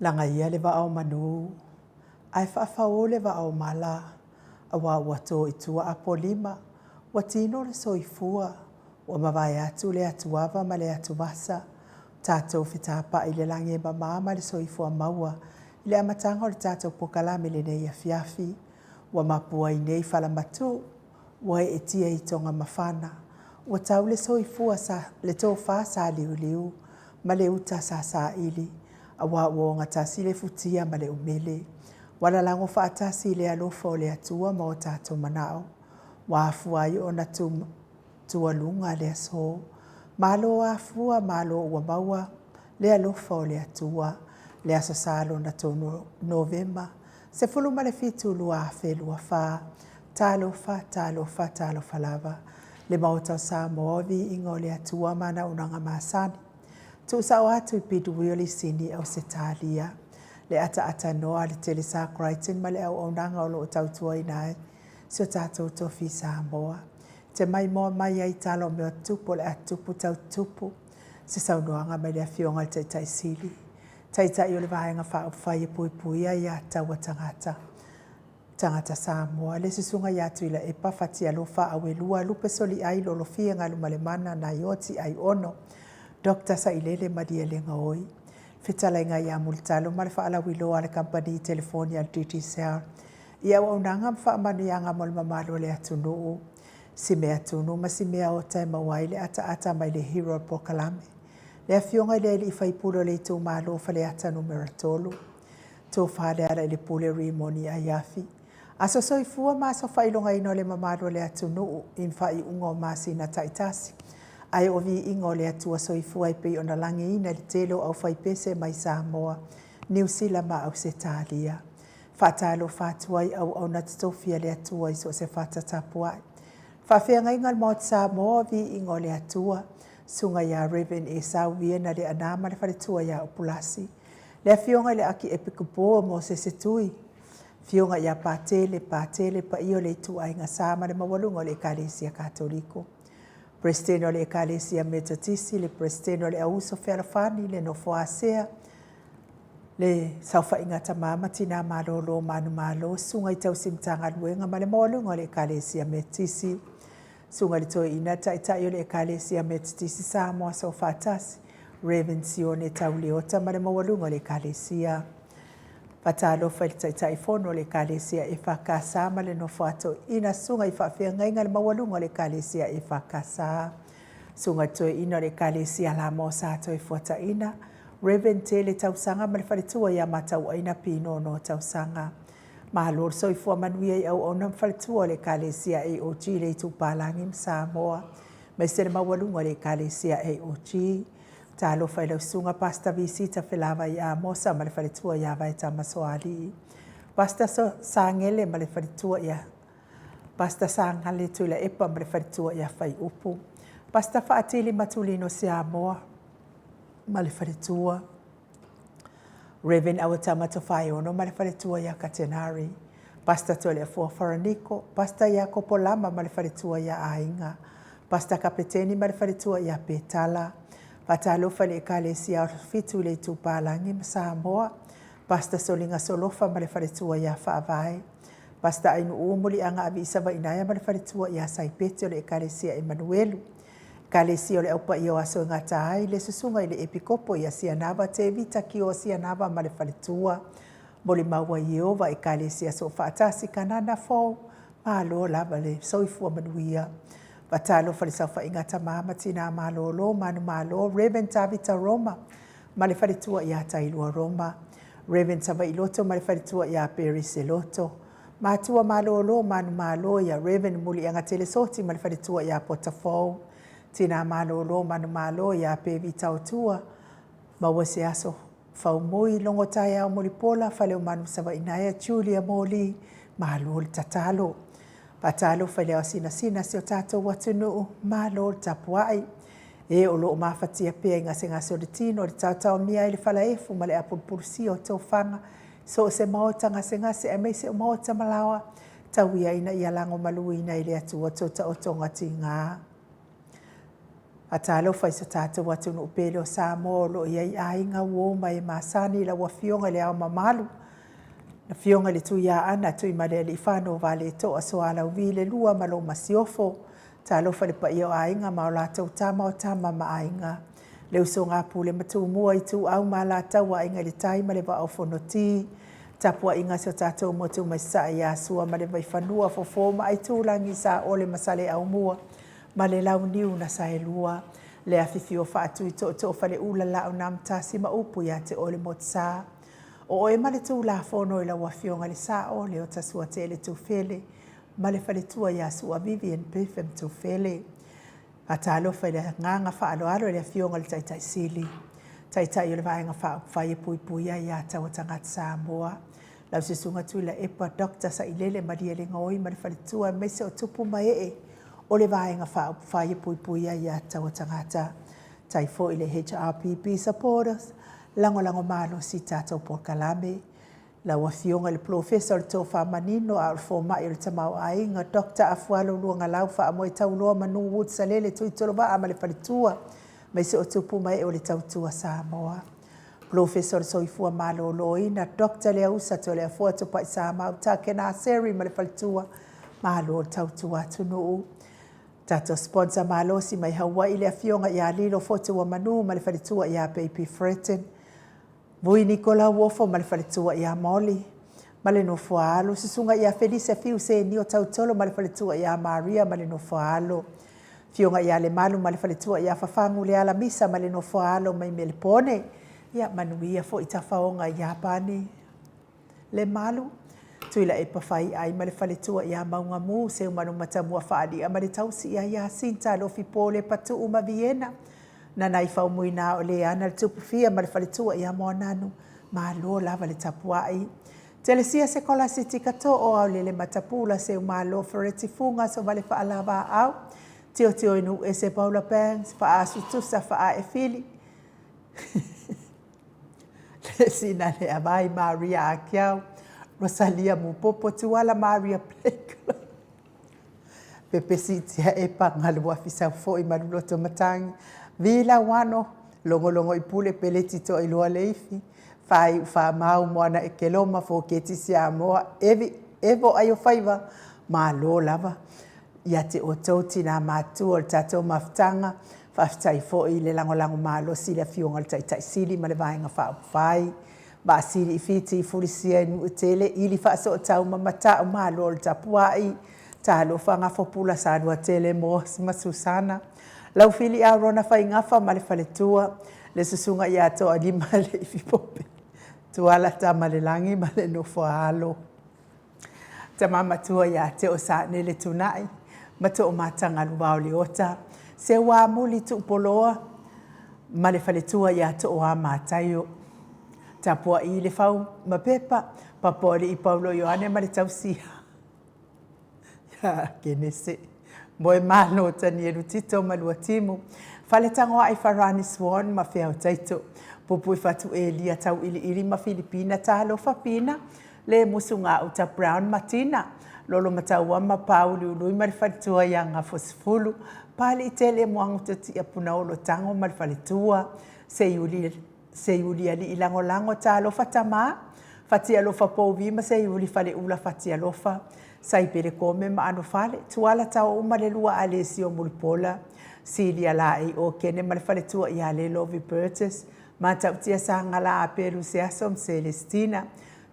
Lagaia le vaa o manu, ae faafao le vaa o mala, aua ua to i tua apolima, ua tino le soifua, ua mavae atu le atuava ma le atuvasa, tatou fetapai i le lagi e mama ma le soifua maua i le amataga o le tatou pokalame i lenei afiafi, ua mapua ai nei falamatu, ua eetia i togamafana, ua tau le soifua sa, le tofa saliuliu ma le uta sasaili, aua ua ogatasi le futia ma le umele. Ua lalago faatasi i le alofa o le Atua ma o tatou manao, ua afua ai ona tu, tualuga le aso. Malo afua, malo ua maua le alofa o le Atua. Le Aso Sa lona 3 Novema, 17 2024. Talofa, talofa, talofa lava. Le Maota o Samoa, viiga o le Atua ma ana auaunaga masani. Tuusao atu i Bidwill i Sini, Ausetalia. Le ataatatanoa a le Telesa Crichton ma le auaunaga o lo o tautuaina ai si o tatou tofi Samoa. Te maimoa mai ai tala o mea tutupu o le a tutupu tau tutupu. Se saunoaga mai le Afioga i le Taitai Sili, Taitai o le Vaega Faaupufai e Puipuia Aia Tatau a Tagata, Tagata Samoa, le Susuga ia Tuilaepa Fatialofa Auelua Lupe Soliai Lolofia Galumalemana Naioti Aiono Dr. Sailele Malielegaoi, Fetalaiga ia Mulitalo ma le faalauiloa a le Kamupani Telefoni a le Digicel i auaunaga ma faamanuiaga mo le mamalu o le atunuu, si mea tunu ma si mea ota e maua ai le ataata mai le Hero Pokalame, le Afioga i le Alii Faipule o le Itumalo o Faleata Numera 3, Tofa Lealailepule Rimoni Aiafi. Aso soifua ma aso faailogaina o le mamalu o le atunuu i faaiuga o masina taitasi, ae o viiga o le Atua soifua e pei ona lagiina i le tele o aufaipese mai Samoa, Niu Sila ma Ausetalia. Faatalofa atu ai auauna totofi a le Atua i so o se fata tapuai. Faafeagaiga o le Maota Samoa, viiga o le Atua, Susuga ia Reverend Esau Viena Leaana ma le faletua ia Upulasi. Le Afioga i le Akiepikopo o Mosese Tui, Afioga ia Patele, Patele, paia o le ituaiga sa ma le maualuga o le Ekalesia Katoliko. Peresetene o le Ekalesia Metotisi, le Peresetene o le Auuso Fealofani, le Nofo a Sea, le Saofaiga Tama ma Tina Malolo Manumalo, Susuga i Tausi Matagaluega ma le maualuga o le Ekalesia Metotisi, Susuga i le Toeaina Taitai o le Ekalesia Metotisi Samoa Soofaatasi, Reverend Sione Tauleota ma le maualuga o le Ekalesia. Faatalofa i le Taitaifono o le Ekalesia EFKS ma le nofo a toeaina, susuga i faafeagaiga le maualuga o le Ekalesia EFKS, susuga i le toeaina o le Ekalesia Lamo Sa Toefuataina, Reverend Tele Tausaga ma le faletua ia Matauaina Pinono Tausaga. Malo le soifua manuia i auauna ma faletua o le Ekalesia AOG le Itupalagi ma Samoa, aemaise le maualuga o le Ekalesia AOG. Talofa i lau susuga Pastor Visita Felavai Amosa ma le faletua ia Vaetama Soalii. Pastor Sagele ma le faletua ia Pastor Sagale Tuilaepa ma le faletua ia Faiupu. Pastor Faatili Matulino Siamoa ma le faletua. Reverend Awatama Tofaeono ma le faletua ia Katenari. Pastor Toleafoa Faraniko, Pastor Iakopo Lama ma le faletua ia Aiga. Pastor Kapeteni ma le faletua ia Petala. Faatalofa i le Ekalesia Asofitu i le Itupalagi ma Samoa. Pastor Soliga Solofa ma le faletua ia Faavae. Pastor Ainuu Muliaga Aviisa Vainaea ma le faletua ia Saipeti o le Ekalesia Emanuelu. Ekalesia o le Au Paia o Aso e Gata ai, le Susuga i le Epikopo ia Sianava Tevita Kio Sianava ma le faletua. Molimau ai Ieova Ekalesia Soofaatasi Kanana Fou, malo lava le soifua manuia. Faatalofa i le saofaiga a tama ma tina malolo, manumalo, Rev. Tavita Roma ma le faletua ia Tailua Roma, Rev. Savaii Loto ma le faletua ia Perry Seloto, matua malolo, manumalo ia Rev. Muliaga Telesoti ma le faletua ia Potafou, tina malolo, manumalo ia Pevi Taotua, maua se aso Faumui, logo taeao Mulipola, Faleomanu Savaii Naea, Julia Moli, malo le tatalo. Faatalofa i le ao sinasina si o tatou atunuu, malo le tapuai. E o lo o mafatia pea i gasegase o le tino, le taotaomia ai le falaefu ma le apulupulusia o tofaga, so o se maota gasegase aemaise o maota malaoa, tau ia ina ia lagomaluina e le Atua to taotoga tiga. A talofa i so tatou atunuu pele o Samoa o lo o i ai aiga, uo ma e masani i lau Afioga i Le Ao Mamalu, le Afioga i le Tuiaana Tuimalealiifano Vaaletoa Sualauvi II ma lau Masiofo. Talofa i le paia o Aiga ma latou Tama, o Tama ma Aiga, le usoga a Pule ma Tumua, Ituau ma Alataua, Aiga i le Tai ma le Vaa o Fonoti. Tapuaiga a si o tatou motu mai Sasae ia Sua ma le Vaifanua, Fofo ma Aitulagi, Saole ma Saleaaumua ma le Launiu na Saelua. Le afifio o Faatui Tootoo o Faleula, Laau na Amotasi ma upu ia te oe le Motusa. O oe ma le Tulafono i lau Afioga i le Sao, Leota Suatele Tufele ma le faletua ia Sua Vivian Biffin Tufele. Faatalofa i le agaga faaaloalo i le Afioga i le Taitai Sili, Taitai o le Vaega Faaupufai e Puipuia Aia Tatau a Tagata Samoa, lau Susuga Tuilaepa Dr. Sailele Malielegaoi ma le faletua aemaise o tupu ma ee o le Vaega Faaupufai e Puipuia Aia Tatau a Tagata. Tai foi i le HRPP supporters, lagolago malosi i tatou polokalame. Lau Afioga i le Polofesa o le Tofa Manino a o le Fomai o le Tamaoaiga, Doctor Afualo Luagalau Faamoetauloa Manu Wood Salele Tuitolovaa ma le Faletua, aemaise o tupu ma ee o le Tautua Samoa. Polofesa o le Soifua Maloloina, Doctor Leausa Toleafoa Tupaisamau Takena Seri ma le Faletua, malo le tautua atunuu. Tatou sponsor malosi mai Hawaii le Afioga ia Lilo Fotuamanu ma le Faletua ia Baby Fretton. Vui Nikola Uofo ma le faletua ia Molly ma le nofo a alo, Susuga ia Felisa Fiu Senio Tautolo ma le faletua ia Maria ma le nofo a alo, Afioga ia Lemalu ma le faletua ia Fafagu Leala Misa ma le nofo a alo mai Melepone. Ia manuia foi tafaoga i Iapani. Lemalu, Tuilaepa Faiai ma le faletua ia Maugamu, Seumanu Matamua Faali'a ma le tausi ia Iasinta, Lofipo Lepatuu ma Viena, Nanaifaumuina o Leana le Tupufia ma le faletua ia Moananu, malo lava le tapuai. Telesia Sekolasitika Too, Aolele Matapula, Seumalo Fereti Fuga, Sovale Faalavaau, Tiotioinuuese Paula Banks, Faaasu Tusa Faae Fili, Le sina le avai Maria Akiau, Rosalia Mupopo Tuala Maria Blake, Pepesi Tia Epa Galuafi Saufoi Maluloto Matangi, Vi Lauano, Logologo i Pule Peleti Toailoa Leifi, Faaiu Faamau Moana Ekeloma Foketi Siamoa Evi Evo Aiofaiva, Malo lava ia te outou tinā matutua o le tatou mafutaga. Faafetai foi i le lagolago malosi i le Afioga i le Taitai Sili ma le Vaega Faaupufai, Vaasili i Fiti, Fulisia i Nuutele, Ili Faasootau ma Mata'u Malo o le Tapuai, Talofa Gafopula Saluatele Moss ma Susana, Laufili Arona Faigafa ma le Faletua, le Susuga ia Toalima Leifi Pope, Tuala Tamalelagi ma le Nofo a Alo. Tama matua ia te o Sanele Tunai ma Toomataga Luvao Leota, Seuamuli Tuupoloa ma le faletua ia Tooa Mataio. Tapuai le Fau ma Pepa, Papoalii Paulo Ioane ma le tausia ia Kenese. Moemalo Tanielu Tito ma Luatimu, Faletagoai Farani Swan ma Feau Taito, Pupuifatu Elia Tauiliili ma Filipina Talofa Pina, Le musu gauta Brown ma Tina, Lolomataua ma Pāuliului ma le faletua ia Gafosefulu, Pāliitele Muagututia Punaolo Tago ma le faletua, Seiuli Seiulialii Lagolago Talofa Tamā, Fatialofa Pouvi ma Seiuli Faleula Fatialofa, Saipele Kome ma Anofale, Tuala Taouma le lua Alesio Mulipola, Silia Laei Okene ma le faletua ia Lelovi Burgess, Matautia Sagala Apelu Seaso ma Celestina,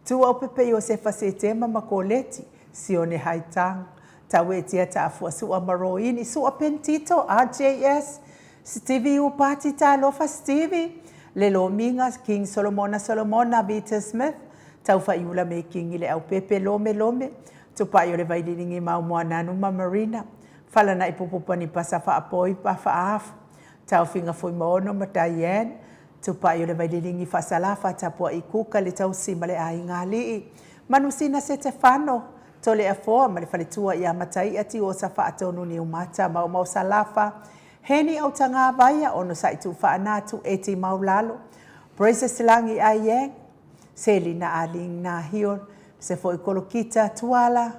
Tuaupepe Iosefa Setema ma Koleti, Sione Haitang, Tauetia Taafua Sua ma Roini, Sua Pentito, RJS, Stevie Upati Talofa Stevie, Lelo Miga, King Solomona Solomona, Vita Smith, Taufaiula Mekingi Leaupepe Lome Lome, Tupai o le Vaililingi Mau Moananu ma Marina, Falana'i Pupupani Pasa Faapoi Pa Faaafu, Taofiga Fuimaono ma Diane, Tupai o le Vaililingi Faasalafa, Tapua'i Kuka le Tausi ma le Aiga Alii, Manusina Setefano, Toleafoa ma le Faletua ia Matai'a Tiosa Faatonu Niumata Maomao Salafa, Heni Autagavaia, Onosai Tuufaanatu, Eti Maulalo, Precious Lagi Aiyang, Selina Aling Nahiol, se foi Kolokita Tuala,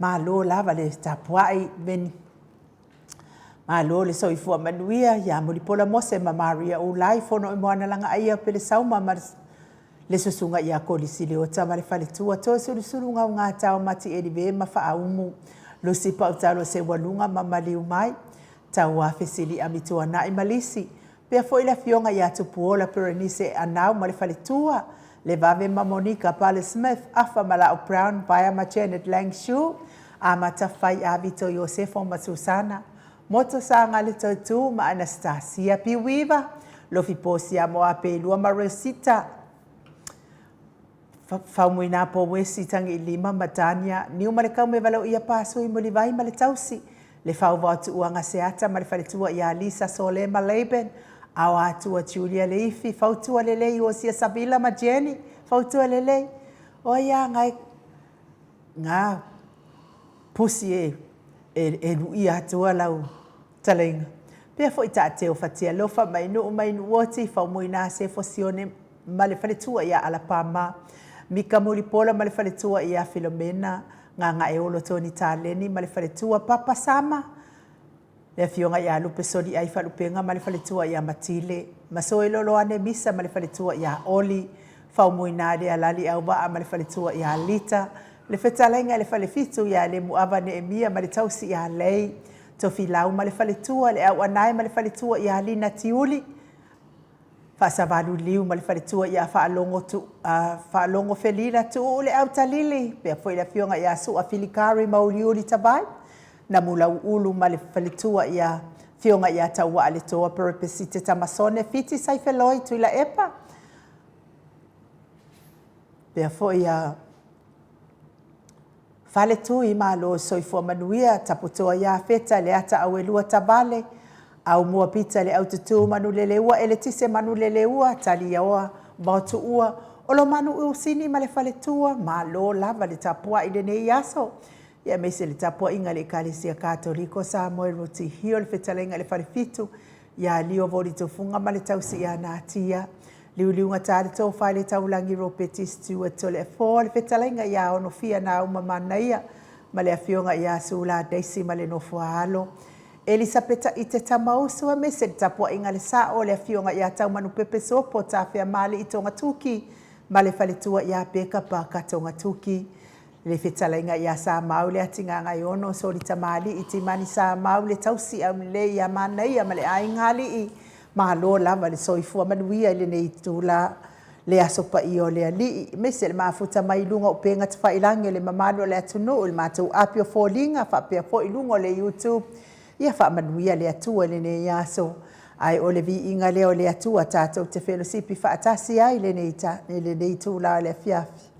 Malo lava le tapuai Veni. Malo le soifua manuia ia Mulipola Mose ma Maria Ulai Fono i Moana Lagaaia Pelesauma ma le susuga ia Kolisi Leota ma le faletua Toesulusulu Gaugata o Mati Elive ma Faaumu Lusi Pautalo Seualuga ma Maliu Mai Tauafe Sili Amituanai ma Lisi Pea foi le afioga ia Tupuola Perenise Anau ma le faletua Levave ma Monica Pale Smith Afa Malao Brown Vaea ma Janet Lang Shu Amata Fai Avito Iosefo ma Susana Moto Saga le Toetu ma Anastasia Piuiva Lofi Posia Moapeilua ma Rosita Faumuina Powesi Tagiilima ma Tania Niumalekaume Valoia Pasui Mulivai ma le tausi Le Fauvao Tuuaga Seata ma le faletua ia Lisa Sole ma Laban Aoa Atua Julia Leifi Fautua Lelei Uosia Savila ma Jenny Fautua Lelei O ia gai ngā pusi e e, e luia atua lau talaiga. Pea foi taateo fatialofa mai nuu mai Nuuoti, Faumuina Sefo Sione ma le faletua ia Alapama, Mika Mulipola ma le faletua ia Filomena, Gagaeolo Tony Taleni ma le faletua Papa Sama, le afioga ia Lupe Soliai Faalupega ma le faletua ia Matile, Masoeloloane Misa ma le faletua ia Oli, Faumuina Lealali Auvaa ma le faletua ia Lita, le fetalaiga i le falefitu ia Lemuava Neemia ma le tausi ia Lei, Tofilau ma le faletua, le Auanae ma le faletua ia Lina Tiuli, Faasavalu Liu ma le faletua ia Faalogo tu, Faalogo Felila Tuuu le Autalili, pea foi le afioga ia Sua Filikari Mauliuli Tavai, Namulauulu ma le faletua ia Afioga ia Tauaa le Toa Perepesite Tamasone Fiti Saifeloi Tuilaepa, pea foi ia Faletui Malo Soifua Manuia Taputoa ia Feta le Ata Auelua Tavale Aumua Pita le Aututu Manuleleua Eletise Manuleleua Taliaoa Vaotuua Olomanu Usini ma le faletua Malo lava le tapuai i lenei aso ia aemaise le tapuaiga a le Ekalesia Katoliko Samoa i Rutihio le fetalaiga i le Falefitu ia Lio Volitufunga ma le tausi ia Natia Liuliugata le Tofa i le Taulagi Ropeti Stewart Toleafoa le fetalaiga ia Onofia Nauma Manaia ma le afioga ia Sula Daisy ma le nofo a alo Elisapeta Ite Tamausu aemaise le tapuaiga a le Sao le afioga ia Taumanupepe Sopo Tafeamalii Togatuki ma le faletua ia Peka Paka Togatuki Le fetalaiga ia Samau le Atigagaiono, Solitamalii, Timani Samau le tausi aulelei ia Manaia ma le aiga alii, malo lava le soifua manuia i lenei itula le aso paia o le Alii, aemaise le mafuta mai i luga o upega tafailagi o le mamalu o le atunuu i le matou api o foliga faapea foi i luga o le YouTube. Ia faamanuia le Atua i lenei aso. Ae o le viiga lea o le Atua tatou te felosipi faatasi ai i lenei itula o le afiafi.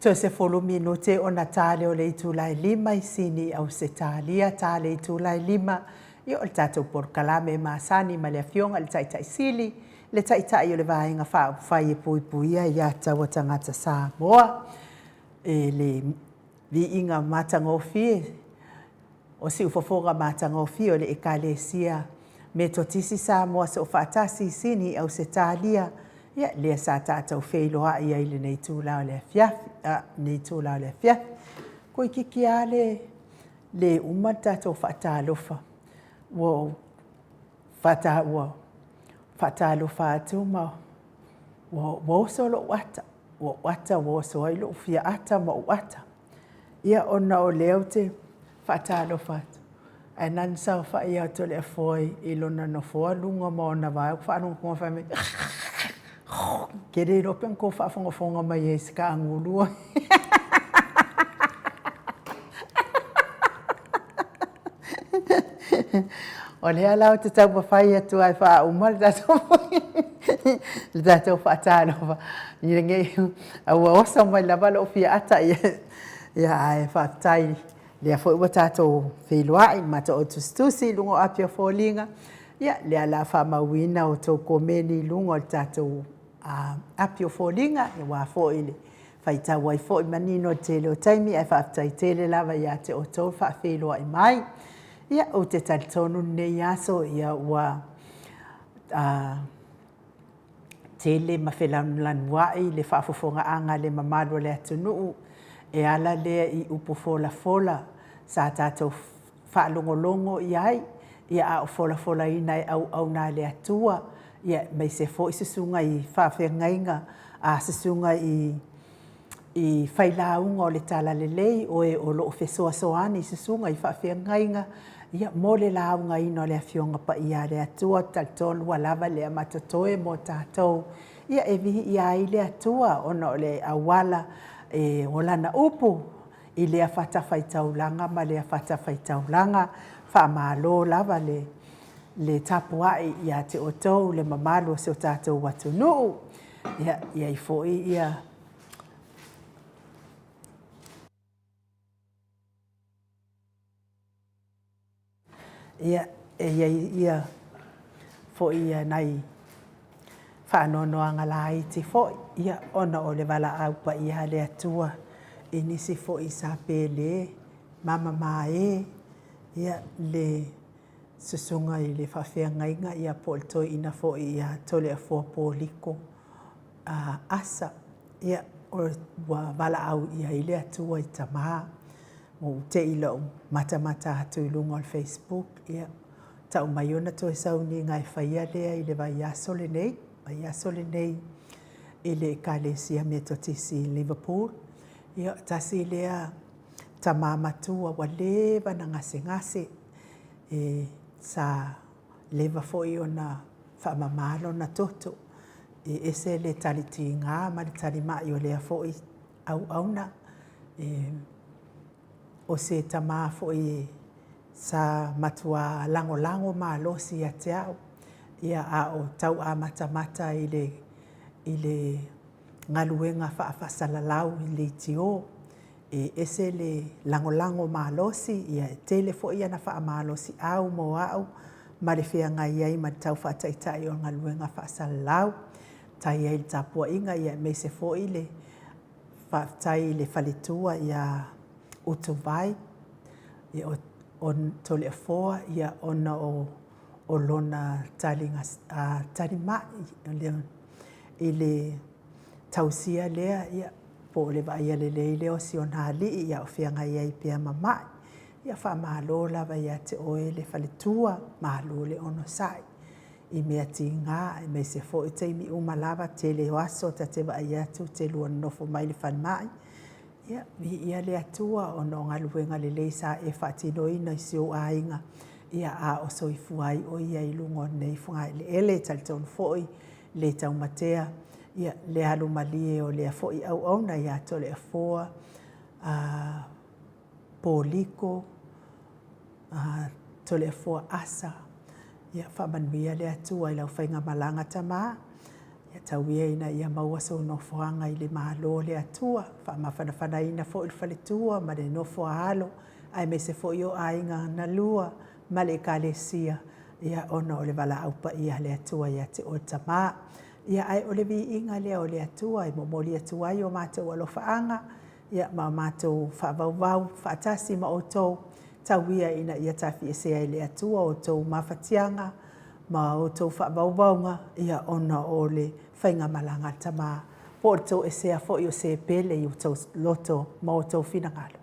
Toe 10 minute ona ta lea o le itula e 5 i Sini i Ausetalia, ta le itula e 5, ia o le tatou polokalame e masani ma le Afioga i le Taitai Sili, le Taitai o le Vaega Faaupufai e Puipuia Aia Tatau a Tagata Samoa. E le viiga matagofie o siufofoga matagofie o le Ekalesia Metotisi Samoa Soofaatasi i Sini i Ausetalia, ia, lea sa tatou feiloai ai i lenei itula o le afiafi, a, lenei itula o le afiafi. Toeitiiti lava le le uma le tatou faatalofa, ua ou faata, ua faatalofa atu ma ua oso lou ata, ua ou ata ua oso ai lou fia ata ma ou ata. Ia, ona o lea ou te faatalofa atu, ae na ona saofai lava o Toleafoa i lona nofoa luga ma ona vae, ou faalogo atu fai mai, ou te le iloa pe na outou faafogafoga mai ai i se kaagulu. O lea la ou te taumafai atu lava e faauma le tatou faatalofa, ina ne i, a ua oso mai lava lou fia ata, ia ae faafetai, lea foi ua tatou feiloai ma matou tusitusi i luga o api o foliga, ia lea o le a faamauina a outou komeni i luga o le tatou api o foliga, aua foi le faitau ai foi manino i le tele o taimi, ae faafetai tele lava ia te outou le faafeiloai mai. Ia, ou te talitonu lenei aso, ia ua tele ma felanulanuai le faafofogaaga a le mamalu o le atunuu e ala lea i upu folafola sa tatou faalogologo i ai, ia a o folafolaina e auauna a le Atua, ia aemaise foi susuga i faafeagaiga, a susuga i i failauga o le Talalelei, o e o lo o fesoasoani i susuga i faafeagaiga, ia, mo le laugaina o le Afioga Paia a le Atua. Ou te talitonu ua lava lea ma totoe mo tatou, ia, e viia ai le Atua ona o le auala o Lana upu i lea fatafaitaulaga ma lea fatafaitaulaga. Faamalo lava le tapuai ia te outou le mamalu o si o tatou atunuu. Ia, i ai foi ia Ia, e i ai ia foi ia nai faanoanoaga laiti foi, ia, ona o le valaau paia a le Atua i nisi foi sa pele, mamama e, ia, le susuga i le faafeagaiga, ia, po o le toeaina foi ia Toleafoa Poliko Asa, ia, ua valaau i ai le Atua i tama. Ua ou te i lou matamata atu i luga o le Facebook, ia, tau mai ona toe sauniga e faia lea i le vaiaso lenei, vaiaso lenei i le Ekalesia Metotisi i Liverpool. Ia, tasi lea tama matua ua leva ona gasegase, e, sa leva foi ona faamama lona toto. E ese le tali tiga ma le tali mai o lea foi auauna. E, o se tama foi sa matua lagolago malosi ia te au, ia, a o tau amatamata i le, i le galuega faafaasalalau i leitio. E ese le lagolago malosi, ia, e tele foi ana faamalosiau mo au ma le feagai ai ma le tau faataitai o le galuega faasalalau. Tai ai le tapuaiga, ia, aemaise foi le faafetai i le faletua ia Utuvai, ia, o Toleafoa, ia, ona o o lona taliga, talimai i le tausia lea, ia, po o le vaaia lelei lea o si ona alii a o feagai ai pea ma mai. Ia faamalo lava ia te oe le faletua, malo le onosai i mea tiga aemaise foi taimi uma lava, tele o aso ta te vaai atu te lua nonofo mai i le falemai. Ia, viia le Atua ona o galuega lelei sa e faatinoina i si ou aiga, ia, a o soifua ai o ia i luga o lenei fogaeleele. E talitonu foi le taumatea, ia, le alu malie o lea foi auauna ia Toleafoa, a, Poliko, a, Toleafoa Asa. Ia faamanuia le Atua i lau faigamalaga tama. Ia tau ia ina ia maua sou nofoaga i le Malo o le Atua, faamafanafanaina foi le faletua ma le nofo a alo, aemaise foi o aiga na lua ma le Ekalesia, ia ona o le valaau paia a le Atua ia te oe le tama. Ia ae o le viiga lea o le Atua e momoli atu ai o matou alofaaga, ia ma o matou faavauvau faatasi ma outou, tau ia ina ia tafiesea e le Atua outou mafatiaga ma outou faavauvauga, ia ona o le faigamalaga a le Tama, po o le toesea foi o se pele i outou loto ma outou finagalo.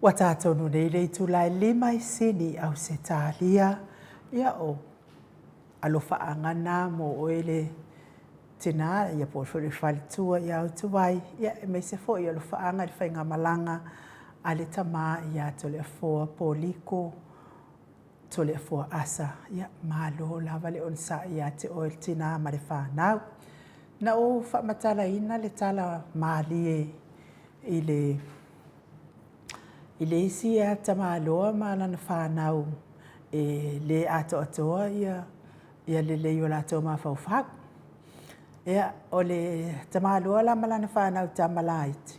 Ua tā tonu nei le itula e 5 i Sini, Ausetalia, ia o alofaaga na mo oe le tinā, ia po o foi le faletua ia Utuvai, ia aemaise foi alofaaga i le faigamalaga a le tamā ia Toleafoa Poliko Toleafoa Asa, ia malo lava le onosai ia te oe le tinā ma le fanau. Na ou faamatalaina le tala malie i le i le isi tamaloa ma lana fanau e le atoatoa ia ia lelei o latou mafaufau. Ia, o le tamaloa la ma lana fanau tama laiti,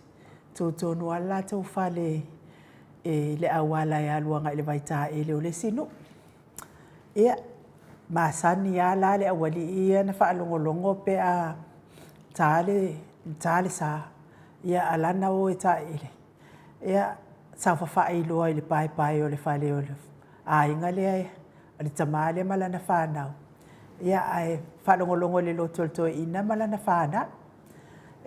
tutonu lava le latou fale i le auala e alu agai i le vaitaele o le isi nuu. Ia, masani lava la le aualii ia ona faalogologo pe a ta le ta le sa, ia a lana o e taeele, ia saofafai loa i le paepae o le fale o le aiga lea, o le tama lea ma lana fanau, ia ae faalogologo i le lotu a le toeaina ma lana fanau.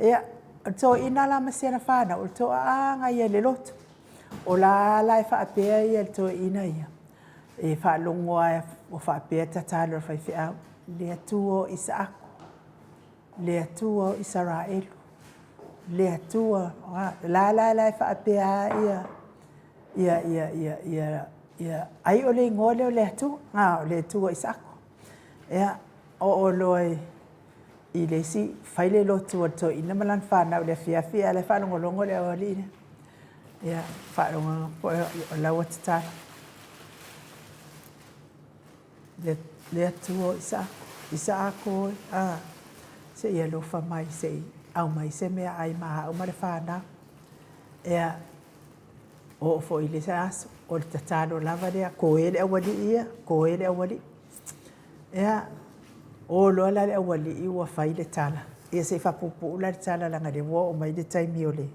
Ia, o le toeaina la ma si ana fanau, o le toaaga ia i le lotu. O la la e faapea ia le toeaina ia, e faalogo lava o faapea le tatalo a le faifeau, le Atua o Isaako, le Atua o Isaraelu, le Atua, la la la e faapea lava ia, ia, ia, ia, ia, ai o le igoa lea o le Atua, o le Atua o Isaako. Ia, oo loa i le isi, fai le lotu a le toeaina ma lana fanau i le afiafi, a o la e faalogologo le aualii lea. Ia, faalogo o la ua tatalo. Le Atua o Isaako, Isaako e, a, se i alofa mai se i aumai se meaai ma au ma le fanau. Ia, oo foi i le isi aso, o le tatalo lava lea, koe le aualii ia, koe le aualii. Ia, o loa la le aualii ua fai le tala, ia se i faapuupuu la le tala leaga o lea ua oo mai le taimi o le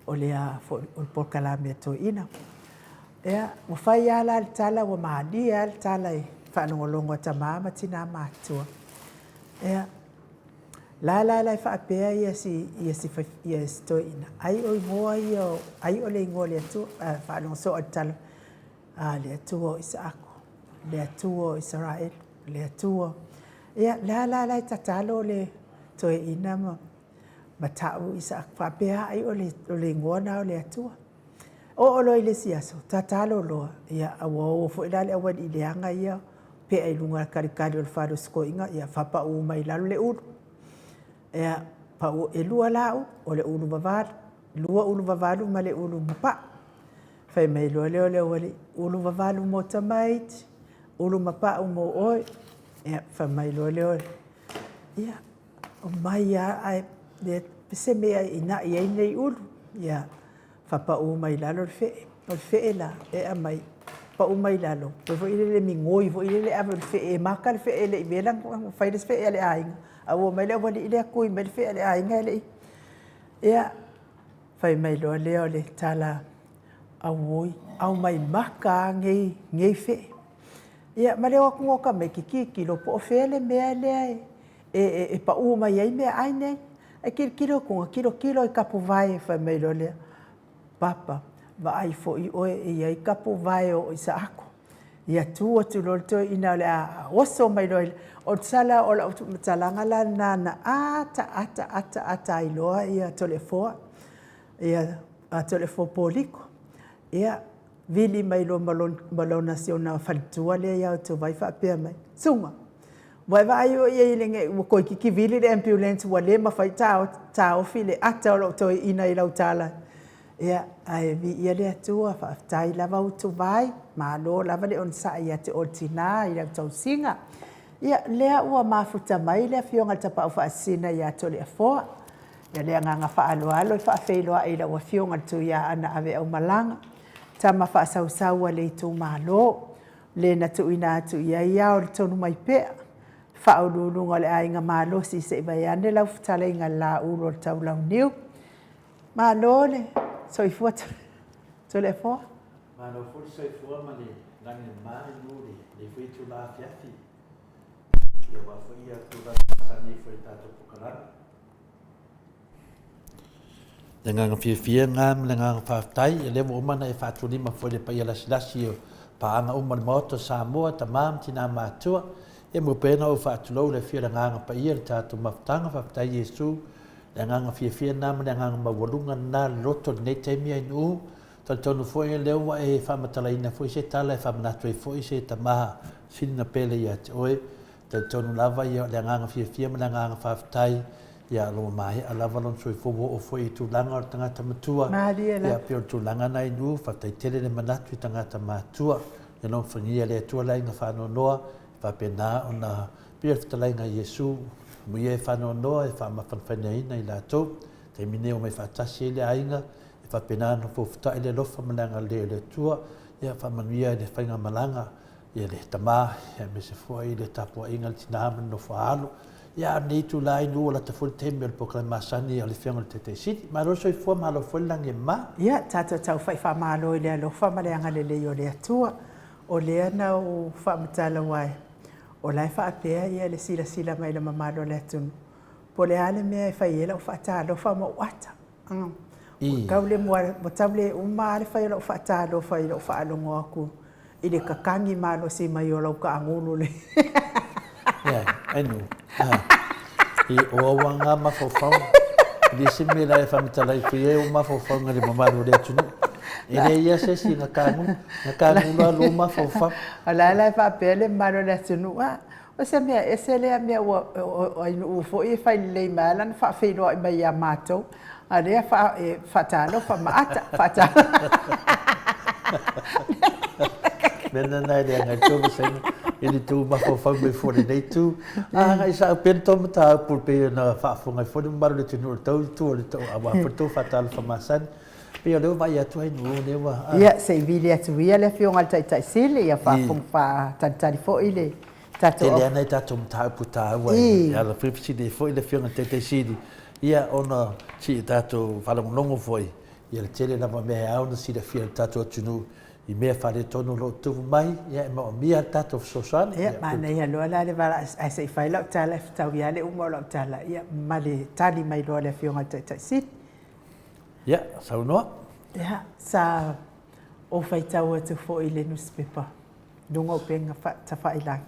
o le a foi o le polokalame a toeaiina. Ia, ua fai lava la le tala, ua malie lava le tala i faalogologo a tama ma tina matutua. Ia, la la la e faapea ia si ia si ia si toeaina, ai o igoa ia o ai o le igoa o le Atua, faalogo soo i le tala a le Atua o Isaako, le Atua o Isaraelu, le Atua. Ia, la la la e tatalo le toeaina ma ma ta'u Isaako faapea ai o le, o le igoa na o le Atua. Oo loa i le isi aso, tatalo loa, ia ua o foi la le aualii leaga ia, pea i luga kalikali o le fale o si toeaina, ia faapau mai i lalo le ulu. Ia, pau, e lua la ulu, o le ulu vavalu, lua ulu vavalu ma le ulu mapa'u. Fai mai loa lea o le aualii, ulu vavalu mo tamaiti, ulu mapa'u mo oe. Ia, fai mai loa lea o le, ia, Omai lava ae le se mea e ina'i ai nei ulu. Ia, faapau mai lalo le fe'e. O le fe'e la, e aumai, pa'u mai lalo, pei foi lele migoi foi lele ave o le fe'e e maka le fe'e e le i vela ona fai le fe'e a le aiga, a ua omai le aualii lea tui mai le fe'e a le aiga e le i... Ia, fai mai loa lea o le tala, auoi, aumai maka lava nei, nei fe'e. Ia, ma le o atu o tamaiti tilotilo po o fea le mea lea e e pau mai ai meaai nei. Ae tilotilo atu, tilotilo i tapuvae, fai mai loa lea, Papa, vaai foi oe e i ai tapuvae o Isaako. Ia tu atu loa le toeaina o le a oso mai loa. O le sala o lau faamatalaga la lena na ata ata ata ata ai loa ia Toleafoa, ia Toleafoa Poliko. Ia, vili mai loa ma lona si ona faletua lea ia Otovai faapea mai, Suga, ua e vaai oe i ai i le ua toeitiiti vili le ambulance ua le mafai taofi le ata o lou toeaina i lau tala. Ia, ae viia le Atua, faafetai lava Utuvai, malo lava le onosai ia te oe le tina i lau tausiga. Ia, lea ua mafuta mai le Afioga i le Tapaau Faasisina ia Toleafoa. Ia le agaga faaaloalo e faafeiloai i lau Afioga i le Tuiaana Aveaumalaga, tama faasausau a le itumalo, le na tuuina atu i ai ao le Tonumaipea, faauluuluga o le aiga malosi se i vaeane lau fetalaiga i le Laulu o le Taulauniu. Malo le soifua Toleafoa. Malo foi le soifua ma le lagi e mama le nuu i lenei foi itula afiafi. Ia aua foi ia tulaga masani ai foi i le tatou polokalame. Le agaga fiafia lena ma le agaga faafetai, o lea ua uma ona e faatulima foi i le paia lasilasi o paaga uma o le Maota o Samoa, tama ma tina matutua. Ia mua pea ona ou faatulou i le afio o le Agaga Paia i le tatou mafutaga, faafetai Iesu, le agaga fiafia lena ma le agaga maualuga lena i le loto i lenei taimi ainuu. Talitonu foi o lea ua e faamatalaina foi se tala e faamanatu ai foi se tama sili ona pele ia te oe. Talitonu lava ia o le agaga fiafia ma le agaga faafetai ia o lo o maea lava lona soifua ua oo foi i tulaga o le tagata matua. Malie lava. Ia pei o le tulaga na inu, faafetai tele le manatu i tagata matua. Ia alofagia e le Atua le aiga faanoanoa, faapena ona pei o le fetalaiga a Iesu, amuia e faanoanoa e faamafanafanaina i latou. Taimi nei omai faatasi ai le aiga, e faapena ona fofutai le alofa ma le agalelei o le Atua, ia faamanuia i le faigamalaga ia le tama, aemaise foi le tapuaiga a le tina ma le nofo a alo. Ia a o lenei itula i nuu ua lata foi le taimi o le polokalame masani a le Afioga i le Taitai Sili. Malo le soifua, malo foi le lagi e mama. Ia, tatou taufai faamalo i le alofa ma le agalelei o le Atua. O lea na ou faamatala aua o la e faapea ia le silasila mai i le mamalu o le atunuu, po o le a le mea e fai ai lau faatalofa ma ou ata. Ua tau le ua tau le uma lava le fai o lau faatalofa i lou faalogo atu i le kakagi malosi mai o lau taagulu le. Ia, enu. I o au ngā mafaufau. I le se mea la e whamatalai fai ai o mafaufau ngā le mamalu o le atunuu. E le ia se si ngā kāngulu, ngā kāngulu a lō mafaufau. O la la e faapea le mamalu o le atunuu, a, O se mea ese lea mea ua Ainuu foi e fai lelei mai lava lana faafeiloai mai ia matou, a o lea e faatalofa ma ata, faatalofa. Mea lena e leaga ai le tou vasaina i le tou mafaufau mai fua i lenei itu. A agai sao pea le tou mataupu e pei ona faafofoga ai foi le mamalu o le atunuu i le tou itu aua foi le tou faatalofa masani. Pei o lea ua vaai atu ai nuu lea ua... Ia, se i vili atu ia le Afioga i le Taitai Sili, ia faafofoga faatalitali foi le tatou... Tele lava nai tatou mataupu taua e ala foi fesili ai foi le Afioga i le Taitai Sili, ia ona se i tatou faalogologo foi ia le tele lava o mea e ao ona silafia e le tatou atunuu i mea faaletonu o lo o tupu mai, ia e manaomia le tatou fesoasoani. Ia, manaia loa la le vala, ae se i fai lau tala e fetaui lava le uma o lau tala, ia ma le tali mai loa a le Afioga i le Taitai Sili. Ia, saunoa. Ia, sa ou faitau atu foi i le nusipepa i luga o upega tafailagi.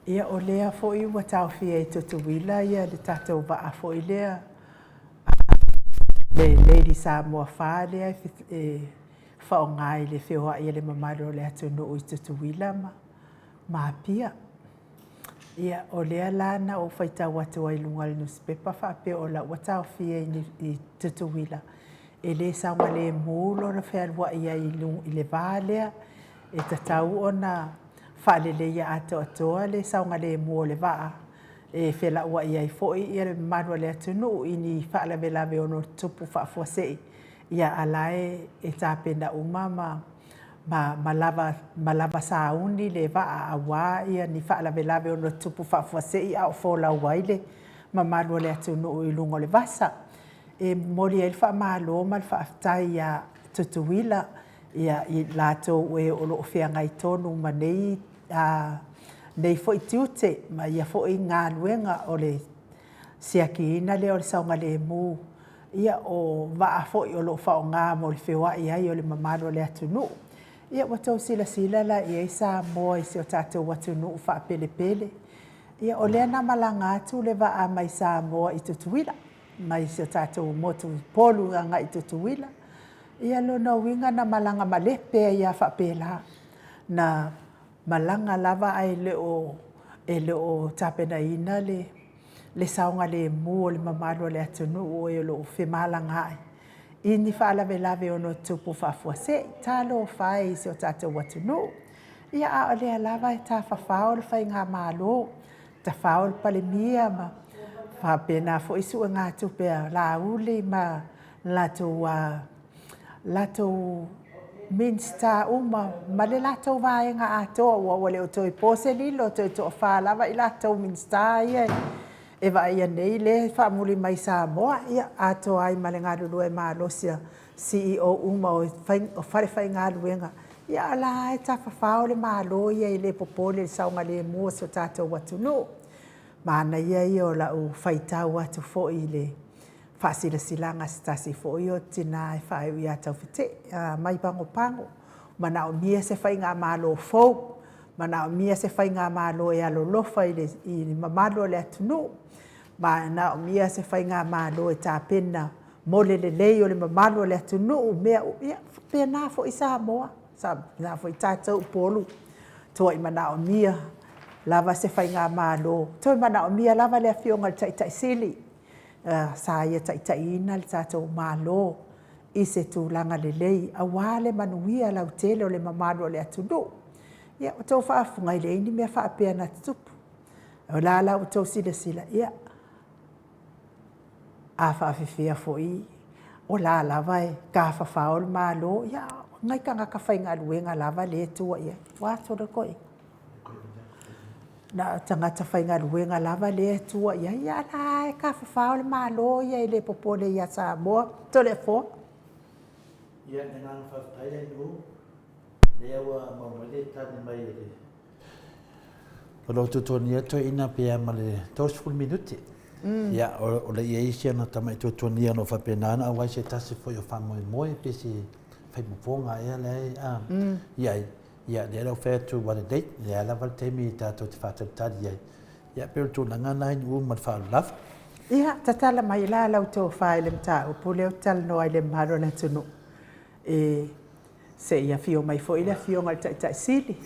Ia, o lea foi ua taofia i Tutuila ia le tatou vaa foi lea, le Lady Samoa 4 lea e faaaoga i le feoai a le mamalu o le atunuu i Tutuila ma Apia. Ia, o lea la na ou faitau atu ai i luga o le nusipepa faapea o la ua taofia i Tutuila, e le saogalemu lona fealuai ai i le va lea, e tatau ona faaleleia atoatoa le saogalemu o le vaa e felauai ai foi le mamalu o le atunuu i ni faalavelave ono tupu faafuasei, ia a la e tapena uma ma ma, ma lava, ma lava sauni le vaa auā ia ni faalavelave ono tupu faafuasei a o folau ai le mamalu o le atunuu i luga o le vasa. E momoli ai le faamalo ma le faafetai iā Tutuila, ia i latou e o lo o feagai tonu ma nei, a, nei foi tiute ma ia foi galuega o le siakiina lea o le saogalemu Ia, o vaa foi o lo o faaaoga mo le feoai ai o le mamalu o le atunuu. Ia, ua tou silasila la i ai Samoa i si o tatou atunuu faapelepele. Ia, o lea na malaga atu le vaa mai Samoa i Tutuila, mai si o tatou motu i Upolu agai i Tutuila. Ia, lona uiga na malaga malepe ai lava faapela. Na malaga lava ae le o, e le o tapenaina le le saogalemu o le mamalu o le atunuu e o lo o femalagaai i ni faalavelave ono tupu faafuasei. Talofa e i si o tatou atunuu. Ia, a o lea lava e tafafao le faigamalo, tafao le Palemia ma faapena foi suegatupe a Laauli ma latou latou Minisita uma ma le latou vaega atoa, aua ua le o toe po se lilo, toe toafa lava i latou Minisita ia e vaaia nei lea e faamuli mai i Samoa, ia, atoa ai ma le galulue malosi a CEO uma o falefaigaluega. Ia a o la e lava e tafafao le Malo ia e le popole i le saogalemu o si o tatou atunuu. Manaia ia o lau faitau atu foi i le. faasilasilaga a se tasi foi o tina e faaiu ia Taufete'e mai Pagopago, manaomia se faigamalo fou, manaomia se faigamalo e alolofa i le mamalu o le atunuu, manaomia se faigamalo e tapena mo le lelei o le mamalu o le atunuu, mea uma, ia faapena foi Samoa, faapena foi tatou Upolu, tuai manaomia lava se faigamalo, toe manaomia lava le Afioga i le Taitai Sili sa ia taitaiina le tatou Malo i se tulaga lelei aua le manuia lautele o le mamalu o le atunuu. Ia, ua outou faafofoga, e leai ni mea faapea na tutupu. O la la ua outou silasila, ia, a faapefea foi, o la lava e tafafao le Malo, ia o nai tagata faigaluega lava lea e tua i ai. Ua a Toleafoa? Na o tagata faigaluega lava lea e tua i ai, a o la e tafafao le Malo ia e le popole ia Samoa. Toleafoa. Ia, le agaga faafetai Ainuu, lea ua maua mai le tali mai e le O lo o tuatuagia toeaina pe a ma le 30 minute. Ia, o le i ai si ana tamai tuatuagia o lo o faapena ona auai se tasi foi o faamoemoe pe se faipopoga ea lea e i ai. Ia, lea la ua fai atu ua lelei, lea lava le taimi tatou te faatalitali ai. Ia, pei o le tulaga lena i Nu'u ma le faaaloalo lava. Ia, tatala mai la lau tofa i le mataupu lea ou te talanoa ai i le mamalu o le atunuu. E Se i afio mai foi le Afioga i le Taitai Sili,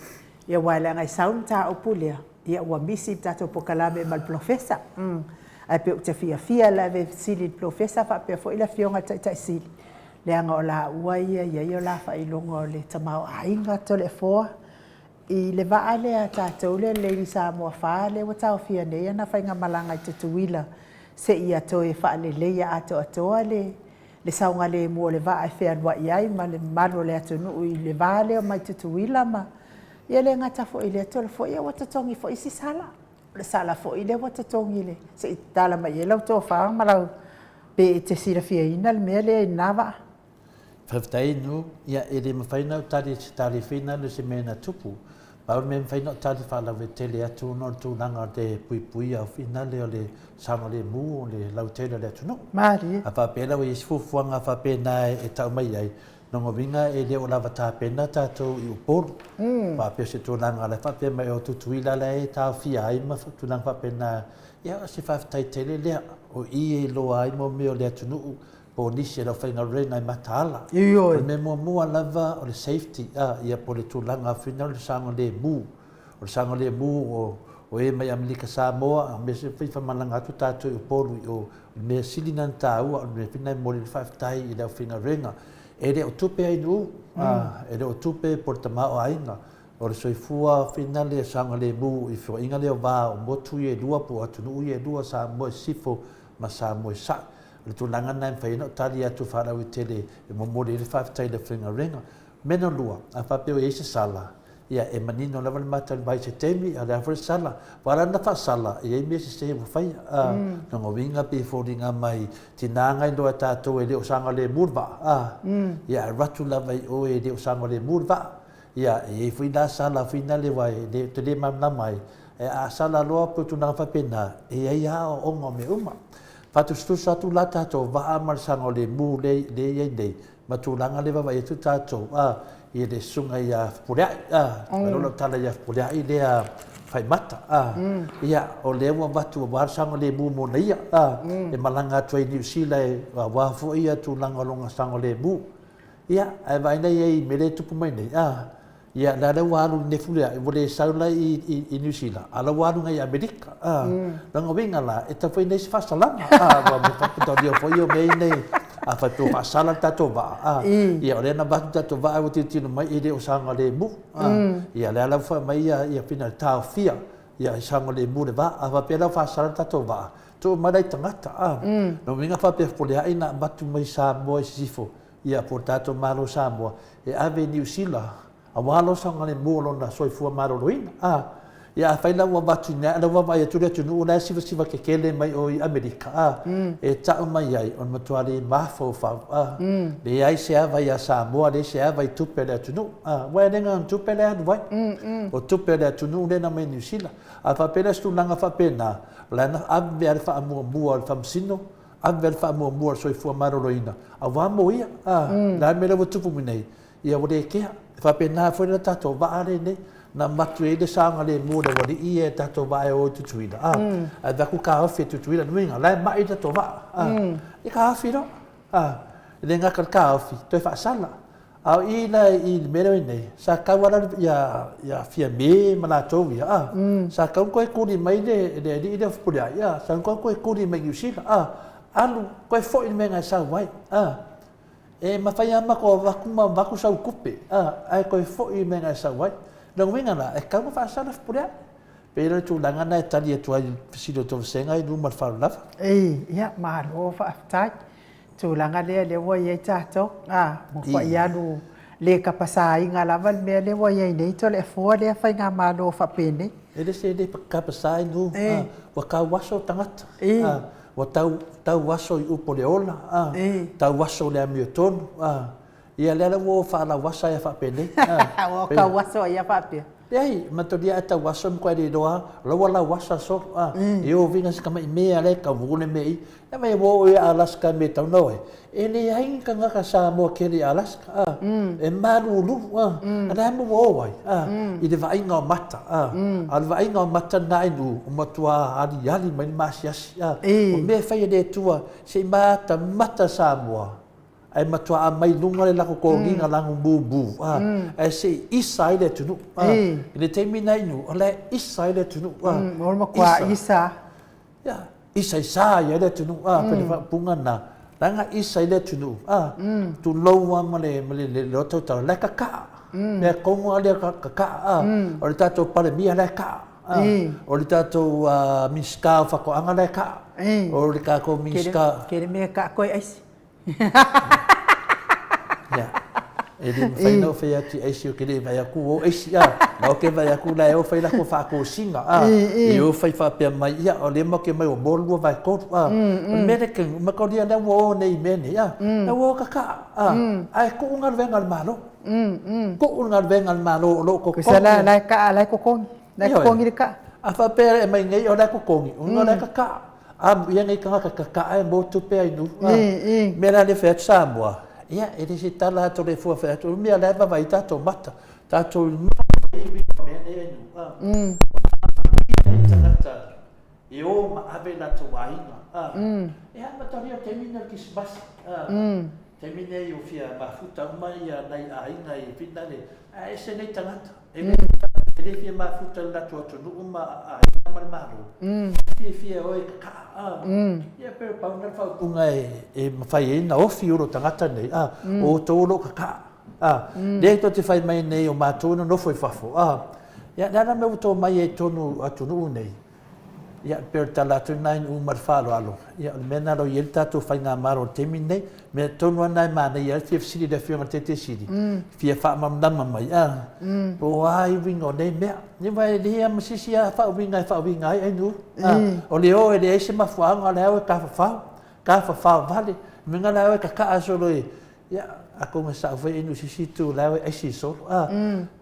ia aua leaga e sau le mataupu lea, ia ua misi le tatou polokalame ma le Polofesa. Ae pei ou te fiafia lava e fesili i le Polofesa faapea foi le Afioga i le Taitai Sili, leaga o laua ia e i ai o la faailoga o le tamaoaiga Toleafoa i le vaa lea a tatou lea le Lady Samoa 4 lea ua taofia nei ana faigamalaga i Tutuila seia toe faaleleia atoatoa le le saogalemu o le vaa e fealuai ai ma le mamalu o le atunuu i le va lea mai Tutuila ma, ia le gata foi i lea Toleafoa, ia ua totogi foi si sala. O le sala foi lea ua totogi i le, se i tatala mai i ai lau tofa ma lau, pe e te silafiaina le mea lea i lena vaa. Faafetai Nu, ia e le mafai ona ou tali i se tali finau i se mea na tupu. Pau le mea e mafai ona ou tali faalauaitele atu ona o le tulaga o le puipuia o finale o le saogalemu o le lautele o le atunuu. Malie. A faapea la ua i ai se fuafuaga faapena e tau mai ai, lona uiga e le o lava tapena tatou i Upolu. Faapea o se tulaga la e faapea mai o Tutuila la e taofia ai ma tulaga faapena, ia o se faafetai tele lea. O i e iloa ai mo mea o le atunuu po o nisi o le aufaigaluega e mataala. Ioe. O le mea muamua lava o le safety, ia po o le tulaga foi lea o le saogalemu. O le saogalemu o, o e mai Amerika Samoa, aemaise foi faamalaga atu tatou i Upolu i o, o le mea sili lena ona taua, o le mea foi lena e momoli ai le faafetai i le aufaigaluega. E le o tupe ainuu, e le o tupe po o le tamaoaiga, o le soifua foi lena saogalemu i feoaiga lea o va o motu ia e lua po o atunuu ia e lua, Samoa i Sisifo ma Samoa i Sasae. O le tulaga lena e mafai ai ona ou tali atu faalauaitele e momoli ai le faafetai i le aufaigaluega. Mea lona lua, a faapea ua i ai se sala, ia e manino lava le mata i le vai i se taimi, a o le a foi le sala? Aua la na faasala, e i ai mea sese ua faia. A, lona uiga pei e foliga mai, tiga na iloa e tatou e le o saogalemu le vaa, a, ia ae alu atu lava i o e le o saogalemu le vaa. Ia, e i ai foi la sala foi nale aua e le, ou te le malamalama ai, ae a sala loa pei o tulaga faapena, e i ai lava aoaoga o mea uma. Faatusatusa atu la tatou vaa ma le saogalemu lea e i ai nei, ma tulaga lea e vaavaai atu tatou a, i le susuga ia Fepuleai a, mm. lau tala ia Fepuleai lea faimata a, ia o lea ua avatu aua le saogalemu mo na ia a, e malaga atu ai i Niu Sila e aua foi ia tulaga o lona saogalemu. Ia, ae vaai nei ai i mea lea e tupu mai nei a, Ia, la lea ua alu i Nefulea'i, ua le sau la i, i, i Niu Sila, a la ua alu ngai i Amerika. A, lona uiga la, e tatau foi nei se faasalaga. A, ua mea faapitoa foi o mea ia nei, a faapea ua faasala le tatou vaa, a, ia, o lea na avatu le tatou vaa ua tilotilo mai e le o saogalemu. A, ia, lea la ua fai mai ia, ia fina taofia, ia e saogalemu le vaa. A faapea la ua faasala le tatou vaa, tuu mai la i tagata. A, lona uiga faapea Fepulea'i na avatu mai Samoa i sisifo, Ia, po o le tatou Malo o Samoa, e ave i Niu Sila, aua lou saogalemu o lona soifua maloloina. A, ia afai la ua avatu i ina, a o la ua vaavaai atu le atunuu la e sivasiva kekele mai o i Amerika, a, e tau mai ai, o le matua le mafaufau, a, leai se ava ia Samoa, leai se ava i tupe a le atunuu, a, aua e le na o ni tupe la e alu ai, o tupe a le atunuu lea na aumai i Niu Sila. A faapea la o se tulaga faapena, o la e na ave lava le faamuamua a le Faamasino, Ave le faamuamua i le soifua maloloina, aua mo ia, a, le a le mea lea ua tupu mai nei, ia ua le kea. E faapena foi le tatou vaa lenei, na avatu ai le saogalemu o le aualii ia i le tatou vaa e o i Tutuila, a, ae avatu taofi e Tutuila, lona uiga, o la e mai le tatou vaa, a, ia taofi loa, a, e le gata i le taofi, toe faasala. A o i la i le mea lea ua i ai nei, sa tatau lava la ia Fiame ma latou ia, a, sa tatau ona toe tuli mai le alii lea o Fepuleai, a, sa tatau ona toe tuli mai Niu Sila, a, alu, toe foi i le mea na e sau ai, a. E mafai lava ona matou avatu ma avatu sau tupe, a, ae toe foi i le mea na e sau ai. O lona uiga la, e tatau ona faasala Fepuleai. E pei la o le tulaga lena e tali atu ai i le fesili o Toevasega i luma o le faalolava. Ia, malo faafetai. Tulaga lea lea ua i ai tatou, a, matuai alu le tapasaina lava le mea lea ua i ai nei Toleafoa lea faigamalo faapenei. E le se le tapasa i nu, a, ua tau aso tagata, a, ua tau, tau aso i upu o le ola, a, tau aso i le amiotonu, a, ia lea la ua o faalauasa ai faapenei, a. Ua tau aso ai faapea. Leai, manatua a tau aso matua le iloa la ua lauasa solo, a, e o vina si tamai mea la e tau le mea i. E mai ua oo i Alaska i mea e tatau ona o ai, e leai ni tagata Samoa tele i Alaska, a, e malulu, a, a o le a le mea ua o ai, a, i le vaaiga o mata, a, a o le vaaiga o mata lena i Nu'u, ua matua aliali mai le maasiasi, a, o mea e fai e le Atua se i matamata Samoa, ae matua aumai i luga le latou toniga lanu mumu, a, ae se i isa ai le atunuu, a. I le taimi lena i Nu'u, o la e isa ai le atunuu, a. O le matua isa. Ia, isaisa ai ai le atunuu, a, pei o le faaupuga lena, leaga isa ai le atunuu, a, tulou lava ma le, ma le iloa tautala, la e kakaa, mea tonu lava lea kakaa, a, o le tatou Palemia la e kaa, a, o le tatou Minisita o Faatoaga la e kaa, o le tatou Minisita. Tele mea e kaa koe aisi. Ia, e le mafai ona ou fai atu i aisi ou te le i vaai atu ua o aisi, a. La ou te vaai atu la e o fai latou faatosina, a. E o fai faapea mai, ia, o lea matou te omai ua maua le 2/3, a. O le mea lea e mataulia lea ua o nei i mea nei, a. La ua o kakaa, a. Ae tuu galuega a le Malo. Tuu le galuega a le Malo o lo o totogi. Tusa la, la e kaa, la e totogi. La e totogi le kaa. A faapea e aumai nei o la e totogi, o la e kakaa. Amuia nei tagata kaka'a e maua tupe ai nuu. A mea la lea fai atu Samoa, ia e le se tala a Toleafoa fai atu, o le mea la e vavaai tatou mata, tatou iloa lelei uiga o mea nei ai nuu. A ua aafia ai tagata e o ma ave latou aiga. A e amatalia o le taimi lenei o le Kerisimasi. A taimi lenei ua fia mafuta uma ia nai aiga i Finale, ae ese nei tagata. E le e le fia mafuta i le latou atunuu ma aiga ma le Malo, e fiafia e o e kaka'a, a. Ia pei o pau lena o le faaupuga e mafai ai ona ofi ulo tagata nei, a, o outou o lo o kaka'a, a. Lea tou te fai mai nei o matou e nonofo i fafo, a. Ia le a la le mea ua outou omai ai i totonu o atunuu nei? Ia, e pei o le tala atu lena i nuu ma le faaaloalo, ia o le mea lena o lo o i ai le tatou faigamalo i le taimi lenei. O le mea tonu lava lena e manaia ai le fia fesili i le Afioga i le Taitai Sili, fia faamalamalama mai, a, po o a uiga o nei mea. Ia aua e leai lava ma se isi faauiga e faauiga ai nuu. A, o le o e leai se mafuaaga o la e o e tafafao, tafafao vale. O le mea lena o la e o e kakaa solo i Ia, atonu e sao foi inu i se isi itu o la e aisi solo, a.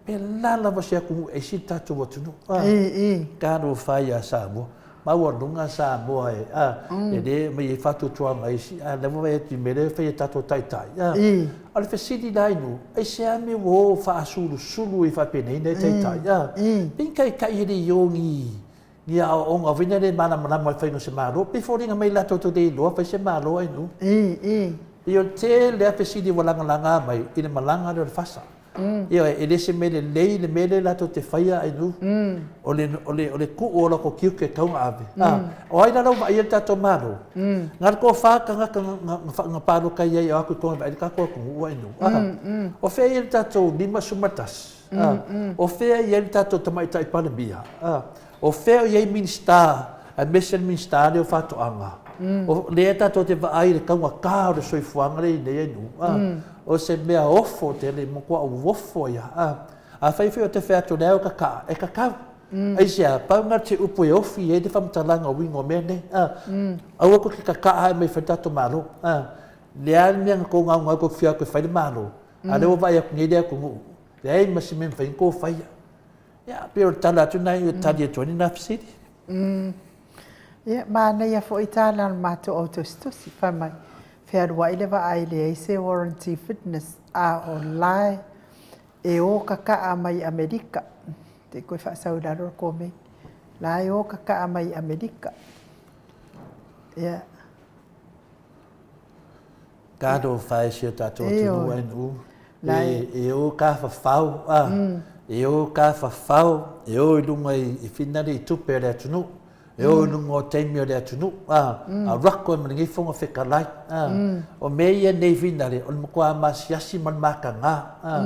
Pe la lava se atunuu e aisi le tatou atunuu, a. Talofa e ia Samoa. Maualuga Samoa e, a. E le aumai ai faatuatuaga e isi, a o lea ua vaai atu i mea lea e fai e tatou taitai, a. A o le fesili la i nuu, aisea mea ua o faasulusulu ai faapenei nai taitai, a. Pe ni taitai e le i o ni ni aoaoga foi lea le malamalama i le faiga o se Malo, pei e foliga mai latou te le iloa fai se Malo ae nuu. Pei o le tele lava fesili ua lagalaga mai i le malaga lea o le FASA. Ioe, e le se mea lelei le mea lea latou te faia ae nuu. O le, o le, o le tuu o latou tiute e tatau ona ave. A, o ai la la ua vaaia le tatou Malo? Na o le toafa tagata na, na, na palota i ai e o atu i totonu e vaai le tatou atunuu ae nuu. A, o fea e i ai le tatou 51? O fea e i ai le tatou Tamaitai Palemia? O fea o i ai Minisita, aemaise le Minisita lea o Faatoaga? O lea tatou te vaai i le taugata o le soifuaga lea e i ai nei nuu. O se mea ofo tele, matua ofo ai lava. Afai foi ou te fai atu o lea e kakaa, e kakau. Aisea? Pau lena o se upu e ofi ai le faamatalaga o uiga o mea nei. Aua tou te kakaa ae omai e fai le tatou Malo. Le a le mea na tou naunau tou te fia o atu e fai le Malo, a o lea ua vaai atu nei le atunuu, leai ma se mea e mafai ona tou faia. Ia, pei o le tala atu lena e tali atu ai lena fesili. Ia, manaia foi tala a le matou au tusitusi, fai mai, fealuai le vaa e leai se warranty fitness, a o la e o kakaa mai Amerika. Te i koe faasau i lalo le komeni. La e o kakaa mai Amerika. Ia. Talofa e si o tatou atunuu ai nuu. E, e o tafafao, a, e o tafafao, e o i luga i finale i tupe a le atunuu, e o i luga o taimi o le atunuu, a, alu atu ai ma lenei Fofoga Fetalai, a. O mea ia nei finale, o le matua masiasi ma le mataga, a.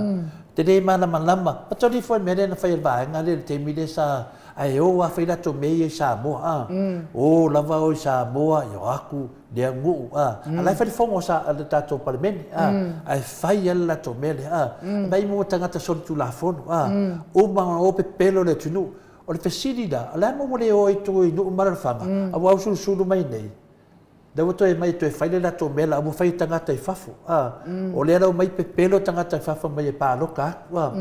Te le malamalama, mataulia foi le mea lea na fai e le vaega lea i le taimi lea sa, ae o lava fai latou mea ia i Samoa, a. O lava o i Samoa, ia o atu, lea nuu a a la e fai le fono sa a le tatou palemene a ae fai a le latou mea lea a mai mo tagata solitulafono a uma ona o pepelo le atunuu. O le fesili la, o le a mo ua le o ai tou i nuu ma alaalafaga aua ua sulusulu mai nei lea ua toe mai e toe fai le latou mea la ua fai e tagata i fafo a o lea la ua mai pepelo tagata i fafo mai e palota atu a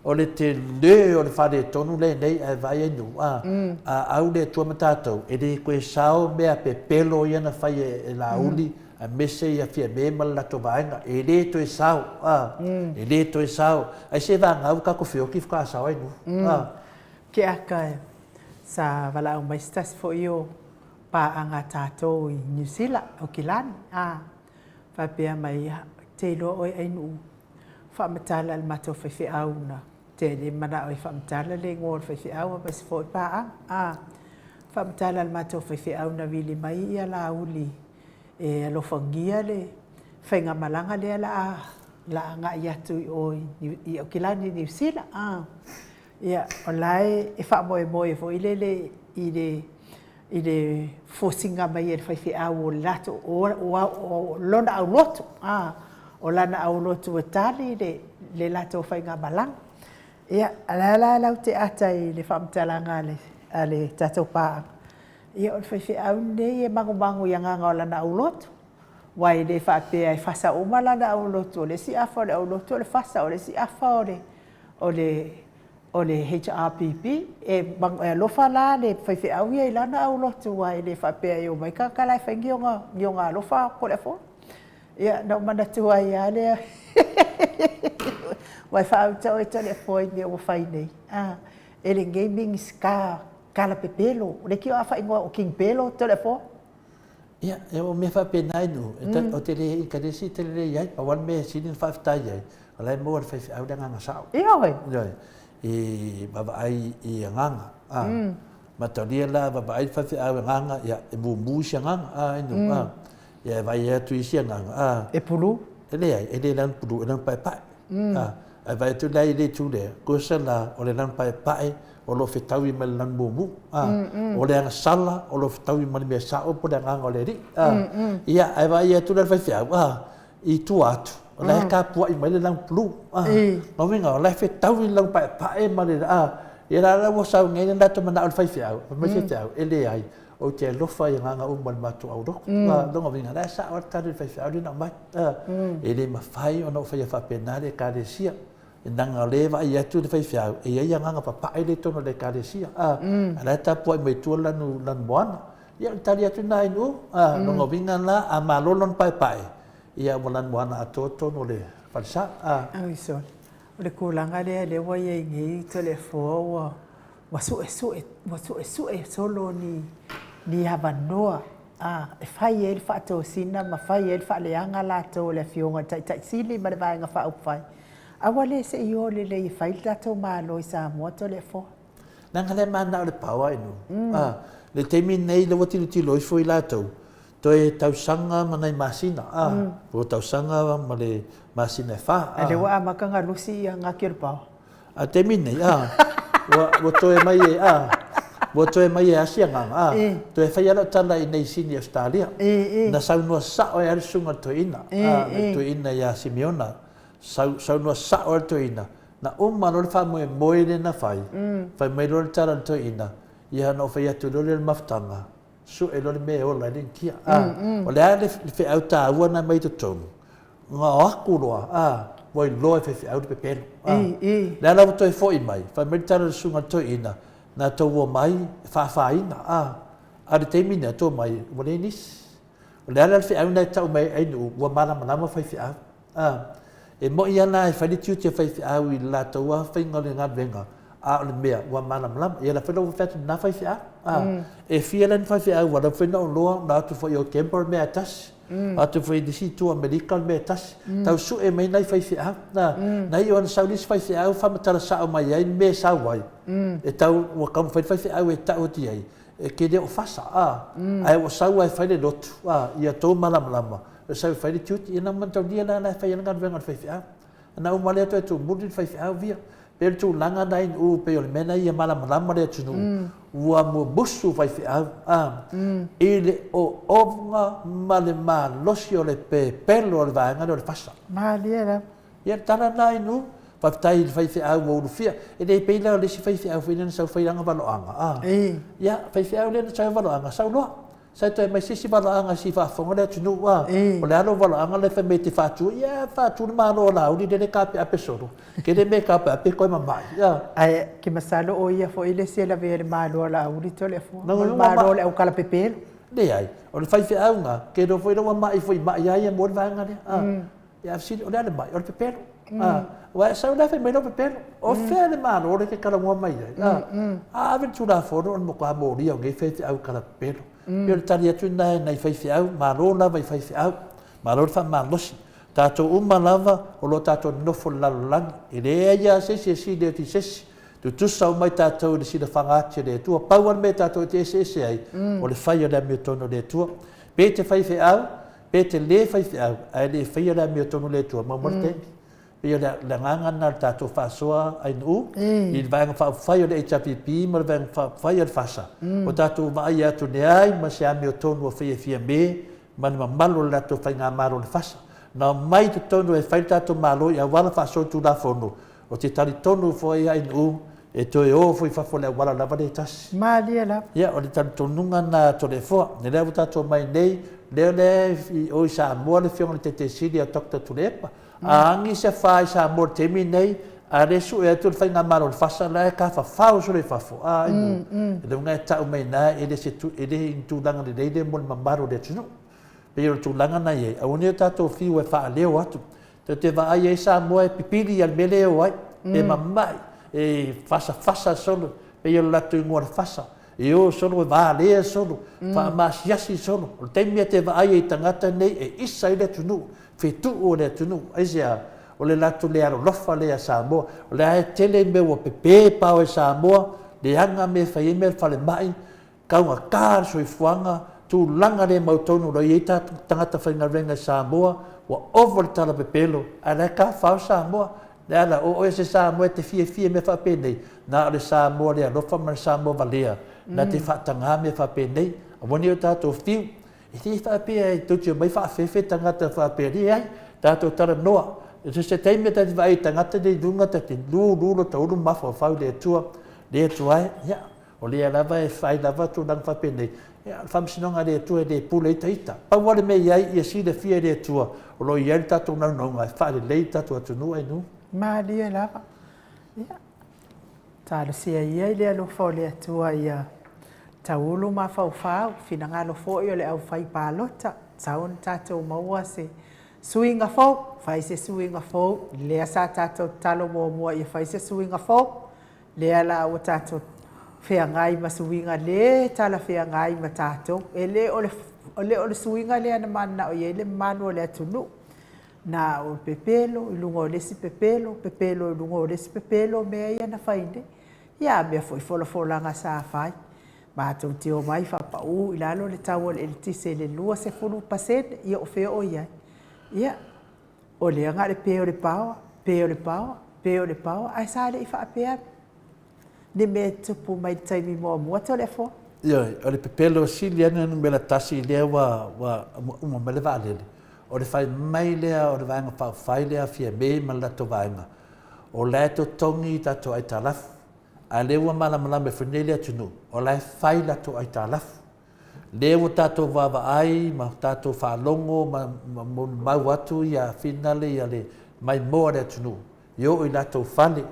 O le tele o le faaletonu lenei ae vaai ai nuu a, a au le Atua ma tatou, e le toe sao mea pepelo ia na fai e Laauli aemaise ia Fiame ma le latou vaega, e le toe sao a, e le toe sao. Aisea vagau tatou feoti faatoa sao ai nuu a. Keaka sa valaau mai se tasi foi o paaga a tatou i Niu Sila, Aukilani, a, faapea mai, te iloa oe Ainuu, faamatala i le matou faifeau na te le manao e faamatala le igoa o le faifeau aemaise foi paaga. A faamatala i le matou faifeau na vili mai ia Laauli e alofagia le faigamalaga lea la a la a agai atu i o i Aukilani i Niu Sila. A ia o la e faamoemoe foi lele i le i le fosiga mai e le faifeau o le latou, o lona aulotu, a, o lana aulotu e tali le, le latou faigamalaga. Ia, a la la lau te ata i le faamatalaga a le, a le tatou paaga, ia o le faifeau lenei e magumagu i agaga o lana aulotu, aua e le faapea e fasa uma lana aulotu, o le isi afa o le aulotu o le fasa, o le isi afa o le, o le O le HRPP, e alofa la le faifeau ia i lana aulotu aua e le faapea e omai tagata la e fai ni ona alofa Toleafoa. Ia, na ou manatua ai lava lea, aua e faauta oe Toleafoa i mea ua fai nei, a, e lenei Minisita kalapepelo, leitioa a faaigoa o King Pelo Toleafoa. Ia, o mea faapena i nuu, ou te le inkaresi tele le i ai, pau lava le mea e sili ona faafetai ai, o la e maua e le faifeau le agaga sao. Ioe. Ioe. I vaavaai i agaga, a. Mataulia la vaavaai le faifeau i agaga, ia, e mumu isi agaga, a, i nuu, a. Ia, e vaai atu i isi agaga, a. E pulu? E leai, e le lanu pulu, e lanu paepae. A, ae vaai atu la i le itu lea, tusa la o le lanu paepae o lo o fetaui ma le lanu mumu, a, o le agasala o lo o fetaui ma le mea sao po o le agaga o le Alii, a. Ia, ae vaai atu la le faifeau, a, i tua atu, o la e tapuai mai le lanu pulu, a. Lona uiga, o la e fetaui le lanu paepae ma le, a, ia la la ua sau nei le latou manao i le faifeau, fai mai le faifeau, e leai, ou te alofa i agaga uma o le matou aulotu. A, lona uiga, o la e sao lava le tali a le faifeau lea na aumai, a. E le mafai ona ou faia faapena le Ekalesia, leaga o lea e vaai atu le faifeau, e i ai agaga papae lea i totonu o le Ekalesia, a, a o la e tapuai mai tua le lanu, lanu moana. Ia, o le tali atu lena i nuu, a, lona uiga la, a malo lona paepae, ia ua lanu moana atoa totonu o le falesa, a. Oi sole, o le tulaga lea lea ua i ai nei Toleafoa ua ua suesue, ua suesue solo ni, ni avanoa a, e fai ai le faatosina ma fai ai le faaleaga latou o le Afioga i le Taitai Sili ma le Vaega Faaupufai. Aua le se i o lelei e fai le tatou Malo i Samoa Toleafoa. Leaga lea manao le power i nuu. A, le taimi lenei lea ua tilotilo ifo i latou, toe tausaga ma nai masina, a, po o tausaga ma le masina e fa, a. A lea ua amata ona lusi ia gati o le power. A taimi nei, a, ua, ua toe mai e, a, ua toe mai e asi agaga, a, toe fai lava lau tala i nei sini Ausetalia. Na saunoa sao ai lava le susuga i le toeaina, a, le toeaina ia Simiona, sau, saunoa sao ai le toeaina, na uma loa le faamoemoe lea na fai, fai mai loa le tala a le toeaina, ia na ou fai atu loa lea i le mafutaga, sue loa le mea e ola ai le initia. A, o le a le feau taua na aumai i totonu? Na o atu loa, a, ua iloa e faifeau le pepelo. A, lea la ua toe foi mai, fai mai le tala a le susuga i le toeaina, na tou omai e faafaina, a, A o le taimi lea, to mai, ua leai nisi. O le ala o le feau lena e tau mai ai Nu'u, ua malamalama faifeau. A, e mo'i lava la e fai le tiute o faifeau i le latou lava faiga o le galuega, a o le mea, ua malamalama. Ia o la foi la ua fai atu lena faifeau. A, e fia la ni faifeau ua lava foi na ou iloa, na o atu foi i o Canberra o le mea lava e tasi. O atu foi i nisi itu o Amerika o le mea e tasi. Tau sue mai nai faifeau. A, na iu lava ina sau le isi faifeau faamatala sao mai ai le mea e sau ai, e tau, ua taumafai le faifeau e tau atu i ai, e te le o fasa, a, ae ua sau lava e fai le lotu, a, ia outou malamalama, e sau e fai le tiute. Ia na manatua la la e fai ai le galuega a le faifeau. Na uma lea toe tumuli le faifeau ia. Pei o le tulaga na i pei o le mea lena ia malamalama le atunuu, ua mumusu faifeau, a, i le ooooga ma le malosi o le pepelo o le vaega lea o le fasa. Malie lava. Ia le tala lena Inu, faafetai i le faifeau ua ulufia. E le pei la o le isi faifeau foi lea na sau fai lana valoaga, a. Ia, faifeau lea na sau ai valoaga, sau loa. Sa toe aumai se isi valoaga se i faafofoga le atunuu, a. O le a lou valoaga lea fai mai e te faatu? Ia, faatu le Malo o Laauli lele e taapeape solo. Tele mea e taapeape toe mamai, a. Ae ke masalo o ia foi le isi e lavea i le Malo a Laauli Toleafoa, ma le Malo o le aukalapepelo. Leai, o le faifeau na, ke iloa foi la ua mai foi i mai a ia mo le vaega lea, a. Ia a fesili, o le a le mai? O le pepelo. A, aua e sau la fai mai lou pepelo. O fea le Malo lea e te talanoa mai ai? A, a ave le Tulafono o le matua molia o nei faifeau i tala pepelo. Pei o le tali atu lena e nai faifeau, malo lava i faifeau, malo le faamalosi. Tatou uma lava o lo o tatou nonofo i le lalolagi, e leai lava se isi e sili atu i se isi. Tutusa uma i tatou i le silafaga ati a le Atua. Pau lava le mea e tatou te eseese ai, o le fai o le amiotonu a le Atua. Pe te faifeau, Pe te le faifeau, ae le faia le amiotonu le Atua, maua mai le taimi. Pei o le agaga lena o le tatou faasoa Ainuu, i le Vaega Faaupufai o le HRPP ma le Vaega Faaupufai o le FASA, ua tatou vaai atu leai ma se amiotonu o faia e Fiame ma le mamalu o le latou Faigamalo o le FASA. Na omai i totonu e fai le tatou Malo i auala faasolitulafono, Ou te talitonu foi Ainuu, e toe o foi i fafo i le auala lava lea e tasi. Malie lava. Ia, o le talitonuga lena a Toleafoa. O lea ua tatou omai nei, lea lea i o i Samoa le Afioga i le Taitaifono ia Doctor Tuilaepa. A agi se afa i Samoa i le taimi lenei, a le sue atu le Faigamalo a le FASA la e tafafao solo i fafo, a Ainuu, e le uiga e tau mai i ina e le se e le ni tulaga lelei lea mo le mamalu o le atunuu. Pei o le tulaga lena e i ai, aua ne i o tatou fiu e faaleo atu. Tou te vaai ai Samoa e pipili ia le mea lea e o ai, e mamai, e fasafasa solo, pei o le latou igoa o le fasa, e o solo e valea solo, faamaasiasi solo. O le taimi e te vaai ai i tagata nei e isa ai le atunuu, fetuu o le atunuu. Aisea? O le latou le alolofa lea ia Samoa. O lea e tele mea ua pepe pao e Samoa, leaga mea e fai ai mea o le falemai, Taugata le soifuaga, tulaga le mautonu o lo o i ai tagata faigaluega i Samoa, ua ova le tala pepelo, ae la e tafafao Samoa. Leala, o oe o se Samoa e te fiafia i mea faapenei, na o le Samoa le alofa ma le Samoa valea na te faataga mea faapenei. Aua ne i o tatou fiu, e le faapea e tou te omai faafefe tagata faapea, leai, tatou talanoa. So se taimi e ta te vaai i tagata nei i luga, ta te lulu lota ulu ma mafaufau i le Atua, le Atua e, ia, O lea lava e fai lava tulaga faapenei, ia, o le faamasinoga a le Atua e le pule ai ita. Pau lava le mea e i ai, ia silafia e le Atua o lo o i ai le tatou naunauga e faalelei le tatou atunuu ae nu. Malie lava. Ia, talosia ia i le alofa o le Atua ia taulu mafaufau, finagalo foi o le aufai palota, tatau ona tatou maua se suiga fou, fai se suiga fou, lea sa tatou tatalo muamua ia fai se suiga fou, Lea la ua tatou feagai ma suiga le talafeagai ma tatou. E le o le, le o le suiga lea na mananao i ai le mamalu o le atunuu. Na o le pepelo i luga o le isi pepelo, pepelo i luga o le isi pepelo mea ia na fai nei. Ia a mea foi folafolaga sa fai. Matou te omai faapau i lalo le tau o le eletise i le 20%, ia o fea o i ai? Ia, O lea na o le pe o le paoa, pe o le paoa, pe o le paoa, ae sa le i faapea ni mea e tupu mai i le taimi muamua Toleafoa. Ioe, o le pepelo sili lava na numera tasi lea ua ua uma mai le vaalele, o le fai mai lea o le Vaega Faaupufai lea a Fiame ma le latou vaega, o la e totogi tatou aitalafu, a o lea ua malamalama ifo nei le atunuu, o la e fai latou aitalafu. Lea ua tatou vaavaai ma tatou faalogo ma molimau atu ia finale ia le maimoa a le atunuu e oo i latou fale,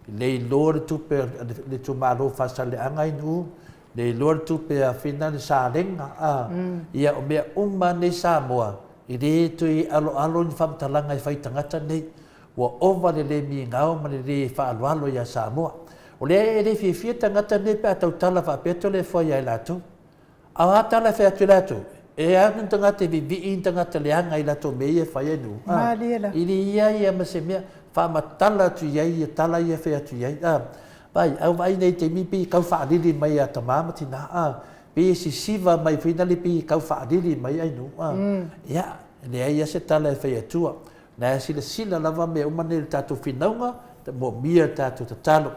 le iloa le tupe a le itumalo o Faasaleleaga i Nu'u, Le iloa le tupe a fina le salega a. Ia o mea uma nei Samoa e le toe aloalo ni faamatalaga e fai tagata nei. Ua ova le le migao ma le le faaaloalo ia Samoa. O lea e le fiafia tagata nei pe a tautala faapea Toleafoa ia i latou. A o a tala e fai atu i latou? E a ni tagata e vivii ni tagata leaga i latou mea ia e fai ai nuu? A, i le ia ia ma se mea, faamatala atu i ai ia tala ia e fai atu i ai. A, vaai, a ua vaai nei taimi pei e tau faalili mai ia tama ma tina, a, pei e sisiva mai foi nale pei e tau faalili mai ai nuu, a. Ia, e leai lava se tala e fai atua. Na e silasila lava mea uma nei i le tatou finauga, e moomia le tatou tatalo.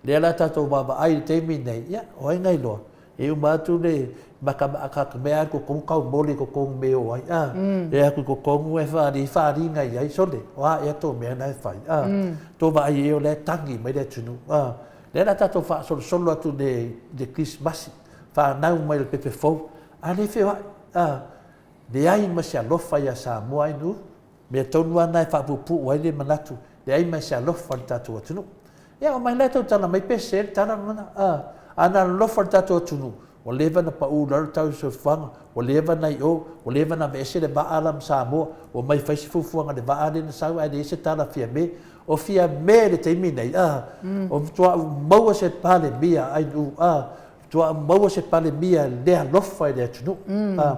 Lea la tatou vaavaai i le taimi nei, ia, o ai na iloa, E uma atu le makamakaka mea i totonu taumoli i totonu me o ai a e atu i totonu e faali faaliga i ai sole o a ea tō mea na e fai a tō vaai e o lea e tagi mai le atunuu a lea la tatou faasolosolo atu le le Krisimasi whanau mai le pepe fou a le feoai a leai ma se alofa ia Samoa ai nu Mea tonu lava na e faapuupuu ai le manatu, leai ma se alofa i le tatou atunuu. Ia, omai la e tautala mai pe sese le tala lena. A, a na alolofa i le tatou atunuu, ua leva ona pau i lalo le tau o le soifuaga, ua leva ona i o, ua leva ona aveese le vaa la ma Samoa, ua omai fai se fuafuaga i le vaa lea na sau ae leai se tala Fiame. O Fiame i le taimi nei, a, o matuā ou maua se Palemia ai nuu, a, matuā ou maua se Palemia le alofa i le atunuu. A,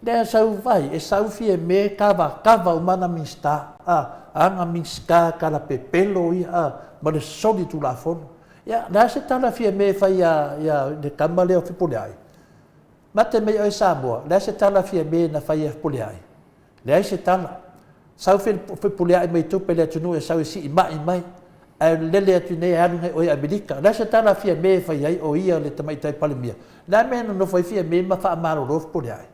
Lea sau vai e sau Fiame kava kava uma ana Minista a ana Minista kala pepelo ia a ma le soli tulafono. Ia le a se tala Fiame e fai ia ia le tama lea o Fepuleai? Mate mai oe Samoa, le a se tala Fiame na fai ia Fepuleai? Leai se tala. Sau Fepuleai mai tupe le atunuu e sau e sii mai mai, ae lele atu nei e alu nei oe i Amerika. O le a se tala a Fiame e fai ai o ia le Tamaitai Palemia? O le a mea e nonofo ai Fiame ma faamalolo Fepuleai?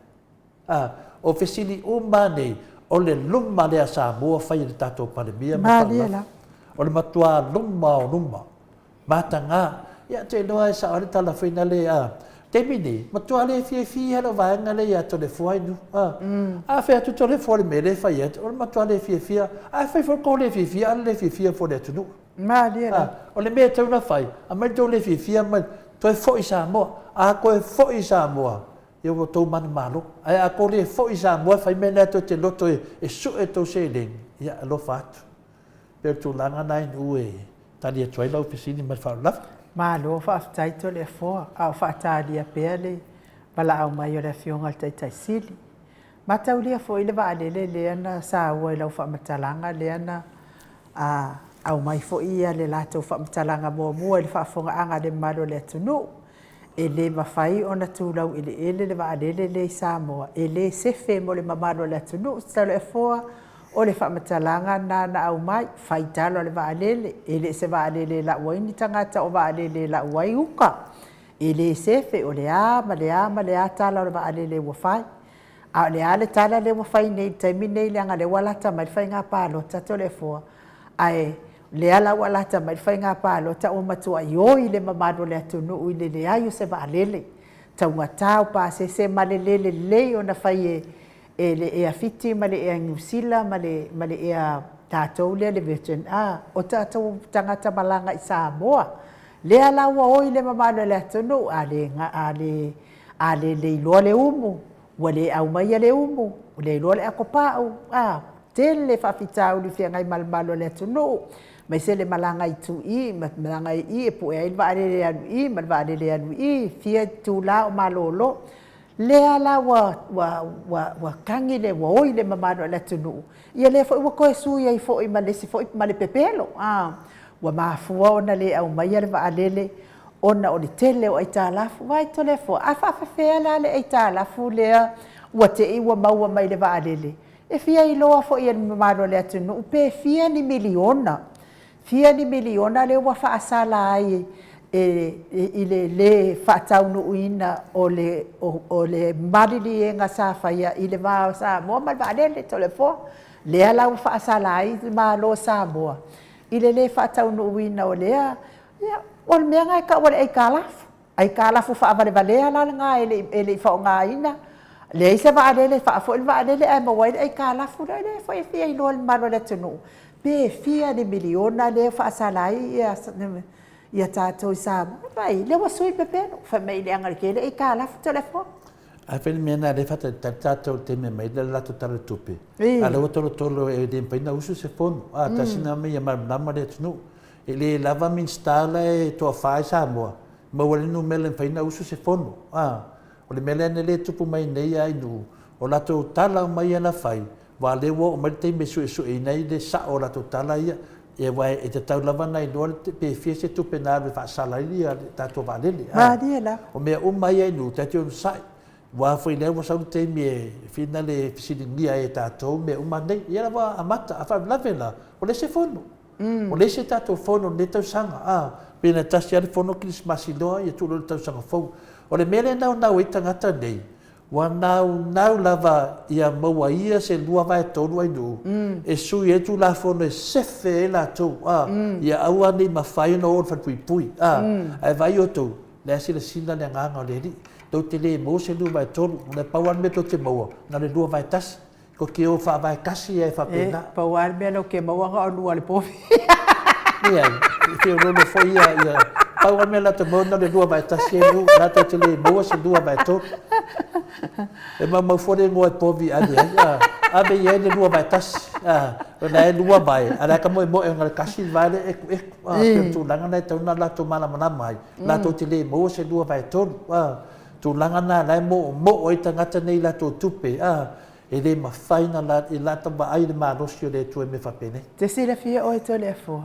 A, o fesili uma nei, o le luma lea a Samoa fai e le tatou Palemia ma Malie. O le matua luma o luma. Mataga. Ia, te iloa e sao ai le tala foi nale, a, taimi nei, matua le fiafia lou vaega lea ia Toleafoa inu, a. A fai atu Toleafoa i le mea lea e fai atu, o le matua le fiafia, a fai foi le tou le fiafia, a le le fiafia foi o le atunuu. Malie la. O le mea e tatau ona fai, aumai le tou le fiafia ma toe foi i Samoa. A toe foi i Samoa, ia ua outou manumalo. Ae a tou le foi i Samoa e fai mea na tou te loto e sue tou seleni, ia alofa atu. Pei o le tulaga lena i nuu e tali atu ai lau fesili ma le faaaloalo lava. Malo faafetai Toleafoa, a o faatalia pea le valaau mai o le Afioga i le Taitai Sili. Mataulia foi le vaalele lea na saua i lau faamatalaga lea na aumai foi le latou faamatalaga muamua i le faafofogaaga a le mamalu o le atunuu. E le mafai ona tu laueleele le vaalele lea i Samoa, e le sefe mo le mamalu o le atunuu. Toleafoa, o le faamatalaga lena na aumai, fai tala o le vaalele, e le o se vaalele e lau ai ni tagata, o vaalele e lau ai uta. E le sefe, o le a ma le a ma le a tala o le vaalele ua fai. A o le a le tala lea ua fai nei i le taimi lenei leaga o lea ua lata mai le faiga palota Toleafoa, ae o lea la ua lata mai le faiga palota ua matuai oi le mamalu o le atunuu i le leai o se vaalele. Taugata o pasese ma le le lelei ona fai e e le Ea Fiti ma le Ea Niu Sila ma le ma le Ea tatou lea le Virgin a o tatou tagata malaga i Samoa lea la ua oi le mamalu o le atunuu a le a le a le leiloa le umu ua le aumaia le umu ua le iloa le atopau a tele faafitauli feagai ma le mamalu o le atunuu aemaise le malaga i itu i ma malaga i i e pue ai le vaalele e alu i i ma le vaalele e alu i i fia itula o malolo. Lea la ua, ua, ua, ua tagi le, ua oi le mamalu o le atunuu, ia lea foi ua toe sui ai foi ma le isi foi, ma le pepelo, a. Ua mafua ona le aumaia le vaalele ona o le tele o aitalafu. Vaai Toleafoa, a faapefea la le aitalafu lea ua te i ua maua mai i le vaalele? E fia iloa foi e le mamalu o le atunuu pe fia ni miliona Fia ni miliona lea ua faasala ai i le lē faataunuuina o le o le maliliega sa faia i le va o Samoa ma le vaalele Toleafoa. Lea la ua faasala ai le Malo o Samoa i le lē faataunuuina o lea, ia o le mea lena e tau o le aitalafu. Aitalafu faavalevalea la lena e le i e le i faaaogaina, leai se vaalele, faafoi le vaalele ae maua ai le aitalafu lea. O lea foi e fia iloa e le mamalu o le atunuu pe fia ni miliona lea e faasala ai Ia tatou i Samoa, vaai, lea ua sui le pepelo, fai mai i leaga i le tele aitalafu Toleafoa. Ae fai le mea lena lea e faatalitali tatou i le taimi e aumai ai le latou Tala o le Tupe, a o lea ua tolotolo e le mafai ona usu se fono. A, tasi lena mea ia malamalama le atunuu. E le lava Minisita la e toafa i Samoa, maua ai le numera e mafai ona usu se fono. A, o le mea lea na le tupu mai nei lava i nuu, o latou tala uma ia na fai, aua o lea ua oo mai le taimi e suesueina ai le sao o latou tala ia, aua e tatau lava ona iloa pe fia se tupe na alu e faasala ai le tatou vaalele. Malie lava. O mea uma ia i nuu, ta te onosai. Aua foi lea ua sau le taimi e fina le fesiligia ai e tatou mea uma nei. Ia la ua amata, a faalavelave la, ua leai se fono. Ua leai se tatou fono i lenei tausaga. A, pe na tasi lava le fono kerisimasi loa, ia tuu loa i le tausaga fou. O le mea lea e naunau ai tagata nei, Ua naunau lava ia maua ia se 2/3 ainuu e sui ai le Tulafono e sefe ai latou, a, ia aua ne i mafai ona o i le falepuipui, a. Ae vaai outou, o la e silasila le Agaga o le Alii, tou te le maua se 2/3, na pau lava le mea tou te maua, na o le 2/1. Tou te o faavae tasi ai faapena. E pau lava le mea lea ou te maua na o lua o le povi. Leai, e feoloolo foi ia, ia pau lava le mea latou maua na o le 2/1 e nuu, latou te le maua se 2/3. E maumau fua le igoa e povi e ave ai, a, ave i ai le 2/1, a, o la e lua vae, a o la e tamoemoe ona o le tasi le vae lea e ekueku, a, pei o le tulaga lena e tatau ona latou malamalama ai, latou te le maua se 2/3, a. Tulaga na la e moomoo ai tagata nei i latou tupe, a, e le mafai ona la, e lata vaai i le malosi o le Atua i mea faapenei. Te silafia oe Toleafoa,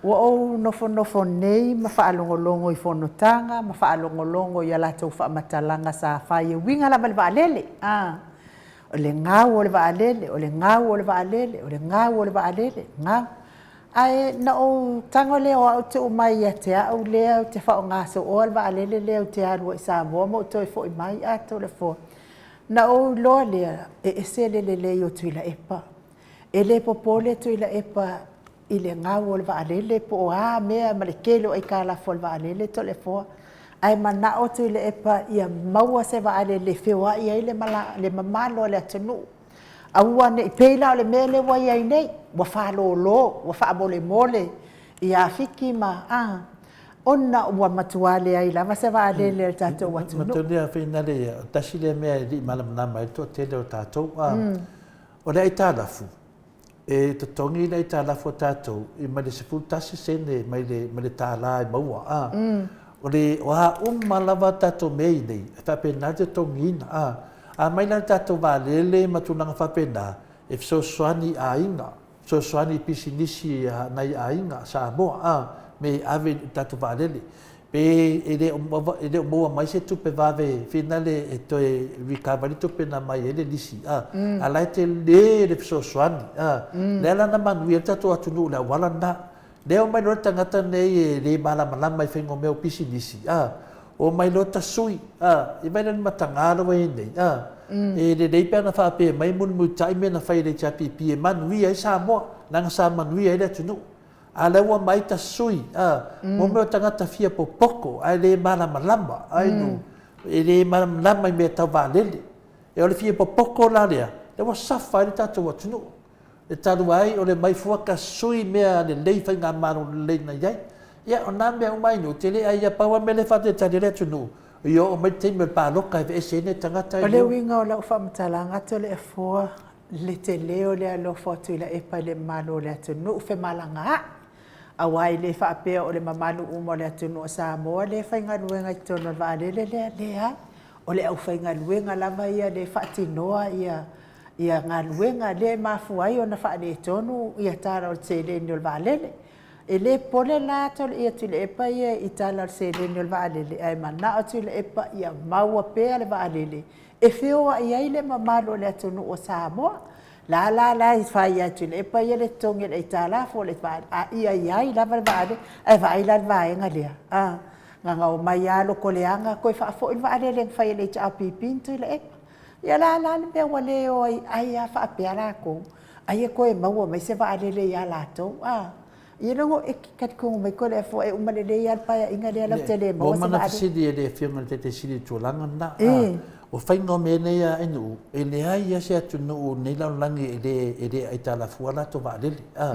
ua ou nofonofo nei ma faalogologo i fonotaga ma faalogologo i a latou faamatalaga sa fai e uiga lava i le vaalele, a, o le gau o le vaalele, o le gau o le vaalele, o le gau o le vaalele, gau. Ae na ou tago lea o au tuu mai ia te au lea ou te faaaoga sooa le vaalele lea ou te alu ai i Samoa ma ou toe foi mai atoa. Na ou iloa lea, e ese le lelei o Tuilaepa. E le popole Tuilaepa i le gau o le vaalele po o a mea ma le tele o aitalafu a le vaalele Toleafoa. Ae manao Tuilaepa ia maua se vaalele e feoai ai le mamalu o le atunuu. Aua ne i pei la o le mea lea ua i ai nei, ua faalolo, ua faamolemole ia Fiti ma a, ona ua matua leai lava se vaalele a le tatou atunuu. Matou finale ia, tasi lea mea e le i malamalama ai le toatele o tatou. O le aitalafu, e totogi le aitalafu a tatou i mai le 11 sene mai le, mai le $1 e maua. A. O le, o a uma lava tatou mea i nei, e faapena le totogiina. A. A mai la le tatou vaalele ma tulaga faapena, e fesoasoani i aiga, fesoasoani i pisinisi a nai aiga Samoa, a, me ave i le tatou vaalele. Pe e le o, e le o maua mai se tupe vave finale e toe recover ai le tupe na aumai ai le lisi, a, a la e tele le fesoasoani, a. Lea la na manuia ai le tatou atunuu i le auala lena. Lea omai loa le tagata nei e le malamalama i faiga o mea o pisinisi, a, omai loa tasui, a, i vai la le mataga la ua i ai nei, a, e lelei pe ana faapea mai mulimulitai mea na fai e le HRPP e manuia ai Samoa, leaga sa manuia ai le atunuu. A o lea ua omai tasui, a, mo mea o tagata fia popoto ae le malamalama, ai no, e le malamalama i mea tau vaalele. E o le fia popoto la lea, lea ua safa ai le tatou atunuu. E talu ai o le mai fua ka sui mea lelei faigamalo lelei na iai. Ia o na mea uma ai ou te le ai ia pau a mea lea faatalitali ai le atunuu ia oo mai le taimi o le paloka e aveese ai nai tagata i O le uiga o lau faamatalaga Toleafoa le tele o le alofa o Tuilaepa i le mamalu o le atunuu femalagaai aua e le faapea o le mamalu uma o le atunuu o Samoa lea e faigaluega i totonu o le vaalele lea, leai o le aufaigaluega lava ia lea e faatinoa ia ia galuega lea e mafua ai ona faaletonu ia tala o le seleni o le vaalele. E le popole la ia Tuilaepa ia i tala o le seleni o le vaalele, ae manao Tuilaepa ia maua pea le vaalele e feoai ai le mamalu o le atunuu o Samoa. La la la e fai lava e Tuilaepa ia le totogi o le aitalafu o le vaalele, a ia i ai lava le vaalele. Ae vaai la i le vaega lea, a, na ona omai lava lotoleaga toe faafoi le vaalele na fai e le HRPP ma Tuilaepa. Ia o le a la le mea ua le o ai ai lava faapea latou, ai e toe maua mai se vaalele ia latou, a. Ia logo e talitonu mai Toleafoa e uma lelei lava le paeaiga lea latou te le maua se vaalele. Ua uma ona fesili e le Afioga i le Taitaifono i le tulaga lena. O faiga o mea nei a atunuu, e leai lava se atunuu o lenei lalolagi e le e le aitalafua latou vaalele, a.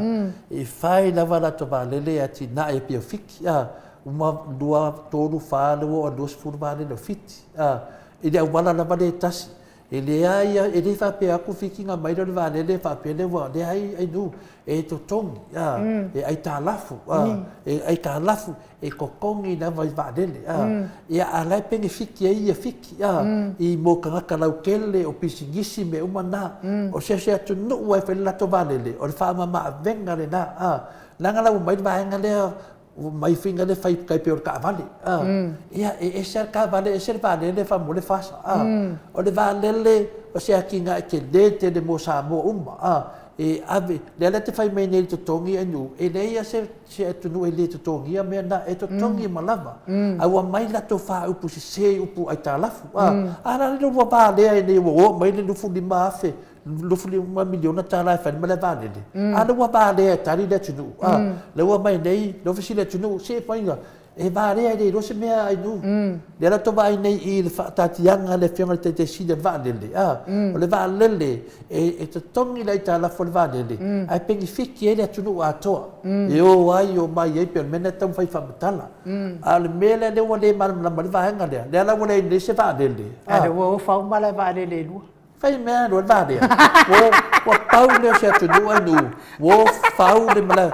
E fai lava latou vaalele e atinae e pei o Fiti, a. Uma, lua, tolu, fa, lea ua oo i le 20 vaalele o Fiti, a. I le auala lava lea e tasi. E leai lava, e le faapea atu Fiti ona aumai lea o le vaalele faapea lea ua, leai ainu, e totogi, a, e aitalafu, a, e aitalafu, e totogi lava i vaalele, a. Ia a o la e penefiti ai ia Fiti, a, i mo tagata lautele, o pisinisi, mea uma na. O so o se atunuu lava e fai le latou vaalele, o le faamama avega lena, a. Leaga la ua aumai le vaega lea ua mai faiga lea fai tai pei o le taavale, a. Ia e ese lava le taavale ese le vaalele faamolemole FASA, a. O le vaalele o se atinae tele tele mo Samoa uma, a. E ave, lea la e te fai mai nei i le totogi ainu, e leai lava se se atunuu e le totogia mea na, e totogi uma lava. Ae ua aumai latou faaupu sese i upu aitalafu, a. A la le ua valea ai nei ua oo mai le $25,000, $25 miliona e fai ai le malae vaalele, a lea ua valea e tali le atunuu, a. Lea ua aumai nei, lea ua fesili le atunuu, se faiga, e valea e le iloa se mea ainu. Lea la tou vaai nei i le faataatiaga a le Afioga i le Taitai Sili o le vaalele, a. O le vaalele, e totogi le aitalafu a le vaalele, ae penefiti ai le atunuu atoa, e o ai o mai ai, pei o le mea lena e taumafai e faamatala. A o le mea lea lea ua le malamalama ai le vaega lea, lea la ua leai nei se vaalele, a. A o lea ua ofa uma malae vaalele e lua. Fai mea alu ai le valea. Ua ua pau lea o se atunuu ainu, ua fau le malae.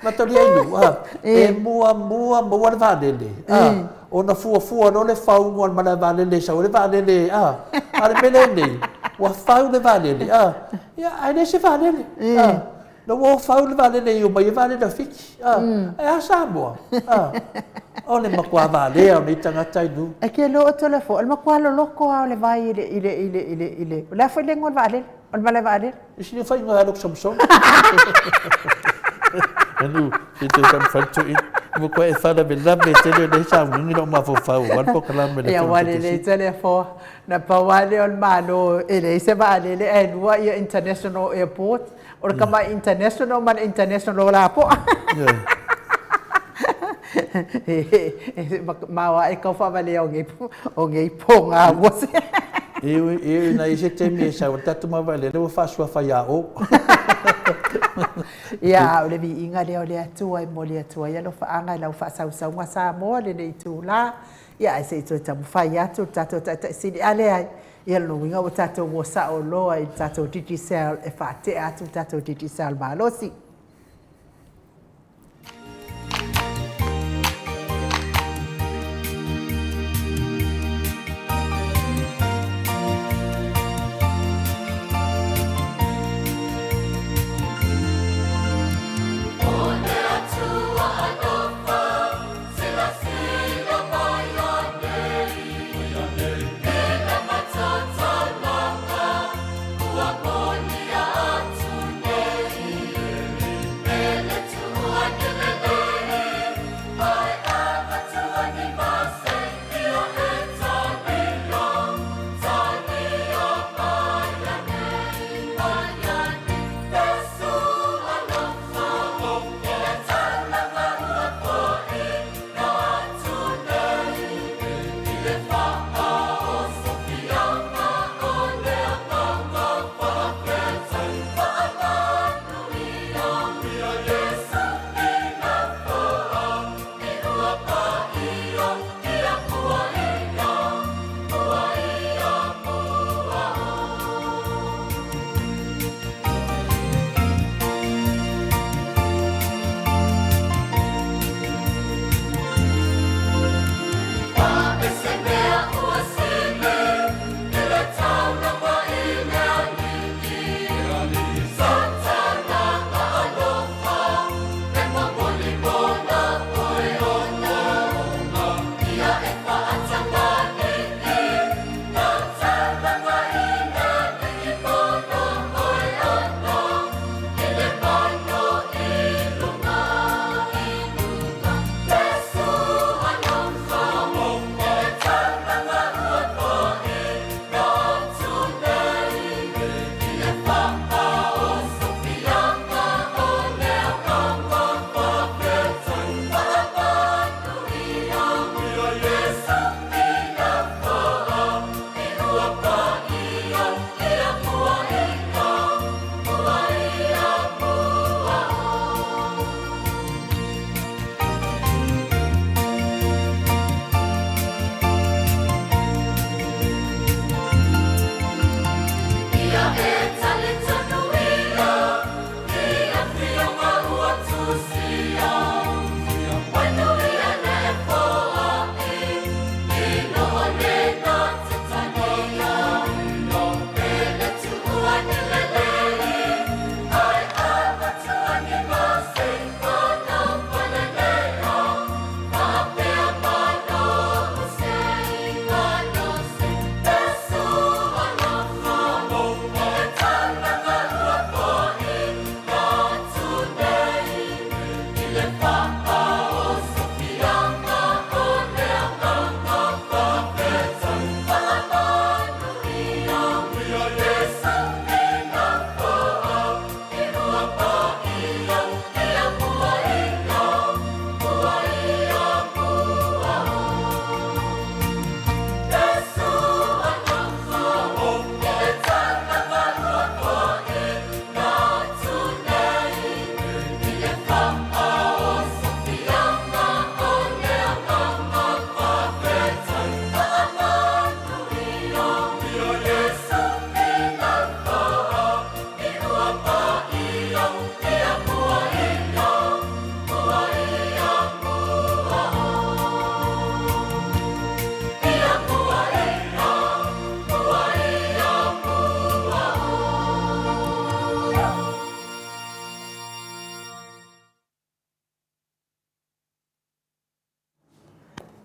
Mataulia ainu, a, e muamua maua le vaalele, a, ona fuafua loa le fauga o le malae vaalele e sau ai le vaalele, a. A o le mea lea e i ai nei, ua fau le vaalele, a, ia ae leai se vaalele, a. Na ua fau le vaalele e omai ai vaalele a Fiti, a, ae a Samoa, a. O le matua valea o nei tagata ainu. E te iloa oe Toleafoa, o le matua loloto lava o le vai i le, i le, i le, i le, i le, o le a foi le igoa o le vaalele, o le malae vaalele? E sili ona fai igoa ia Lotu Samasoni. Anu, se toe taumafai le toeaina. Ua matua e faalavelave tele o lea sa ugiugi lou mafaufau aua le polokalame a le Ia, ua lelei Toleafoa. Na pau lava lea o le Malo e leai se vaalele ae lua ia international airport. O le tamai international ma le international lapoa. E maoae tau faavalea o nei, o nei pogā ua se. E ui, e ui na i se taimi e sau ai le tatou mau vaalele ua faasuafa ia o. Ia, a o le viiga lea o le Atua e momoli atu ai alofaaga i lau faasausauga Samoa i lenei itula. Ia, ae se i toe taumafai atu le tatou Taitai Sili. A leai, ia o lona uiga ua tatou o sao loa i le tatou Digicel e faatea atu le tatou Digicel malosi.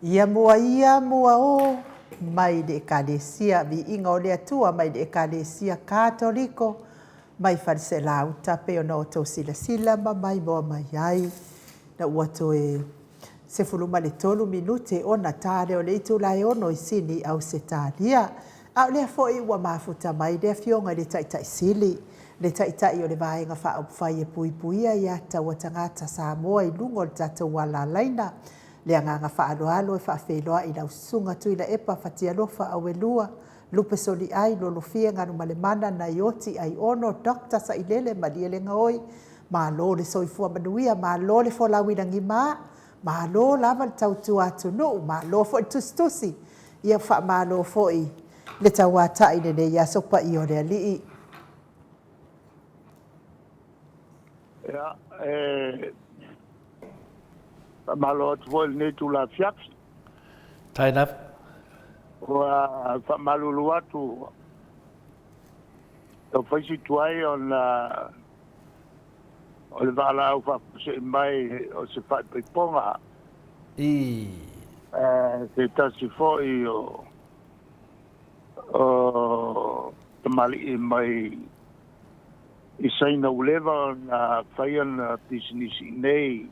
Ia mua ia mua o mai le Ekalesia Viiga o le Atua mai le Ekalesia Katoliko mai Faleselauta pei ona outou silasila ma maimoa mai ai na ua toe 13 minute ona ta lea o le itula e 6 i Sini, Ausetalia. A o lea foi ua mafuta mai le Afioga i le Taitai Sili, le Taitai o le Vaega Faaupufai e Puipuia Aia Tatau a Tagata Samoa i luga o le tatou alalaina. Le agaga faaaloalo e faafeiloai i lau Susuga Tuilaepa Fatialofa Auelua Lupesoliai Lolofia Galumalemana Naioti Aiono Dr. Sailele Malielegaoi, malo le soifua manuia, malo le folau i lagima, malo lava le tautua atunuu, malo foi le tusitusi, ia faamalo foi le tauatai i lenei aso paia o le Alii. Ia, e faamalo atu foi i lenei itula afiafi. Faafetai lava. Ua faamalulu atu tau fai si tuai ona o le valaau faafuasei mai o se faaipoipoga. I. Se tasi foi o o tamalii mai i Saina ua leva ona fai ana pisinisi iinei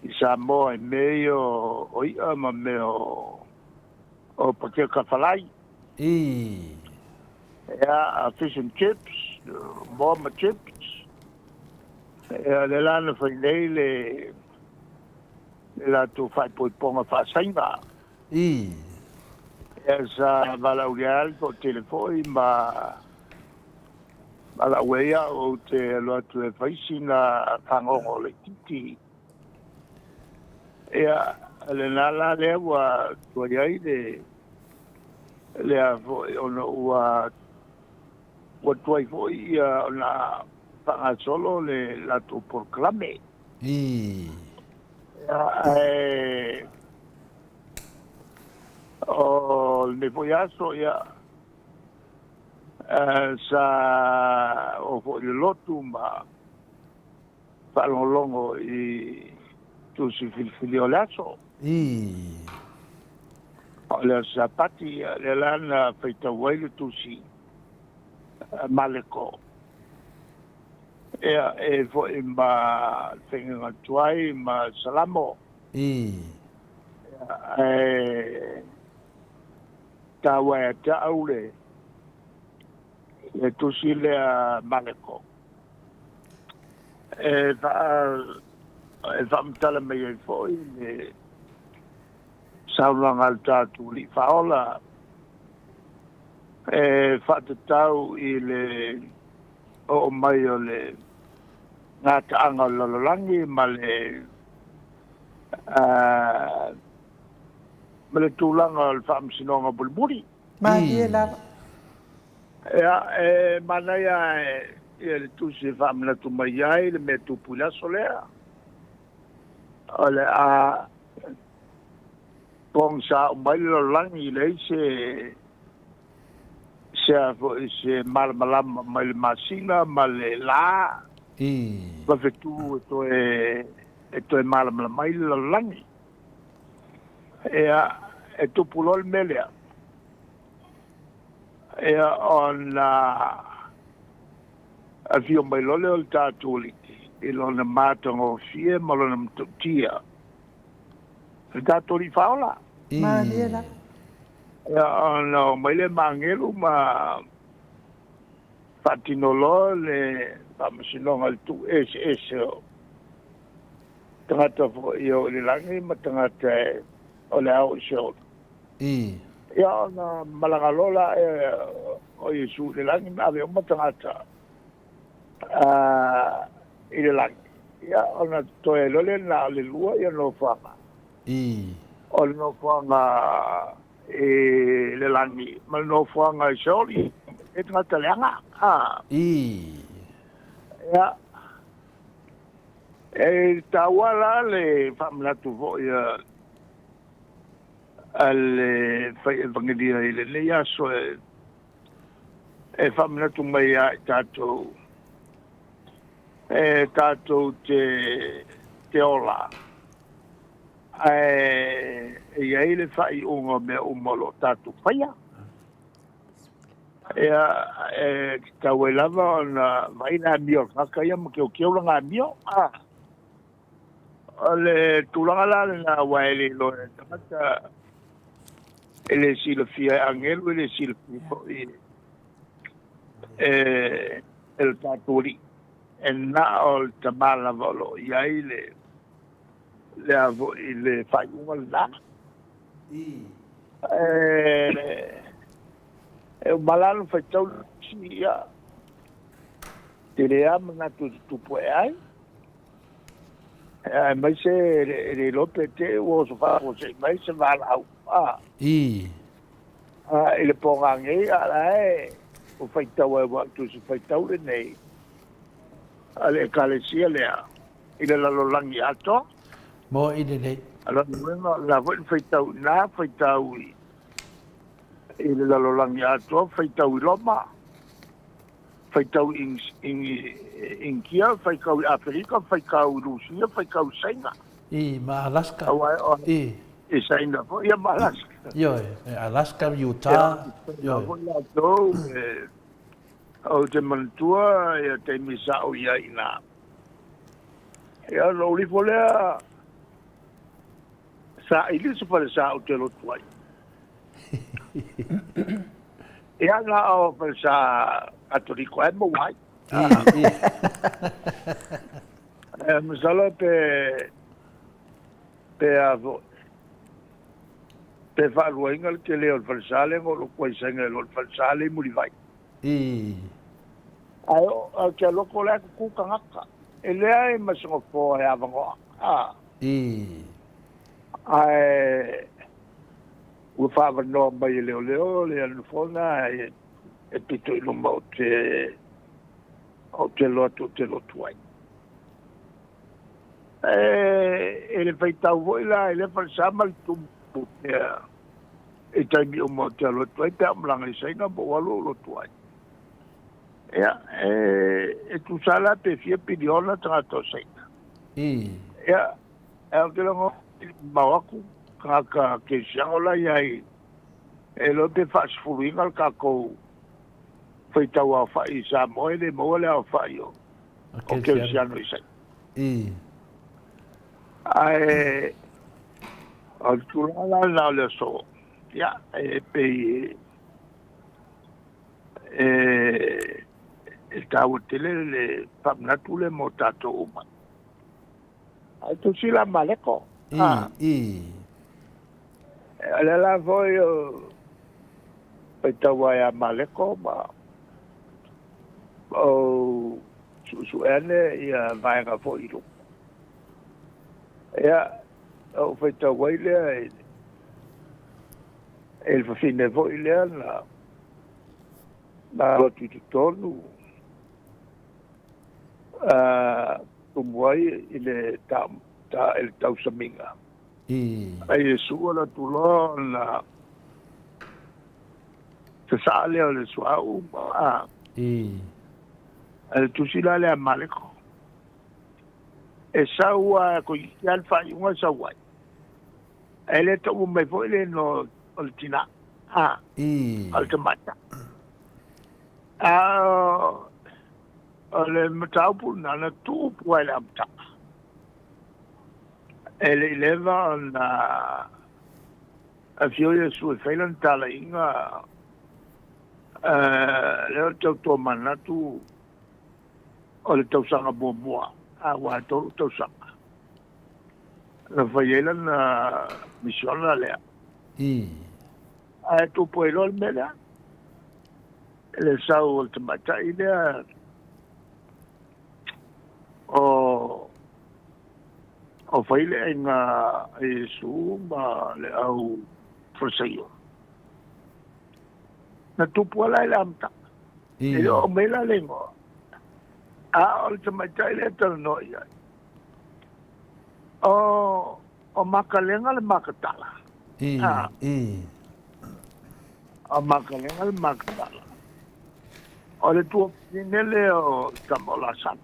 i Samoa i mea ia o i'a ma mea o pakeka falai. I. Ia, fish and chips, moa ma chips. Ia, lea la na fai nei le le latou faaipoipoga faa-Saina. I. Ia, sa valaaulia ai le toatele foi ma valaau ai au ou te alu atu e fai sina fagogo laitiiti. Ia, o lena la lea ua tuai ai le lea foi ona ua ua tuai foi ia ona faagasolo le latou polokalame. I. Ia, ae o lenei foi aso, ia, sa oo foi i le lotu ma faalogologo i tusi filifili o le aso. I. O le aso Sapati, ia, lea la na faitau ai le tusi Maleko. Ia, e foi ma le faiga tuai ma Salamo. I. Ia, ae taua ia te au le, le tusi lea Maleko. E faa, e faamatala mai ai foi le saunoaga a le tatou Alii Faaola e faatatau i le oo mai o le gataaga o le lalolagi ma le ma le tulaga o le faamasinoga mulimuli. Malie lava. Ia, e manaia ia le tusi e faamanatu mai ai le mea tupu i le aso lea. O le a pogisa uma ai le lalolagi, leai se se a foi se malamalama mai le masina ma le la I. ma fetu e toe e toe malamalama ai le lalolagi. Ia, e tupu loa le mea lea. Ia, ona afio mai loa lea o le tatou Alii i lona matagofie ma lona matautia. Le tatou Alii Faaola. I. Malie lava. Ia, ona o mai lea ma agelu ma faatino loa le faamasinoga i le tuu eseese o tagata foi e oo i le lagi ma tagata o le a oo i Seoli. I. Ia, ona malaga loa la o Iesu i le lagi ma ave uma tagata i le lagi. Ia, ona totoe ai loa lea na o le lua ia nofoaga. I. O le nofoaga i le lagi ma le nofoaga i Seoli, e tagata leaga. A. I. Ia, e taua la le faamanatu foi a a le fai evangelia i lenei aso e e faamanatu mai ia i tatou e tatou te te ola. Ae e i ai le faaiuga o mea uma o lo o tatou faia. Ia, e tatau ai lava ona vaai le amio a le tagata ia ma teuteu lana amio. A, o le tulaga la lena aua e le iloa e le tagata, e le silafia e agelu, e le silafia foi e e le tatou Alii. E na o le Tama lava o lo o i ai le le a foi le faaiuga lena. E uma la ona faitau le tusi, ia, tele lava manatu e tutupu ae ai, aemaise e le iloa pe te i ua oso faafuasei mai se valaau a i le pōga nei, a o la e ua faitau ai aua o le tusi faitau lenei a le Ekalesia lea i le lalolagi atoa. Mo i lenei. A lona uiga, o lena foi na faitau i ina, faitau i le lalolagi atoa, faitau i Roma, faitau i Initia, faitau i Aferika, faitau i Rusia, faitau i Saina. I, ma Alaska. Aua I. I Saina foi, ia ma Alaska. Ioe, Alaska, Utah. Ioe. Foi latou, ou te manatua ia taimi sa ou i ai i ina. Ia, ona ou lifo lea, saili se falesa ou te lotu ai. Ia, na o falesa Katoliko e maua ai. E masalo pe, pe a foi, pe faaluaina le tele o le falesa lea na ou lotu ai i Saina i lo le falesa lea i Mulivai. Ae ou te alu atu o la e tutu tagata. E leai ma se nofoa e avanoa. Ae ua faaavanoa mai e leoleo le nofoa lena e pito i luma ou te ou te alu atu ou te lotu ai. E le faitau foi la i lea falesa ma le tumu pea i taimi uma ou te alu atu ai pe a ou malaga i Saina ma ou alu ou lotu ai. Ia, e, e tusa la pe fia piliona tagata o Saina. Ia, e ou te logo mamao atu tagata kerisiano la i ai, e iloa pe faasefuluina le tatou faitau aofai i Samoa, e le maua le aofai o, o kerisiano i Saina. Ae o le tulaga la lena o le aso, ia, e pei e, e taua tele le faamanatu lea mo tatou uma. Ae tusi la Maleko. O lea la foi o faitau ai ia Maleko ma o suesue ane ia vaega foi i luga. Ia, ou faitau ai lea i le fafine foi lea na na alu atu i totonu tumu ai i le ta, ta, i le tausamiga. Ai Iesu alu atu loa ona sasaa lea o le suauu ma a le tusi la lea a Mareko. E sau a toeitiiti lava le faaiuga e sau ai. Ae le taua mai foi le igoa o le tina, a, o le tamaitai. A o le mataupu lena na tupu ai i le amataga. E le i leva ona afio Iesu e fai lana talaiga, lea ou te tau tomanatu o le tausaga muamua, aua e 3 tausaga na fai ai lana misiona lea. Ae tupu ai loa le mea lea, le sau o le tamaitai lea o o fai le aiga a Iesu ma le au Farisaio. Na tupu lava la i le amataga. E le o aumai la le igoa, a o le tamaitai lea e talanoa i ai. O, o Makalega le Makatala. O Makalega le Makatala. O le tuafafine lea o le tama o Lasalo.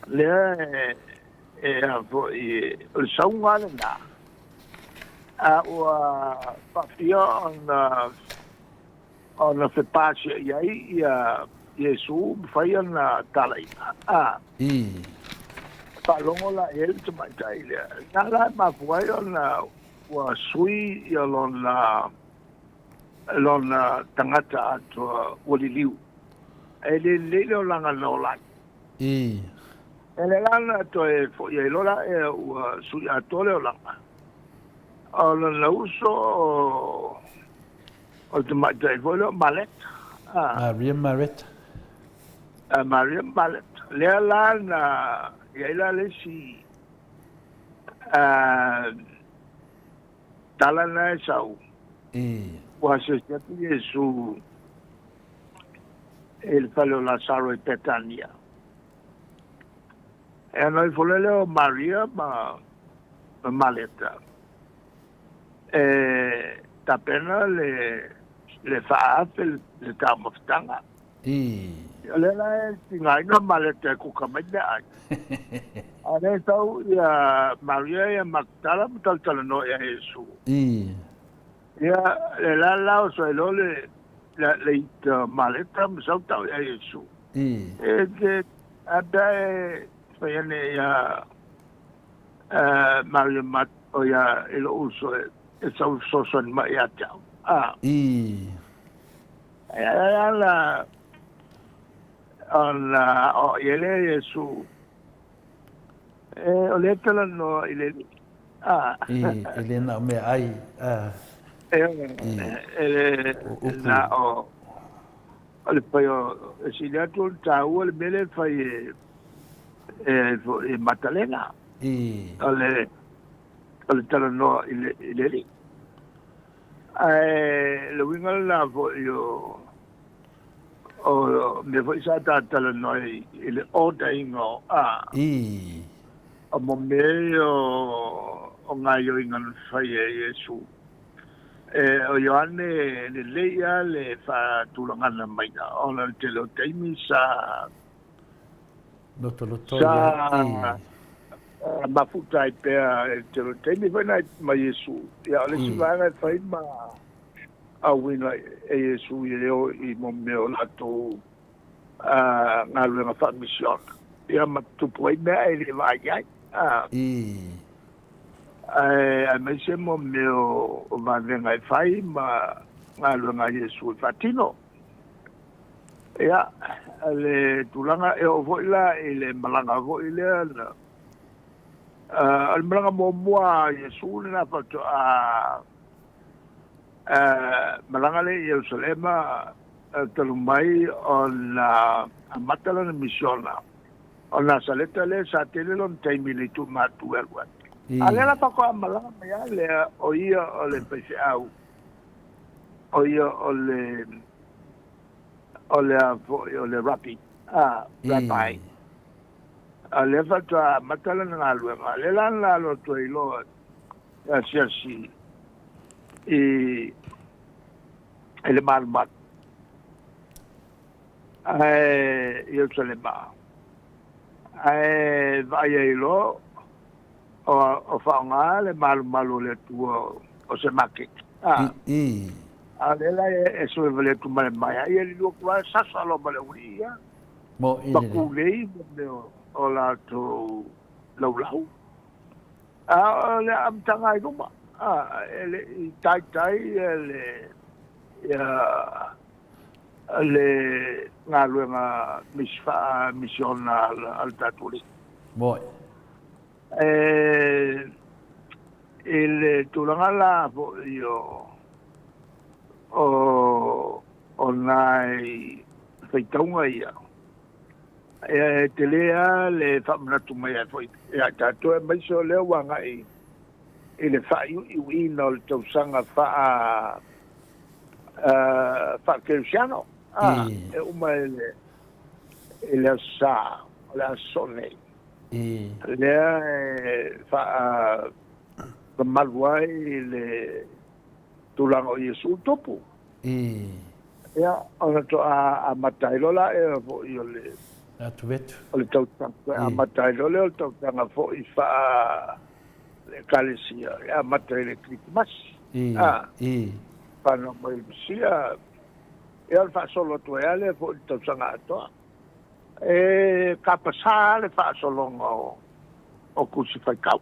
Lea e E a foi, o le sauga lena, a ua faafia ona ona fepasia'i ai ia Iesu ma fai ana talaiga. A. I. Faalogo la i ai le tamaitai lea. Na la e mafua ai ona ua sui ia lona lona tagata atoa ua liliu. E le lelei le olaga na ola ai. I. E le la na toe fo'i ai loa la ea ua sui atoa le olaga. O lona uso o o le tamaitai foi lea o Maleta. Ah. Maria Mareta. Maria Maleta. Lea la na i ai la le isi tala na e sau. I. Ua asiasi atu Iesu i le fale o Lasaro i Petania. E ana ifo loa lea o Maria ma Maleta e tapena le le faaafe le taumafataga. I. O lea la e tigaina Maleta e kuka mai meaai. A o lea e sau ia Maria ia Maktala ma talatalanoa ia Iesu. I. Ia, le la la oso ai loa le le ita Maleta ma sau tau ia Iesu. I. E te a pea e fai ane ia Maria Mat o ia i lou uso e sau fesoasoani mai ia te au. A. I. E ala ona o i ai lea Iesu e o lea talanoa i le Alii. A. I, e le na o meaai, a. E, e le na o o le fai o e sili atu ona taua le mea lea e fai e e e Matalena. I. O le o le talanoa i le i le Alii. Ae le uiga lena foi o o mea foi sa ta talanoa ai i le order ina o a. I. O mo mea ia o o gaioiga na fai e Iesu. E o Ioane lelei lava le faatulagana maiga ona o le tele o taimi sa Lotoloto sa ia i. Mafuta ai pea e le tele o taimi foi na ma Iesu. Ia o le isi vaega e fai ma auina e Iesu i e o i mo mea o latou galuega faamisiona. Ia ma tupu ai mea e le vaai ai. I. Ae aemaise mo mea o vavega e fai ma galuega a Iesu e faatino. Ia, le tulaga e oo foi la i le malaga foi lea na, o le malaga muamua a Iesu lena faatoa malaga lea i Ierusalema talu mai ona amata lana misiona. O Nasaleta lea sa tele lona taimi i le itu matu e alu atu. A lea la faatoa malaga mai lava lea, o ia o le faifeau, o ia o le, o le a foi, o le rabi, a, rabbi. A lea faatoa amata lana galuega. A lea la na alu atu ai loa e asiasi i, i le malumalu. Ae Ierusalema, ae vaai ai loa o faaaoga le malumalu o le Atua o se maketi. A, I. A o lea la e sue wale atu ma le maea, ia liliu atu lava sasa loa ma le aualii ia. Mo i Ma kulei mo mea o latou laulau. A o le amataga i luma, a, e le i taitai le, ia, le galuega faa-misiona a le tatou Alii. Moe. E, i le tulaga la foi o, o, o nai faitauga ia, e tele lava le faamanatu mai ai foi ia i tatou, aemaise o lea ua agai i le faaiuiuina o le tausaga faa faakerisiano, a, e uma i le, i le Aso Sa, o le aso nei. Lea e faamamalu ai le tulaga o Iesu tupu. Ia, ona toa amata ai loa la ea foi o le Atuvetu. O le tausaga e amata ai loa lea o le tausaga foi faa le Ekalesia e amata i le Kerisimasi. I. Whanau mai le Mesia, ia o le faasolo atu ai lava lea foi i le tausaga atoa. E kapasā le faasologa o tusi faitau.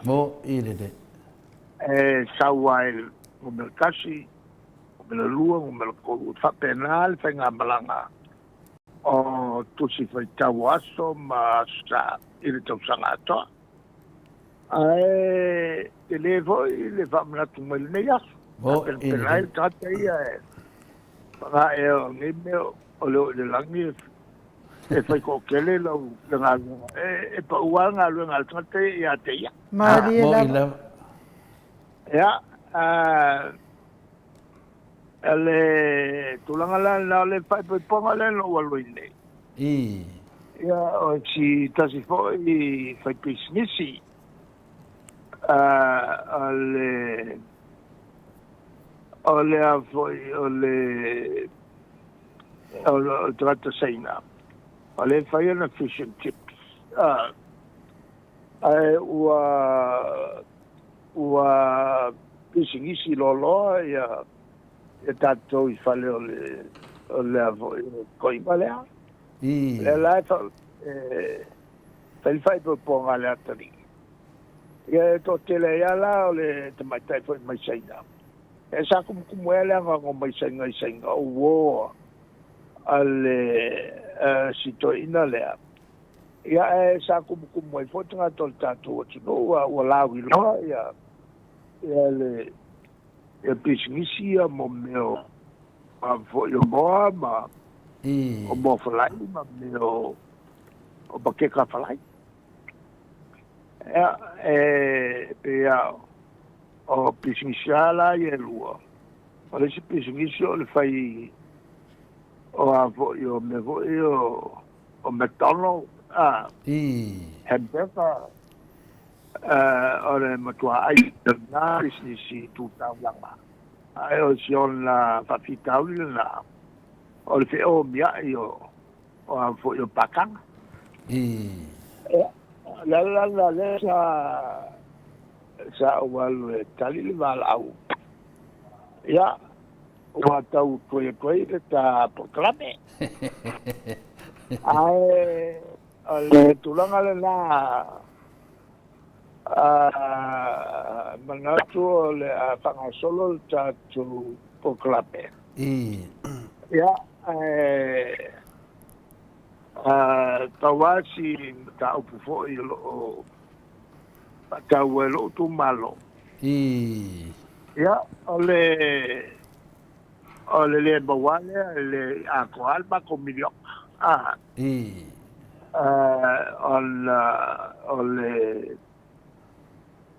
Mo i lelei. E sau ai le numera 1, numera 2, numera 3, e faapena le faigamalaga o tusi faitau o aso ma aso sa i le tausaga atoa. Ae tele foi le faamanatu mai lenei aso. Faapenapena ai le tagata ia e fagaea o nei mea o le oo i le lagi e fai toatele lau le galuega. E pau lava le galuega a le tagata ia ia te ia. Malie lava. Ia, le tulaga la lena o le faaipoipoga lea na ou alu ai nei. Ia, o si tasi foi fai pisinisi, o le, o le a foi, o le, o le tagata Saina, o lea e fai ana fish and chips, ae ua, ua pisinisi loaloa ia, ia tatou i fale o le, o le a foi, o le toiga lea. Lea la e fai le faaipoipoga a le atalii. Ia e toatele ai lava la o le tamaitai foi mai Saina. E sa kumukumu ai le agaga mai Saina i Saina o uo a le si toeaina lea. Ia ae sa kumukumu ai foi tagata o le tatou atunuu ua lauiloa ia le pisinisi ia mo mea o foi o moa ma o moa falai ma mea o pakeka falai. Ia, e pei lava o pisinisi lava la ia e lua. O le isi pisinisi o le fai o a foi o mea foi o McDonald, hamburger, o le matua ai lena pisinisi tu taulaga. Ae o si ona faafitauli lena, o le feomia'i o a foi o pakaga. Ia, o le ala lena lea sa ou alu e tali le valaau. Ia, ua tau tuai atu ai le ta polokalame. Ae o le tulaga lena, manatu o le a faagasolo le tatou polokalame. Ia, ae pau lava si mataupu foi o lo o faataua e lou itumalo. Ia, o le o le le maua lea e le atoa le matou miliona. Ona o le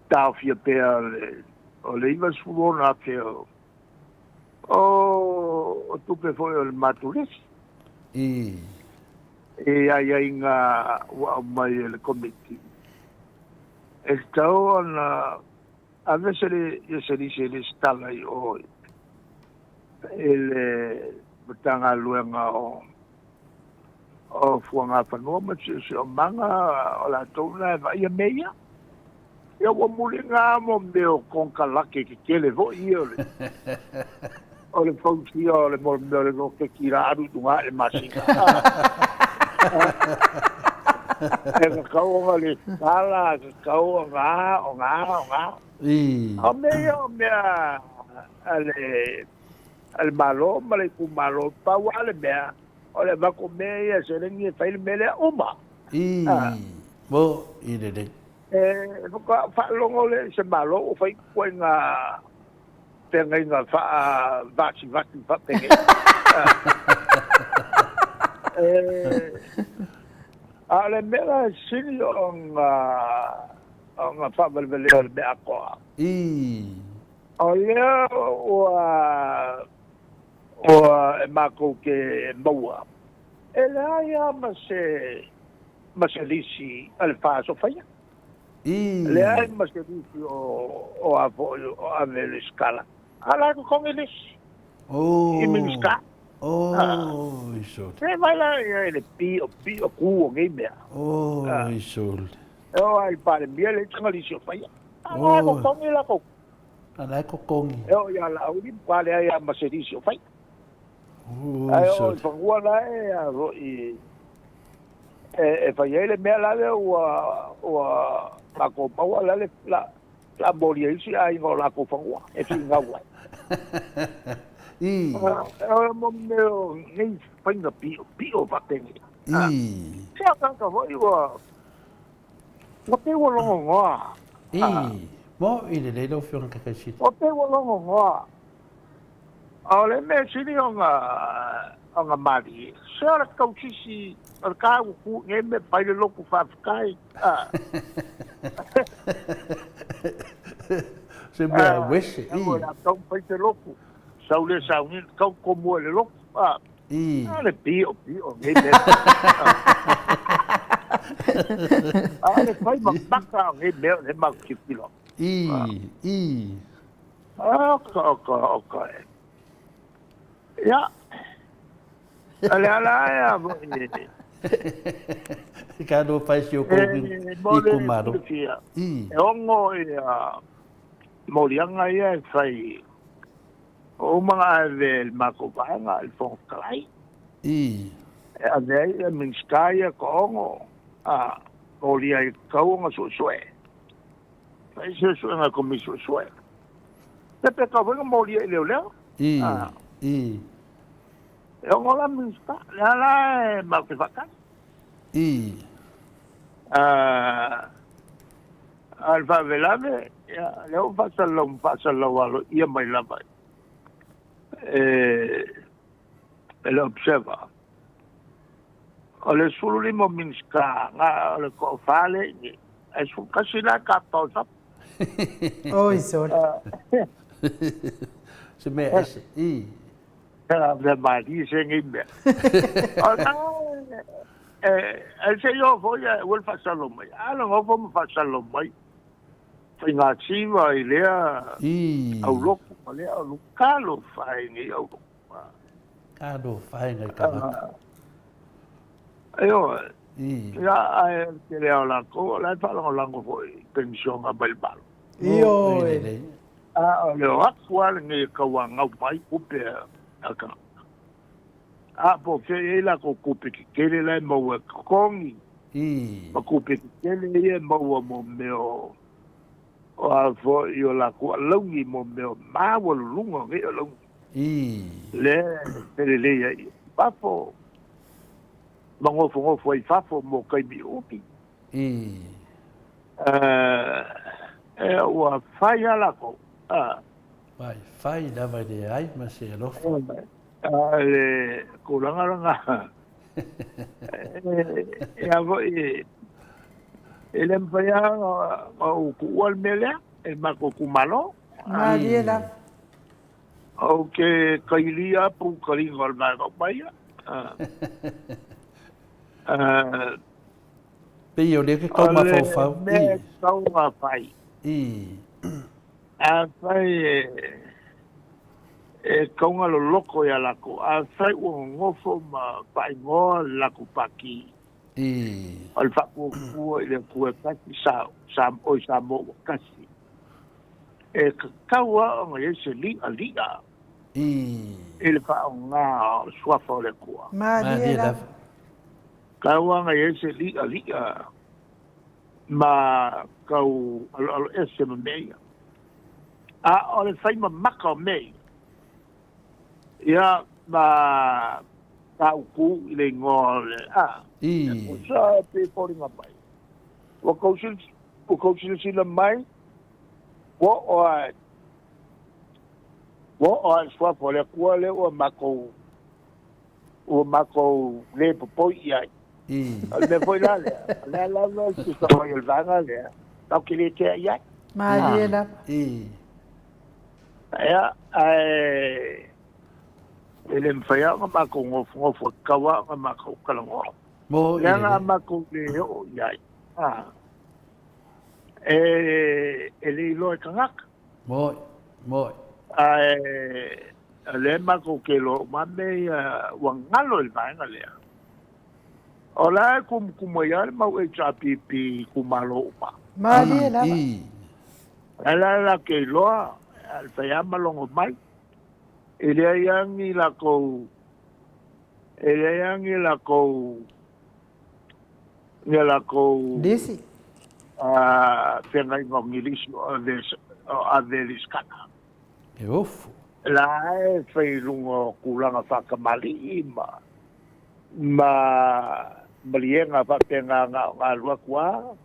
taofia pea o le 96,000 o tupe foi o le matou lisi. I aiaiga ua aumai e le Komiti, e tatau ona ave se lisi e resitala i o i le Matagaluega o Fuagafanua ma Siosiomaga, o latou na e vaaia mea ia. Ia ua muliga mo mea o konekarate tetele foi ia o le o le fausia o le mea o le loketi la alu i luga ae le masina. E tatau ona resitala, e tatau ona a, ona a, ona a. O mea ia o mea a le a le Malo ma le itumalo, pau lava le mea, o le avatu o mea ia e seleni e fai le mea lea, uma. Mo i lelei. E faatoa faalogo lea i se Malo ua fai ituaiga feagaiga faavasivasi faapenei. A o le mea la e sili ona ona faavalevalea o le mea atoa, o lea ua ua e matou te maua, e leai lava ma se ma se lisi a le faasofaia. Leai ma se lisi o a foi o ave i le resitala. A o la e totogi lisi i Minisita. Oi sole. Se vai la ia i le pio pio ku o nei mea. Oi sole. E o ai Palemia le tagalisi o faia. A la e totogi latou. A la e totogi. E o ia Laauli ma leai a ma se lisi o faia. Ae o i fanua la e a foi e fai ai le mea la lea ua ua latou maua la le la la moli ai isi aiga o latou fanua e finau ai. I. O mo mea o nei faiga pio pio faapenei. I. Se tagata foi ua ua pei ua logonoa. I. Mo i lelei lau Afioga Takaisili. Ua pei ua logonoa. A o le mea sili ona ona malie, se o le tausisi o le ka ua ku nei mea pai le lotu faafetai. A. Se mea wese, i. O le a tau pai se lotu. Sau le sauni, tau komu e le lotu. A. I. A le pio pio nei mea. A le fai ma maka o nei mea o le mau tilotilo. I, i. Oka, oka, oka e. Ia, o le ala ae a foi. Ka no fai si o kou i kumaro. I. E ongo ia moliaga ia e fai o uma nga ave e le matou vaega i le Fofoga Fetalai. I. E ave ai ia Minisita ia toaono a molia ai tatau ona suesue. Fai suesuega a Komisi Suesue. Pe pe tau foi na molia i leoleo. I, i. E ono la Minista, le a la e mau te whaatari. I. A le faalavelave, ia, lea ua faasalalau, faasalalau aloaia mai lava e, e le Observer. O le 15 o Minisita, na o le toafa lea i inei, ae 11 la e tapa o i fafo. Oi, sole. Se mea ese, i. Mea malie se nei mea. O na, e, e se i o foi e ua le faasalalau mai. A le nofo ma faasalalau mai. Faiga siva i lea aulotu ma lea aulotu. Talofa e nei aulotu. Talofa e ngai tagata. Ioe. Ia, ae o le tele lava o latou, o la e faalagolago foi i penisiona mai le Malo. Ioe. A o le o atu lava lenei e tauanau mai tupe a tagata. A po o fea e i ai latou tupe tetele la e maua e totogi, ma tupe tetele ia e maua mo mea o o a foi o latou alauni mo mea o maualuluga o nei alauni. Lea e felelei ai i fafo ma nofonofo ai i fafo mo taimi umi. E ua fai lava latou. Fai, fai lava e leai ma se alofa. A le tulaga lena, e a foi, e le mafai lava ona ou tuua le mea lea e le matou itumalo. Malie lava. Ou te kailia pu kaliga o le vaega uma ia. Pei o lea ke tau mafaufau. O le mea e tatau ona fai. Afai e tauga loloko ia latou, afai ua nonofo ma faaigoa le latou pati o le Faatuatua i le Atua e tasi, oi Samoa ua tasi, e tatau lava ona i ai se li'ali'a i le faaaoga o le Suafa o le Atua. Malie lava. Tatau lava ona i ai se li'ali'a ma tau aloaloese ma mea ia. A o le fai mamaka o mea ia, ia ma tāutu i le igoa o le, a, e pei e foliga mai, ua tou ua tou silasila mai, ua oo lava, ua oo lava i le suafa o le Atua lea ua matou, ua matou le popoi i ai. O le mea foi la lea, o le a lava le tusa mai o le vaega lea, tatou te le tea i ai. Malie lava. Ia, ae e le mafai lava ona matou nofonofo, e tatau lava ona matou talanoa. Leaga a matou le oo i ai, e le iloa e tagata. Moe, moe. Ae O lea matou te iloa uma lava mea ia ua galo i le vaega lea. O la e tumutumu ai lava le mau HRPP i itumalo uma. Malie lava. O la la latou te iloa, a fai lava ma logo mai. E leai lava ni latou, e leai lava ni latou, ni a latou Lisi. feagaiga o ni lisi o ave e lesitala. E ofo. La e fai i luga o tulaga faatamalii ma ma maliega faapena na ona alu atu lava,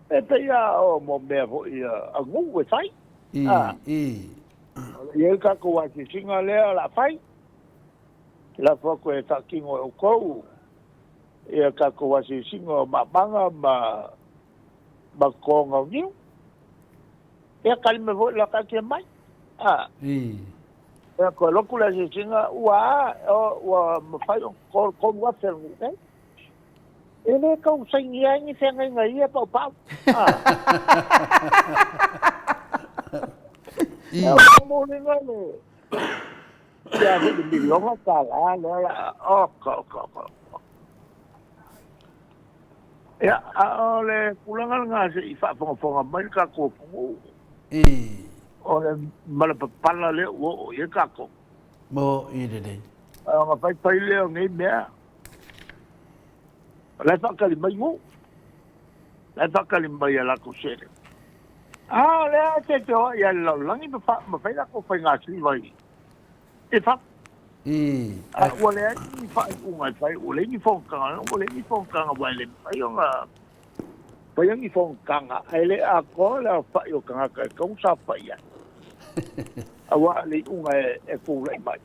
e pei lava o mo mea foi a nuu e fai. I, i. O le i ai le tatou asiasiga lea o le a fai, lafo atu e faatino e outou ia tatou asiasiga o maamaga ma ma totoga o niu. Ia tali mai foi la taatia mai. A. I. Ia toe lotu le asiasiga, ua a, ua mafai ona toto le 3,000 a le nuu nei. E le tau sainia ai ni feagaiga i ia paupau. A. I. Ia o moliga le ia foi le miliona tala lea la oka oka oka. Ia, a o le tulaga lena se i faafogafoga mai le tatou atunuu. I. O le malapapala lea ua oo i ai tatou. Mo i lelei. Ona faifai lea o nei mea. O la e faatali mai nuu. La e faatali mai a latou seleni. A o lea e teteoai lava i le lalolagi ma fai latou faiga siva i fafo. I. A ua leai ni faaiuga e fai, ua leai ni fonotaga, ua leai ni fonotaga aua e le mafai ona faia ni fonotaga ae le atoa le aofai o tagata e tatau ona saofai ai. Aua o le iuga e tulai mai.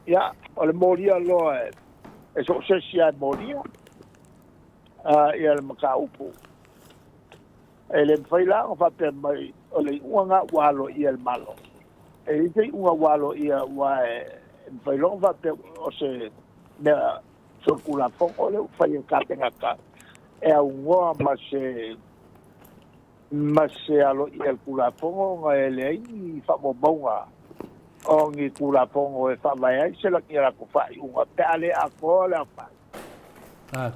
Ia, o le molia loa e so o se isi lava e molia ia le mataupu. E le mafai la ona faapea mai o le iuga lena ua aloaia e le Malo. E leai se iuga ua aloaia aua e mafai loa ona faapea o se mea solitulafono lea ua fai e le Kapeneta e aunoa ma se ma se aloaia e le Tulafono ona e leai ni faamaumauga o ni Tulafono e faavae ai se lagi a latou faaiuga pe a le atoa le aofai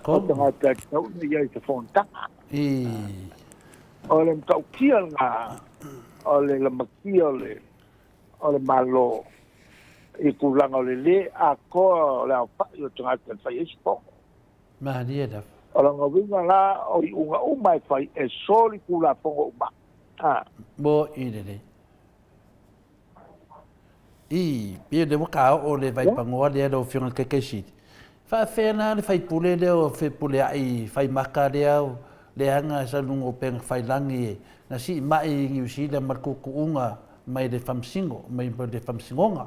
o tagata e tatau ona i ai i se fonotaga. O le matautia lena o le lamatia o le o le Malo i tulaga o le lē atoa o le aofai o tagata e fai ai se fono. Malie lava. O lona uiga la, o iuga uma e fai e soli Tulafono uma. A. Mo i lelei. I, pei o lea ua kaoo le vaipanoa lea lau Afioga i le Taitaisili. Faafefea la le faipule lea o Fepuleai Faimaka lea o leaga sa luga o upega tafailagi e na siimai i Niu Sila ma le tuutuuga mai le faamasino, mai le faamasinoga.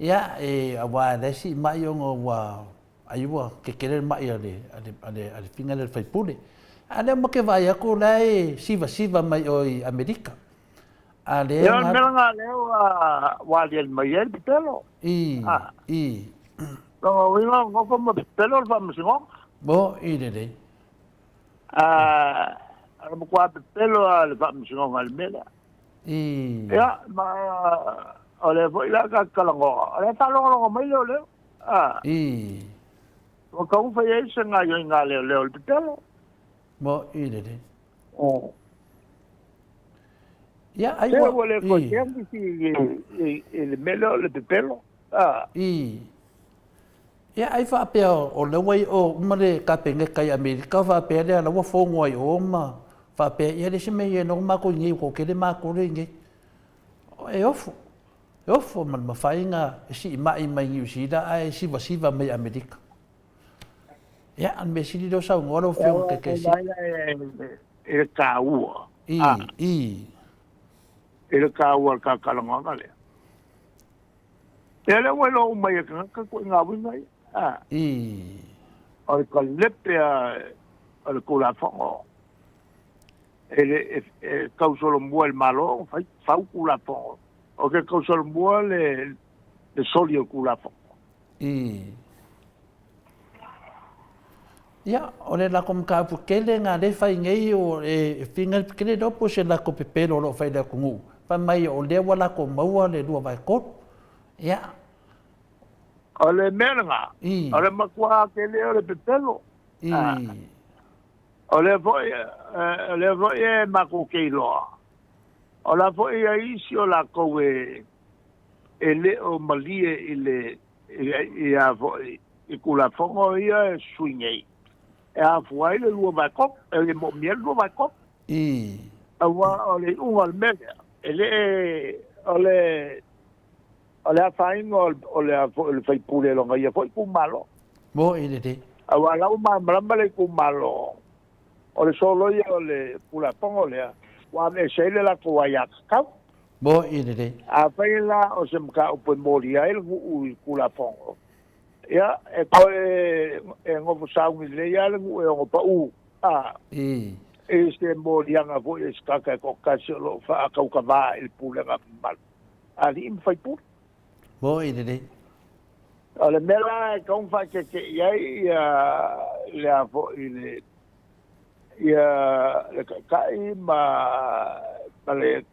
Ia, e, aua o la e siimai ona ua Ai ua kekele le maʻi a le, a le, a le, a le figa lea o le faipule. A lea ma ke vaai atu o la e sivasiva mai o i Amerika. A lea Ia, o le mea lena lea ua, ua aliali mai ai le pepelo. I, i. Lona uiga, nofo ma pepelo le faamasinoga. Mo i lelei. A, o le matua pepelo lava le faamasinoga i le mea lea. I. Ia, ma o lea foi la ta te talanoa, o lea e faalogologo mai leoleo. A. I. Ua taumafai ai se gaoioiga a leoleo i le pepelo. Mo i lelei. O. Ia, ai Se ua... ua le I. toe kea nisi i, i le mea lea o le pepelo. A. I. Ia, ai faapea o lea ua i o uma le Kapeneta i Amerika, faapea lea la ua fono ai o ma faapea, ia le isi mea ia noho matou i nei, ua toatele matou lea i nei. E ofo. E ofo ma le mafai na siimai mai Niu Sila ae sivasiva mai Amerika. Ia, o le mea sili lea o saunoa lau Afioga i le Taitaisili. I le taua. I, i. I le taua o le talanoaga lea. Ia lea ua iloa uma e tagata ituaiga uiga ia. A. I. O le kalepe a o le Tulafono e, le, e, e tausolomua i le Malo ona fai fau Tulafono. O ke tausolomua le, le soli o le Tulafono. I. Ia, o le lako mataupu tele na lea e fai nei o e finga kele iloa po o se lako pepelo o lo o fai i le atunuu, fai mai o lea ua lako maua le 2/3. Ia, O le mea lena, o le matua tele o le pepelo. O lea foi, o lea foi e matou te iloa, o la foi e i ai isi o latou e, e le o malie i le, i, i a foi, i Tulafono ia e sui nei, e afua ai le 2/3, e le moomia le 2/3. Aua o le iuga o le mea lea, e le, o le, o le afaina o le a foi o le faipule lona ia foi itumalo. Mo i lelei. Aua la ua malamalama le itumalo, o le soloia o le Tulafono lea, ua aveese ai le latou aiatatau. Mo i lelei. Afai la o se mataupu e molia ai le nuu i Tulafono, ia, e toe e nofo sauni lelei lava le nuu e ono pau, a, i se moliaga foi a se tagata e toatasi o lo o faatautavā i le pulega mamalu a alii ma faipule. Mo i lelei. O le mea la e tatau ona faaeteete i ai ia le a foi le ia le taitai ma ma le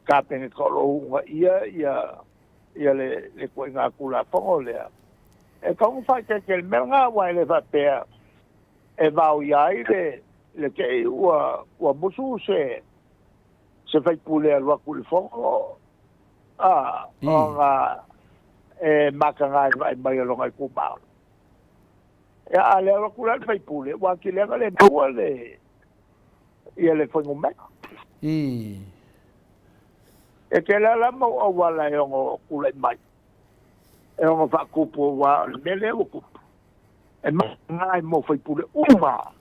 Kapeneta o lo o uunaia ia ia le le ituaiga Tulafono lea, e tatau ona faaeteete i le mea lena aua e le faapea e vaoia ai le le te i ua ua musu se se faipule e alu atu i le fono a, ona e mataga i le vaai mai a lona itumalo. Ia, a le alu atu la le faipule, ua atili ai ona le maua le, ia le fuainumera. E tele lava la mau auala e ono tulai mai, e ono faatupu aua o le mea lea ua tupu. E mataga ai mo faipule uma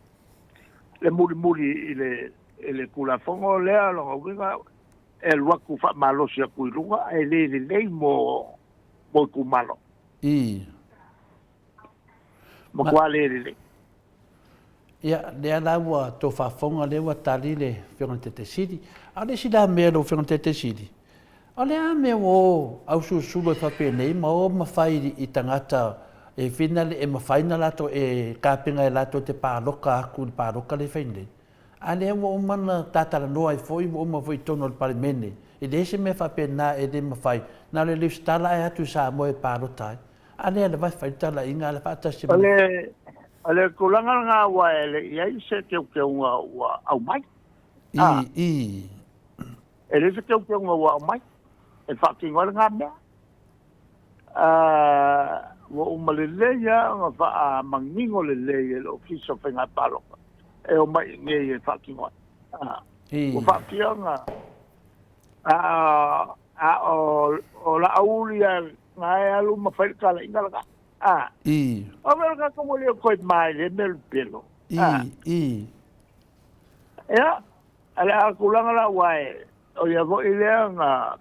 le mulimuli i le, i le Tulafono lea, lona uiga e alu atu faamalosi atu i luga ae le lelei mo mo itumalo. Matua le lelei. Ia, lea la ua tou faafofoga lea ua tali le Afioga i le Taitaifono Sili. A o le isi la mea lau Afioga i le Taitaifono Sili, o le a mea ua o ausulusulu ai faapenei ma o ma fai i tagata e fina e mafai ona latou e tapena e latou te paloka atu i le paloka lea e fai nei. A lea ua uma ona ta talanoa ai foi, ua uma foi i totonu o le Palemene, e leai se mea faapena e le mafai, na o le lesitala ae atu i Samoa e palota ai. A lea lava e fai le talaiga a le faatasi ma le. O le tulaga lena aua e le i ai se teuteuga ua aumai. I. E leai se teuteuga ua aumai e faatino ai lena mea. Ua uma lelei lava ona faamanino lelei e le Ofisa o Faiga Palota e omai i inei e faatino ai. Ua faapea ona a o Laauli na e alu ma fai le talaiga lena. O mea lena ua le toe ma i lea mea o le pepelo. Ia, a le a tulaga la aua e o ia foi lea na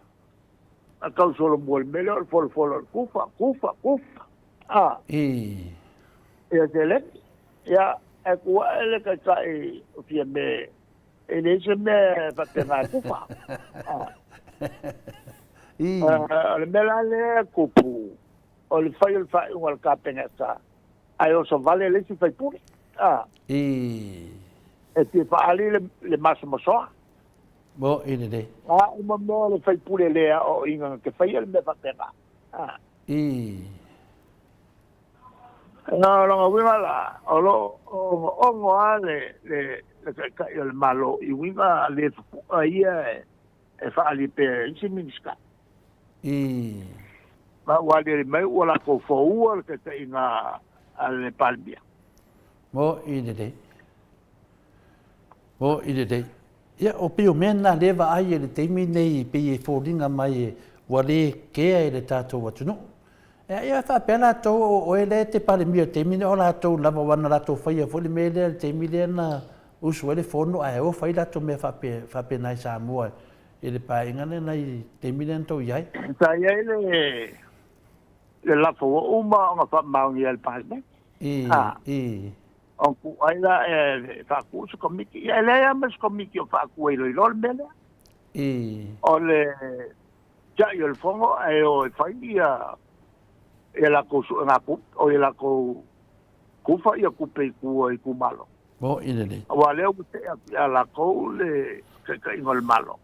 a tau solomua i le mea lea o le folafola o le kufa, kufa, kufa. A. Ia seleni. Ia, e tu ae le taitai o Fiame, e leai se mea e faapena e kufa. A. O le mea la lea e tupu, o le fai o le faaiuga a le Kapeneta, ae oso vale le isi faipule. A. E fia faaali le masomasoa. Mo i lelei. A uma mea le faipule le aoaoina na te faia le mea faapena. A. Na o lona uiga la, o lo o ogoongo lava le, le, le Taitai o le Malo i uiga le fufu'a ia e faaali pea e isi Minisita. Ma ua aliali mai ua latou foua le taitaiga a le Palemia. Mo i lelei. Mo i lelei. Ia, o pei o mea na lea e vaai i le taimi nei e pei e foliga mai ua le kea i le tatou atunuu. Ia, ia faapea latou o oe lea e te Palemia i le taimi nei, o latou lava aua na latou faia foi le mea lea i le taimi lea na usu ai le fono ae o fai latou mea faapena i Samoa i le paeaiga lea na i taimi lea na tou i ai. Sa i ai le lafo ua uma ona faamaonia e le Palemene. I. Ona tuu ai la e faatu se komiti. Ia e leai lava ma se komiti o faatu e iloilo le mea lea. O le tiai o le fono ae o e fai ia ia latou suega tupe, o ia latou tufa ia tupe i tua i itumalo. Mo i lelei. Aua lea ua see atu ia latou le taitaiga o le Malo.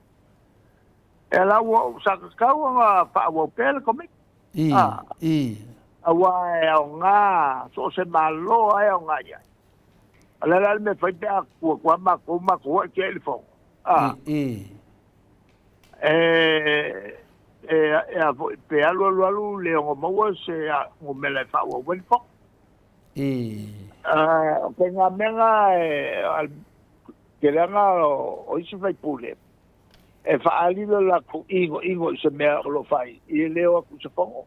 Ia la ua sa tatau ona faaauau pea le komiti. I. Aua e aoga, so o se Malo lava e aoga i ai. O le a la le mea e fai pe a tu atu lava matou, matou lava e tiai le fono. A. E, e, e a foi, pe alu alu alu le ono maua se numera e faaauau ai le fono. O ituaiga mea na e, tele lava o isi faipule e faaali lo latou inoino i se mea o lo o fai, e le o atu i se fono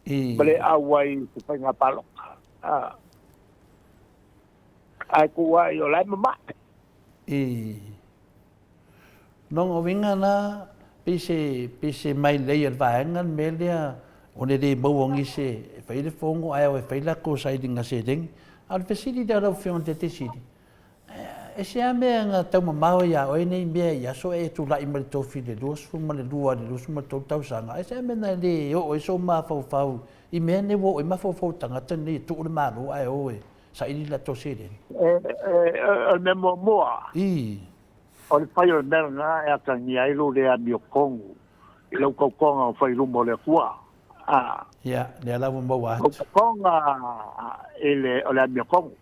ma le auai i se faiga palota. Ae tuu ai o la e mamae. Lona uiga la, pei se, pei se mailei a le vaega le mea lea o le le maua o nisi e fai le fono ae o e fai latou sailiga seleni. A o le fesili lea lau Afioga i le Taitaifono, e se a mea na taumamao ai ia oe nei mea i aso e tulai mai le tofi i le 22 i le 23 tausaga, e se a mea na le oo ai sou mafaufau i mea nei ua oo ai mafaufau o tagata nei e tuu le Malo ae o e saili latou seleni? O le mea muamua, o le fai o le mea lena e atagia ai lou le amiotonu i lau tautoga o fai i luma o le Atua. A. Ia, lea la ua maua atu. Tautoga i le, o le amiotonu.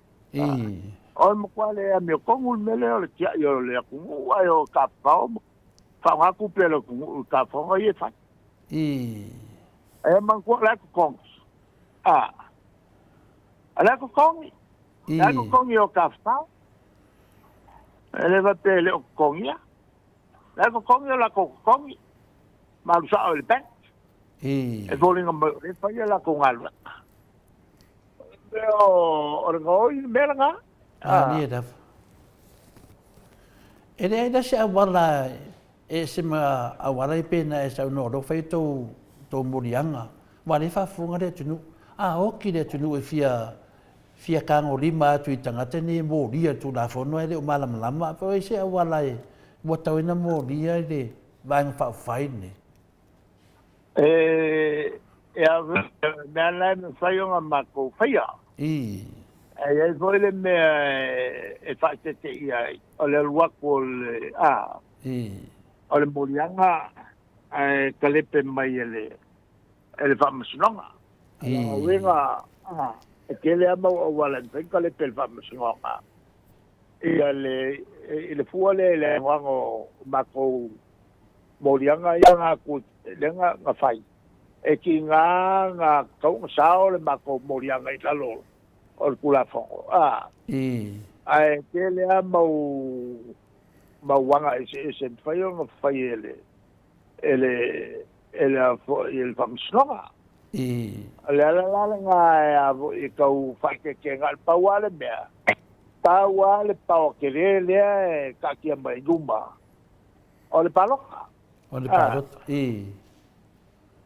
O le matua le amiotonu le mea lea o le tiai o le atunuu ae o tafafao ma faaaoga tupe a le atunuu i tafafaoga ia e fai. E manatua o la e totogi. A. O la e totogi. O la e totogi o tafafao. E le faapea e le o totogia. O la e totogi o latou totogi. Ma alu sao i le bank. E foliga mai o lea e fai a latou galuega. O le gaoi le mea lena. Malie lava. E leai la se auala e ese ma auala ia pei ona e saunoa o lea ua fai tou tou moliaga, aua o lea e faafofoga le atunuu. A oti le atunuu e fia fia tagolima atu i tagata nei e molia i le Tulafono ae le o malamalama, pe o ai se auala e ua tatau ai ona molia i le Vaega Faaupufai lenei? E e mea la e mafai ona matou faia. E i ai foi le mea e faaeteete ai, o le alu atu o le, a, o le moliaga ae talepe mai e le, e le faamasinoga. O lona uiga, a, e tele lava mau auala e mafai ona talepe e le faamasinoga ia le, i le fua lea i le anoano o matou moliaga ia na atu lea na, na fai, e tiga na tatau ona sao le matou moliaga i lalo o le Tulafono, a, ae tele lava mau, mau aga eseese e mafai ona fai e le, e le, e le, foi, e le Faamasinoga. O le ala la lena e a foi e tau faaeteete na o le pau lava le mea, pau lava le paoa tele lea e taatia mai i luma, o le palota. O le palota, i.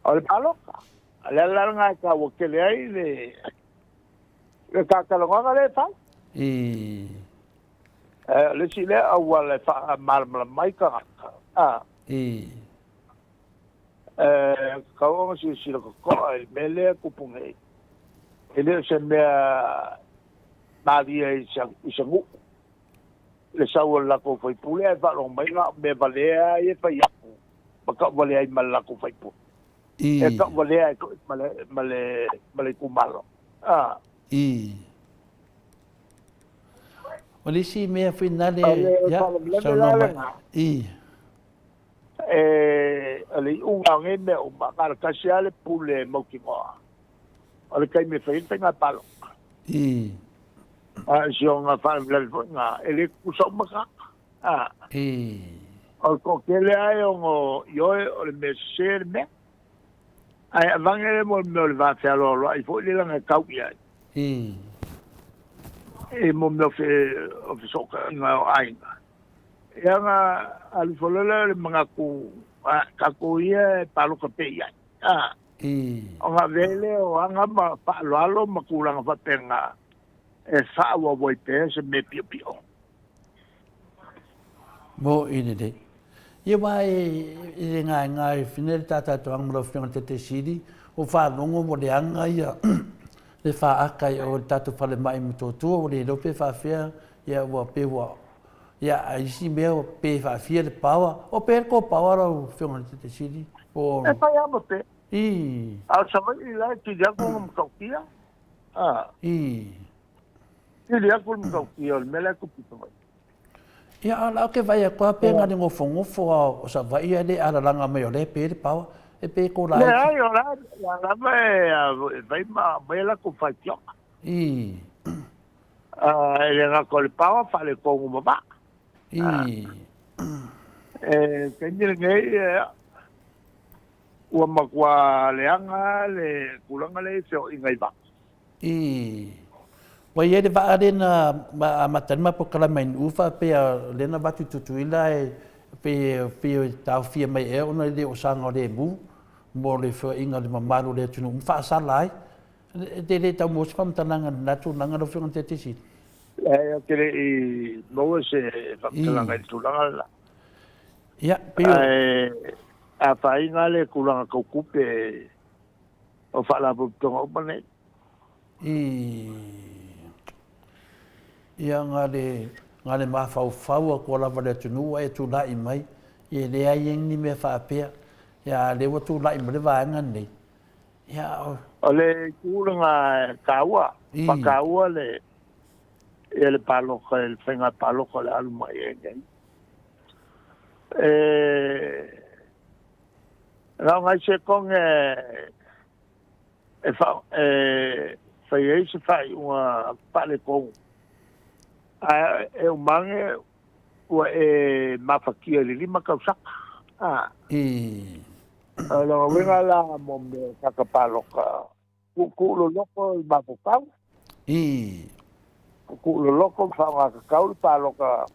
O le palota. O le ala lena e taua tele ai le, le talanoaga lea e fai. I. O le isi lea auala e faamalamalama ai tagata. A. I. E tatau ona silasila totoa i le mea lea e tupu nei. E le o se mea malie i se, i se nuu le sau o le latou faipule ae faalogo mai na o mea valea lava ia e fai atu ma tauvalea ai ma le latou faipule. E tauvalea ai foi ma le, ma le, ma le itumalo. A. O le isi mea foi nale, O le ia, faalavelave saunoa la mai. lena, e, o le iuga o nei mea uma, na o le tasi lava le pule mautinoa, o le taimi e fai ai le faiga palota. A o si ona faalavelave foi lena, e le tutusa uma tagata. A. O le toatele lava e ono ioe o le mea sese le mea. Ae avane le mo le mea o le va fealoaloai foi lea leaga e tau i ai. I mo mea o fe, o fesootaiga o aiga. Ia na alu ifo loa lea o le manatu, a, tatou ia e palota pea i ai. A. Ona avea ai lea o aga ma faaaloalo ma tulaga faapena e faaauau ai pea se mea piopio. Mo i lelei. Ia aua e le gaegae fina le ta tatou ma lau Afioga i le Taitaisili, ua faalogo ua leaga ia le faata i o i le tatou falemai i Motootua, ua le iloa pe faafefea, ia ua pei ua, ia a isi mea ua pe faafia le power. O pea le tou power lau Afioga i le Taitaisili? Po o. E fai lava ma pe. I. A o Savaii la e tili atu ona matautia. A. I. Tili atu le matautia o le mea la e tupu i Savaii. Ia, a o la ou te vaai atu lava pe na o le nofonofo lava o Savaii ae le alalaga mai o lea e pe le power. E pe ko laiti. Leai, o la lava e fai ma aumai a latou faitioga. I. E le gata o le power, faaletonu ma vaa. I. E taimi lenei, ua matua leaga le tulaga lea i feoaiga i vaa. I. Ua i ai le vaa lea na amata ai le matou polokalame i Nu'u faapea lea na avatu i Tutuila e pei e taofia mai ea ona e le o saogalemu mo le feoaiga o le mamalu o le atunuu ma faasala ai. E te le tau maua se faamatalaga i lena tulaga lau Afioga i le Taitaifono? Leai, ou te le i maua se faamatalaga i le tulaga lena. Ia, pei o... Ae afaina le tulaga tau tupe o faalapotopotoga uma nei. I ia na le na le mafaufau atu lava le atunuu ua e tulai mai, e leai ai ni mea faapea. Ia a lea ua tulai mai le vaega lenei. Ia o. O le tulaga e taua, faataua le ia le palota le faiga palota o le alu mai ai nei. E na o nai sekone e fa e fai ai se faaiuga faaletonu. Ae e umaga ua e mafatia i le 5 tausaga. A. I. O lona uiga la mo mea o tagata palota, tuutuu loloto i mafaufau. I. Tuutuu loloto ma faaaoga tatau le palota.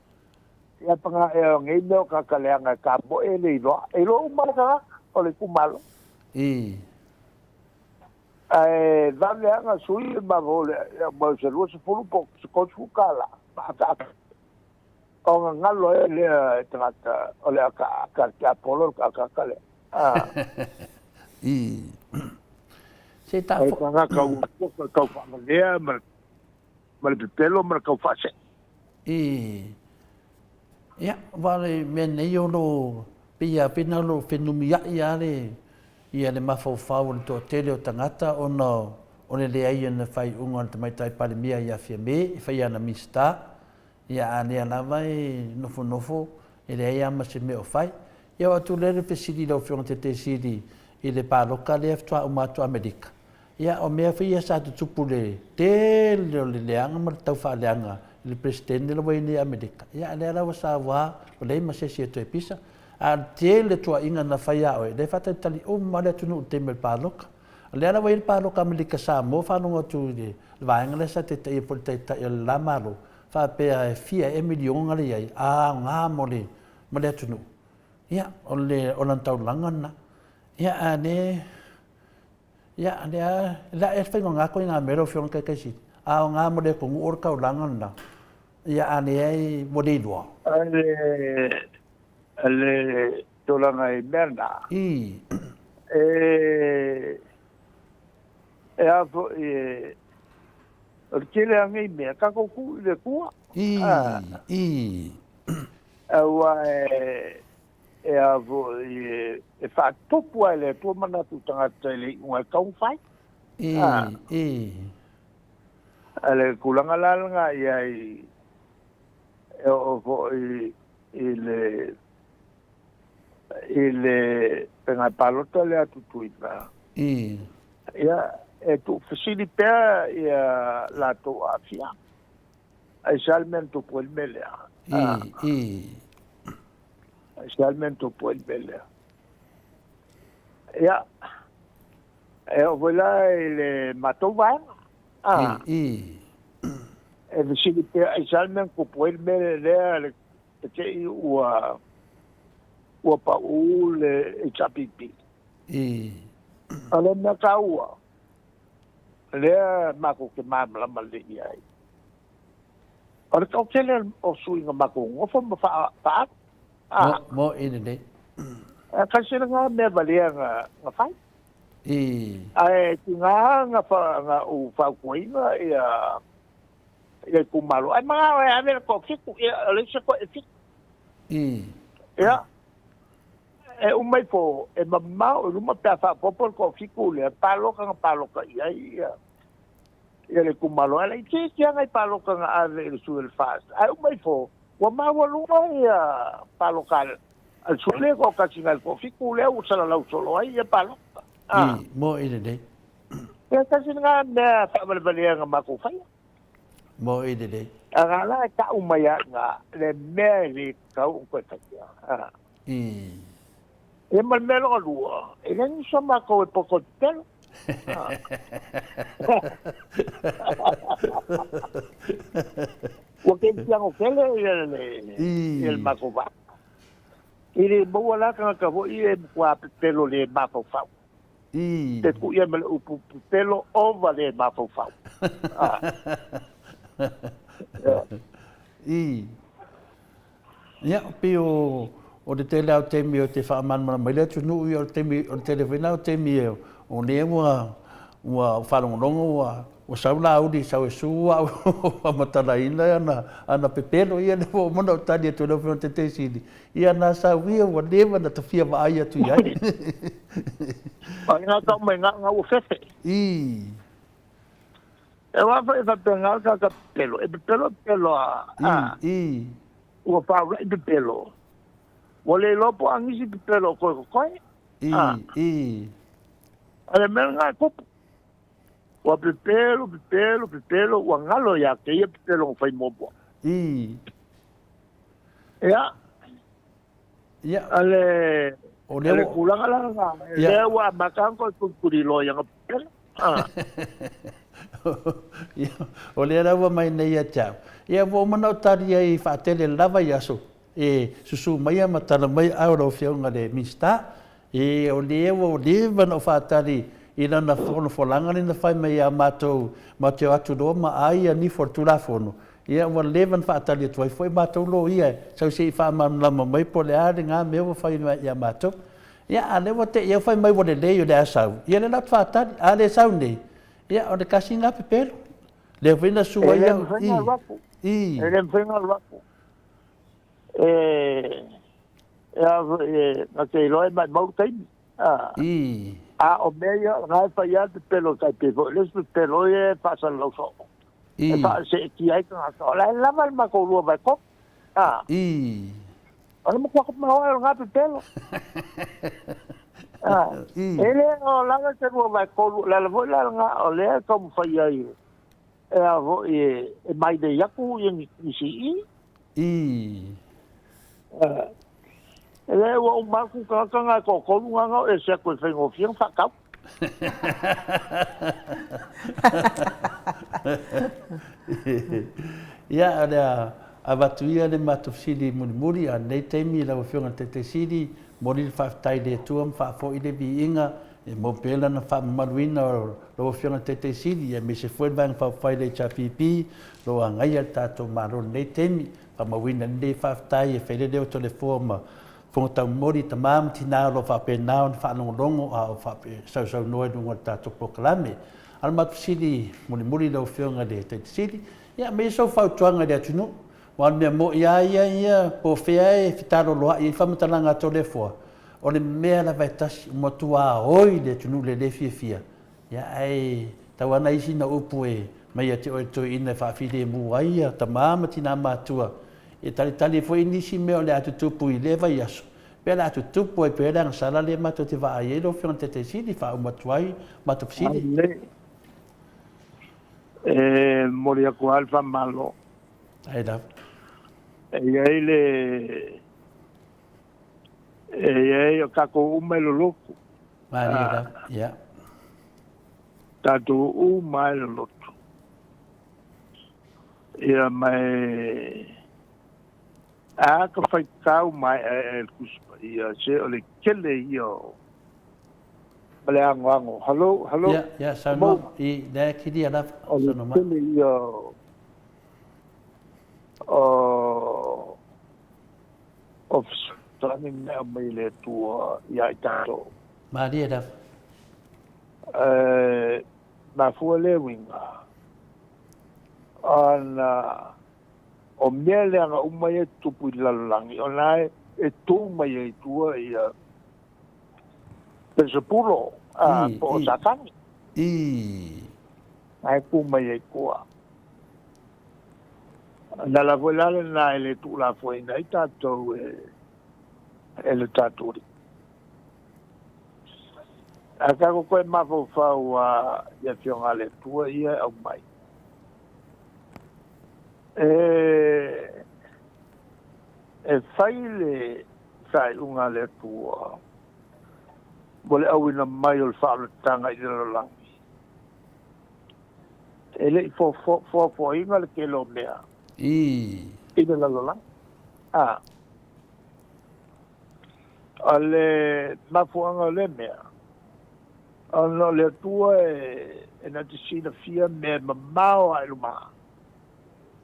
Ia paga ea o nei mea o tagata leaga e tamoe e le iloa. E iloa uma le tagata o le itumalo. I. Ae vave lava ona sui le mafaufau o se 20 po o se 30 tala ma ataata. Ona galo ai lea e tagata o le akaaka, le tiapolo le akaaka lea. I. Se ta O le tagata ua toka tau faavalea ma le pepelo ma le tau faasee. I. Ia, aua o le mea nei o lo pei lava pei na o lo o fenumiai lava le ia le mafaufau o le toatele o tagata ona o le leai o ni faaiuga a le Tamaitai Palemia ia Fiame e fai ana Minisita. Ia a lea lava e nofonofo e leai lava ma se mea o fai. Ia oo atu lea le fesili i lau Afioga i le Taitaisili i le paloka lea faatoa uma atu Amerika. Ia o mea foi ia sa tutupu i le tele o le leaga ma le taufaaleaga i le Peresetene la ua i ai nei i Amerika. Ia a lea la ua saua ua leai ma se isi e toe pisa. A o le tele o tuuaiga na fai ia oe, lea e faatalitali uma lava le atunuu i le taimi o le paloka. O lea la ua i ai le paloka Amerika Samoa faalogo atu i le vaega lea sa taitaia po o le taitai o le la Malo, faapea e fia ea miliona le i ai, a aoga mo le, mo le atunuu. Ia, o le, o lana taulaga lena. Ia, a le, ia, lea, lea e faigata koe ngā mea lau Afioga i le Taitaisili. A aoga mo le atunuu o le taulaga lena, ia, a leai, ua le iloa. O le, le tulaga i mea na. I. E, e a foi e, o le tele a nei mea, tatou tuu i le Atua. I, i. Aua e, e a foi e, e faatupu lava e le Atua manatu i tagata i le iuga e tatau ona fai. I, i. A le tulaga la lena i ai, e oo foi i le i le faiga palota lea a Tutuila. I. Ia, e tuufesili pea ia latou aafiaga. Aisea le mea na tupu ai le mea lea? I, i. Aisea le mea na tupu ai le mea lea? Ia, e oo foi la i le matou vaega. I, i. E fesili pea, aisea le mea na tupu ai le mea lea, le te i ua ua paʻū le HRPP. I. O le mea taua, lea matou te malamalama lelei i ai, o le toatele o sui na matou nonofo ma faaalu. Mo, mo i lelei. Tasi lena mea valea na, na fai. I. Ae tiga na, fa, na ou fautuaina ia ia itumalo. Ai manao e ave le toafitu, ia o le isi toafitu. I. Ia. E uma ifo, e mamao i luma pe a faaopoopo le toafitu lea, paloka na paloka i ai ia ia le itumalo. Ae laitiiti lava nai paloka na ave i le sui o le FAST. Ae uma ifo, ua maualuga ia paloka a le sui lea e toatasi nai le toafitu lea ua salalau solo ai ia paloka. A. I, moe lelei. Ia tasi lena mea faavalevalea na matou faia. Moe lelei. A na la e tau mai lava i ina le mea e le tatau ona toe faia. A. I. Ia ma le mea lona lua, e leai ni so matou e poto pepelo. Ua kerisiano tele ia le ia le matou vaa. E le maua la tagata foi ia e matua pepelo le mafaufau. Pe tuu i ai ma le upu pepelo ova le mafaufau. Ia, pei o, o le tele lava o taimi ou te faamalamalama ai le atunuu, ia o le taimi, o le tele foi lena o taimi o lea ua, ua faalogologo ua, ua sau Laauli sau e su au faamatalaina ana, ana pepelo, ia lea ua uma ona ou tali atu i lau Afioga i le Taitaisili, ia na sau ia ua leva ona ta fia vaai atu i ai. Ai na tau mai na ua fefe. I. E wā foi e faapena le tagata pepelo, e pepelo e pepelo a, a. I, i. Ua faulai pepelo. Ua le iloa po o a nisi pepelo o toe totoe. I, A. i. A le mea lena e tupu. Ua pepelo, pepelo, pepelo, ua galo ia te ia pepelo na fai muamua. I. Ia. Ia. A le, O lea a le ua. tulaga la lena, Ia. lea ua amata ona toe tulituliloa i ana pepelo. A. Ia, o lea la ua mai nei ia te au. Ia, ua uma ona ou tali ai faatele lava i aso e susu maia ma tala mai au lau Afioga i le Minisita. E, o lea ua leva ona ou faatali i lana folafolaga lea na fai mai ia matou, matou te o atu loa ma ai ia nifo o le Tulafono. Ia, ua leva ona faatali atu ai foi matou loia e sau se i faamalamalama mai po o le a lena mea ua fai mai ia matou. Ia, a o lea ua te i au fai mai ua lelei o le a sau, ia lea la ou te faatali. A le sau nei, ia o le tasi lena pepelo. Lea foi na sua E ai le au mafai i, ona alu atu. i. E le mafai ona alu atu. E, e a foi, e, na te iloa e maumau le taimi. A, I. a o mea ia, o lena e fai lava le pepelo tai pei foi o le isi pepelo ia e faasalalau soo. I. E faaseetia ai tagata. O la e lava le matou lua vae tolu. A. I. O le matua maoae o lena pepelo. A, I. e le o lava se lua vae tolu, o le ala foi la lena o lea e taumafai ai e a foi e mai nei atu ia nisi i. I. A, e le ua uma atu tagata na e toatolu na na o ese atu e faigofie ona faatau. Ia, o le a avatu ia le matou fesili mulimuli, a o lenei taimi lau Afioga i le Taitaisili, momoli le faafetai i le Atua ma faafoi le viiga e maua pea Lana faamamaluina o lau Afioga i le Taitaisili, aemaise foi le Vaega Faaupufai a le HRPP o lo o agaia le tatou Malo i lenei taimi. Faamauina lenei faafetai e fai le leo Toleafoa ma Fofoga Taumoli, tama ma tina o lo o faapena ona faalogologo a o sausaunoa i luga o le tatou polokalame. A o le matou fesili mulimuli i lau Afioga i le Taitaisili, ia aumai sou fautuaga i le atunuu, aua o le mea moni lava ia ia po o fea e fetaloloai ai faamatalaga a Toleafoa, o le mea lava e tasi, ua matua oi le atunuu i le le fiafia, Ia, ae tau ana isi na upu e mai ia te oe toeaina e faafilemu ai ia tama ma tina matua, e talitali ai foi nisi mea o le a tutupu i lea vaiaso, pe o le a tutupu ai pea le agasala lea matou te vaai ai lau Afioga i le Taitaisili, faauma atu ai matou fesili. Lelei. E momoli atu lava le faamalo. Ai lava. E i ai le e i ai o tatou uma e lolotu. Malie lava, ia. Tatou uma e lolotu. Ia ma e a ka faitau maeaea i le Tusi Paia, se o le tele ia o ma le anoano. Hello, hello. Ia, ia, saunoa, i, lea e kilia lava, O le saunoa mai. tele ia o o fesoasoani na aumai e le Atua ia i tatou. Malie lava. E mafua lea uiga, ona o mea leaga uma ia e tutupu i le lalolagi, o la e tu mai ai i tua ia Pelesepulo, po o Satani. Na e kū mai ai tua. O le ala foi la lena e le tuulafoaiina ai tatou e le tatou Alii. A tatou toe mafaufau i Afioga a le Atua ia e aumai, e fai le faaiuga a le Atua mo le auina mai o le faaolataga i le lalolagi. E le i foafoaina le tele o mea i le lalolagi. A o le mafuaaga o lea mea, ona o le Atua e na te silafia mea e mamao lava i luma,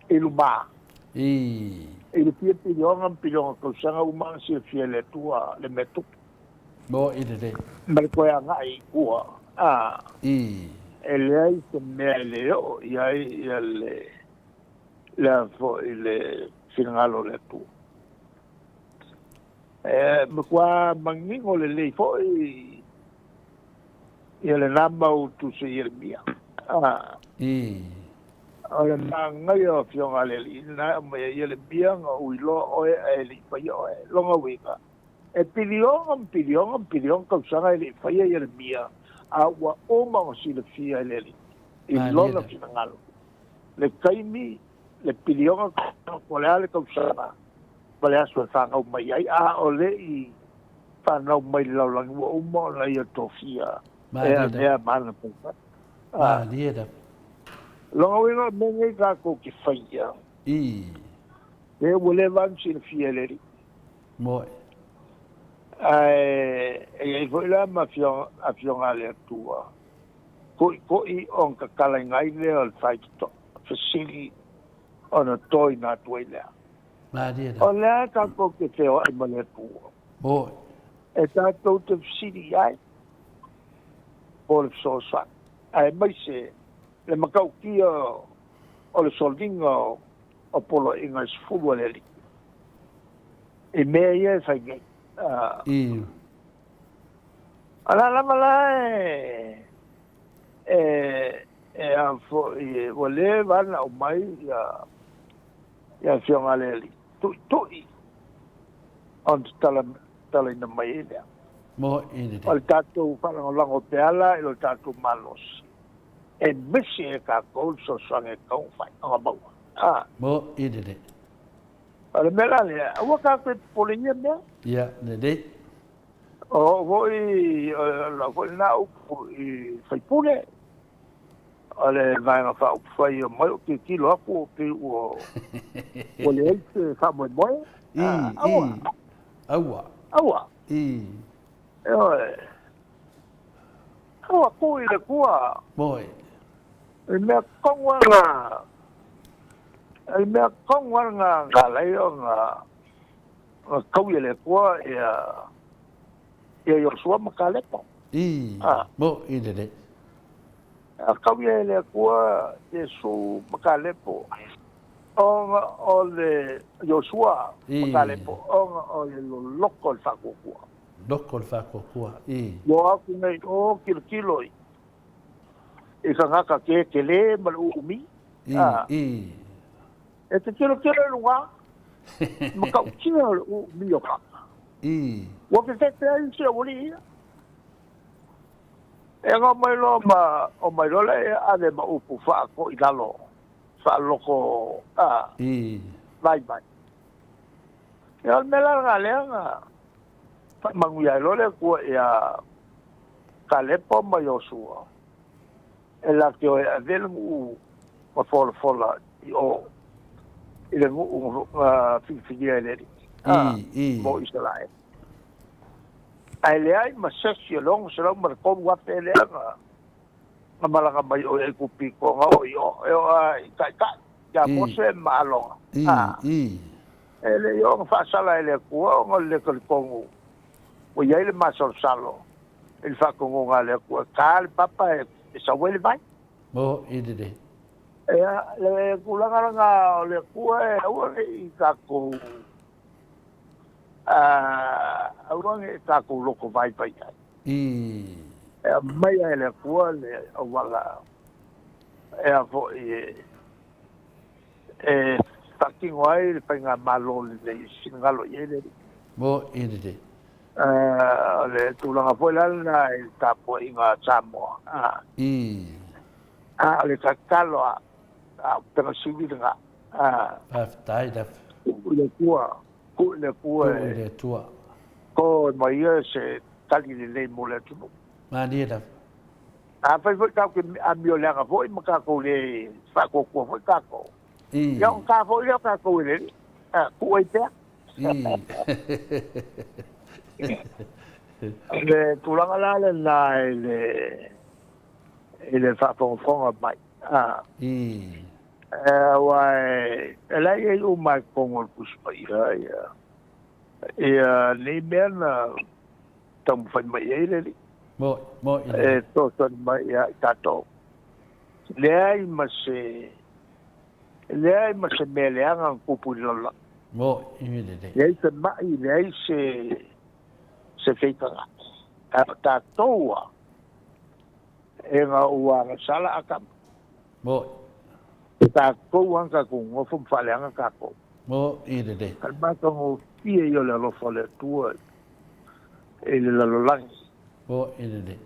i luma. I le fia piliona ma piliona tausaga uma ona silafia e le Atua le mea tupu. Mo'i lelei. Ma le toe agai i tua, a. E leai se mea e le oo i ai ia le, le a foi le finagalo o le Atua. E matua manino lelei foi ia lena mau tusi Ieremia. A. O le manaia o Afioga a le Alii lena e aumai ai Ieremia na ou iloa oe ae le i faia oe. Lona uiga, e piliona ma piliona ma piliona tausaga e le i faia Ieremia, a ua uma ona silafia e le Alii i lona finagalo le taimi, le piliona tausaga, po o le a le tausaga ma le aso e fanau mai ai, a o le i fanau mai i le lalolagi, ua uma ona ia tofia e avea ma ana paupau. Malie lava. Lona uiga o mea nei tatou te faia, e ua leva ona silafia e le Alii. Moe. Ae e i ai foi la ma afioga a le Atua, koʻikoʻi ona tatalaina ai lea o le faitotoa, fesili ona toina atu ai lea. Malie lava. O le a tatou te feoai ma le Atua? Moe. E tatou te fesili i ai po le fesoasoani, aemaise le matautia o le soliga o poloaiga e 10 a le Alii i mea ia e fai nei. O la lava la e a foi ua leva ona aumai ia Afioga a le Alii tuitui ona tatalaina mai ai lea. O le tatou faalagolago pea la i lo tatou malosi e misi e tatou le fesoasoani e tatau ona fai, ona maua. Mo'i lelei. O le mea la lea, aua tatou te popole i ia mea. Ia, lelei. O au foi, o lau foi lena upu i sui usufono, o le Vaega Faaupufai e omai ou tilotilo atu pei ua leai se faamoemoe. Aua. Aua. Aua. Ioe. Aua tuu i le Atua. Moe. I mea tonu lava na, i mea tonu lava na ala ai ona taui e le Atua ia Iosua ma Kalepa. Mo'i lelei. A taui e le Atua Iesu ma Kalepo, ona o le Iosua ma Kalepo, ona o le loloto o le faatuatua. Loko le faatuatua. Ua o atu nei o tilotilo i tagata ke tele ma le uumi. E te tilotilo i luga, matautia o le uumi o tagata. Ua fefefe ai si aualii ia. E na omai loa ma omai loa lea e ave ma upu faatoilalo, faaloko vaivai. Ia o le mea la lena lea na faamanuia ai loa le Atua ia Kalepo ma Iosua, e latou te o e ave le nuu ma folafola i o i le nuu na filifilia e le Alii mo Isaraelu. Ae leai ma se isi o le 603,000 lea na malaga mai o i Aikupito na oo i o, e oo lava i taitai ia Mose ma Alona. E le i oo na faasala e le Atua ona o le le talitonu ua i ai le masalosalo i le faatonuga a le Atua, e ta le papa e sau ai le vai. Mo'i lelei. Ia, le tulaga lena o le Atua e aua ne i tatou aua ne i tatou loto vaivai ai. I. E aumaia e le Atua le auala e a foi e e faatino ai le faigamalo lelei e finagalo i ai le Alii. Mo i lelei. O le tulaga foi la lena i le tapuaiga a Samoa. I. A o le tatalo a Upega Sili lena. Faafetai lava. Tuu i le Atua, tuu i le Atua e. Tuu i le Atua. Toe mai ia se tali lelei mo le atunuu. Malie lava. Afai foi tatou te amioleaga foi ma tatou le faatuatua foi tatou, ia ona ta foi lea o tatou e le Alii, tuu ai pea. O le tulaga la lena i le i le faafogafoga mai. Aua e la e i ai uma i totonu o le Tusi Paia ia ia nei mea na taumafai mai i ai le Alii. Moni, moni lelei. E fesoasoani mai ia i tatou. Leai ma se, leai ma se mea leaga na tupu i le lalolagi. Moni lelei. Leai se mai, leai se, se feitaga. Ae o tatou lava, ina ua agasala Atama. Moni. O tatou lava na tatou nonofo ma faaleaga tatou. Moni lelei. A o le matagofie ia o le alofa o le Atua i le lalolagi. Moni lelei.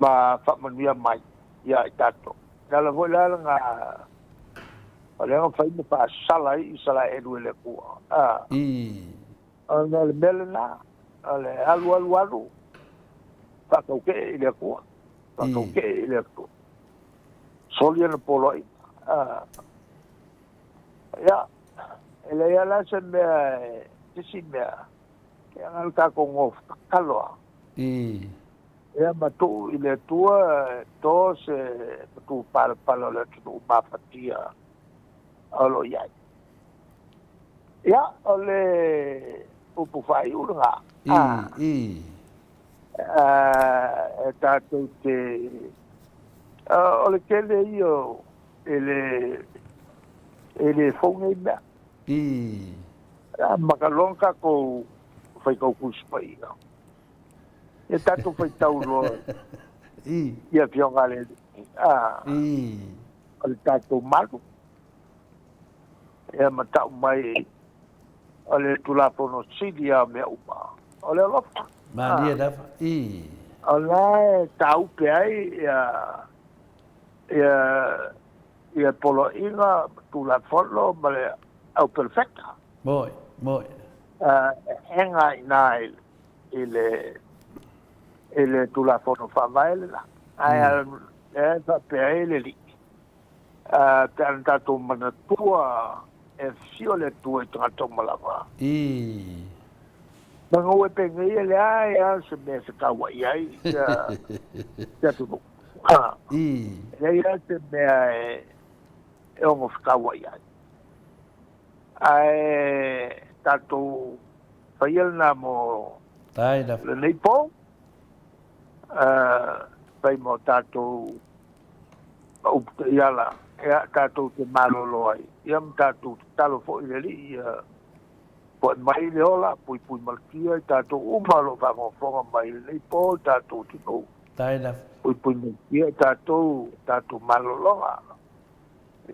Ma faamanuia mai ia i tatou. Le ala foi la lena o lea na fai ma faasala ai Isaraelu e le Atua. Ona o le mea lena, o le alu alu alu, faataukee i le Atua, faataukee i le Atua. Soli ana poloaiga. Ia, e leai lava la se mea, se isi mea, ia na o le tatou nofo tatalo lava. Ia ma tuu i le Atua e to se matupalapala o le atunuu mafatia o lo o i ai. Ia, o le upu faaiu lena. E tatou te... O le tele ia e le, e le fou nei mea. Amata loa ona tatou faitau Tusi Paia. Ia tatou faitau loa i Afioga a le Alii. O le tatou malu. Ia ma tau mai o le Tulafono sili lava o mea uma, o le alofa. Malie lava, i. O la e tāupe ai ia, ia, ia poloaiga ma Tulafono ma le au perofeta. Moi, moi. E ega i ina i le, i le Tulafono Faavae lena. Ae e faapea ai le Alii. Pe a na tatou manatua e afio le Atua i tagata uma lava. I. Manu e penei e leai lava se mea e fetauai ai te atunuu. I. E leai lava se mea e ono fetauai ai. Ae tatou faia lena mo lenei po, fai mo tatou ma upu taiala, ia, tatou te malolo ai, ia ma tatou tatalo foi i le Alii ia poe mai le ola, puipui malutia i tatou uma o lo o faafogafoga mai i lenei po i tatou atunuu. Puipui malutia i tatou, tatou malologa.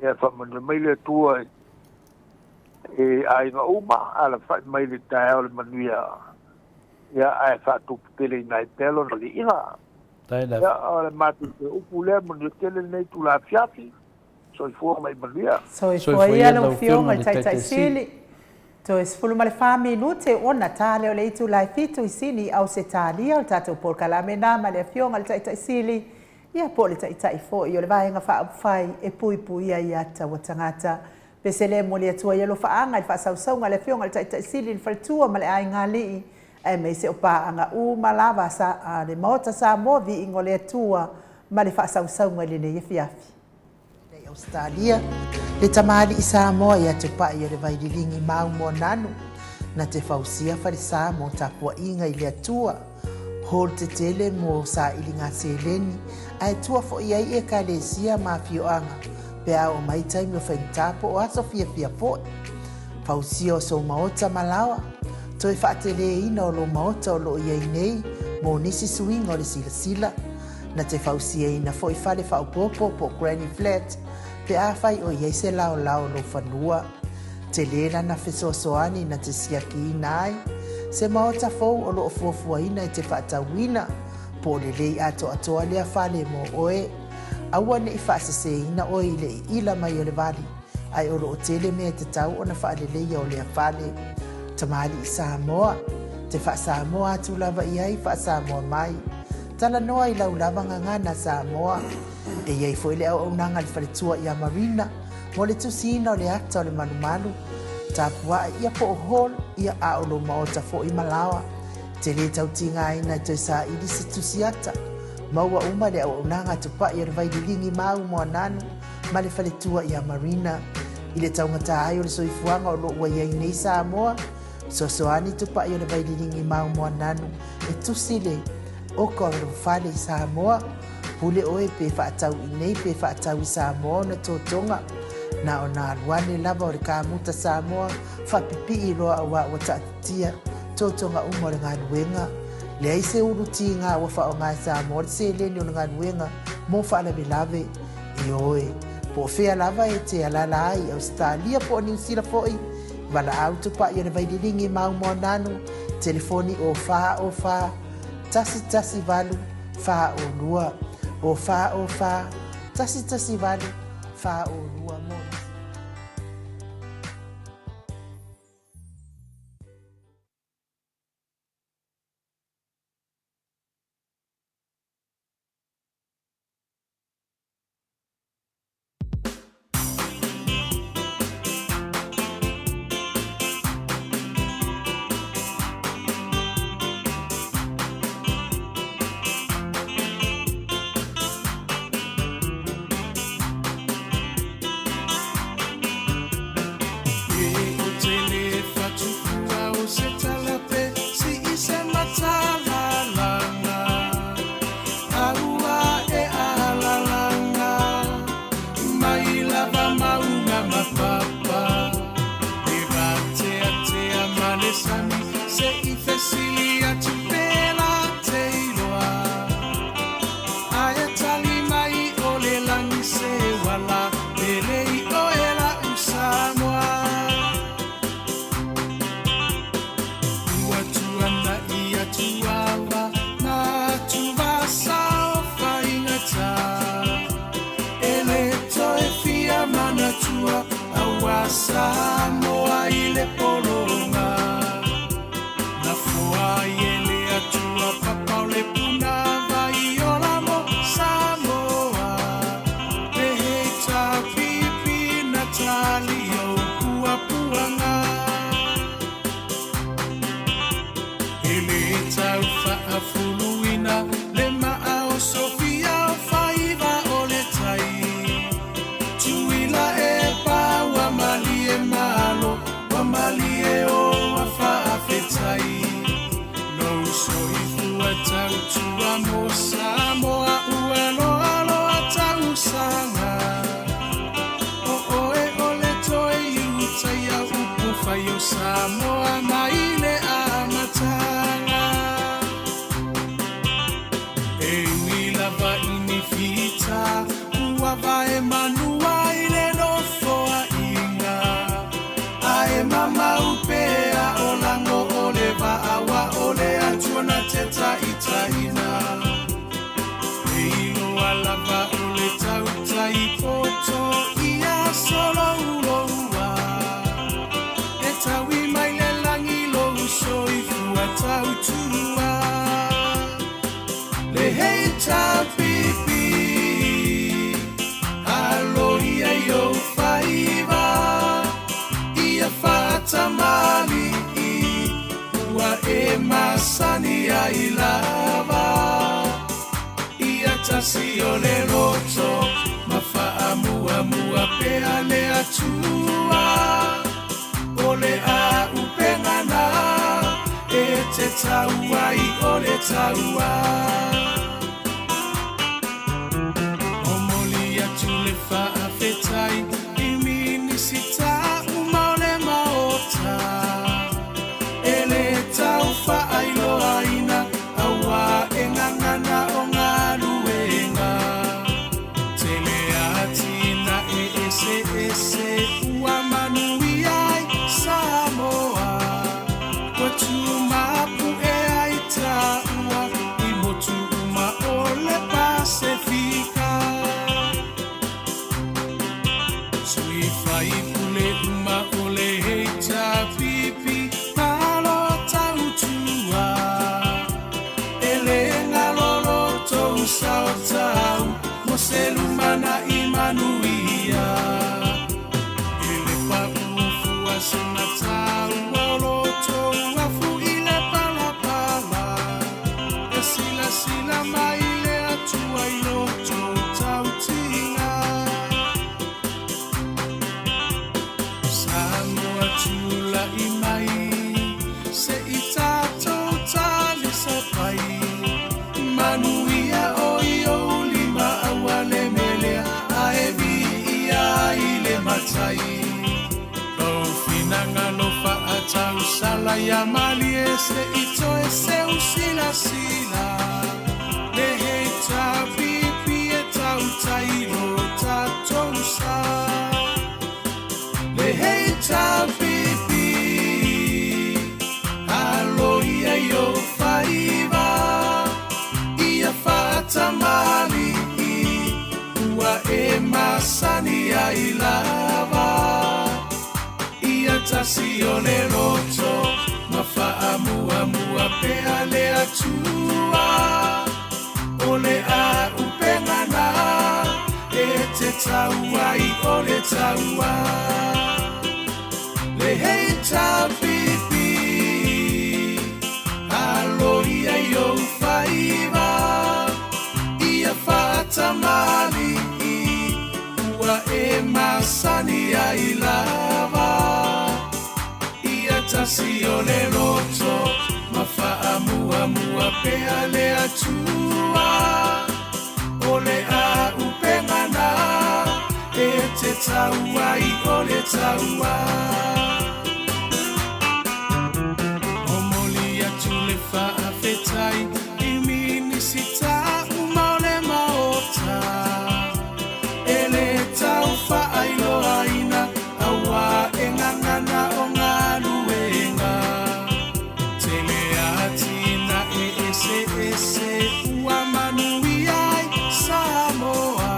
Ia faamanuia mai le Atua i aiga uma, alafai mai le taeao o le manuia, ia ae faatuputeleina ai pea lona viiga. Ia, o le matou toe upu lea, manuia tele lenei itula afiafi. Soifua ma ia manuia. Soifua ia lau Afioga i le Taitai Sili. Toe 14 minute ona ta lea o le itula e 7 i Sini i Ausetalia o le tatou polokalame na ma le Afioga i le Taitai Sili, ia po o le Taitai foi o le Vaega Faaupufai e Puipuia i Ata ua Tagata. Pese le momoli atu ai alofaaga i le faasausauga a le Afioga i le Taitai Sili i le faletua ma le aiga alii aemaise o paaga uma lava a le Maota Samoa Viiga o le Atua ma le faasausauga i lenei afiafi. Nei Ausetalia, le tamalii Samoa ia Tupai o le Vaililigi Maumōnanu, na te fausia falesa mo tapuaiga i le Atua, hall tetele mo sailiga seleni, ae tua foi ai Ekalesia ma afioaga pe a oo mai taimi o faigata po o aso fiafia foi. Fausia o sou maota ma laoa. Toe faateleina o lou maota o lo o i ai nei mo nisi suiga o le silasila. Na te fausiaina foi fale faaopoopo po o granny flat pe afai o i ai se laolao o lou fanua. Tele lana fesoasoani na te siakiina ai se maota fou o lo o fuafuaina e te faatauina po o lelei atoatoa lea fale mo oe. Aua ne i faaseseina oe i le iila mai o le vali, ae o lo o tele mea e tatau ona faaleleia o lea fale. Tamalii Samoa, te faa-Samoa atu lava i ai, faa-Samoa mai. Talanoa i lau lava gagana Samoa. E i ai foi le auaunaga a le faletua ia Marina mo le tusiina o le ata o le malumalu, tapuae ia po o hall ia a o lou maota foi ma laoa. Te lē tau tigaina e toe saili se tusi ata. Maua uma le auaunaga a Tupai o le Vaililigi ma au Moananu ma le faletua ia Marina. I le taugata ai o le soifuaga o lo o ua i ai nei Samoa, fesoasoani Tupai o le Vaililigi ma au Moananu e tusi le oka o lou fale i Samoa. Pule oe pe faatau i nei pe faatau i Samoa ona totoga. Na ona alu ane lava o le kamuta Samoa faapipii loa auā ua taatitia totoga uma o le galuega. Leai se ulu tiga ua faaaoga e Samoa le seleni o le galuega mo faalavelave. Ioe, po o fea lava e te alaala ai i Ausetalia po o Niu Sila foi, valaau tupai o le Vaililigi ma Aumoananu, telefoni o 4 O 4 1 1 8 4 O 2, o 4 O 4 1 1 8 4 O 2 mo nisi. faipule uma o le HRPP malo tautua. E le galo lo tou sao tau mo se lumanai manuia. E le paʻu fua sina taua o lo tou afu i le palapala. E silasila mai le Atua i lo tou tautiga. Samoa tula'i mai, se i tatou talisapai. Manuia o i ou lima aua le melea, ae viia i le matai. Lou finagalo faatausala ia malie se i toe seu silasila. Le HRPP e tautai lo tatou sa. Le HRPP, alo ia i ou faiva, ia faatamali'i, ua e masani ai lava. Ia tasi o le loto, ma faamuamua pea le Atua. O le auupega na e te tau ai o le taua. Le HRPP, alo ia i ou faiva, ia faatamali'i, ua e masani ai lava. Ia tasi o le loto, ma faamuamua pea le Atua. O le auupega na e te tau ai o le taua. Momoli atu le faafetai i Minisita uma o le Maota. E le tau faailoaina auā e gagana o galuega. Tele atinae eseese ua manuia ai Samoa.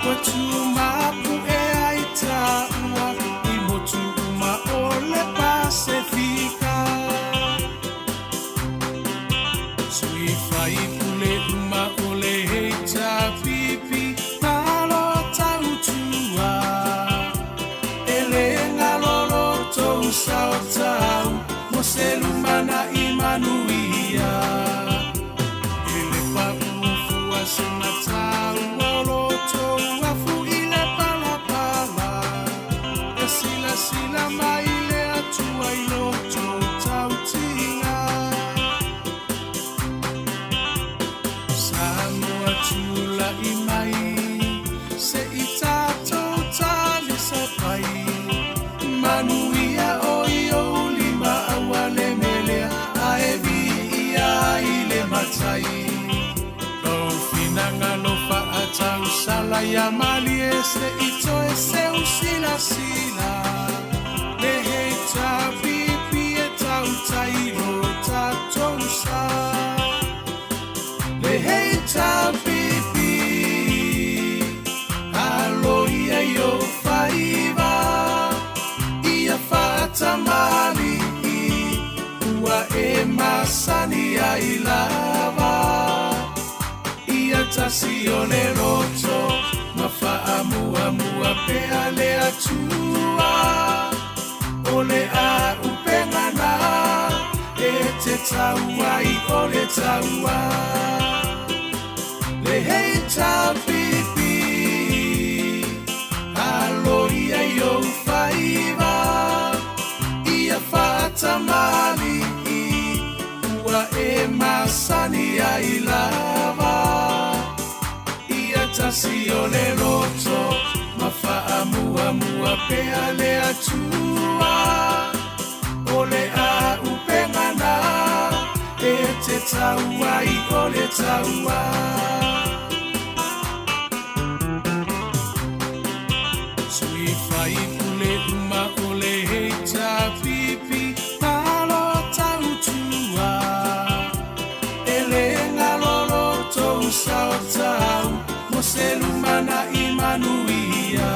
Ua tumapu'e ai taua i motu uma o le Pasefika. Sui faipule uma o le HRPP malo tautua. E le galo lo tou sao tau mo se lumanai manuia. E le paʻu fua sina taua o lo tou afu i le palapala. E silasila mai le Atua i lo tou tautiga. Samoa tula'i mai, se i tatou talisapai. Manuia o i ou lima aua le melea, ae viia i le matai. Lou finagalo faatausala ia malie se i toe seu silasila. Le HRPP e tautai lo tatou sa. Le HRPP, alo ia i ou faiva, ia faatamali'i, ua e masani ai lava. Ia tasi o le loto, ma faamuamua pea le Atua. O le auupega na e te tau ai o le taua. Le HRPP, alo ia i ou faiva, ia faatamali'i, ua e masani ai lava. Ia tasi o le loto, ma faamuamua pea le Atua. O le auupega na e te tau ai o le taua. Sui faipule uma o le HRPP malo tautua. E le galo lo tou sao tau mo se lumanai manuia.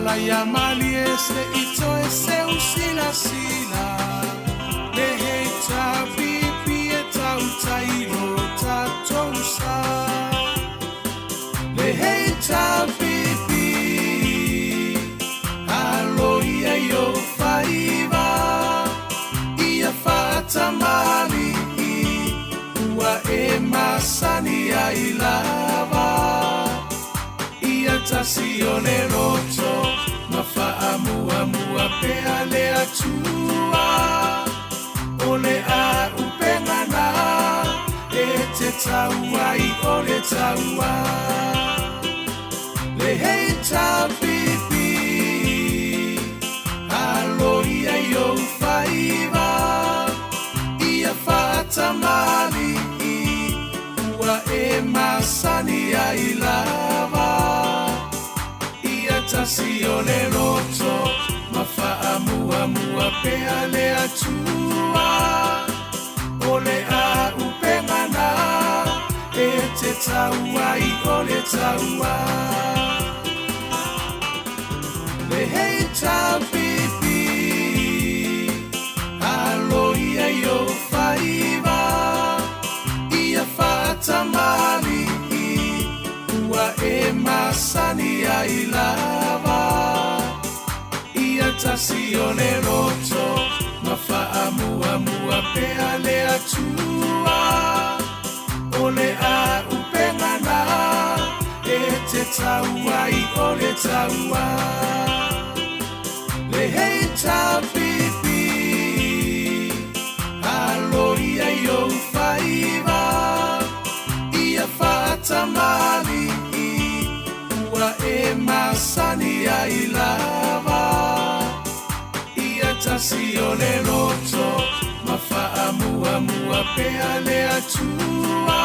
Tausala ia malie se i toe seu silasila Le hei taupipi e tautai lo tatou sa Le hei taupipi Alo ia i ou faiva Ia faatamalii Ua e masani ai lava Ia tasi o le loto ma faamuamua pea le Atua. O le auupega na e te tau ai o le taua. Le HLPP, alo ia i ou faiva, ia faatamalii, ua e masani ai lava. Ia tasi o le loto ma faamuamua pea le Atua. O le auupega na e te tau ai o le taua. Le HLPP, alo ia i ou faiva, ia faatamalii, ua e masani ai lava. Ia tasi o le loto ma faamuamua pea le Atua. O le auupega na e te tau ai o le taua. Le HLPP, alo ia i ou faiva, ia faatamalii, ua e masani ai lava. Ia tasi o le loto ma faamuamua pea le Atua.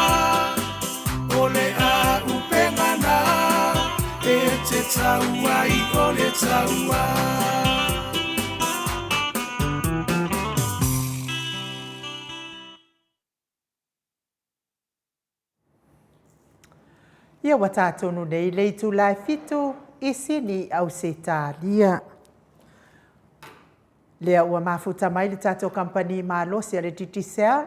O le auupega na e te tau ai o le taua. Ia ua tā tonu nei le itula e fitu i Sini, Ausetalia. Lea ua mafuta mai le tatou kamupani malosi a le Digicel,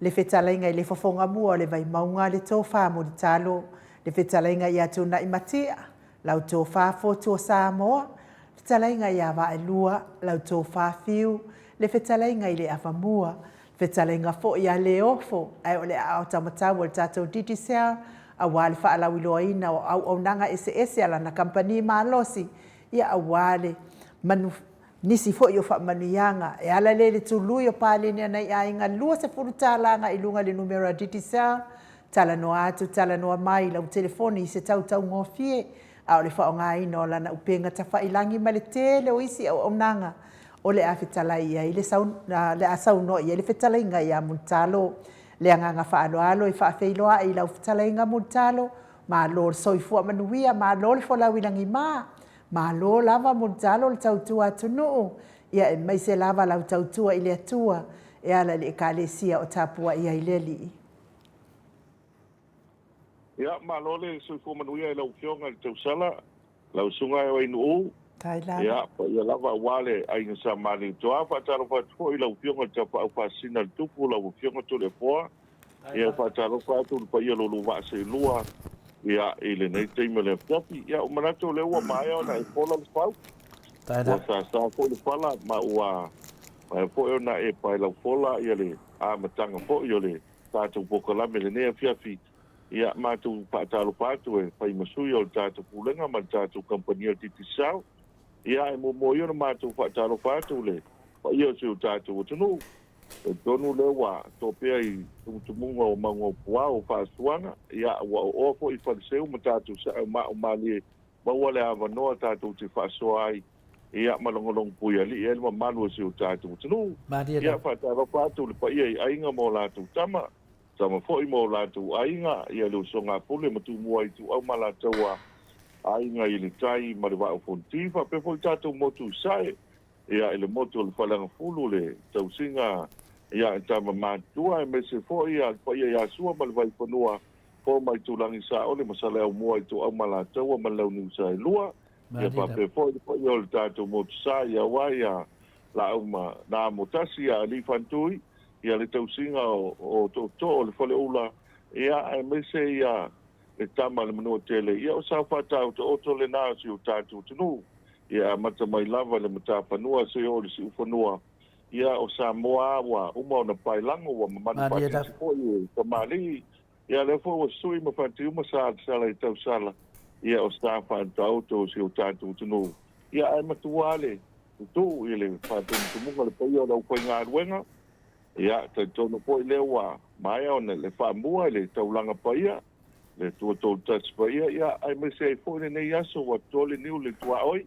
le fetalaiga i le fofoga mua o le Vaimauga le Tofa Mulitalo, le fetalaiga ia Tuna'i Matia, lau Tofa Fotu o Samoa, fetalaiga ia Vaelua, lau Tofa Fiu, le fetalaiga i le Avamua, fetalaiga foi ia Leofo, ae o le aao taumatau o le tatou Digicel aua le faalauiloaina o auaunaga eseese a lana kamupani malosi, ia aua le manu nisi foi o faamanuiaga e ala lea i le tului o paleni a nai aiga 20 tala agai i luga i le numera Digicel, talanoa atu talanoa mai i lau telefoni i se tautaugofie, a o le faaaogaina o lana upega tafailagi ma le tele o isi auaunaga o le a fetalai i ai le le a saunoa i ai le fetalaiga ia Mulitalo. Le agaga faaaloalo e faafeiloai i lau fetalaiga Mulitalo, malo le soifua manuia, malo le folau i lagima, malo lava Mulitalo le tautua atunuu, ia aemaise lava lau tautua i le Atua e ala i le Ekalesia o tapuai ai le Alii. Ia, malo le soifua manuia i lau Afioga i le Tausala, lau Susuga e Oainuu. Tai lava. Ia, paia lava aua le Aiga Sa Malietoa. Faatalofa atu foi i lau Afioga i le Tapaau Faasisina a le Tupu, lau Afioga Toleafoa. Ia, faatalofa atu i le paia o lo oulua vaa seelua, ia, i lenei taimi o le afiafi. Ia, ua manatu o lea ua maea ona e fola le fau. Ua sasa foi le fala ma ua maea foi ona e paelaufola ia le amataga foi o le tatou polokalame i lenei afiafi. Ia, matou faatalofa atu e fai ma sui o le tatou Pulega ma le tatou Kamupani o le Digicel. Ia, e muamua ia ona matou faatalofa atu i le paia o si o tatou atunuu. E talitonu lea ua topea i tumutumuga o mauga o puao o faasuaga, ia, ua ooa foi i faleseu ma tatou sae o maa o malie maua le avanoa tatou te faasoa ai, ia, ma logologo puialii ai le mamalu o si o tatou atunuu. Ia, faatalofa atu i le paia i aiga ma o latou tama, tama foi ma o latou aiga, ia le usoga a Pule ma Tumua Ituau ma latou aiga i le tai ma le Vaa o Fonoti, faapea foi tatou motu i Sae, ia, i le motu o le Faleagafulu, le tausiga ia i tama matutua, aemaise foi le paia ia Sua ma le Vaifanua, Fo ma Itulagi Saole ma Saleaaumua Ituau ma Alataua ma le Launiu Saelua. Ia faapea foi le paia o le tatou motusa i aua ia Laau ma Naamotasi ia Alii Fantui, ia le tausiga o Tootoo o le Faleula, ia aemaise ia le tama a le Manuatele, ia o sao faataotooto lena o si o tatou atunuu. Ia amata mai lava i le Matafanua seia oo i le Siufanua, ia o Samoa a ua uma ona paelago, ua mamanu faatiti foi e tamalii, Ia lea foi ua sui ma faatiuma sa sala i tausala, ia o sa faataoto o si o tatou atunuu. Ia ae matua le tuu i le faatumutumuga le paia o le aufaigaluega. Ia talitonu foi lea ua maea ona le faamua i le taulaga paia, le Atua Toolutasi Paia, ia aemaise ai foi lenei aso ua toto le niu le tuaoi.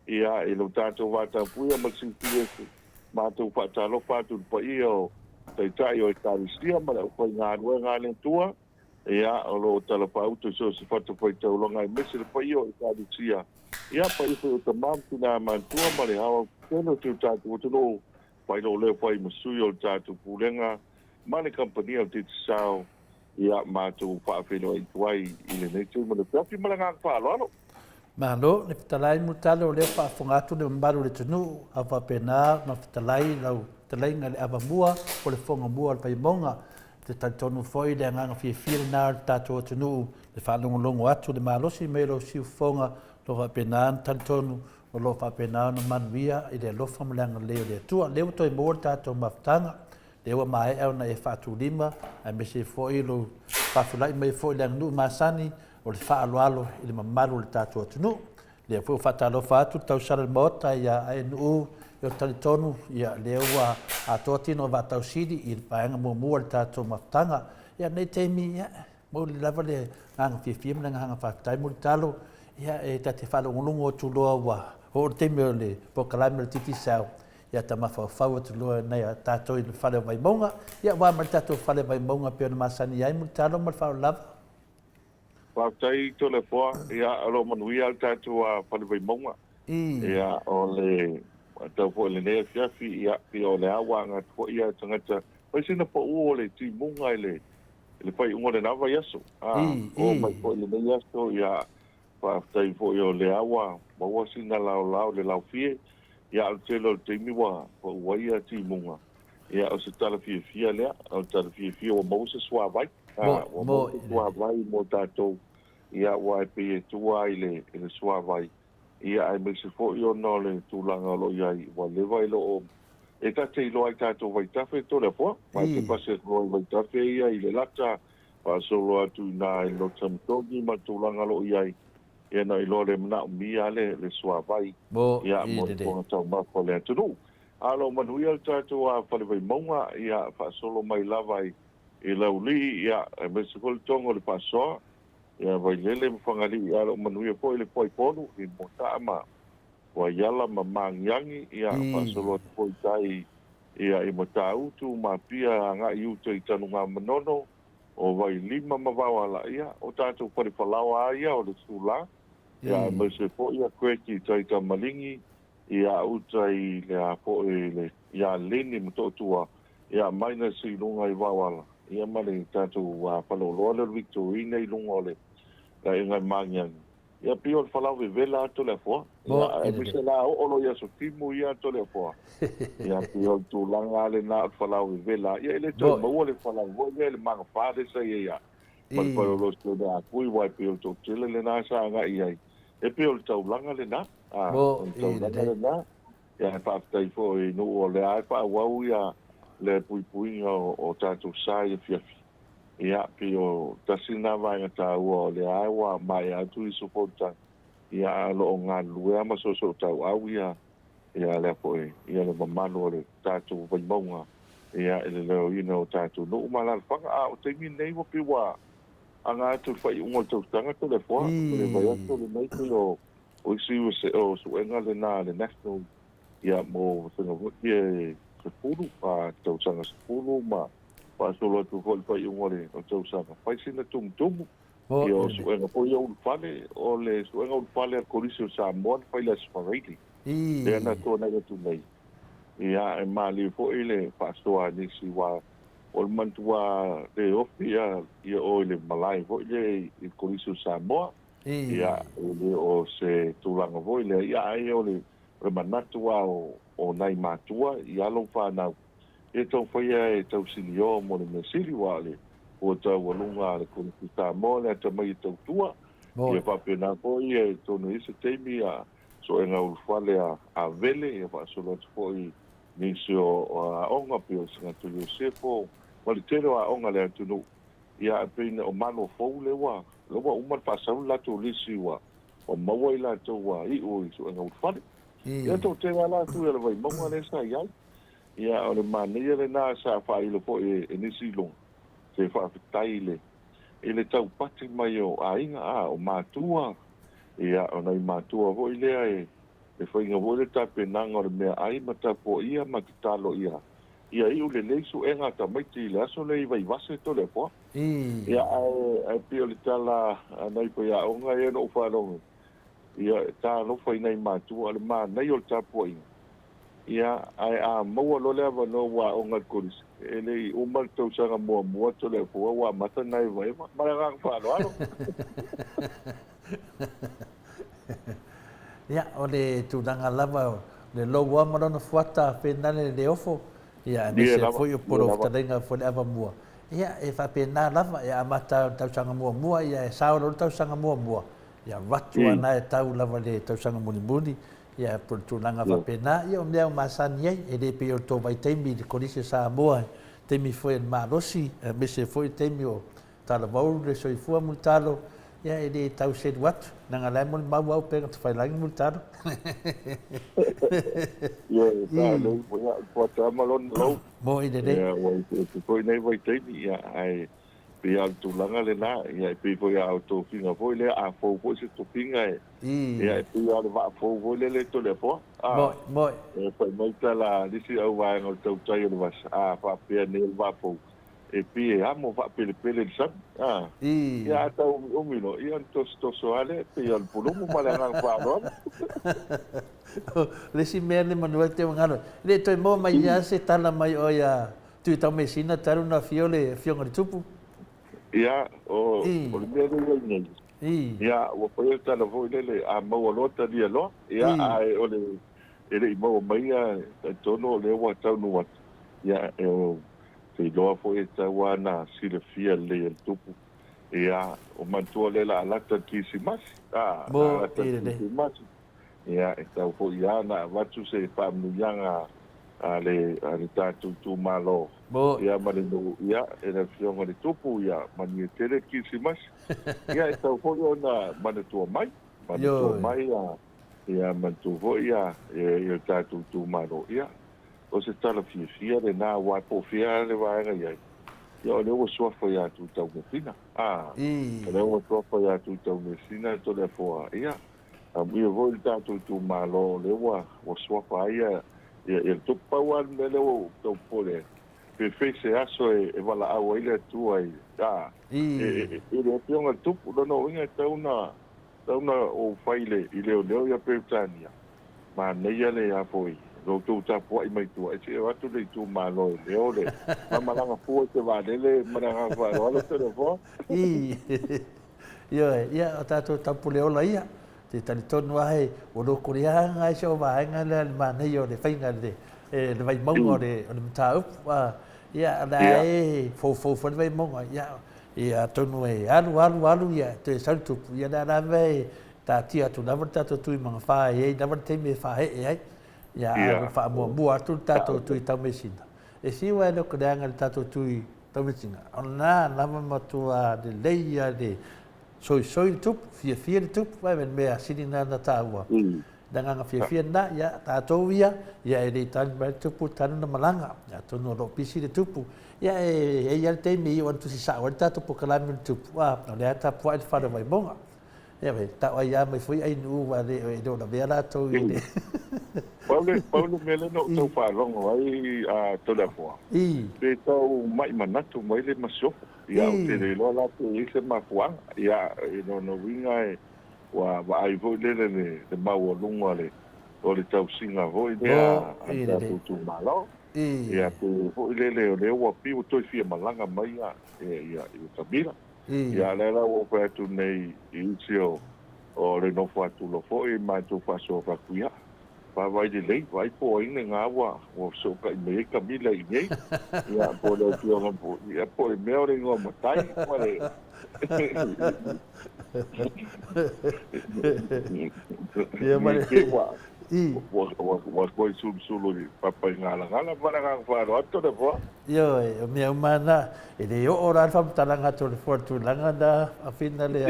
Ia, i lo tatou vatapuia ma le silafia ese, matou faatalofa atu i le paia o Taitai o Ekalesia ma le aufaigaluega a le Atua, ia, o lo o talafaauto i so o se fatafaitaulaga aemaise le paia o Ekalesia, ia, paia foi o tama ma tina matutua ma le aoaotetele o si o tatou atunuu, fai lou leo fai ma sui o le tatou Pulega ma le Kamupani o le Digicel, ia, matou faafeiloai atu ai i lenei taimi o le afiafi ma le agaga faaaloalo. Malo le fetalai Mulitalo o lea ua faafofoga atu le mamalu o le atunuu a faapena ona fetalai lau fetalaiga i le avamua po o le fofoga mua o le Vaimauga. Ou te talitonu foi le agaga fiafia lena o le tatou atunuu le faalogologo atu le malosi mai o lau siufofoga o lo o faapena ona talitonu o lo o faapena ona manuia i le alofa ma le agalelei o le Atua. O lea ua toe maua le tatou mafutaga lea ua maea ona e faatulima aemaise foi lou faafulai mai foi i le aganuu masani o le faaaloalo i le mamalu o le tatou atunuu. Lea foi ua faatalofa atu le tausala i le Maota ia ANU, ia talitonu, ia lea ua atoa tino o vaatausili i le vaega muamua o le tatou mafutaga. Ia lenei taimi, ia, momoli lava le agaga fiafia ma le agaga faafetai Mulitalo, ia e ta te faalogologo atu loa ua oo le taimi o le polokalame o le Digicel, ia ta mafaufau atu loa nai a tatou i le fale o Vaimauga. Ia ua ma le tatou fale Vaimauga pei ona masani ai Mulitalo ma le faaaloalo lava. Faafetai Toleafoa, ia o lo o manuia le tatou Fale Vaimauga. Ia o le tau foi i lenei afiafi, ia pei o le a ua aga atu foi ia tagata fai sina pau o le timuga i le i le faaiuga o lena vaiaso. Oo mai foi i lenei aso, ia faafetai foi o lea ua maua sina laolao i le laofie. Ia a o le tele o le taimi ua pau ai ia timuga. Ia o se tala fiafia lea, o le tala fiafia ua maua se suavai. Ua maua se suavai mo tatou, ia aua e pei e tua i le, i le suavai, ia aemaise foi ona o le tulaga o lo o i ai, ua leva e le o, e ta te iloa i tatou vaitafe e Toleafoa, ma e te pasi atu loa i vaitafe ia i Lelata, faasolo atu i ina i Lotosamasoni ma le tulaga o lo o i ai, ia na iloa le manaomia le, le suavai, ia mo le fofoga taumafa o le atunuu. A o lo o manuia le tatou Fale Vaimauga, ia faasolo mai lava i i Laulii, ia, aemaise foi le toga o le Faasoa, ia, Vailele ma Fagalii, a o lo o manuia foi le Fuaipolu i Moataa ma Vaiala ma Magiagi, ia, faasolo atu foi i tai, ia, i Matautu ma Apia agai i uta i Tanugamanono, o Vailima ma Vaoala, ia, o tatou fale falaoa lava ia o le Sula, ia, aemaise foi ia Craig i tai Tamaligi, ia uta i le a foi i le ia Leni Motootua, ia minus i luga i Vaoala, ia ma le tatou faleoloa lea o le Victorina i luga o le aiga i Magiagi. Ia pei o le falao vevela a Toleafoa. Ia aemaise la oo loa i Aso Fimu ia Toleafoa. Ia pei o le tulaga lava lena o le falao vevela. Ia e le toe maua le falao foi lea i le magafa lea sa i ai ma le faleoloa o Sione Apui aua e pei o le toatele lena sa agai i ai. E pei o le taulaga lena. O le taulaga lena. Ia e faafetai foi i nuu o lea e faaauau ia le puipuiga o tatou sa i afiafi. Ia pei o tasi lena vaega taua o lea ua maea atu i Sofoutanga, ia ae o lo o galulue lava ma soosootauau ia ia lea foi ia le mamalu o le tatou Vaimauga ia i le leoina o tatou nuu ma alaalafaga. A o taimi lenei ua pei ua aga atu i le faaiuga o le tausaga Toleafoa, o le vaiaso lenei pei o O isi o suega lena a le National ia mo vasega foi ia 10, tausaga 10 ma faasolo atu foi i le faaiuga o le tausaga, fai sina tumutumu. Ia o suega foi ia ulufale, o le suega ulufale a le Kolisi o Samoa na fai i le Aso Faraile, lea na tuanai atu nei. Ia e malie foi le faasoa a nisi aua o le manatua le ofi ia oe i le malae foi lea i le Kolisi o Samoa. Ia, e le o se tulaga foi lea, ia ai o le manatu lava o nai matua i alo ma fanau, ia taumafai lava e tausilioa mo le mea sili, aua o le fua taualuga a le Kolisi Samoa le atamai e tautua. Ia faapena foi atonu e i ai se taimi ia suega ulufale a Vele, ia faasolo atu foi nisi o aoga pei o Sagato Iosefo ma le tele o aoga a le atunuu. Ia ae pei na o Malo fou lea ua lea ua uma ona faasau le latou lisi ua maua i latou ua iu i suega ulufale. Ia toatele lava latou ia le Vaimauga lea sa i ai. Ia o le manaia lena sa faailo foi e nisi i luga se faafetai i le i le taupati mai o aiga a o matua ia o nai matua foi lea e e faiga foi le tapenaga o le meaai ma tapuaia ma tatalo ia ia iu lelei suega a tamaiti i le aso lea i Vaivase Toleafoa. Ia ae ae pei o le tala a nai faiaoga ia na ou faalogo ia talofa i nai matua o le manaia o le tapuaiga ia ae a maua loa le avanoa ua aoga i le kolisi e le i uma le tausaga muamua Toleafoa ua amata ona evaeva. Ma le agaga faaaloalo. Ia, o le tulaga lava o le lou ma lona fuata pena le le ofo, ia aemaise foi o polo fetalaiga foi le avamua. Ia, e faapena lava, e amata le tausaga muamua, ia e sao loa le tausaga muamua, ia avatu lava e tau lava i le tausaga mulimuli, ia po o le tulaga faapena, ia o mea ua masani ai, e le pei o le tou vaitaimi i le Kolisi o Samoa, taimi foi o le malosi, aemaise foi le taimi o Talavou le soifua Mulitalo, ia e le tau selu atu, leaga la e molimau au pe na tafailagi Mulitalo. Ia, sa lei foi ia fuata ma lona lou. Moi lelei. Ia, ua isi foi nei vaitaimi, ia, ae pei lava o le tulaga lena, ia, e pei foi a o tofiga foi lea, a fou foi se tofiga e, ia, e pei lava o le vaa fou foi lele e Toleafoa. A, Moi, moi. E fai mai tala a nisi au vaega o le tautai o le vasa, a faapea nei o le vaa fou, E pei e amo faapelepele i le sami, a. Ia a tau umiumi loa, ia ona tosotoso lava lea, e pei o le pulumu ma le agaga faaaloalo. O le isi mea le manu ai te ua galo, e le toe maua mai lava se tala mai oe ia Tuitaumeasina talu ona afio le Afioga i le Tupu. Ia, o le mea lea e i ai nei, ia, ua fai le tala foi lele, a maua loa talia loa, ia, ae o le, e le i maua mai ia, talitonu o lea ua taunuu atu, ia, e o te iloa foi e tatau lava ona silafia lelei e le tupu. Ia, ua manatua lea o le a lata le Kirisimasi, a, o le a lata le Kirisimasi, ia, e tatau foi lava ona avatu se faamanuiaga a le, a le tatou itumalo, ia, ma le nuu, ia, e le Afioga i le Tupu, ia, manuia tele le Kirisimasi. Ia, e tatau foi ona manatua mai, manatua mai, ia, manatua foi, ia, le tatou itumalo, ia. O se tala fiafia lena aua po o fea le vaega i ai, ia o lea ua suafa ia Tuitaumeasina. A, o lea ua suafa ia Tuitaumeasina Toleafoa, ia, amuia foi le tatou itumalo o lea ua, ua suafa ai ia, ia, ia le tupu. Pau lava le mea lea ua ou tau popole ai, pe fai se aso e, e valaau ai le Atua i, a, e, e, i le Afioga i le Tupu, lona uiga e tatau ona, tatau ona ou fai i le, i leoleo ia Peretania. Manaia le a foi lo outou tapuai mai tua e se'e o atu le itumalo e leo le ma malaga fua i se vaalele ma le agaga faaaloalo Toleafoa. Ii. Ioe, ia o tatou taupule ola ia, te talitonu lava he ua lokoleaga ai si au vaega lea le manaia o le faiga le le Vaimauga o le o le mataupu a ia o le a e foufou foi le Vaimauga ia ia atonu e alu alu alu ia toe sau le tupu ia le a lava e Taatia atu lava le tatou Tuimagafā e i ai lava le taimi e faaee ai, ia a ua faamuamua atu le tatou Tui Taumeasina. E fiu ai lou leaga i le tatou Tui Taumeasina, o lena lava matua lelei ia le soisoi le tupu, fiafia le tupu, vaai le mea sili lena ona taua. Le agaga fiafia lena, ia tatou ia, ia e le i tali mai le tupu talu ona malaga, ia atonu o lo o pisi le tupu. Ia e i ai lava le taimi e iu ai ona tusi sao ai le tatou polokalame i le tupu, a o lea e tapuai le fale o Vaimauga. Ia wei, tau ai a mai foi ai nuu wa le e le o lavea latou i le. Pau le, pau le mea lea na ou tau faalogo ai a Toleafoa, pe tau mai manatu mai le masiofo. Ia, ou te le iloa la pe i ai se mafuaaga. Ia, i lona uiga e, ua vaai foi lele le, le maualuga o le, o le tausiga foi lea a le tatou itumalo. Ia, pe foi lele o lea ua pei ua toe fia malaga mai ia, ia, ia Camila. Ia, lea la ua ou fai atu nei i isi o o le nofo atu loa foi matou faasoa fai atu, ia, vaavaai lelei, vaai po o ai lena ua ua fesootai mai ai Kamila i inei, ia, po o le afioga foi, ia, po o le mea o le igoa matai ma le Ia ma le ua ua ua toe sulusulu i le papa i Galagala. Ma le agaga faaaloalo atu le foa. Ioe, o mea uma na, e le oo la le faamatalaga atu o le foa i le tulaga na, Afina lea,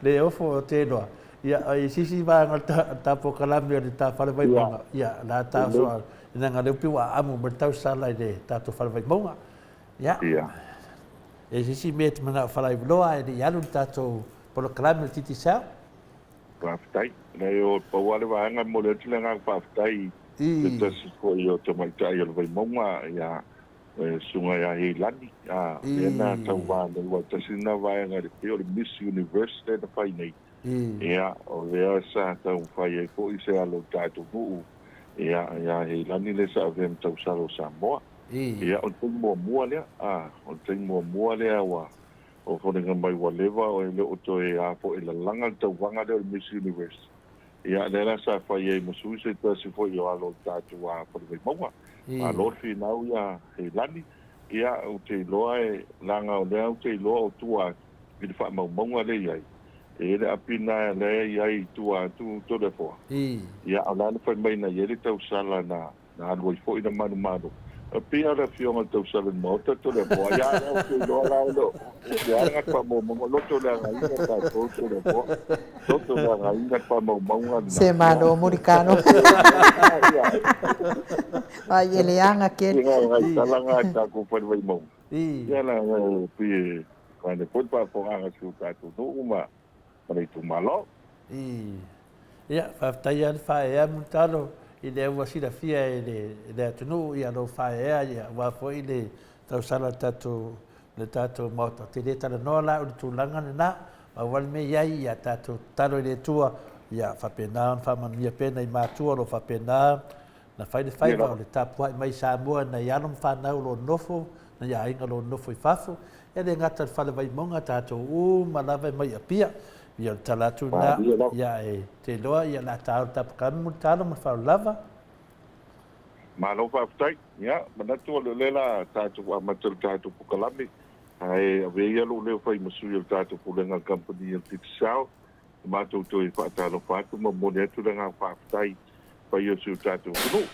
le ofo o te iloa. Ia, i sisi vaega o le ta polokalame o le ta fale vaimauga, ia, la ta oso leaga lea pei ua aamu mai le tausala i le tatou fale vaimauga. Ia, e sisi mea e te manao falaiuloa ae le i alu le tatou polokalame o le Digicel. Faafetai. Leai, o pau lava le vaega e momoli atu le agaga faafetai i se tasi foi o tamaitai o le Vaimauga, ia, le Susuga ia Heilani, a, lea na tauva nei, aua tasi lena vaega i le pei o le Miss Universe lea na fai nei, ia, o lea sa taumafai ai foi se alo o le tatou nuu, ia, ia Heilani lea sa avea ma tausala o Samoa. Ia, o le taimi muamua lea, a, o le taimi muamua lea ua O foliga mai ua leva e le o toe a foi lalaga le tauvaga lea o le Miss Universe. Ia, lea la sa fai ai ma sui se tasi foi o alo o le tatou a Fale Vaimauga. Malo le finau ia Heilani. Ia, ou te iloa e, leaga o lea ou te iloa o tua atu i le faamaumauga lea e i ai. E i ai le apina lea e i ai i tua atu Toleafoa. Ia, a o le a le fai mai na i ai le tausala na Na alu ai foi le manumanu. E pei lava o le afioga i le tausala i le Maota Toleafoa, ia lea ou te iloa la e le o le a le faamaumauga, loto leagaina tatou Toleafoa, loto leagaina le faamaumauga lena. Se malo Mulikano. Ai e leaga kele. Ia ngai tala nga tatou fale Vaimauga. Ia la e pei e vaeane foi le faafofogaaga a si o tatou nuu ma ma le itumalo. I. Ia, faafetai lava le faaeaea Mulitalo i lea ua silafia e le, le atunuu ia lou faaeaea ia aua foi le tausala le tatou, le tatou Maota. Ou te le talanoa la o le tulaga lena, pau lava le mea i ai ia tatou tatalo i le Atua ia faapena ona faamanuia pea nai matua o lo o faapena Na fai le faiva o le tapuai mai i Samoa nai alo ma fanau o lo o nofo, nai aiga o lo o nofo i fafo. E le gata i le Fale Vaimauga, tatou uma lava e mai i Apia. Ia o le tala atu lena, ia e te iloa ia o le a ta o le tapakami mo le talo ma le faaaloalo lava. Malo faafetai. Ia, manatu o lea la tatou amata le tatou pokalame, ae avea ia lou leo fai ma sui o le tatou Pulega a le Kamupani a le Digicel, Matou toe faatalofa atu ma momoli atu le agaga faafetai i paia o si o tatou atunuu.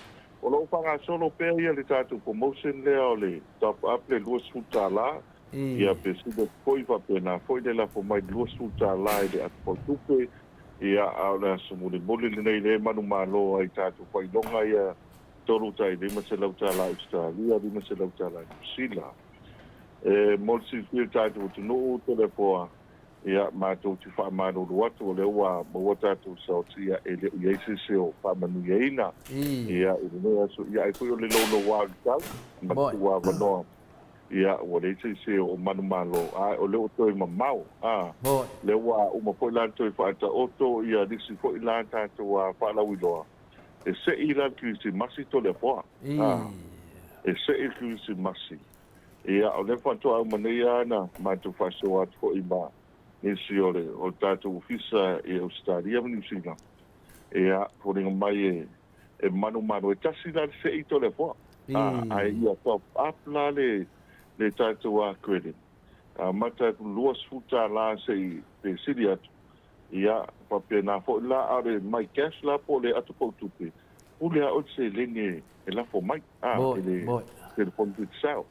O lo o faagasolo pea ia le tatou promotion lea o le top up le $20, ia pe sili atu foi faapena foi le lafo mai le $20 i le ato fautupe, ia a o le aso mulimuli lenei lea e manumalo ai i tatou faailoga ia $3,500 Ausetalia, $500 Niu Sila. E mo le silafia e le tatou atunuu, Toleafoa, Ia, matou te faamalulu atu o lea ua maua tatou results, ia, e le o i ai se isi o faamanuiaina, ia, i lenei aso, ia, ai foi o le louloua o le tau, ma le tuu avanoa, ia, ua leai se isi o manumalo, a o lea ua toe mamao, a, lea ua uma foi la le toe faataoto, ia, nisi foi la tatou faalauiloa, e sei la le Kerisimasi Toleafoa, a, e sei le Kerisimasi. Ia, o lea faatoa uma nei lava na matou faasoa atu foi ma nisi o le o le tatou ofisa i Ausetalia ma Niu Sila, ia, foliga mai e e manumanu. E tasi la le sei Toleafoa, a, ae ia top up la le le tatou a credit, amata atu $20 se'i pe sili atu, ia, faapena foi la, a o le my cash la po o le ato pau tupe, pule lava oe i le seleni e lafo mai. a, i le telefoni Digicel.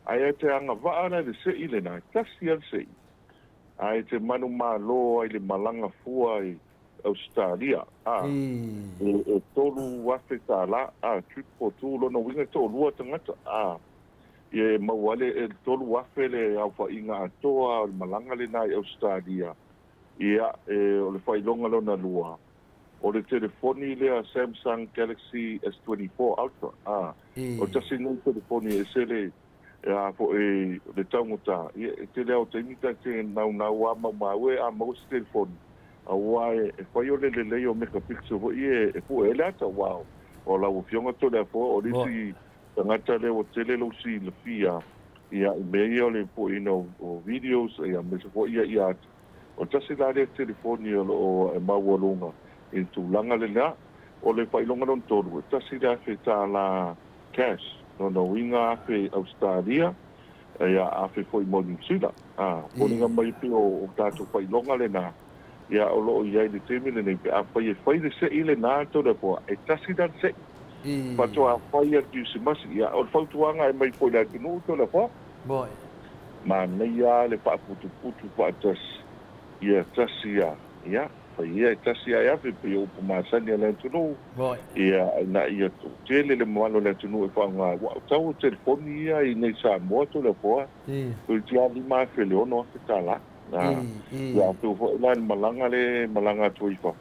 Ae e te agavaa la i le sei lena, e tasi lava le sei, ae e te manumalo ai i le malaga fua i Ausetalia, a, e $3,000, a, trip for two, lona uiga e toalua tagata, a, ia e maua ai le $3,000 le aofaiga atoa o le malaga lena i Ausetalia, ia, e, o le faailoga lona lua, O le telefoni lea Samsung Galaxy S24 Ultra, a, o le tasi lenei telefoni e ese le, a foi, le taugata, ia, e tele lava o taimi ta te naunau lava maumau e a maua se telefoni, aua e, e fai o le lelei o megapixel foi e, e pue ai le ata, aua o lau Afioga Toleafoa, o le isi tagata lea ua tele lou silafia. Ia, i mea ia o le pueina o videos, ia, aemaise foi ia ia atu. O le tasi la lea telefoni o lo o e maualuga i le tulaga lena. O le faailoga lona tolu, e $1,000 cash, lona uiga afe Ausetalia, ia, afe foi mo Niu Sila. A, foliga mai pei o tatou faailoga lena, ia, o lo o i ai i le taimi lenei, pe afai e fai le se'i lena Toleafoa, e tasi la le se'i. Faatoa fai a le Kirisimasi. Ia, o le fautuaga e aumai foi i le atunuu Toleafoa, manaia lava le faaputuputu faatasi ia tasi a, ia, fai ia e tasi ae ave, pei o upu masani a le atunuu, ia, ina ia tele le mamalu o le atunuu e faaaoga ai. Aua o tau o telefoni ia i nei Samoa Toleafoa, toeitiiti lava $5,000 i le $6,000. Ia, atonu foi la i le malaga lea e malaga atu ai i fafo,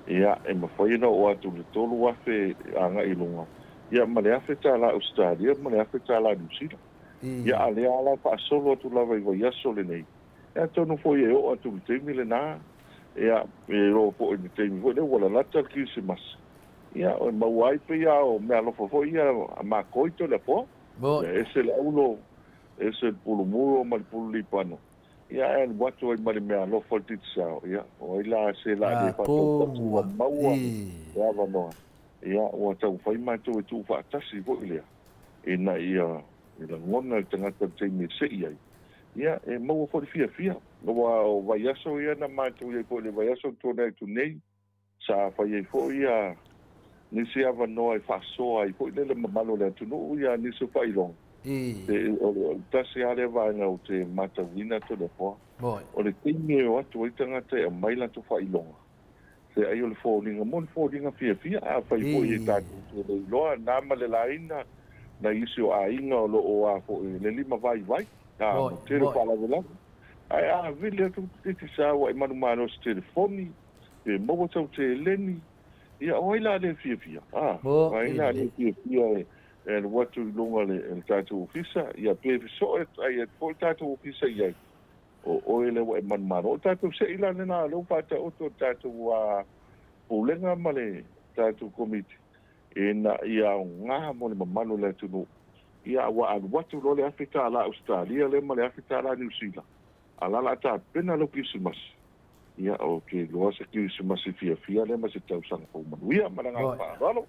ia, e mafai ona oo atu i le $3,000 agai i luga, ia, ma le $1,000 Ausetalia ma le $1,000 Niu Sila. Ia, a o lea lava la e faasolo atu lava i vaiaso lenei, ia, atonu foi e oo atu i le taimi lena, ia, e oo foi i le taimi foi lea ua lalata le Kirisimasi, ia, e maua ai pei lava o meaalofa foi ia a matou i Toleafoa. Ia, e ese le aulo, ese le pulumulo ma le pululipano. Ia ae alu atu ai ma le meaalofa o le Digicel, ia, o ai la se la le faatautasi ua maua le avanoa, ia, ua taumafai matou e tuufaatasi foi lea, ina ia lagona le tagata i le taimi e sei ai, ia, e maua foi le fiafia. Aua o vaiaso ia na matou i ai foi i le vaiaso na tuanai atu nei, Sa fai ai foi nisi avanoa e faasoa ai foi le mamalu o le atunuu ia nisi o faailoga. O le tasi lava lea vaega ou te matauina Toleafoa, o le taimi e o atu ai tagata e aumai latou faailoga, se ai o le foliga mo le foliga fiafia. Afai foi e tatou te le iloa na ma le laina nai isi o aiga o lo o a foi le lima vaivai, a tele o faalavelave. Ae a vili atu le Digicel ua e manumalo i se telefoni, Pe maua sau seleni, ia o ai la le fiafia? A, o ai la le fiafia e alu atu i luga o le tatou ofisa, ia pe fesoo ai atu foi le tatou ofisa i ai, o oe lea ua e manumalo. O le tatou sei la lena o lea ua faataoto e le tatou Pulega ma le tatou Komiti ina ia aoga mo le mamalu o le atunuu, ia ua alu atu loa le $1,000 Ausetalia lea ma le $1,000 Niu Sila, a o la o le a tapena lau Kirisimasi. Ia, ou te iloa se Kirisimasi fiafia lea ma se tausaga fou manuia. Ma le agaga faaaloalo.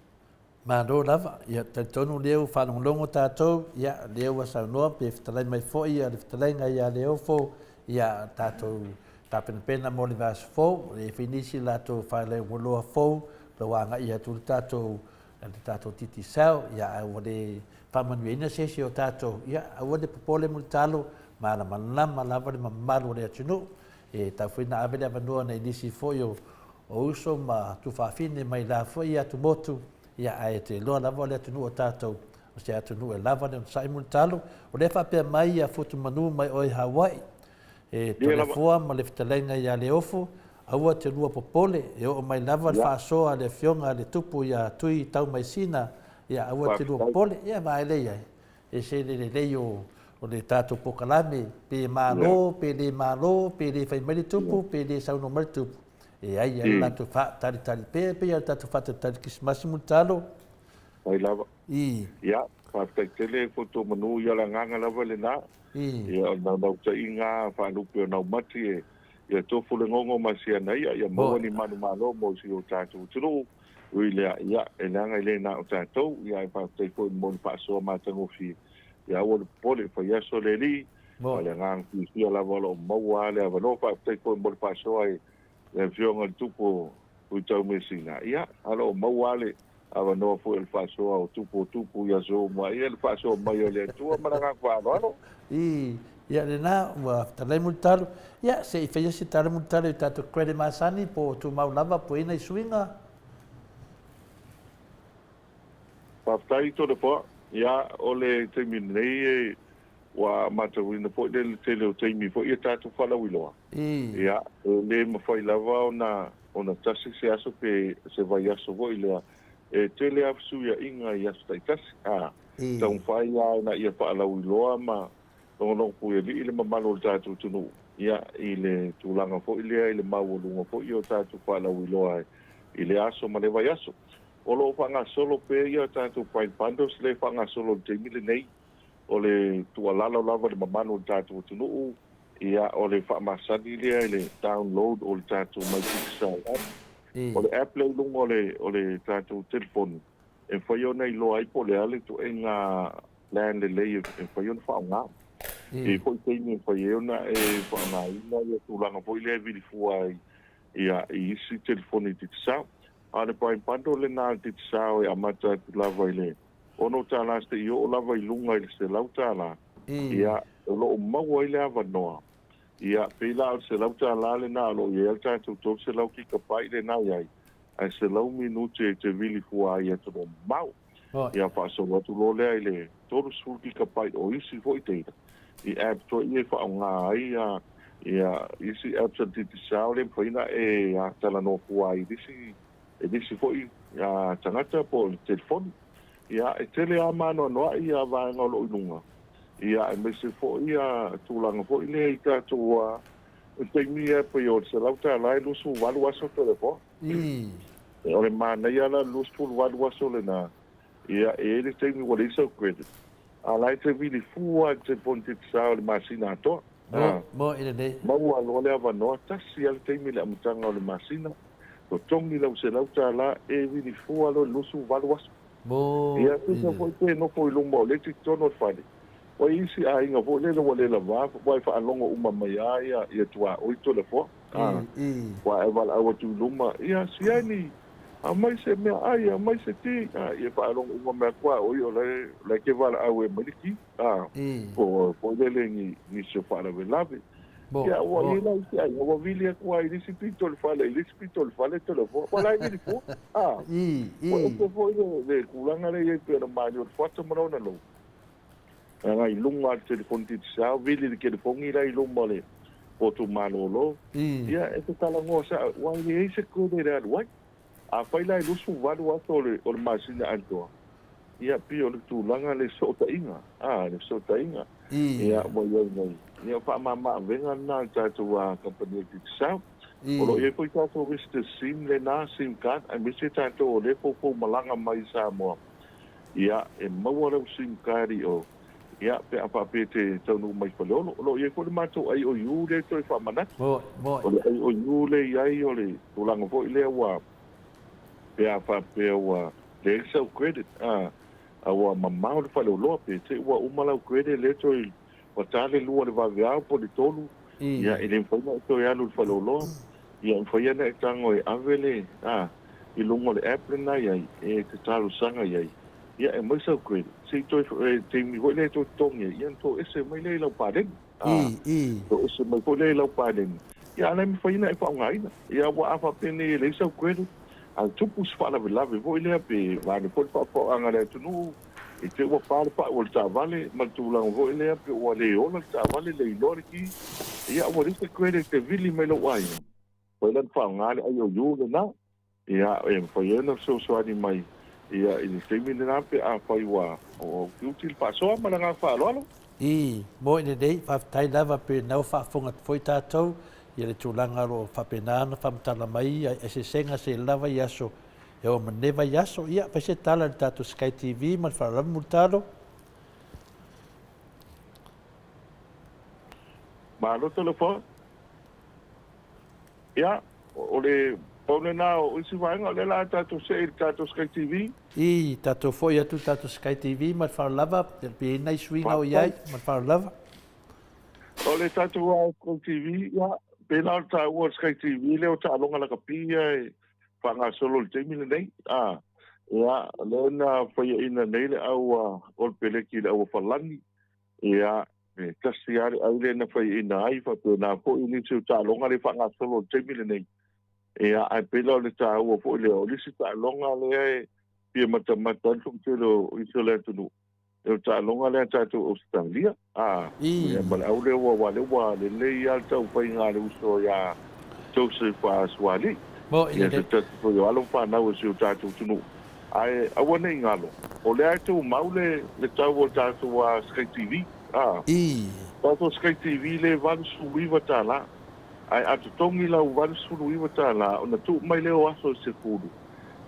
Malo lava. Ia, talitonu o lea ua faalogologo tatou, ia, o lea ua saunoa pe fetalai mai foi le fetalaiga ia Leofo, ia, tatou tapenapena mo le vaiaso fou, e i ai foi nisi latou faaleoloa fou, o lo o agai atu le tatou le tatou Digicel, ia, ae ua le faamanuiaina se isi o tatou, ia, aua le popole Mulitalo, malamalama lava le mamalu o le atunuu, E tau foi na ave le avanoa nei nisi foi o uso ma tuafafine mai la foi atumotu, ia ae te iloa lava o le atunuu o tatou, o se atunuu e lava le onosai mulitalo. O lea faapea mai ia Fuatumanu mai oe Hawaii, e Toleafoa ma le fetalaiga ia Leofo, aua te lua popole, e oo mai lava le faasoa a le afioga a le Tupu ia Tui Taumaisina, ia aua te lua popole, ia vaai lea i ai. Ese le lelei o le tatou polokalame, pe malo, pe le malo, pe le fai mai le tupu, pe le saunoa mai le tupu, e ai lava le latou faatalitali pea, pei lava o le tatou faatalitali Kerisimasi Mulitalo. Fai lava. Ia, faafetai tele Fotomanu, ia o le agaga lava lena. Ia, o le naunautaiga lava faalupe o naumati e ia tofu le gogo ma siana ia, ia maua ni manumalo mo si o tatou atunuu. Ui lea, ia, e leaga e le na o tatou, ia ae faafetai foi mo le faasoa matagofie. Ia aua le popole, fai aso le Alii, a o le agaga fiafia lava o lo o maua lava le avanoa. Faafetai foi mo le faasoa i le Afioga i le Tupu o Tuitaumeasina, ia, a o lo o maua lava le avanoa foi o le faasoa o Tupu o Tupu i aso uma, ia, le faasoa mai o le Atua ma le agaga faaaloalo. I, ia lena, ua fetalai Mulitalo. Ia, se i faia se tala Mulitalo i tatou credit masani po o tumau lava po o i ai nai suiga. Faafetai Toleafoa. Ia, o le taimi lenei e, ua matauina foi le tele o taimi foi ia tatou faalauiloa. Ia, e le mafai lava ona, ona tasi se aso pe se vaiaso foi lea. E tele lava fesuiaiga i aso taitasi. A, taumafai lava ina ia faalauiloa ma logologo puialii le mamalu o le tatou atunuu, ia, i le tulaga foi lea i le maualuga foi o tatou faalauiloa i lea aso ma lea vaiaso. O lo o faagasolo pea ia tatou Prime Bundles lea e faagasolo i le taimi lenei. O le tuualalo lava i le mamalu o le tatou atunuu, ia, o le faamasani lea i le download o le tatou My Digicel app. O le app lea i luga o le, o le tatou telefoni, e mafai ona iloa ai po o le a le ituaiga plan lelei e mafai ona faaaoga. E i ai foi taimi e mafai ai ona e faaaogaina ia tulaga foi lea e vili fua ai ia, i isi telefoni Digicel. A o le Prime Bundle lena a le Digicel e amata atu lava i le $6 seia oo lava i luga i le $100, ia, o lo o maua ai le avanoa. Ia, pei la o le $100 lena o lo o i ai le tatou 300 kikapai lena e i ai, ae 100 minute e te vili fua ai i atunuu mamao. Ia, faasolo atu loa lea i le 30 kikapai o isi foi data i apps foi ia e faaaoga ai ia isi apps a le Digicel lea e mafai ona e talanoa fua ai i nisi e nisi foi tagata po o le telefoni. Ia, e tele lava ma anoanoai ia vaega o lo o i luga, ia, aemaise foi ia tulaga foi lea i tatou taimi ia pei o le $100 e 28 aso telefoni. O le manaia la le 28 aso lena, ia, e i ai le taimi ua leai sau credit, a o la e te vili fua lava i le telefoni Digicel i le masina atoa. Mo i lenei. Maua loa le avanoa, tasi lava le taimi i le amataga o le masina, totogi lau $100 e vili fua loa i le 28 aso. Mo Ia, i tusa le. foi pe nofo i luma o le eti totonu o le fale, ua i isi aiga foi lele ua le lava, ua e faalogo uma mai lava ia, ia tuaoi Toleafoa. I, i. Ua e valaau atu i luma, ia, Siani, aumai se meaai, aumai se ti. Ia faalogo uma mai atu tuaoi o la e, o la e te valaau e aumai le ti. Po o foi lele i nisi o faalavelave. Ia, ua i ai la isi aiga, ua vili atu lava i le isi pito o le fale, i le isi pito o le fale, Toleafoa, ua la e vili fua. Ua ese foi le tulaga lea e i ai pei ona malie o le fuata ma lona lou. Leaga i luga o le telefoni Digicel, vili le telefoni la i luma o le potu malolo. Ia, e te talanoa sao, aua e leai se credit e alu ai. Afai la e 28 aso o le masina atoa, ia pei o le tulaga le fesootaiga, a, le fesootaiga. Ia, ua i ai nei. Ia, o faamama-avega lena a le tatou kamupani o le Digicel. O lo o i ai foi tatou visitor sim lena, sim card, aemaise tatou o lea e foufou malaga mai i Samoa. Ia, e maua lau sim card i o, ia, pe a faapea e te taunuu mai i Faleolo. O lo o i ai foi le matou IOU lea e toe faamanatu. O le IOU lea e i ai, o le tulaga foi lea ua, pe a faapea ua leai sau credit, a, a ua mamao le faleoloa, pe te i ua uma lau credit lea toe, ua ta le lua o le vaveao po o le tolu, Ia, e le mafai ona e toe alu i le faleoloa. Ia, e mafai ona e tago e ave le, a, i luga o le app lena e i ai, e te talosaga i ai, ia, e aumai sau credit, se i toe, e taimi foi lea e toe totogi ai, ia ona toese mai lea i lau paleni. A, toese mai foi lea i lau paleni, ia, a o la e mafai ona e faaaogaina. Ia, aua a faapea nei e leai sau credit, a tupu se faalavelave foi lea, pe vaeane foi le faafofoga a le atunuu, I te ua pa le pau o le taavale ma le tulaga foi lea pe ua le ola le taavale, le iloa le ki, ia ua leai se credit e vili mai lou aiga. Mafai la ona faaaoga le IOU lena, ia e mafai ai ona fesoasoani mai ia i le taimi lena pe afai ua utiuti le faasoa ma le agaga faaaloalo. I moe lelei, faafetai lava pe na ua faafofoga atu foi tatou ia le tulaga o lo o faapena ona faamatala mai ai eseesega se lava i aso E oo ma lenei vaiaso, ia, fai se tala i le tatou Sky TV ma le faaaloalo Mulitalo. Malo Toleafoa. Ia, o le pau lena o isi vaega, o lea la a tatou see i le tatou Sky TV. I, tatou foi atu i le tatou Sky TV ma le faaaloalo lava, ia pe i ai nai suiga o i ai ma le faaaloalo lava. O le tatou Sky TV, ia, pei la o le taua o le Sky TV lea o taaloga lakapi ia e faagasolo i le taimi lenei. A, ia, lea na faiaina nei le au a Olopeleki i le au a Falani, ia, e tasi lava le au lea na faiaina ai, faapena foi nisi o taaloga lea e faagasolo i le taimi lenei. Ia, ae pei la o le taua foi lea, o le isi taaloga lea e fia matamata ai le toatele o isi o le atunuu, O le taaloga lea a tatou Ausetalia, a, ia ma le au lea ua, aua lea ua lelei lava le taumafaiga a le uso ia Joseph Sualii. Ia se tasi foi o alo ma fanau a si o tatou atunuu. Ae aua ne i galo, o lea e tumau le, le tau o le tatou Sky TV, a. Tatou Sky TV lea e $89, ae a totogi lau $89 ona tuu mai lea o aso e sefulu,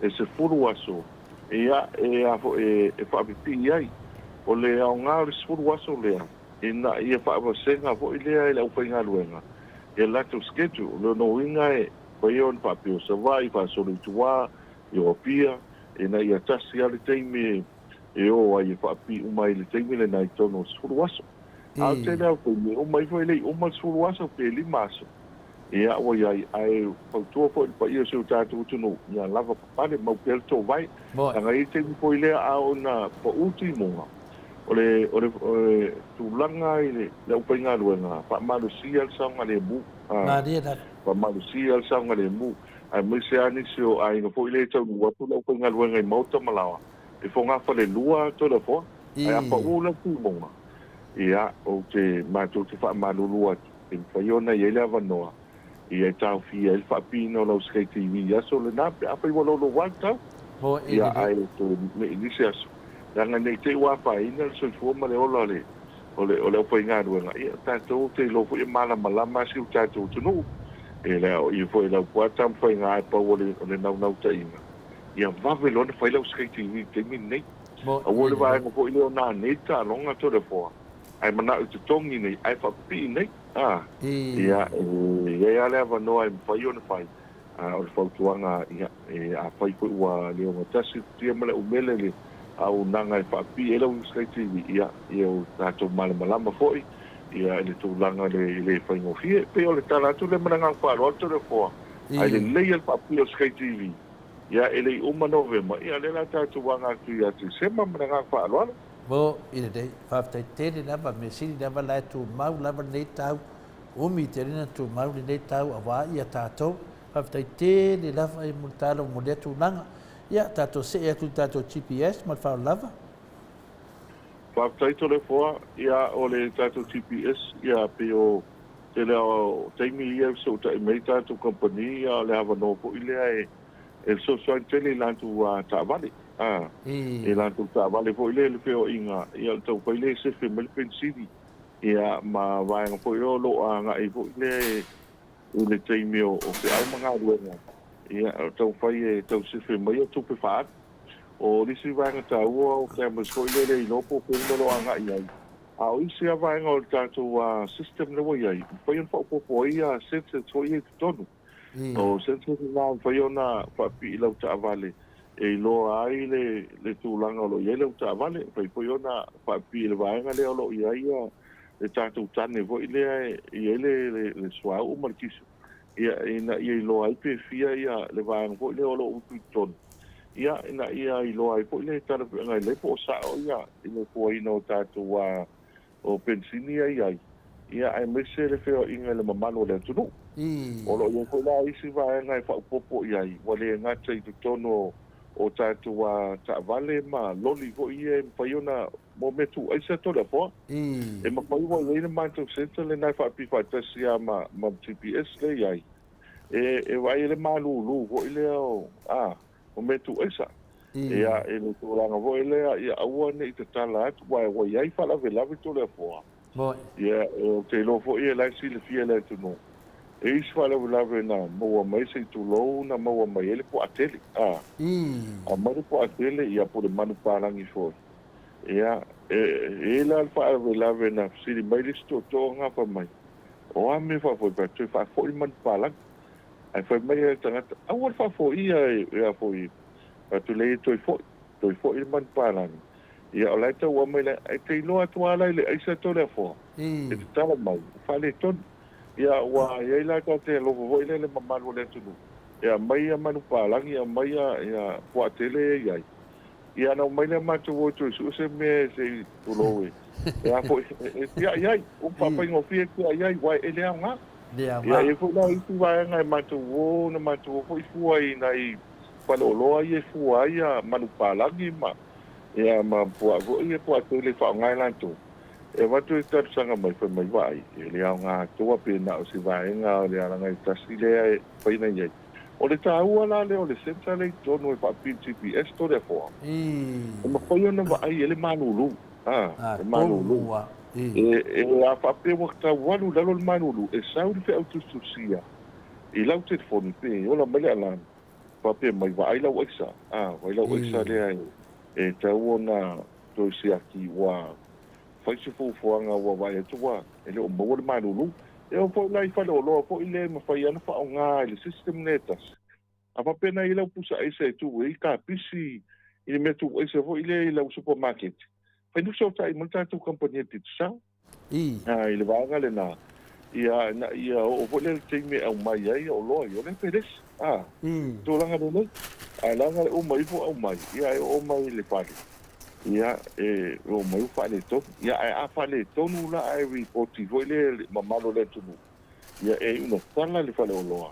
e sefulu aso, Ia, e a foi, e faapipii ai. O le aoga o le 10 aso lea, ina ia faavasega foi lea e le aufaigaluega ia latou schedule. O lona uiga e mafai ona faapea o Savaii, faasolo i tua, i o Apia, ina ia tasi lava le taimi e o ai e faapipii uma ai i le taimi lena i totonu o le 10 aso. A o le tele lava o taimi, e uma ifo e le i uma le 10 aso pe 5 aso, ia ua i ai. Ae fautua foi i le paia o si o tatou atunuu, ia lava papale, mau pea le toovae. Leaga e i ai taimi foi lea a oo ina pau timuga, o le, o le, o le tulaga i le, le aufaigaluega, faamalosia le saogalemu. Malie lava. Faamalosia le saogalemu, aemaise lava nisi o aiga foi lea e taunuu atu le aufaigaluega i maota ma laoa, e fogafalelua Toleafoa, ae a pau la timuga, ia, ou te, matou te faamalulu atu, e mafai ona i ai le avanoa, ia e taofia ai le faapiina o lau SkyTV i aso lena pe afai ua louloua le tau. Ia, ae toe me i nisi aso, leaga ne i te i ua afaina le soifua ma le ola o le, o le, o le aufaigaluega, ia, tatou te iloa foi e malamalama si o tatou atunuu. E le o i foi i lau puaa taumafaiga ae pau o le, o le naunautaiga, ia vave loa ona fai lau SkyTV i le taimi lenei. Aua le vaega foi lea o nanei le taaloga Toleafoa, ae manao i totogi nei, ae faapipii nei. A, ia, e i ai lava le avanoa e mafai ona fai, a o le fautuaga, ia, e, afai foi ua le ogatasi le futia ma le umele i le auaunaga e faapipii ai lau SkyTV, ia, ia ua tatou malamalama foi, ia, i le tulaga le, e le faigofie. E pei o le tala atu lea ma le agaga faaaloalo Toleafoa, ae lelei lava le faapipii o le SkyTV, ia, e le i uma Novema, ia, o lea o le a tatou aga atu ia Tesema ma le agaga faaaloalo. Mo i lenei, faafetai tele lava, mea sili lava la e tumau lava lenei tau, umi tele na tumau lenei tau aua ia tatou. Faafetai tele lava i Mulitalo mo lea tulaga. Ia, tatou see atu i le tatou GPS ma le faaaloalo lava. Faafetai Toleafoa, ia o le tatou GPS, ia pei o tele lava o taimi ia e fesootai mai ai tatou kamupani, ia o le avanoa foi lea e fesoasoani tele i latou taavale. A, e latou taavale foi lea i le feoaiga, ia o le taumafai lea e sefe mai le penisini, ia ma vaega foi o lo o agai foi lea i le taimi o feau ma galuega, ia o le taumafai e tau sefe mai ia tupe faaalu. O le isi vaega taua o cameras foi lea e le iloa po o fea le mea o lo o agai i ai, a o isi lava vaega o le tatou system lea ua i ai, e mafai ona faaopoopo ai ia sensors foi ia i totonu. O sensors na e mafai ona faapipii i lau taavale e iloa ai le tulaga o lo o i ai lau taavale. E mafai foi ona faapipii i le vaega lea o lo o i ai le tatou tane foi lea e i ai le suauu ma le kiso, ina ia iloa ai pe fia le vaega foi lea o lo o utu i totonu, ina ia iloa ai foi le talafeagai lelei po o sao le fuaina o tatou o penisini ia i ai, ia aemaise le feoaiga i le mamalu o le atunuu. O lo o i ai foi la isi vaega e faaopoopo i ai, ua le gata i totonu o tatou taavale ma loli foi ia e mafai ona, mo mea tuuaisa Toleafoa. E mafai ua i ai le matou centre lena e faapipii faatasi lava ma le GPS lea e i ai, e vaai ai le malulu foi lea o, a, o mea tuuaisa. Ia, i le tulaga foi lea, ia aua ne i tatala atu, aua ua i ai faalavelave Toleafoa. Ia, ou te iloa foi o la e silafia e le atunuu, e i ai isi faalavelave na maua mai se i tulou na maua mai ai le puaa tele. A aumai le puaa tele, ia po o le manupapalagi foi. Ia, e i ai la le faalavelave na fesili mai le isi tootoo na fai mai, o a mea faafoe fai atu, toe faafoi le manupapalagi. Ae fai mai le tagata, aua le faafoia e a foi, fai atu leai e toe foi, toe foi le manupapalagi. Ia o la e tau aumai la, ae te iloa atu lava la i le aisa Toleafoa, e tatala mai, ua faaletonu. Ia ua i ai la ta te alofa foi lea i le mamalu o le atunuu, e aumai ia manupapalagi, aumai ia puaa tele ia e i ai. Ia ona omai lea matou o e toe sue se mea se i tulou e, e a foi, e tiai ai, ua faafaigofie e tiai ai, aua e le aoga. Le aoga. Ia, e i ai foi la isi vaega e matou o, na matou o foi fua i nai faleoloa ia e fua ai ia manupapalagi ma, ia, ma puaa foi ia puaa tele e faaaoga e latou. E avatu e talosaga mai, fai mai, Vaai, e le aoga atoa pe na o se vaega o le alaga e tasi lea e mafai ona i ai. O le taua la lea o le centre lea i totonu e faapipii GPS Toleafoa, e mafai ona vaai ai le malulu, a, le malulu. E, a faapea ua tau alu i lalo le malulu, e sau le feau tusitusia i lau telefoni pe ola mai le alarm, faapea mai, vaai lau aisa, a, vaai lau aisa lea e tatau ona. toe siaki ua fai se fuafuaga ua vaai atu ua e le o maua le malulu. E oo foi la i faleoloa foi lea e mafai lava ona faaaoga i le system lea e tasi, a faapea na i ai lau pusa aisa e tuu ai kapisi i le mea tuu aisa foi lea i lau supamaketi, fai ni fesootai ma le tatou kamupani a le Digicel. I le vaega lena, ia, ina ia oo foi lea i le taimi e aumai ai oloa ia, o lea e felesi, a, tulaga lelei. Ae leaga le uma ifo aumai, ia e oo mai i le fale, ia, e oo mai ua faaletonu. Ia, ae a faaletonu la ae ripoti foi lea i le mamalu o le atunuu, ia e iu ina tala le faleoloa,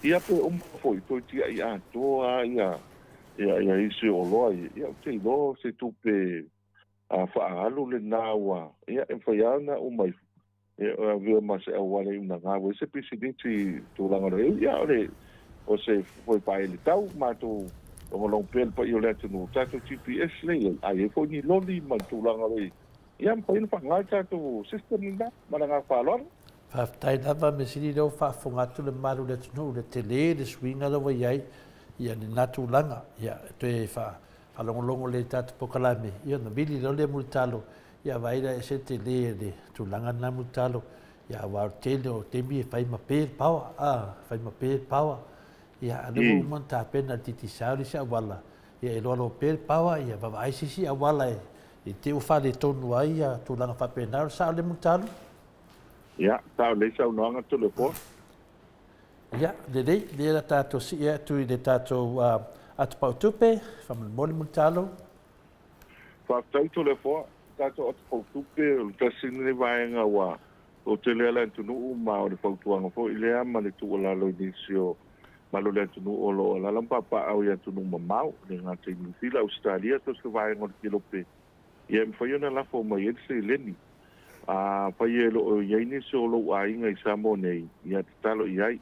ia pe uma foi toe tiai atoa lava ia, ia isi oloa ia, ia ou te iloa o se tupe A faaalu lena ua, ia, e mafai lava ona uma ifo, ia, e avea ma se auala i una gau ai se pisinisi i tulaga o le, ia, o le, o se foi paele tau, matou logologo pea le paia o le atunuu, tatou GPS lea i ai, a i ai foi ni loli ma le tulaga o le, ia, mafai ona faaaoga le tatou system lena ma le agaga faaaloalo. Faafetai lava, mea sili lea ua faafofoga atu le mamalu o le atunuu, le tele le suiga lea ua i ai, ia, lena tulaga, ia, e toe faa, Faalogologo lelei i tatou polokalame, ia ona vili loa lea mulitalo, ia vaai la e ese le tele o le tulaga lena mulitalo, ia aua o le tele o taimi e fai ma pe le power, a, fai ma pe le power. Ia a o lea ua uma ona tapena e le Digicel le isi auala, ia e loaloa pea le power, ia vaavaai se isi auala e te i ua faaletonu ai ia tulaga faapena, o le sao lea mulitalo? Ia, sao lelei saunoaga Toleafoa. Ia, lelei, lea la tatou sii atu i le tatou atopau tupe, faamolemole Mulitalo. Faafetai Toleafoa, tatou atopau tupe o le tasi lenei vaega ua toatele lava le atunuu ma o le fautuaga foi lea ma le tuualalo i nisi o malu o le atunuu o lo o alaala ma papaaao i atunuu mamao, e le gata i Niu Sila, Ausetalia, so o se vaega o le Kelope Ia e mafai ona lafo mai ai le seleni. Afai e le o i ai nisi o lou aiga i Samoa nei, ia tatalo i ai.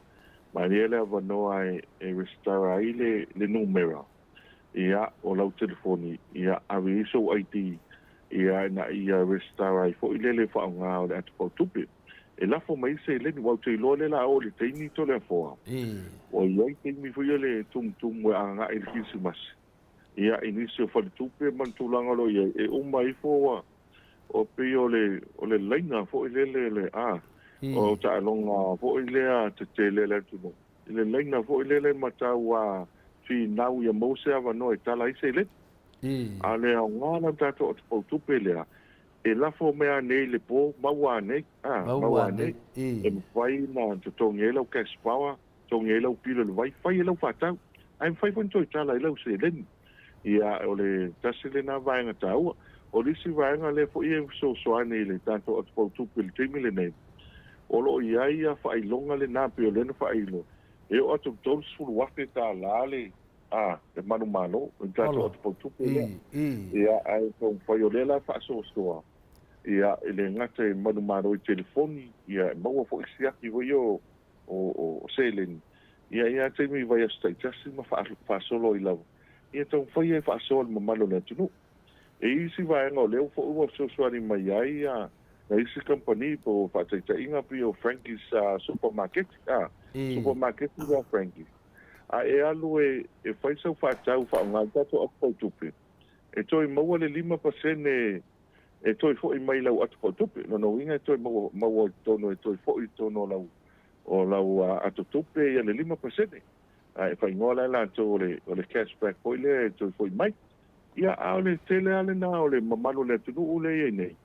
Malie le avanoa e resitala ai le numera ia o lau telefoni, ia ave i ai sou ID ia ina ia resitala ai foi le le faaaoga o le atopau tupe. E lafo mai ai le seleni, aua ou te iloa lea o le a oo i le taimi Toleafoa, ua i ai taimi foi ia le tumutumu e agai i le Kirisimasi. Ia, i nisi o faletupe ma le tulaga o lo o i ai, e uma ifo ua, ua pei o le, o le laina foi lele le, a, o taaloga foi lea tetele a le atunuu, i le laina foi lele matau a finau ia maua se avanoa e tala ai seleni. A o le aoga la o le tatou atopautupe lea, e lafo mai anei i le po, maua anei, a, maua anei, e mafai ona totogi ai lau cash power, Togi ai lau pilo i le vai, fai ai lau faatau, ae mafai foi ona toe tala ai lau seleni. Ia, o le tasi lena vaega taua. O le isi vaega lea foi e fesoasoani i le tatou atopautupe i le taimi lenei, o lo o i ai ia faailoga lena pei o lea na faailo, e oo atu i le $30,000 le, a, le manumalo i le tatou atopautupe lea. Ia, ae taumafai o lea la e faasoasoa, ia, e le gata e manumalo i telefoni, ia, e maua foi siaki foi ia o o seleni, ia i a taimi i vaiaso taitasi ma faasolo ai lava, ia taumafai e faasoa i le mamalu o le atunuu. E i isi vaega o lea foi ua fesoasoani mai ai nai isi kamupani po o faataitaiga pei o Frankie's Supermarket, Supermarket lea a Frankie's, a e alu e fai sau faatau faaaoga le tatou atopautupe, e toe maua le 5% e toe foi mai i lau atopautupe. Lona uiga e toe maua, maua i totonu, e toe foi i totonu o lau, o lau atotupe ia le 5%. A e faaigoa la e latou o le, o le cash back foi lea e toe foi mai. Ia, a o le tele lava lena o le mamalu o le atunuu lea e i ai nei,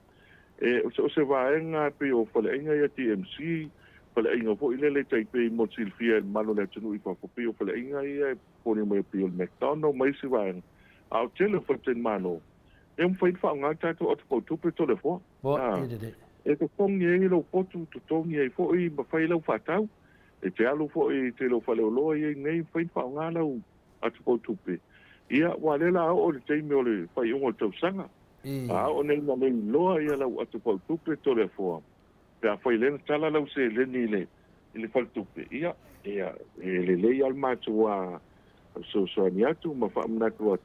e, o se, o se vaega e pei o faleaiga ia TMC, faleaiga foi lele e tai pei mo le silafia e le mamalu o le atunuu i fafo, pei o faleaiga ia e popole mai pei o le McDonald ma isi vaega, a o le tele o faletalimalo, E mafai ona faaaoga le tatou atopautupe Toleafoa. E totogi ai lou potu, totogi ai foi ma fai lau faatau. E te alu foi i tele o faleoloa i ai nei, mafai ona faaaoga lau atopautupe. Ia, aua o lea o le a oo i le taimi o le faaiuga o le tausaga. A oo nei ina le iloa ia lau atopautupe Toleafoa, pe afai lea na tala lau seleni i le i le faletupe, ia, ia, e lelei lava le matua fesoasoani atu ma faamanatu atu,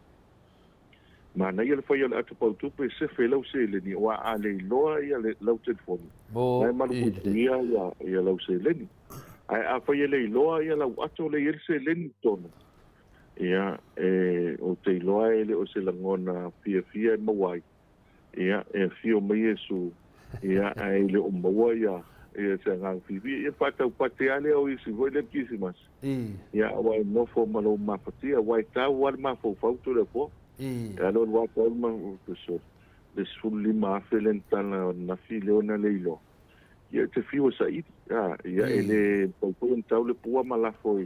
Manaia le fai o le atopautupe e sefe lau seleni aua a le iloa ia lau telefoni na e malupuipuia ia lau seleni. Ae afai e le iloa ia lau ato lea e i ai le seleni i totonu, ia e ou te iloa e le o se lagona fiafia e maua ai. Ia, e afio mai Iesu, ia, ae le o maua ia, ia se agaga fiafia. Ia, faataupate lava lea o isi foi lea Kirisimasi. Ia, aua e nofo ma lou mafatia, aua e tau lava le mafaufau Toleafoa. E alu alu lava tau le mafaufau, le 15,000 lea na tala ananafi lea ona le iloa. Ia, e te fiu e saili, a, ia, e le mafai foi ona tau le pua ma lafo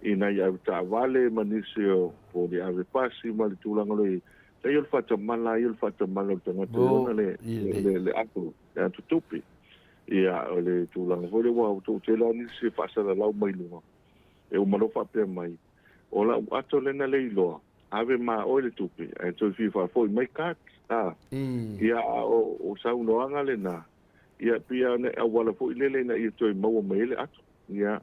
i nai avetaavale ma nisi o, po o ni avepasi ma le tulaga o lo o i ai. Leai o le faatamala ia o le faatamala o le tagata e ona le, le, le ato, le ato tupe. Ia, o le tulaga foi lea ua toatele lava nisi e faasalalau mai luga, e uma loa faapea mai, o lau ato lea na le iloa, ave ma oe le tupe, ae toe fia faafoi mai card, a. Ia, a o, o saunoaga lena, ia, pei lava ona auala foi lele ina ia toe maua mai ai le ato. Ia,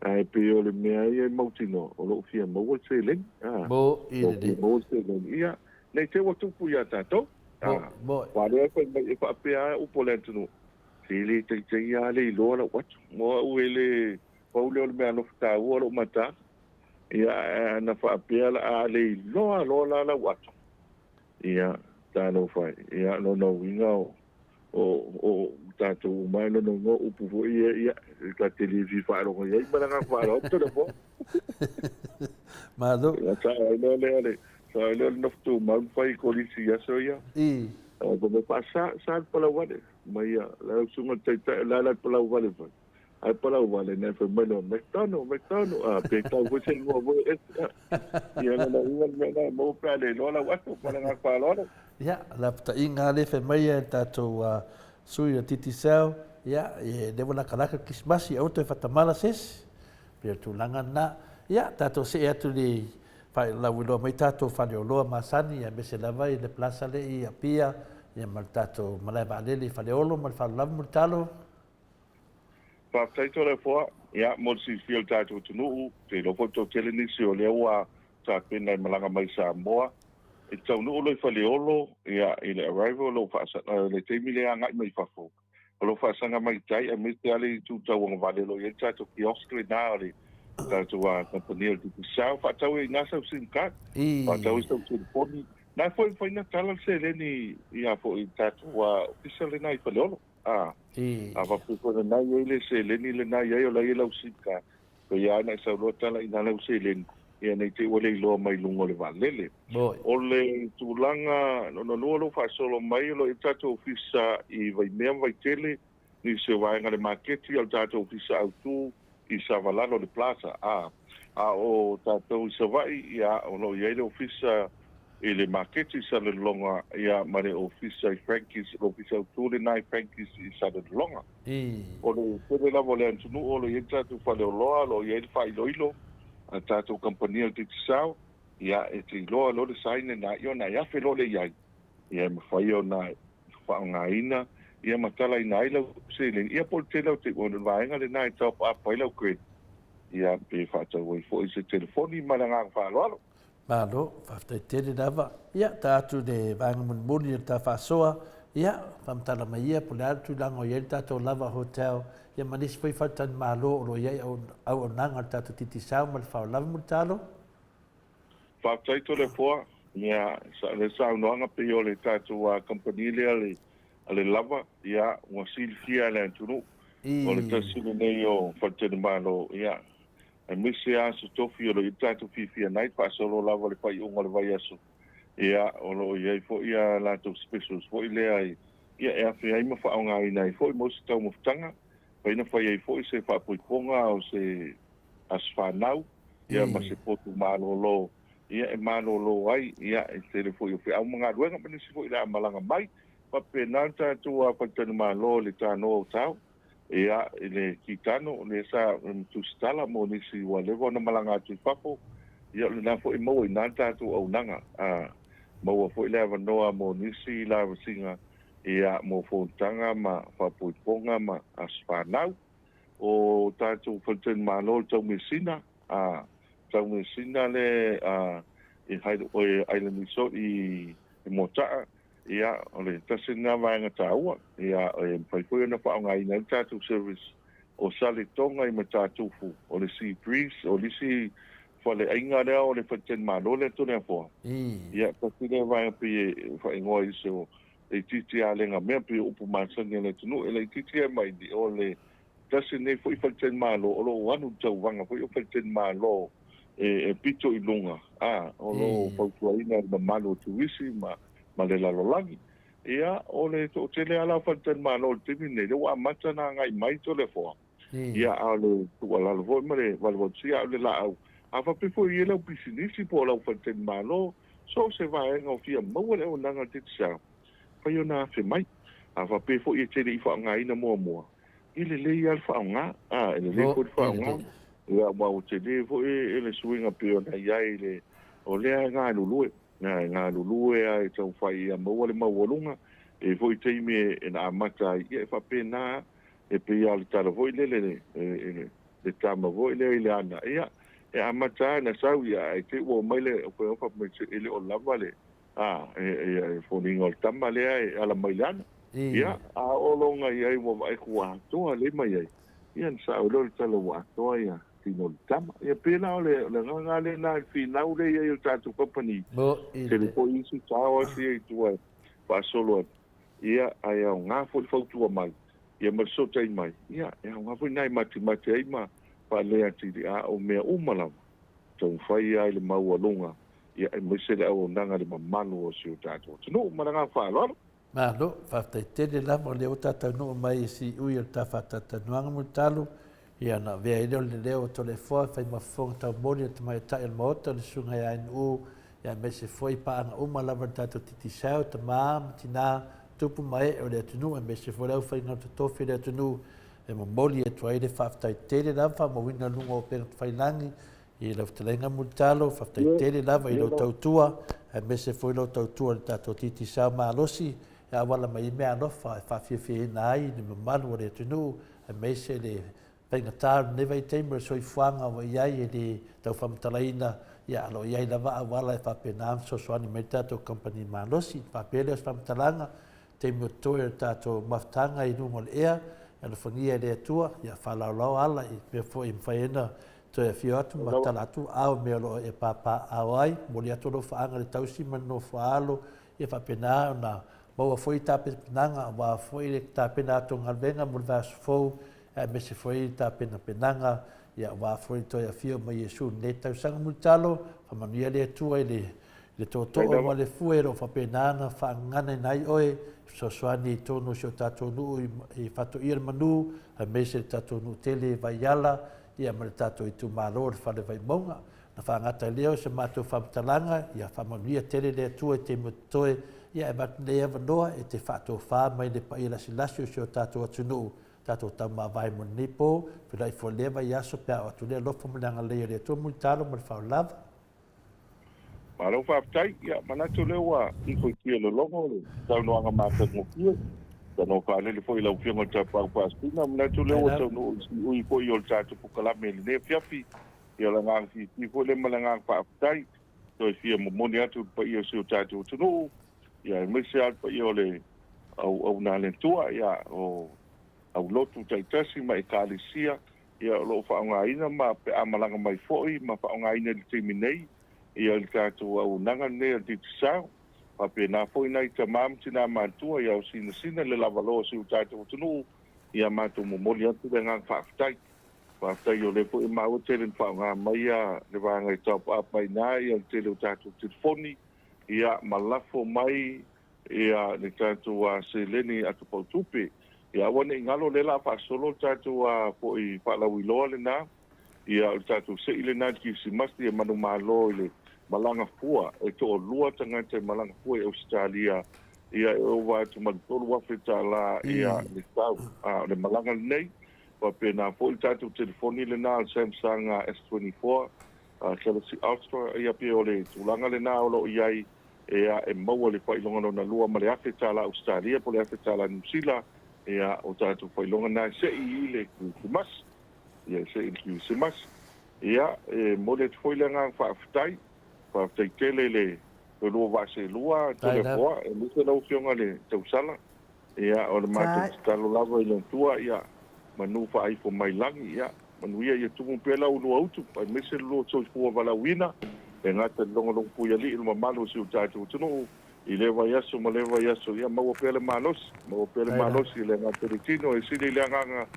ae pei o le mea ia e mautinoa, o lo o fia maua le seleni, a. Mo i O le fia maua le seleni. Ia, nei te ua tupu ia tatou, a. Mo, mo. Aua lea fai mai e faapea lava upu a le atunuu, se le taitai lava le iloa lau atu. Mo au e le pau lea o le mea alofa taua o lou mataala. Ia, ae ana faapea la a le iloa loa la lau ato, ia, talofa e. Ia, lona uiga o, o, o tatou uma e lona uiga o upu foi ia, ia, ta te le fia faalogo i ai ma le agaga faaaloalo Toleafoa. Malo. Ia, sao ai loa lea le, sao ai lea o le nofo tumau na fai i Kolisi i aso ia. Ae fai mai, faasa, sa le palauvale. Mai ia, lau susuga i le taitai, o le a la le palauvale fai? Ae palauvale, nai fai mai loa, McDonald, McDonald, a, pe tau foi se igoa foi ese, a. Ia, lona uiga le mea lena e maua pe a le iloa lau ato, ma le agaga faaaloalo. Ia, lapataiga lava lea fai mai e le tatou sui o Digicel, ia, e lea ua latalata le Kerisimasi, aua toe faatamala se isi. Pei o le tulaga lena. Ia, tatou see atu i le lauiloa mai tatou faleoloa masani, aemaise lava i le Plaza lea i Apia, ia ma le tatou malae vaalele i Faleolo ma le faaaloalo lava Mulitalo. Faafetai Toleafoa, ia mo le silafia o le tatou atunuu, ou te iloa foi toatele nisi o lea ua tapena e malaga mai i Samoa. E taunuu loa i Faleolo, ia i le arrival o lo o faasaga, le taimi lea e agai mai fafo, o lo o faasaga mai tai aemaise lava le itu tauagavale o lo o i ai le tatou kiosk lena o le tatou kamupani o le Digicel, faatau ai i ina sau sim card, faatau ai sau telefoni. Na foi e mafai ona tala le seleni ia foi i le tatou ofisa lena i Faleolo. A, a faapea foi lena e i ai le seleni lena e i ai o la e i ai lau sim card, pei lava ona e sau loa tala i ina lau seleni, ia ne i te i ua le iloa mai luga o le vaalele. O le tulaga lona lua o lo o faasolo mai, o lo o i ai le tatou ofisa i Vaimea ma Vaitele, nisi o vaega o le maketi, a o le tatou ofisa autu i Savalalo i le Plaza. A, a o tatou i Savaii, ia, o lo o i ai le ofisa i le maketi i Salelologa, ia, ma le ofisa i Frankie's, le ofisa autu lena i Frankie's i Salelologa. O le tele lava o le atunuu o lo o i ai le tatou faleoloa, o lo o i ai le faailoilo a le tatou kamupani o le Digicel, ia, e te iloa loa le sign lena, ia ona e afe loa lea i ai. Ia e mafai ona faaaogaina ia ma talaina ai lau seleni, ia po o le tele o te, o le vaega lena e top up ai lau credit, ia pe faatau ai foi se telefoni ma le agaga faaaloalo. Malo, faafetai tele lava. Ia, ta atu i le vaega mulimuli o le ta faasoa, ia, faamatala mai ia po o le a le tulaga o i ai le tatou Lava Hotel, ia ma nisi foi faletalimalo o lo o i ai auaunaga a le tatou Digicel ma le Faolava Mulitalo. Faafetai Toleafoa, ia le saunoaga pei o le tatou kamupani lea a le Lava, ia ua silafia e le atunuu, o le tasi lenei o faletalimalo, ia aemaise lava aso tofi o lo o i ai le tatou fiafia night faasolo lava le faaiuga o le vaiaso, ia o lo o i ai foi a latou specials foi lea ia e afea ai ma faaaogaina ai foi mo se taumafataga, mafai ona fai ai foi se faapoipoga o se aso fanau, ia ma se potu malolo, ia e malolo ai, ia e tele foi o feau ma galuega ma nisi foi o le a malaga mai. Faapena le tatou faletalimalo i le Tanoa o Tao, ia i le Kitano, lea sa tusitala mo nisi ua leva ona malaga atu i fafo, ia o lena foi e maua i ina le tatou auaunaga, a maua foi le avanoa mo nisi lavasiga, ia mo fonotaga ma faapoipoga ma aso fanau. O tatou faletalimalo i le Taumeasina, a, Taumeasina le a, i Island Resort i Moataa, ia, o le tasi lena vaega taua, ia, e mafai foi ona faaaogaina ai le tatou service o Saletoga i Matatufu, o le Sea Breeze, o le isi faleaiga lea o le faletalimalo lea Toleafoa, ia, tasi lea vaega pei e faaigoa i se o Laitiiti lava le gamea pei o upu masani a le atunuu, e laitiiti ai mai ni o le tasi lenei foi faletalimalo o lo o alu i le tauvaga foi o faletalimalo e pito i luga, a, o lo o fautuaina e le mamalu o turisi ma ma le lalolagi. Ia, o le toatele lava la o faletalimalo i le taimi lenei, lea ua amata ona agai mai Toleafoa, Ia, a o le tuualalo foi ma le valuvalusia, a o le laau, a faapea foi e i ai lau pisinisi po o lau faletalimalo, so o se vaega o fia maua le auaunaga a le Digicel, fai ona afe mai. A faapea foi e te le i faaaogaina muamua, e lelei lava le faaaoga, a, e lelei foi le faaaoga. Ia, aua ua tele foi le suiga pei ona i ai le, o lea e galulue, e galulue lava e taumafai ia maua le maualuga. E i ai foi taimi e na amata ai, ia e faapena lava. E pei lava o le tala foi lele, le tama foi lea i le ana, ia, e amata lava ona sau, ia, ae te i ua omai le fai mai, e le o lava le, a, e foliga o le tama lea e ala mai i le ana. Ia, a oo loa i ai ua vaai atu ua atoa lea mai ai, ia ona sao lea o le tala ua atoa ia tino o le tama. Ia pei la o le agaga lena i le finau lea e i ai o le tatou kamupani, tele foi isi towers ia i tua e faasolo atu, ia, ae aoga foi le fautua mai, ia ma le fesootai mai, ia, e aoga foi lena e matimati ai ma faalelei atili, a o mea uma lava, taumafai lava i le maualuga, ia, aemaise le auaunaga i le mamalu o si o tatou atunuu. Ma le agaga faaaloalo. Malo, faafetai tele lava o lea ua ta taunuu mai i siui o le ta faatautanuaga Mulitalo, ia ona avea ai lea o le leo o Toleafoa e fai ma fofoga taumoli o le tamaitai o le Maota, le Susuga ia Ainu'u, ia aemaise foi paaga uma lava i le tatou Digicel, tama ma tina, tupu ma ee o le atunuu aemaise foi le aufaigaluega totofi o le atunuu e momoli atu ai le faafetai tele lava faamauina luga o upega tafailagi i lau fetalaiga Mulitalo, faafetai tele lava i lau tautua aemaise foi lau tautua i le tatou Digicel malosi e auala mai ai meaalofa e faafiafiaina ai le mamalu o le atunuu aemaise le faigata o lenei vaitaimi o le soifuaga ua i ai e le tau faamatalaina, ia o lo o i ai lava auala e faapena ona fesoasoani mai le tatou kamupani malosi. Ona faapea lea o se faamatalaga, taimi o totoe o le tatou mafutaga i luga o le ea, e alofagia e le Atua, ia faalaolao ala i mea foi e mafai ai ona toe afio atu ma tala atu ao mea o lo o e papaaao ai, momoli atu alofaaga i le tausi ma le nofoaalo, ia faapena ona maua foi tapenapenaga aua foi le tapena atu o galuega mo le vaiaso fou, aemaise foi tapenapenaga ia aua foi le toe afio mai Iesu i lenei tausaga mulitalo, faamanuia le Atua i le le tootoo ma le fue o lo o faapena ona faagaganaina ai oe e fesoasoani i totonu o si o tatou nuu i Faatoia le Manu, aemaise le tatou nuu tele i Vaiala, ia ma le tatou itumalo o le Fale Vaimauga. Na faagata ai lea o se matou faamatalaga, ia faamanuia tele le Atua i taimi o totoe, ia e avatu nei avanoa e te faatofa mai le paia lasilasi o si o tatou atunuu, tatou taumavae mo lenei po, feiloai foi lea vaiaso pe a oo atu le alofa ma le agalelei o le Atua Mulitalo ma le Faaolava. Malo faafetai. Ia, manatu lea ua ifo i tia lologo le saunoaga matagofie. Tanoa faalele foi i lau Afioga i le Tapaau Faasina. Manatu lea ua taunuu i siui foi o le tatou pokalame i lenei afiafi. Ia, o le agaga fiafia foi lea ma le agaga faafetai. Toe fia momoli atu i le paia o si o tatou atunuu, ia, aemaise lava le paia o le auauna a le Atua, ia, o aulotu taitasi ma Ekalesia, ia, o lo o faaaogaina ma pe a malaga mai foi ma faaaogaina i le taimi nei, ia, le tatou auaunaga lenei a le Digicel. Faapena foi nai tama ma tina matutua, ia, o sinasina le lavaloa o si o tatou atunuu, ia, matou momoli atu le agaga faafetai. Faafetai o lea foi e maua tele na faaaoga mai le vaega e top up mai ina ia le tele o tatou telefoni ia ma lafo mai ia le tatou seleni atopautupe. Ia aua ne i galo o lea la a faasolo le tatou foi faalauiloa lena ia o le tatou sei lena i le Kirisimasi e manumalo i le malaga fua e toalua tagata e malaga fua i Ausetalia ia e ova atu ma le $3,000 ia le tau o le malaga lenei. Faapena foi le tatou telefoni lena o le Samsung S24 Galaxy Ultra, ia pei o le tulaga lena o lo o i ai ea e maua le faailoga lona lua ma le $1,000 Ausetalia po o le $1,000 Niu Sila, ia o tatou faailoga na e sei i le Kirisimasi. Ia e sei i le Kirisimasi. Ia e momoli atu foi le agaga faafetai, faafetai tele i le lua vaa seelua Toleafoa, aemaise lau Afioga i le Tausala. Ia, o le matou tatalo lava i le Atua, ia manu faaifo mai lagi, ia manuia ia tumu pea la ulua utu, aemaise le lua soifua valaauina, e gata i le logologo puialii i le mamalu o si o tatou atunuu, I lea vaiaso ma lea vaiaso, ia maua pea le malosi, maua pea le malosi i le agaga o le tino e sili le agaga,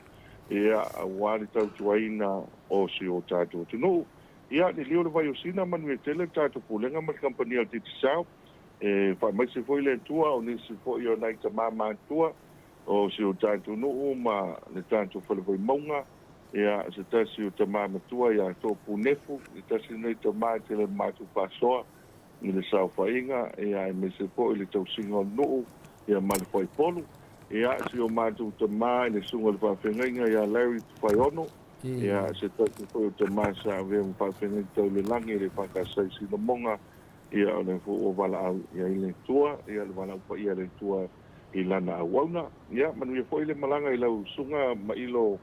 ia, aua le tautuaina o si o tatou atunuu. Ia, liliu le vai o Sina, manuia tele le tatou Pulega ma le Kamupani a le Digicel. E faamaise foi le Atua o nisi foi o nai tama matutua o si o tatou nuu ma le tatou fale Vaimauga, ia, se tasi o tama matua ia Toopu Nefu, se tasi lenei tama e tele ina matou faasoa i le saofaiga, ia, aemaise foi le tausiga o le nuu, ia, ma le fuaipolu. Ia, si o matou tama i le susuga i le faafeagaiga ia Larry Tufaiono, ia, se tasi foi o tama sa avea ma faafeagaiga tau le lagi i le EFKS i Sinamoga, ia, o lea foi ua valaau i ai le Atua, ia, le valaau paia a le Atua i lana auauna. Ia, manuia foi le malaga i lau susuga Mailo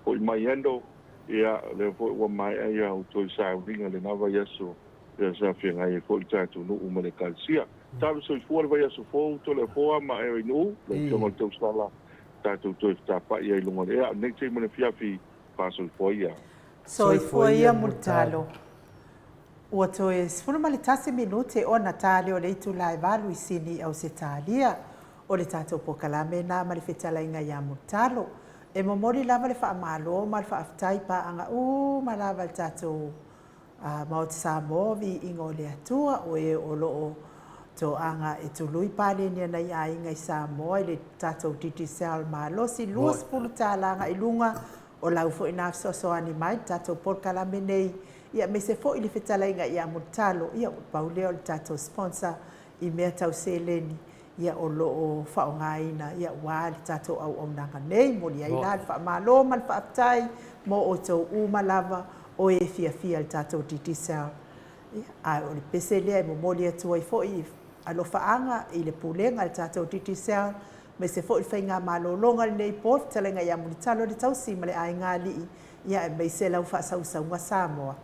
foi mai Endo, ia, o lea foi ua maea ia outou sauniga i lena vaiaso, ia sa feagai ai foi le tatou nuu ma le Ekalesia. Talo soifua le vaiaso fou, Toleafoa ma Erin U, lau Afioga i le Tausala, tatou toe fetapa'i ai i luga o le ea. O lenei taimi o le afiafi, faasoifua ia. Soifua ia Mulitalo. Ua toe 11 minute ona ta lea o le itula e valu i Sini i Ausetalia. O le tatou polokalame lena ma le fetalaiga ia Mulitalo. E momoli lava le faamalo ma le faafetai paaga uma lava i le tatou Maota Samoa, viiga o le Atua, o e o lo o toaga e tului paleni a nai aiga i Samoa i le tatou Digicel malosi, 20 tala agai i luga, o lau foi na fesoasoani mai i le tatou polokalame nei, ia aemaise foi le fetalaiga ia Mulitalo, ia ua pau lea o le tatou sponsor i mea tau seleni ia o lo o faaaogaina ia aua le tatou auaunaga nei. Momoli ai la le faamalo ma le faafetai mo outou uma lava o e fiafia i le tatou Digicel. Ia, ae o le pese lea e momoli atu ai foi alofaaga i le Pulega a le tatou Digicel, aemaise foi le faigamalologa i lenei po, le fetalaiga ia Mulitalo le Tausi ma le Aiga Alii, ia aemaise lau faasausauga Samoa.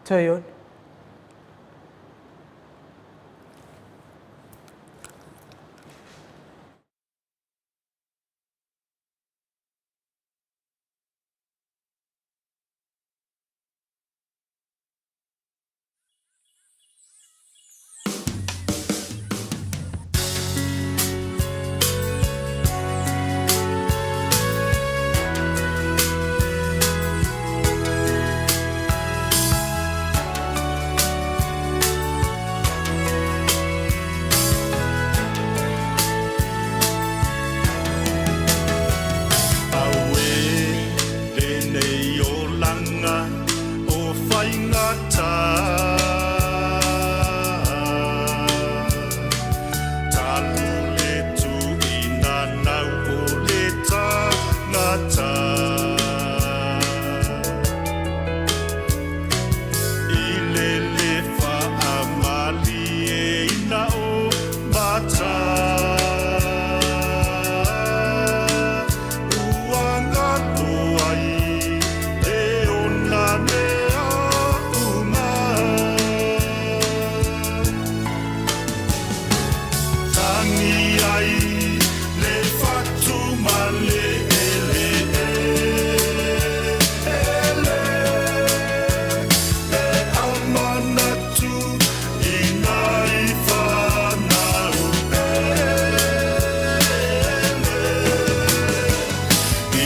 Toyota. Auē lenei olaga o faigata. Talu le tuuina nau o le tagata. I le le faamalieina o mata. Ua galo ai le ona mea uma. Tagi ai le fatu ma le eleele e amanatu i nai fanau pele.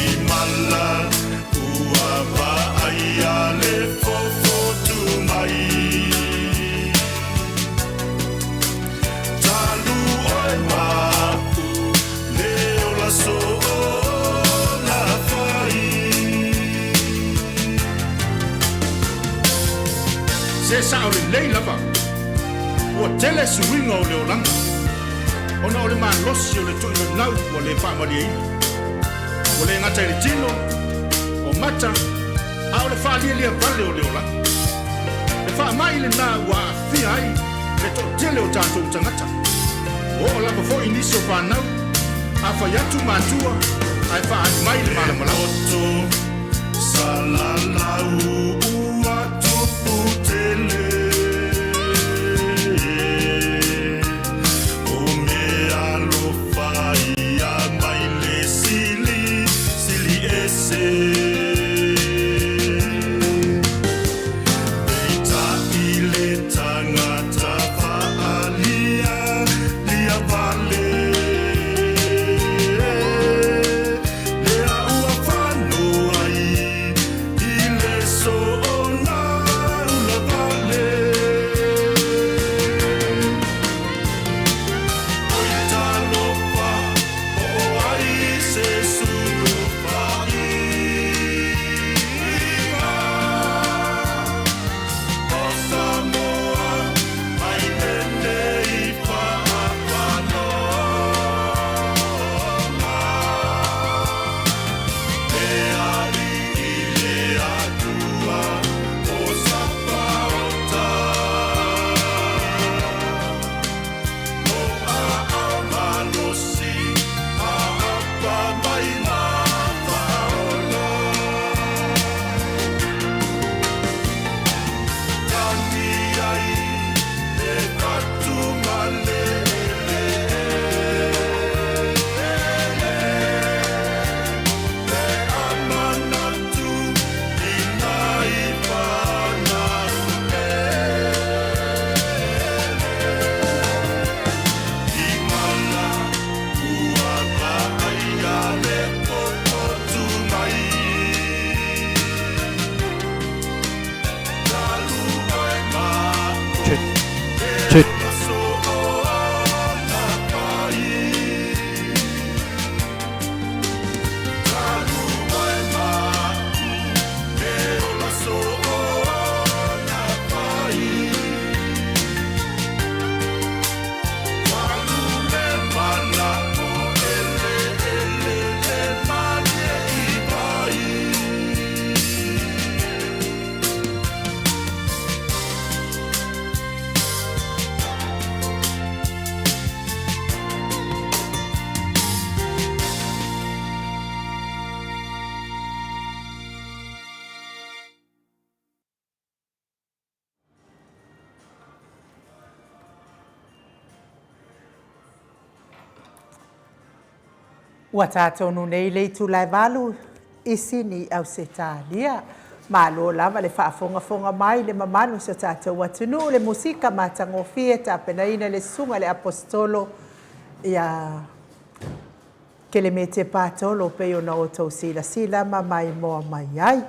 I mala ua vaaia le fofotu mai. Talu oe ma'u le ola soona fai. Se sa'o lelei lava, ua tele suiga o le olaga ona o le malosi o le tu'uinanau ua lē fa'amalieina. Ua lē gata i le tino, o mata, a o le fa'alialia vale o le olaga. Le fa'ama'i lenā ua a'afia ai le to'atele o tatou tagata. Ua oo lava fo'i nisi o fanau, a fai atu matua ae fa'aali mai le malamalama. Toto salalau ua tupu tele. O meaalofa ia mai le sili sili ese. Peitai le tagata faalia lia vale. Lea ua fano ai i le soona. Ua ta tonu nei le itula e 8 i Sini, Ausetalia. Malo lava le faafogafoga mai i le mamalu o si o tatou atunuu, le musika matagofie tapenaina e le Susuga i le Aposetolo ia Kelemete Patolo pei ona outou silasila ma maimoa mai ai.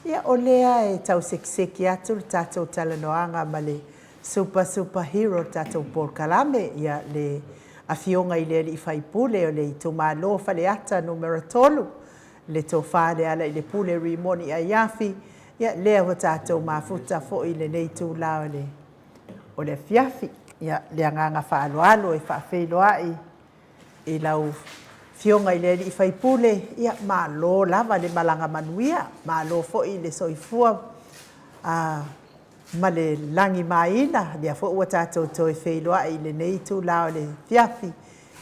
Ia, o lea e tau sekiseki atu le tatou talanoaga ma le Super Super Hero le tatou polokalame, ia le Afioga i le Alii Faipule o le Itumalo o Faleata Numera 3, le Tofa Lealailepule Rimoni Aiafi, ia lea ua tatou mafuta foi i lenei itula o le o le afiafi. Ia, le agaga faaaloalo e faafeiloai i lau Afioga i le Alii Faipule, ia malo lava le malaga manuia, malo foi le soifua ma le lagimaina, lea foi ua tatou toe feiloai i lenei itula o le afiafi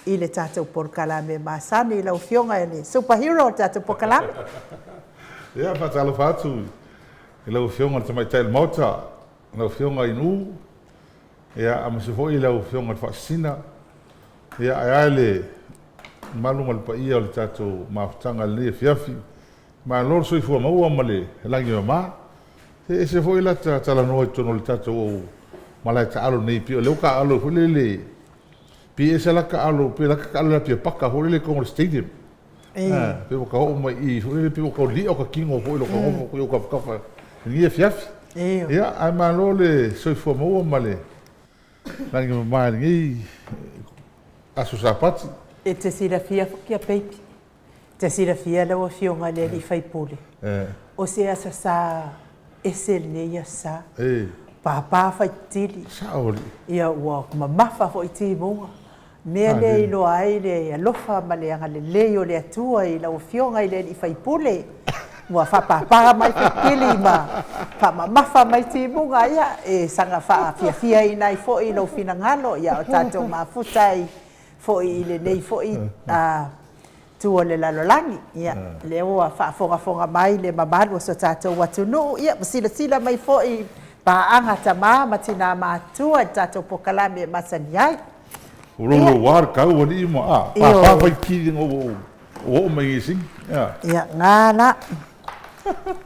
i le tatou polokalame masani. Lau Afioga i le Super Hero o le tatou polokalame. Ia, faatalofa atu i lau Afioga i le Tamaitai o le Maota, lau Afioga Inu, ia, aemaise foi lau Afioga i le Faasisina, ia, ae a le mamalu ma le paia o le tatou mafutaga i lenei afiafi. Malo le soifua maua ma le lagi e mama. E ese foi lata talanoa i totonu o le tatou malae taalo nei, pei o lea ua taaalo foi lele, pei e ese la taalo, pei la taalo i le Apia Paka foi lele i totonu o le stadium. Pei ua ta oo mai i i foi lele, pei ua tau li'a o ta tino foi i lota nofo atu i ou tafatafa i lenei afiafi. Ia, ae malo le soifua maua ma le lagi e mama i lenei aso Sapati. E te silafia foi kia baby. Te silafia lau Afioga i le alii faipule, o se aso sa ese lenei aso sa. Papa Faitili, ia ua mamafa foi timuga. Mea lea e iloa ai le alofa ma le agalelei o le Atua i lau Afioga i le alii faipule. Ua faapapa mai Faitili ma faamamafa mai timuga, ia e saga faafiafiaina ai foi lou finagalo, ia o tatou mafuta ai foi i lenei foi itu o le lalolagi. Ia, lea ua faafogafoga mai le mamalu o so tatou atunuu, ia, ua silasila mai foi i paaga tama ma tina matutua i le tatou polokalame e masani ai. Ua louloua le tau alii ma a, papa faitili ina ua ou oo mai i Sini. Ia, na la.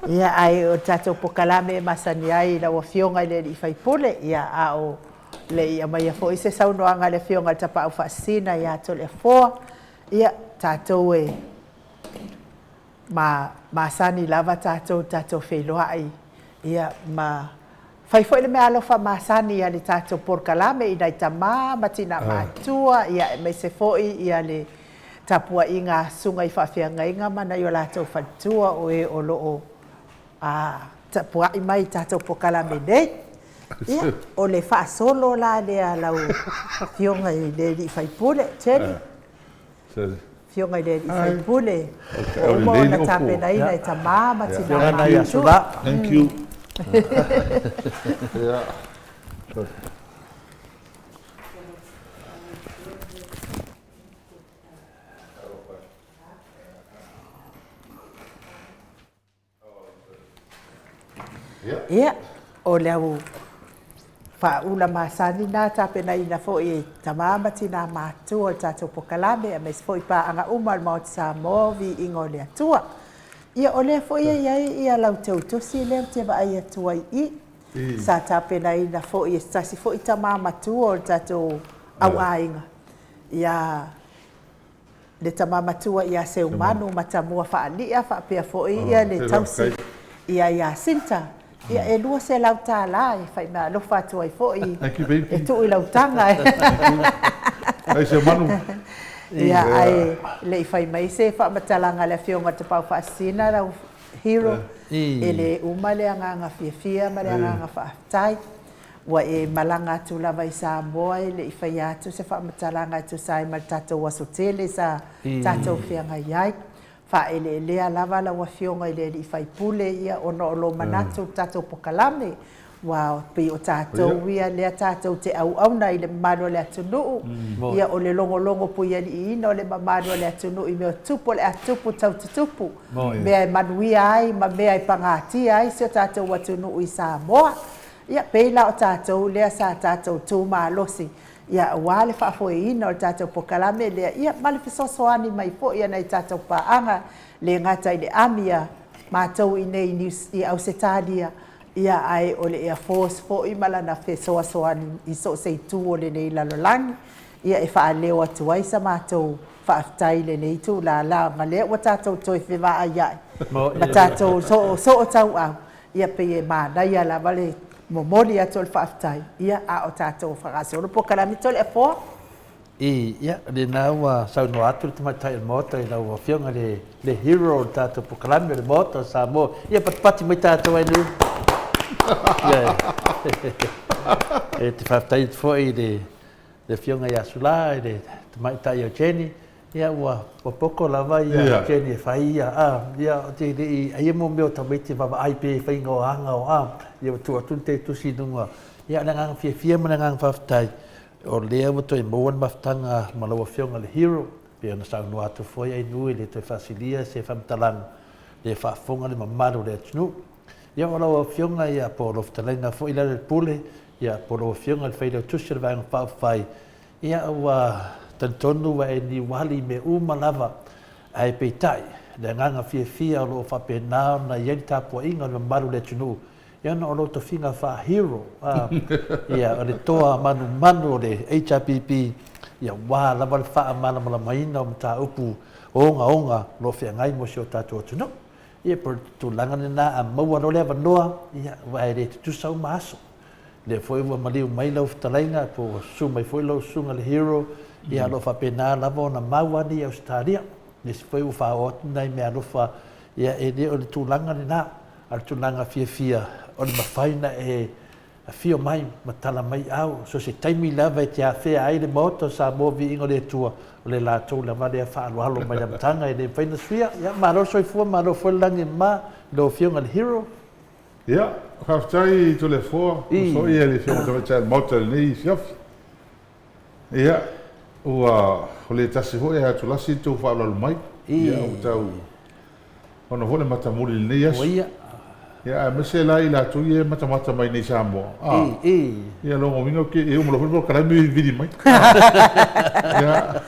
Ia, ae o le tatou polokalame e masani ai i lau Afioga i le alii faipule, ia, a o le i aumaia foi se saunoaga a le Afioga i le Tapaau Faasisina ia Toleafoa, ia, tatou e ma, masani lava tatou i le tatou feiloai, ia, ma fai foi le meaalofa masani a le tatou polokalame i nai tama ma tina matutua, ia, aemaise foi ia le tapuaiga a susuga i faafeagaiga ma nai o latou faletua o e o lo o A tapuai mai i tatou polokalame nei. Ia, o le faasolo la lea a lau Afioga i le alii faipule, Teddy. Afioga i le alii faipule, ua uma ona tapenaina e tama ma tina matutua. Thank you. Ia, o le au faaula masani lena tapenaina foi e tama ma tina matutua o le tatou polokalame aemaise foi paaga uma a le Maota Samoa, viiga o le Atua. Ia, o lea foi e i ai ia lau teutusi lea ou te vaai atu ai i i, sa tapenaina foi e se tasi foi tama matua o le tatou auaiga, ia le tama matua ia Seumanu Matamua Faali'a faapea foi ia le tausi ia Iasinta, ia e $200 e faimeaalofa atu ai foi e tuu i lau taga. Ia ae le i fai mai se faamatalaga a le Afioga i le Tapaau Faasisina lau Hero, e le uma le agaga fiafia ma le agaga faafetai. Ua e malaga atu lava i Samoa e le i faia atu se faamatalaga e tusa ai ma le tatou aso tele sa tatou feagai ai. Faaeleelea lava lau Afioga i le alii faipule ia ona o lou manatu i le tatou polokalame, aua pei o tatou ia lea tatou te auauna i le mamalu o le atunuu, ia o le logologo puialiiina o le mamalu o le atunuu i mea o tupu o le a tupu tau tutupu, mea e manuia ai ma mea e pagatia ai si o tatou atunuu i Samoa. Ia, pei la o tatou lea sa tatou tu malosi. Ia, aua le faafoeina o le tatou polokalame lea, ia, ma le fesoasoani mai foi a nai tatou paaga, le gata i le ami a matou i inei i Niu, i Ausetalia, ia, ae o le Air Force foi ma lana fesoasoani i so o se itu o lenei lalolagi, ia, e faaleo atu ai sa matou faafetai i lenei itula, leaga o lea ua tatou toe fevaaiai ma tatou sootauau, Ia pei e manaia lava le momoli atu o le faafetai, ia a o tatou faagasolo polokalame Toleafoa. I, ia, o lena ua saunoa atu le Tamaitai o le Maota i lau Afioga i le hero o le tatou polokalame o le Maota o Samoa. Ia, patupati mai tatou ai nei. Ia, e te faafetai atu foi i le le Afioga ia Sula i le Tamaitai o Jenny, ia ua poto lava ia Jenny e fai ia, a, ia ou te le i, aia mo mea o tamaiti e vaavaai pea i faiga o aga o, a, ia ua tuu atu le tai tusi i luga. Ia o le agaga fiafia ma le agaga faafetai, o lea ua toe maua le mafutaga ma lau Afioga i le Hero, pei ona saunoa atu foi Ainuu e le toe faasilia se faamatalaga, le faafofoga le mamalu o le atunuu. Ia o lau Afioga ia po o lau fetalaiga foi Lealailepule, ia po o lau Afioga i le Failautusi o le Vaega Faaupufai, ia ua talitonu ua e niuali i mea uma lava, ae peitai, le agaga fiafia o lo o faapena ona i ai le tapuaiga a le mamalu o le atunuu, ia ona o lou tofiga faa-hero, a, ia o le toa manumanu o le HRPP, ia aua lava le faamalamalamaina o mataupu ogaoga o lo o feagai mo si o tatou atunuu. Ia pei o le tulaga lena, a maua loa le avanoa, ia, aua e le tutusa uma aso. O lea foi ua maliu mai lau fetalaiga, po ua susu mai foi lau susuga i le Hero, ia o lo o faapena lava ona mau ane i Ausetalia. O nisi foi ua faaoo atu nai meaalofa, ia e le o le tulaga lena, a o le tulaga fiafia, o le mafai ona e Afio mai ma tala mai au, so se taimi lava e te afea ai le Maota o Samoa Viiga o le Atua, o le latou lava lea faaaloalo mai le amataga e le mafai ona suia. Ia, malo le soifua, malo foi le lagi e mama i lau Afioga i le Hero. Ia, faafetai Toleafoa, uso ia i le Afioga Tamaitai o le Maota i lenei afiafi. Ia, ua le tasi foi ae atulasi le tou faaaloalo mai. Ia, ua tau Ona foi le matamuli i lenei aso. Ia, aemaise la i latou ia e matamata mai nei i Samoa, a, ia lona uiga ou te, e uma loa foi le polokalame vili mai. Ia,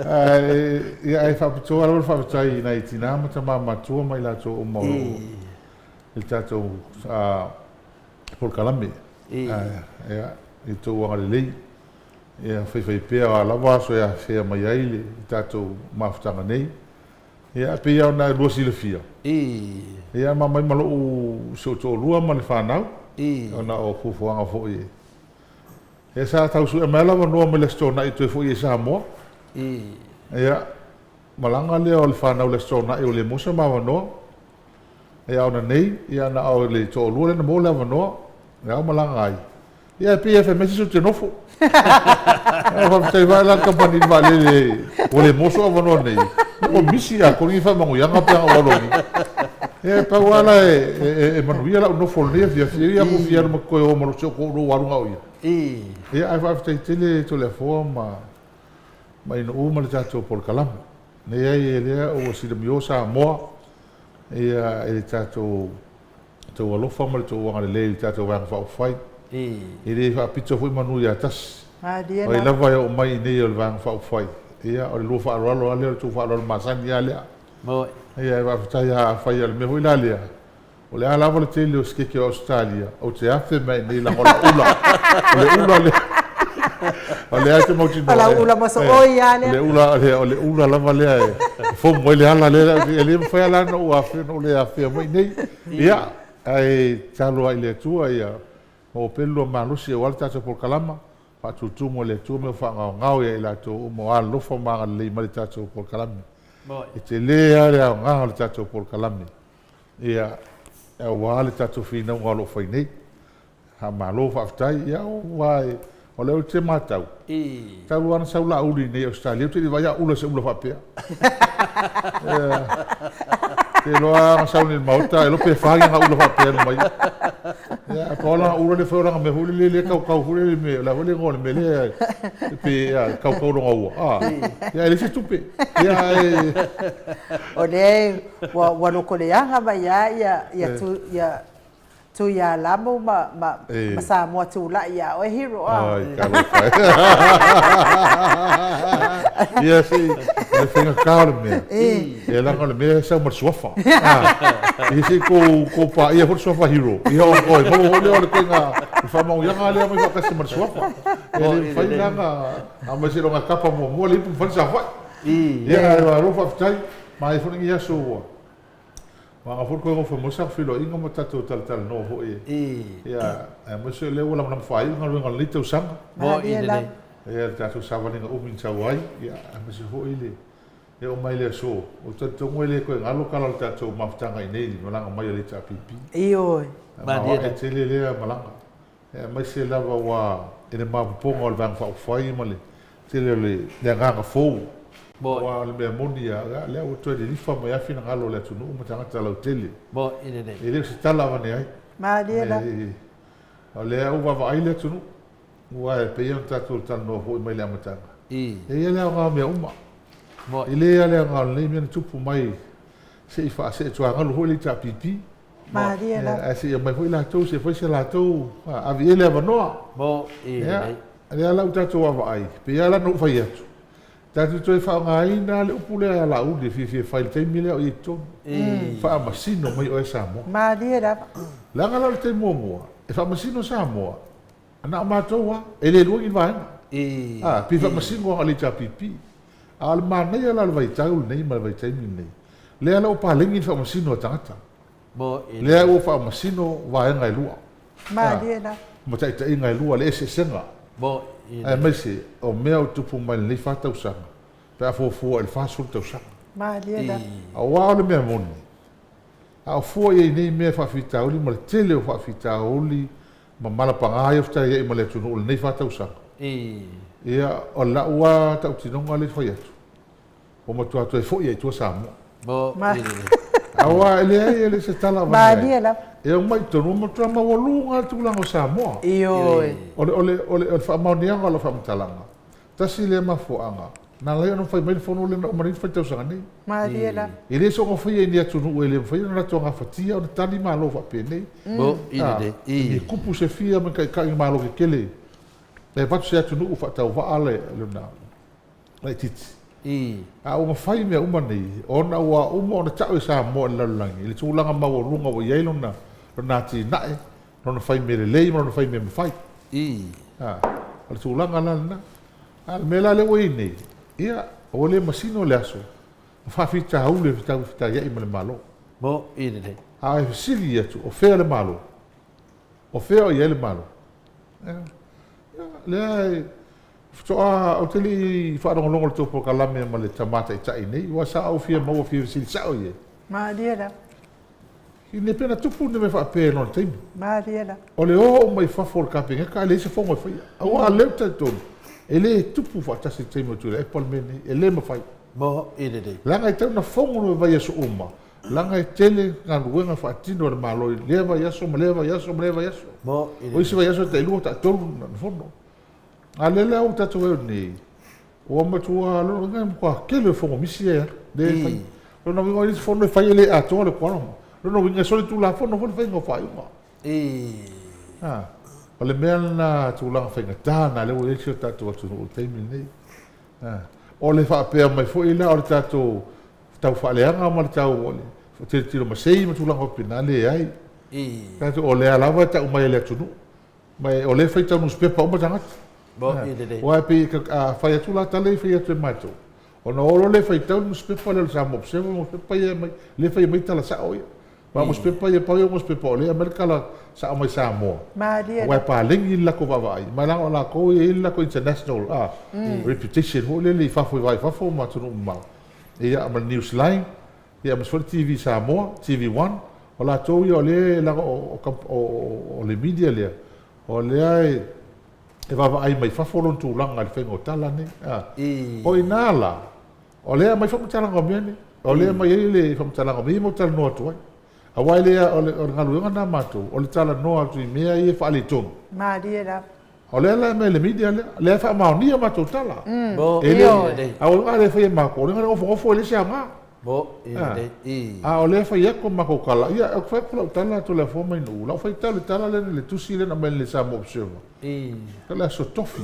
ae, ia, ae faapitoa lava le faafetai i nai tina ma tama matua ma i latou uma o lo o i le tatou polokalame. Ia, i le tou agalelei, ia faifaipea o a lava aso e afea mai ai le tatou mafutaga nei. Ia, e pei lava ona lua silafia, ia, ma aumai ma lou, si ou toalua ma le fanau, ona o fuafuaga foi e, ia, sa tau sue mai lava avanoa mai le Aso Toonai e toe foi ai i Samoa. Ia, malaga lea o le fanau i le Aso Toonai ua le maua se ma avanoa. Ia, a ona nei, ia, na o le toalua lea na maua le avanoa, lea ua malaga ai. Ia e pei e fai mai se isi ou te nofo. Ae faafetai foi la le kamupani vaalele ua le maua sou avanoa nei. Ua misi atoa lenei faamanuiaga pe ana ou alu ai. Ia e pau lava la e manuia lau nofo i lenei afiafi. E ui lava ua fia alu ma toe o ma si ou toalua ua alu na o ia. Ia ae faafetai tele Toleafoa ma ma Inuu ma le tatou polokalame. Leai lea ua silamio Samoa ia i le tatou tou alofa ma le tou agalelei i le tatou Vaega Faaupufai. E le faapito foi manu ia tasi. O ai lava e oo mai i inei o le Vaega Faaupufai, ia o le lua faaaloalo lava lea, o le tou faaaloalo masani lava lea. Ia e faafetai lava, afai o le mea foi la lea, o le a lava le tele o sikeke o Ausetalia, ou te afe mai i inei leaga o lau ula, o le ula lea, o lea e te mautinoa. O lau ula mosooi lava lea. O le ula lava lea e fomu ai le ala lea, e le mafai lava la ona ou afea, ona ou le afea mai i inei. Ia, ae tatalo lava i le Atua ia maua pea le lua malosi aua le tatou polokalama, faatutumu e le Atua mea faagaogao ia i latou uma o alolofa ma agalelei mai le tatou polokalame. E tele lava le aoga o le tatou polokalame, ia, aua le tatou finauga o lo o fai nei. Faamalo faafetai. Ia aua o lea ou te matau, talu lava ona sau Laauli i inei i Ausetalia, ou te le i vaai a ula i se ula faapea. Ou te iloa lava ana sau nei i le Maota, e iloa pe fa ni ana ula faapea e alu mai ai. Ia, ae pau lava lana ula lea e fai o lana mea foi lele lea e kaukau foi lele i le mea, o le a foi le igoa o le mea lea e pei e kaukau lona ua, a, ia ae leai se tupe. Ia ae... O lea ua lotoleaga mai lava ia Tuialamu ma, ma, ma Samoa tulai ia oe Hero a. Ai, talofa e. Ia, se, o le faigata o le mea. Ia, leaga o le mea e sau ma le suafa. Ia, se i tou, tou paia foi le suafa Hero. Ia, o oe, maua foi lea o le ituaiga, le faamanuiaga lea e aumai faatasi ma le suafa. E le mafai la ona aumai seiloga e tapa muamua le ipu ma fai le saofai. Ia, ae malo faafetai. Manaia foi lenei aso ua Maga foi le toe nofo mai sa feiloaiga ma tatou talatalanoa foi ia aemaise o lea ua lamalama faaiu galuega o lenei tausaga. Malie lava. Ia le tatou savaliga umi na sau ai ia aemaise foi le e oo mai le aso. Ou te talitonu e le toe galo tala o le tatou mafutaga i inei i le malaga mai a le HRPP. Ioe. Malie lava. Tele lea malaga. Aemaise lava ua i le maopoopoga o le Vaega Faaupufai ma le tele o le agaga fou. Aua o le mea moni lava, lea ua toe lilifa mai lava finagalo o le atunuu ma tagata lautele. E le o se tala avane ai. Malie lava. O lea ua vaavaai le atunuu, aua e pei ona tatou talanoa foi mai le amataga, e i ai le aoga o mea uma. E le lava le aoga o lenei mea na tupu mai se i faaseetuagalu foi le HRPP. Malie lava. Ae se i aumai foi latou se i fai se latou ave i ai le avanoa. Ia, lea la ua tatou vaavaai, pei lava la ona ou fai atu, tatou toe faaaogaina le upu lea a Laauli e fiafia fai i le taimi lea o i ai i totonu, faamasino mai oe Samoa. Malie lava. Leaga la o le taimi muamua e faamasino Samoa, na o matou lava, e le lua ni vaega. A, pei faamasino lava o le HRPP. A o le manaia la o le vaitau lenei ma le vaitaimi lenei, lea la ua paleni le faamasino a tagata. Lea ua faamasino vaega e lua. Malie lava. Ma taitaiga e lua, le eseesega. Aemaise o mea o tupu mai lenei fa tausaga, pe a fuafua i le 40 tausaga. Malie lava. Aua o le mea moni, a o fua i ai nei mea faafitauli ma le tele o faafitauli ma malapaga ia o fetaiai ma le atunuu i lenei fa tausaga, ia, o lau lava tautinoga lea e fai atu, Ua matua toe foi ai i tua Samoa. Aua e leai, e le se tala avane ai. E omai i totonu, ua matua maualuga le tulaga o Samoa. Ioe. O le, o le, o le faamaoniaga o lau faamatalaga, tasi lea mafuaaga na ala ai ona fai mai le fono lea na uma nei ona fai i le tausaga nei. Malie lava. E le soona faia i ni atunuu e le mafai ona latou gafatia ona tali malo faapenei. Ni kupu se fia ma taitai malo tetele e avatu se atunuu faatauvaa le lona laitiiti. A ua mafai mea uma nei ona ua uma ona tau e Samoa i le lalolagi i le tulaga maualuga ua i ai lona lona atinae, lona fai mea lelei ma lona fai mea mafai. A, o le tulaga la lena. A o le mea la lea ua i ai nei, ia, ua le masino le aso ma faafitauli e fetauai ma le Malo. A e fesili atu, o fea le Malo? O fea o i ai le Malo? Ia, lea e faatoa, ou te le i faalogologo i le tou polokalame ma le Tama Taitai nei, aua sa ou fia maua fia fesili sao i ai. Malie lava. Ina pe na tupu ni mea faapea i lona taimi. Malie lava. O le o uma i fafo o le Kapeneta ae leai se fono e faia. Aua o lea ou te talitonu, e le tupu faatasi i le taimi o Tuilaepa le mea lenei, e le mafai. Leaga e tatau ona fono le vaiaso uma Leaga e tele galuega e faatino e le Malo i lea vaiaso ma lea vaiaso ma lea vaiaso. O isi vaiaso e tailua, taitolu na fono. A o lea la ua tatou o nei, ua matua, lona uiga e matua tele o fono misi ia e alu, lea e fai. Lona uiga o isi fono e fai e le atoa le quorum. Lona uiga e solitulafono foi le faiga o faaiuga. O le mea lena tulaga faigata lena lea ua i ai si o tatou atunuu i le taimi lenei. O le faapea mai foi la o le tatou tau faaleaga ma le tau o le tilotilo masei ma tulaga faapena, leai. Tatou, o lea lava e tau mai e le atunuu. Ma o lea e faitau nusipepa uma tagata. Aua e pei a fai atu la tala ia e fai atu e matou, ona o loa lea e faitau le nusipepa lea o le Samoa Observer ma nusipepa ia e aumai, lea e fai mai tala sao ia. Aua o nusipepa ia, pau ia o nusipepa o lea e aumai le tala sao mai Samoa. Aua e paleni le latou vaavaai, ma leaga o latou e i ai le latou international reputation foi lele i fafo i va i fafo ma atunuu mamao. Ia ma le Newsline, ia aemaise foi le TV Samoa, TV One, o latou ia o lea leaga o le media lea, o lea e vaavaai mai fafo lona tulaga i le faiga o tala nei. O i ina la, o lea e aumai faamatalaga o mea nei, o lea e aumai ai le faamatalaga o mea ia matou te talanoa atu ai. Aua e le, o le galuega lena a matou, o le talanoa atu i mea ia e faaletonu. Malie lava. O lea la e aumai e le media lea, lea e faamaonia matou tala. E le, a o le mea e faia e matou, o le mea e nofonofo e leai se aoga. Mo, i lelei, i. A o lea e fai atu a matou tala, ia, ou te fai atu lau tala Toleafoa ma Inu, lau faitau i le tala lea, le tusi lea na aumai le Samoa Observer. I. O le Aso Tofi.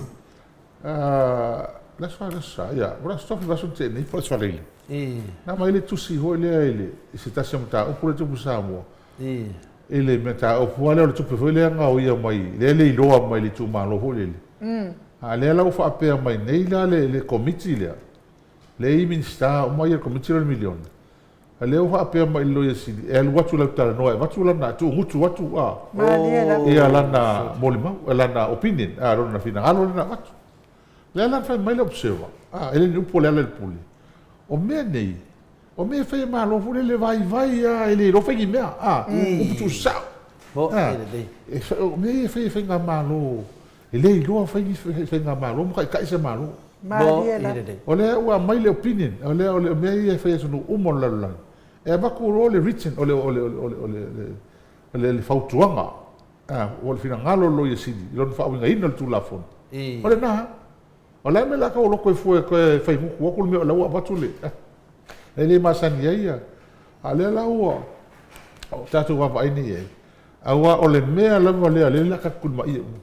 Le aso fa, le aso sa, ia, o le Aso Tofi vaiaso na tea nei po o le Aso Faraile. I. Na aumai le tusi foi lea i le, i se tasi o mataupu lea e tupu i Samoa. I. I le mataupu lava lea o le tupe foi lea na gaoia mai, lea e le iloa mai le itumalo foi lele. A lea la ua faapea mai nei la le, le Komiti lea, lea e i ai Minisita uma ia le Komiti lea o le miliona, a lea ua faapea mai i le Loia Sili e alu atu e latou talanoa e avatu lana, tuugutu atu a, ia lana molimau, lana opinion, a, lona finagalo lea na avatu. Lea la na fai mai le Observer, a, e le o ni upu a Lealailepule, o mea nei, o mea e fai e Malo foi lele vaivai lava e le iloa fai ni mea, a, upu tuusao. A, o mea ia e fai e faigamalo E le iloa fai ni faigamalo ma taitai se Malo. Malie lava. O lea ua aumai le opinion, o lea o le mea ia e fai e atunuu uma o le lalolagi, e avatu loa le written, o le o le o le o le le fautuaga, a, o le finagalo o le Loia Sili i lona faauigaina o le Tulafono. O lena. O le a le mea o le a tau loto ai fua e toe fai gutu atu le mea o la ua avatu le, e le masani ai ia. A o lea la ua tatou vaavaai nei i ai, Aua o le mea lava lea lea o le a tatou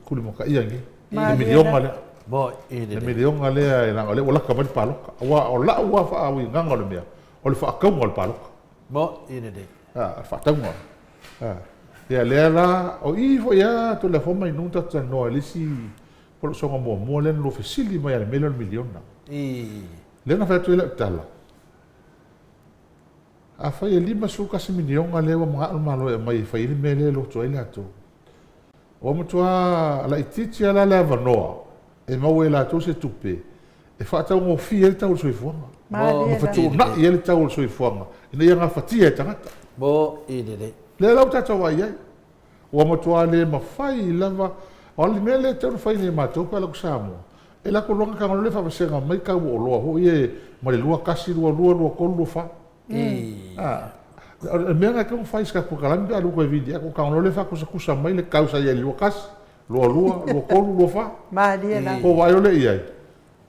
tulimataia nei, le miliona lea. Le miliona lea leaga o lea ua lata mai le palota. Aua o lau lava faauigaga o le mea, o le faatauga o le palota. A, faatauga. Ia lea la, o i foi lava Toleafoa ma Inu na tatou talanoa i le isi polosoga muamua lea na lua fesili mai lava i le mea lea o le miliona. Lea na fai atu ai lau tala, Afai e 51 miliona lea ua manao le Malo e aumai e fai ai le mea lea e loto ai latou, ua matua laitiiti lava la le avanoa e maua e latou se tupe e faataugofie ai le tau o le soifuaga ma fetuunai ai le tau o le soifuaga ina ia gafatia e tagata. Lea la ua tatou vaai i ai. Ua matua le mafai lava. O le mea lea e tatau ona fai nei e matou pe a alu atu Samoa, e lako loa ona tago loa lea faavasega mai tau o oloa foi ia mai le 21, 22, 23, 24. A, o le mea lena e tatau ona fai i se tatou polokalame pe a alu atu e vili atu, tago loa lea faatusatusa mai le tau sa i ai i le 21, 22, 23, 24. Malie lava. Tou vaai loa lea i ai,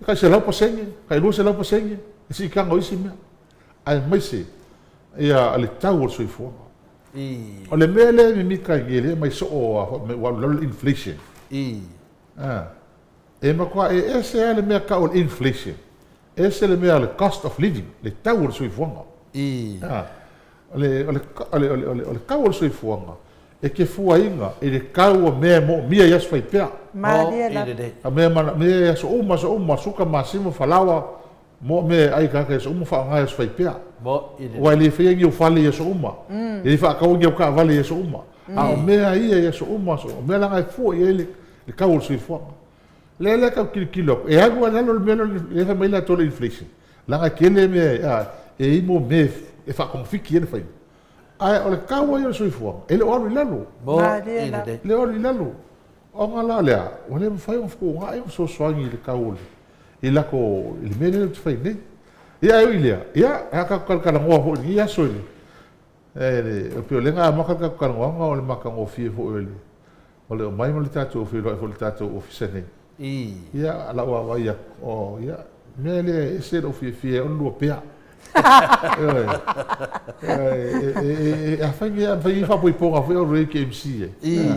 e tai 100%, tai 200% le siitaga o isi mea, aemaise ia le tau o le soifuaga. O le mea lea e mimita ai nei, lea e aumai soo lava foi, ua alu i lalo le inflation. E matua e ese lava le mea tau o le inflation, ese le mea o le cost of living, le tau o le soifuaga. O le, o le, o le, o le, o le tau o le soifuaga, e te fuaina i le tau o mea e moomia i aso faipea. Malie lava. O mea e manaomia i aso uma, aso uma, suka, masima, falaoa, Mo mea e ai tagata i aso uma faaaoga i aso faipea. Aua e le faia ni ou fale i aso uma, e le faataua ni au taavale i aso uma. A o mea ia i aso uma, aso uma, o mea leaga e fua i ai le tau o le soifuaga. Lea la e tau tilotilo atu, e alu lava i lalo le mea lea e fai mai latou o le inflation, leaga e tele mea e i ai mo mea e faatogafiti ai le faiga. Ae o le tau lava ia o le soifuaga, e le o alu i lalo. E le o alu i lalo. Ona la o le a? Ua le mafai ona fetuunai ma fesoasoani i le tau o le i lako i le mea lea ou te fai nei. Ia ae ui i lea, ia, a tatou talatalanoa foi i lenei aso i le, e pei o lea na amata le tatou talanoaga o le matagofie foi o le o le omai ma le tatou feiloai foi i le tatou Ofisa nei. Ia, lau vaavaai atu, oh, ia, mea lea e ese lou fiafia ai o le lua pea. Ioe. E, afai ni, afai ni faapoipoga foi au rei ke MC e.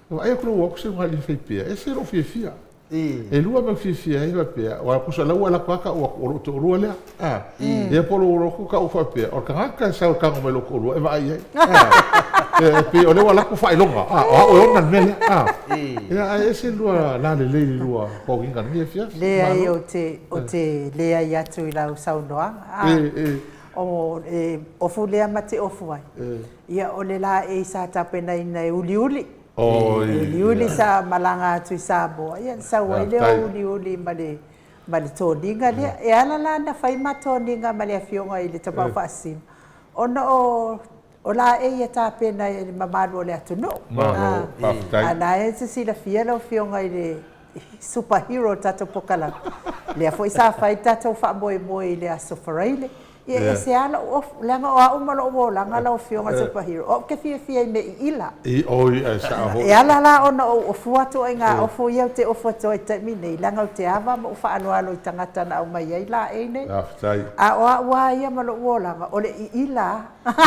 Vaai atu lou atu se uga fai pea, ese lou fiafia. E lua mea fiafia ai faapea, aua tusa o la ua alu atu lava tau atu, o lou toalua lea. A, ia po o lou alu atu tau faapea, o le tagata e sau e tago mai i lou toalua e vaai i ai. A, e pei o lea ua alu atu faailoga, a, o au e ona le mea lea. A, ia ae ese le lua lalelei i le lua toniga i lenei afiafi. Leai, ou te, ou te leai atu i lau saunoaga. A, o le ofu lea ma te ofu ai, ia o le laei sa tapenaina e uliuli. E uliuli sa malaga atu i Samoa, ia na sau ai lea o uliuli ma le ma le toniga lea. E ala la ona fai ma toniga ma le afioga i le Tapaau Faasisina, ona o o laei e tapena e le mamalu o le atunuu. Malo, faafetai. A na e te silafia lau afioga i le super hero o le tatou pokalame, lea foi sa fai le tatou faamoemoe i le Aso Faraile. Ia e ese lava lou ofu, leaga o au ma lou olaga lau Afioga i le super hero, o au ou te fiafia i mea iila. I, oi, ae sao foi. E ala la ona ou ofua atu ai ngā ofu ia ou te ofu atu ai i le taimi nei, leaga ou te ava ma ou faaaloalo i tagata na aumai ai laei nei. Faafetai. A o au lava ia ma lou olaga, o le iila lava.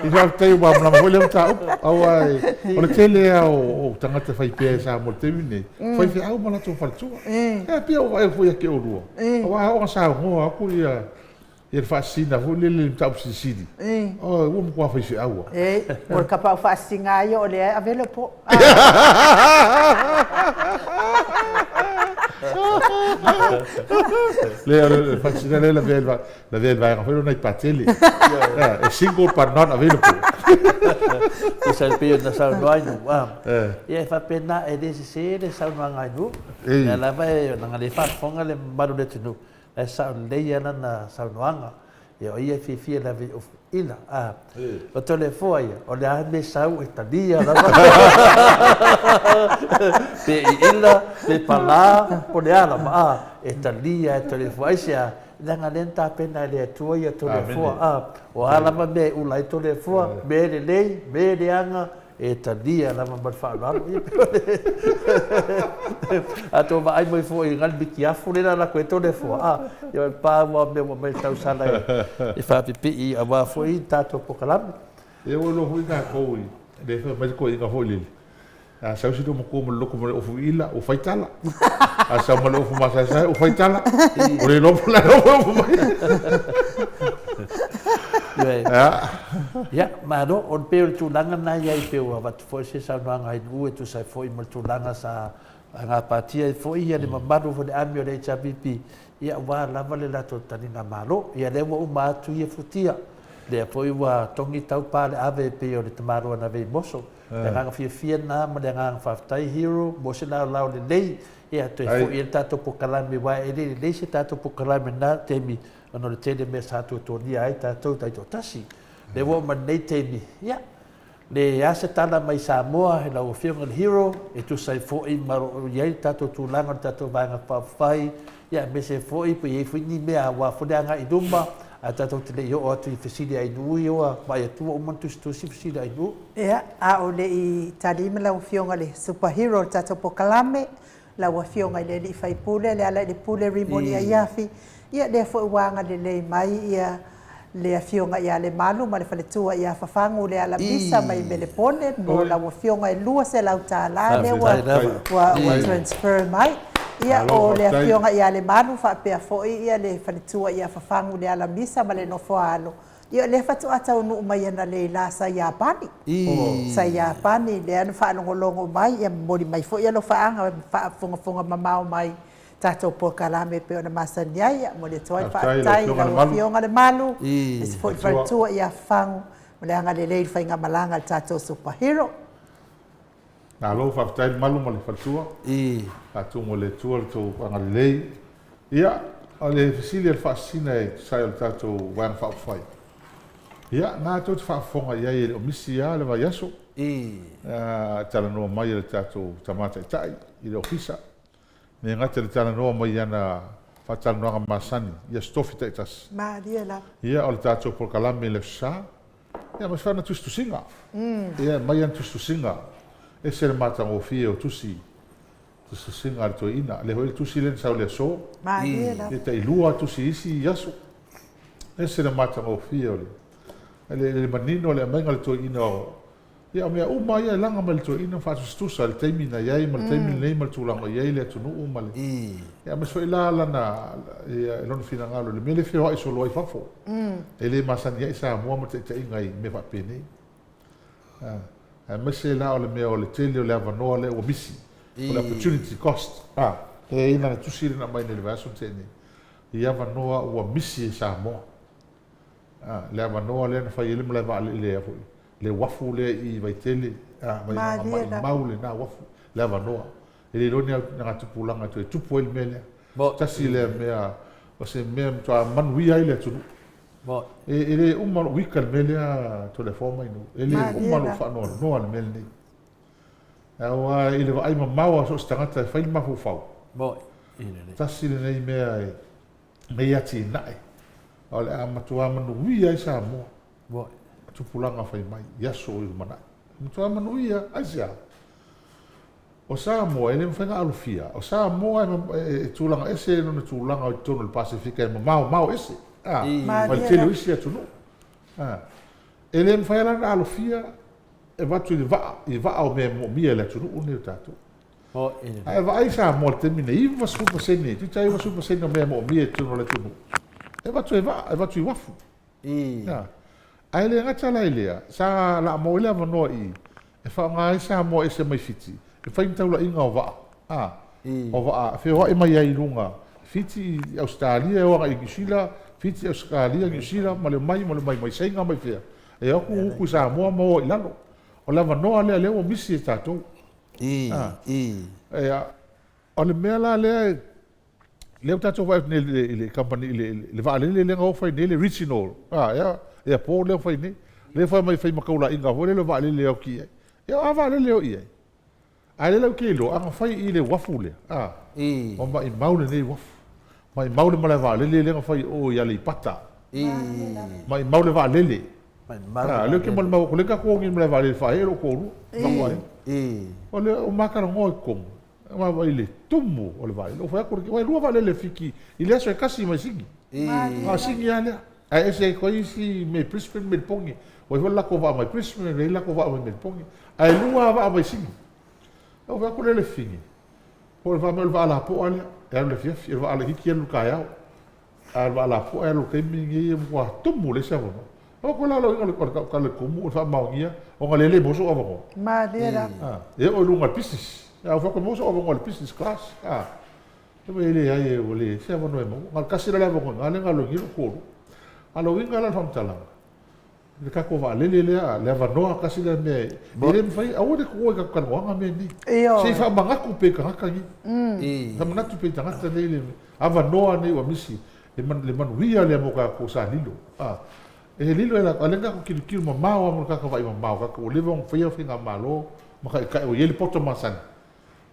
I faafetai ua malamalama foi lea mataupu. Aua o le tele lava o tagata faipea i Samoa i le taimi lenei, faifeau ma latou faletua. E pei ua vaai foi ia te oulua, aua a oo ina saunoa atu ia le faasisina foi lele i le mataupu silisili, oi ua matua faifeau lava. Mo le tapaau faasisina lava ia o lea e available. Le o le faasisina lea lavea i le vaega foi lea o nai patele. E single but not available. Tusa e pei ona saunoa ai nuu, ia e faapena e le sese le saunoaga ai nuu. Lea lava e leaga le faafofoga le mamalu o le atunuu, ae sao lelei lava lana saunoaga. Ia o ia e fiafia lava i ofu ila. A, o Toleafoa ia, o le a le mea sau e talia lava. Pe iila, pe palā, po o le a lava, a, e talia e Toleafoa. Aisea? Leaga lea na tapena e le Atua ia Toleafoa, a, o a lava mea e ula ai Toleafoa, mea lelei, mea leaga, E talia lava ma le faaaloalo. Ia pei o le a tou vaai mai foi i le mitiafu lea na alu atu ai Toleafoa, a, ia o le pa ua mea ua aumai le tausala e faapipii aua foi tatou polokalame. Ia ua iloa foi tatou i lea fai mai le toeaina foi lele, a sau si loomatua ma le loto ma le ofu iila, ua fai tala. A sau ma le ofu masaesae, ua fai tala. Ua le iloa po o le a le ofu mai. Ia, malo, o le pei o le tulaga lena e i ai pei ua avatu foi se saunoaga a Ainuu e tusa ai foi ma le tulaga sa gapatia ai foi le mamalu foi o le ami o le HRPP, ia aua lava le latou taligamalo. Ia lea ua uma atu ia futia, lea foi ua togi taupa le ave e pei o le tamaloa na ave i Moso. Le agaga fiafia lena ma le agaga faafetai Hero mo se laolao lelei ia toe foi ai le tatou polokalame aua e le lelei se tatou polokalame i lena taimi ona o le tele o mea sa tuatuagia ai tatou taitoatasi. Lea ua oo mai lenei taimi, ia, le a se tala mai Samoa i lau Afioga i le Hero e tusa ai foi ma o lo o i ai le tatou tulaga o le tatou Vaega Faaupufai, ia aemaise foi pe i ai foi ni mea aua foi le agai i luma, ae tatou te le i oo atu i fesili a Ainuu ia ua vaai atu ua uma ona tusitusi fesili a Ainuu. Ia, a o le i tali ma lau Afioga i le Super Hero o le tatou polokalame, lau Afioga i le Alii Faipule, Lealailepule Rimoni Aiafi, ia lea foi ua agalelei mai ia le Afioga ia Lemalu ma le faletua ia Fafagu Lealamisa mai Melepone mo lau Afioga e $200 lea ua ua transfer mai. Ia o le Afioga ia Lemalu faapea foi ia le faletua ia Fafagu Lealamisa ma le nofo a alo, Ia o lea faatoa taunuu mai analeila sa Iapani. Sa Iapani, lea na faalogologo mai, ia momoli mai foi alofaaga faafogafoga mamao mai tatou polokalame e pei ona masani ai. Ia momoli atu ai le faafetai i lau Afioga Lemalu, aemaise foi le faletua ia Fafagu mo le agalelei i le faigamalaga a le tatou Super Hero. Malo faafetai le malu ma le faletua. Faatumu e le Atua le tou agalelei. Ia, o le fesili a le Faasisina e tusa ai o le tatou Vaega Faaupufai. Ia, na tou te faafofoga i ai e le o misi lava le vaiaso. E talanoa mai a le tatou Tama Taitai i le Ofisa. E le gata i le talanoa mai i ana faatalanoaga masani i aso tofi taitasi. Malie lava. Ia, o le tatou polokalame i le Aso Sa, ia ma se ana tusitusiga. Ia, e aumai ana tusitusiga, ese le matagofie o tusi, tusitusiga a le toeaina. Lea foi le tusi lea na sau i le aso. Malie lava. Ia, tailua tusi i isi aso. Ese le matagofie o le, le, le manino o le aumaiga a le toeaina o Ia, o mea uma ia e laga mai le toeaina ma faatusatusa i le taimi na i ai ma le taimi lenei ma le tulaga o i ai le atunuu ma le... Ia, aemaise foi la lana, ia, lona finagalo i le mea lea e feoai solo ai i fafo. E le masani ai Samoa ma le taitaiga i mea faapenei. Aemaise la o le mea o le tele o le avanoa lea ua misi, o le opportunity cost, a, e i ai lana tusi lea na aumai nei i le vaiaso na tea nei, i avanoa ua misi e Samoa. A, le avanoa lea na fai ai le malae vaalele foi, le uafu lea i Vaitele, a, Vaimauga maimau lena uafu, le avanoa. E le iloa ni augatupulaga e toe tupu ai le mea lea. Tasi lea mea, o se mea e matua manuia ai le atunuu. E, e le uma lou ika i le mea lea Toleafoa ma Inu. E le uma lou faanoanoa i le mea lenei. Aua i le vaai mamao a so o se tagata e fai le mafaufau, Moni, i lelei. tasi lenei mea e, nei atinae, o le a matua manuia ai Samoa, Moni. tupulaga fai mai i aso o i lumanai. Matua manuia, aisea? O Samoa e le mafai ona alofia, o Samoa e tulaga ese lona tulaga i totonu o le Pasefika e mamaomao ese, a, ma le tele o isi atunuu. A, e le mafai la ona alofia e avatu i le vaa, i vaa o mea e moomia e le atunuu lenei o tatou. Ae vaai Samoa i le taimi lenei, 90%, toeitiiti lava 90% o mea e moomia i totonu o le atunuu, e avatu e vaa, e avatu i uafu. Ae le gata la i lea, sa laa maua ai le avanoa i i e faaaoga ai Samoa ese mai Fiti e fai ni taulaiga o vaa, a, o vaa e feoai mai ai i luga Fiti i Ausetalia e o agai i Niu Sila, Fiti, Ausetalia, Niu Sila ma le omai ma le omai mai Saina mai fea, e o atu utu i Samoa ma o ai i lalo. O le avanoa lea lea ua misi e tatou. A, o le mea la lea e Lea ua tatou vaai atu nei i le kamupani, i le vaalele lea na o fai nei, le regional airport lea ua fai nei. Lea fai mai fai ma taulaiga foi lele o vaalele e oti i ai. Ia o a vaalele e o i ai? A lea la ou te iloa, ana fai i le uafu lea, a, ua maimau lenei uafu. Maimau le malae vaalele lea na fai i o i Aleipata. Maimau le vaalele. A, lea ou te molimau atu, lea na tatou o nei i le malae vaalele faaee lou toalua, matou aiga. O lea ua ma talanoa i totonu. Vaavaai i le tumu o le vaalele. Ou fai atu, ua e lua vaalele e Fiti i le aso e tasi mai Sini. Na o Sini lava lea. Ae ese ai foi isi mai Brisbane, Meliponi. Ua i ai foi le latou vaa mai Brisbane, ua i ai le latou vaa mai Meliponi. Ae lua lava vaa mai Sini. Ou fai atu lea i le Fini, po o le fai mai o le vaa lapoa lea, e alu i le afiafi, o le vaa laitiiti e alu i le taeao. A o le vaa lapoa e alu i le taimi lenei e matua tumu leai se avanoa. Aua koe la lou igoa o le tala i le tumu o le faamaonia ona lele maua sou avanoa. Malie la. E oo i luga i le business. A ua fai atu e maua sou avanoa i le business class. A, e leai ua leai se avanoa e maua. Na o le tasi la le avanoa i ina lea na alu ai nei lou toalua. A o le uiga la o le faamatalaga, le tatou vaalele lea, le avanoa tasi lea mea e le mafai, aua le tuua i tatou talanoaga mea nei. Se i faamanatu pea i tagata nei. Faamanatu pea i tagata nei le avanoa nei ua misi, le manuia lea mo tatou sa lilo. E lilo e latou, a o lea na tatou tilotilo mamao lava ma le tatou vaai mamao, tatou ua leva ona faia faigamalo ma taitai ua i ai le poto masani.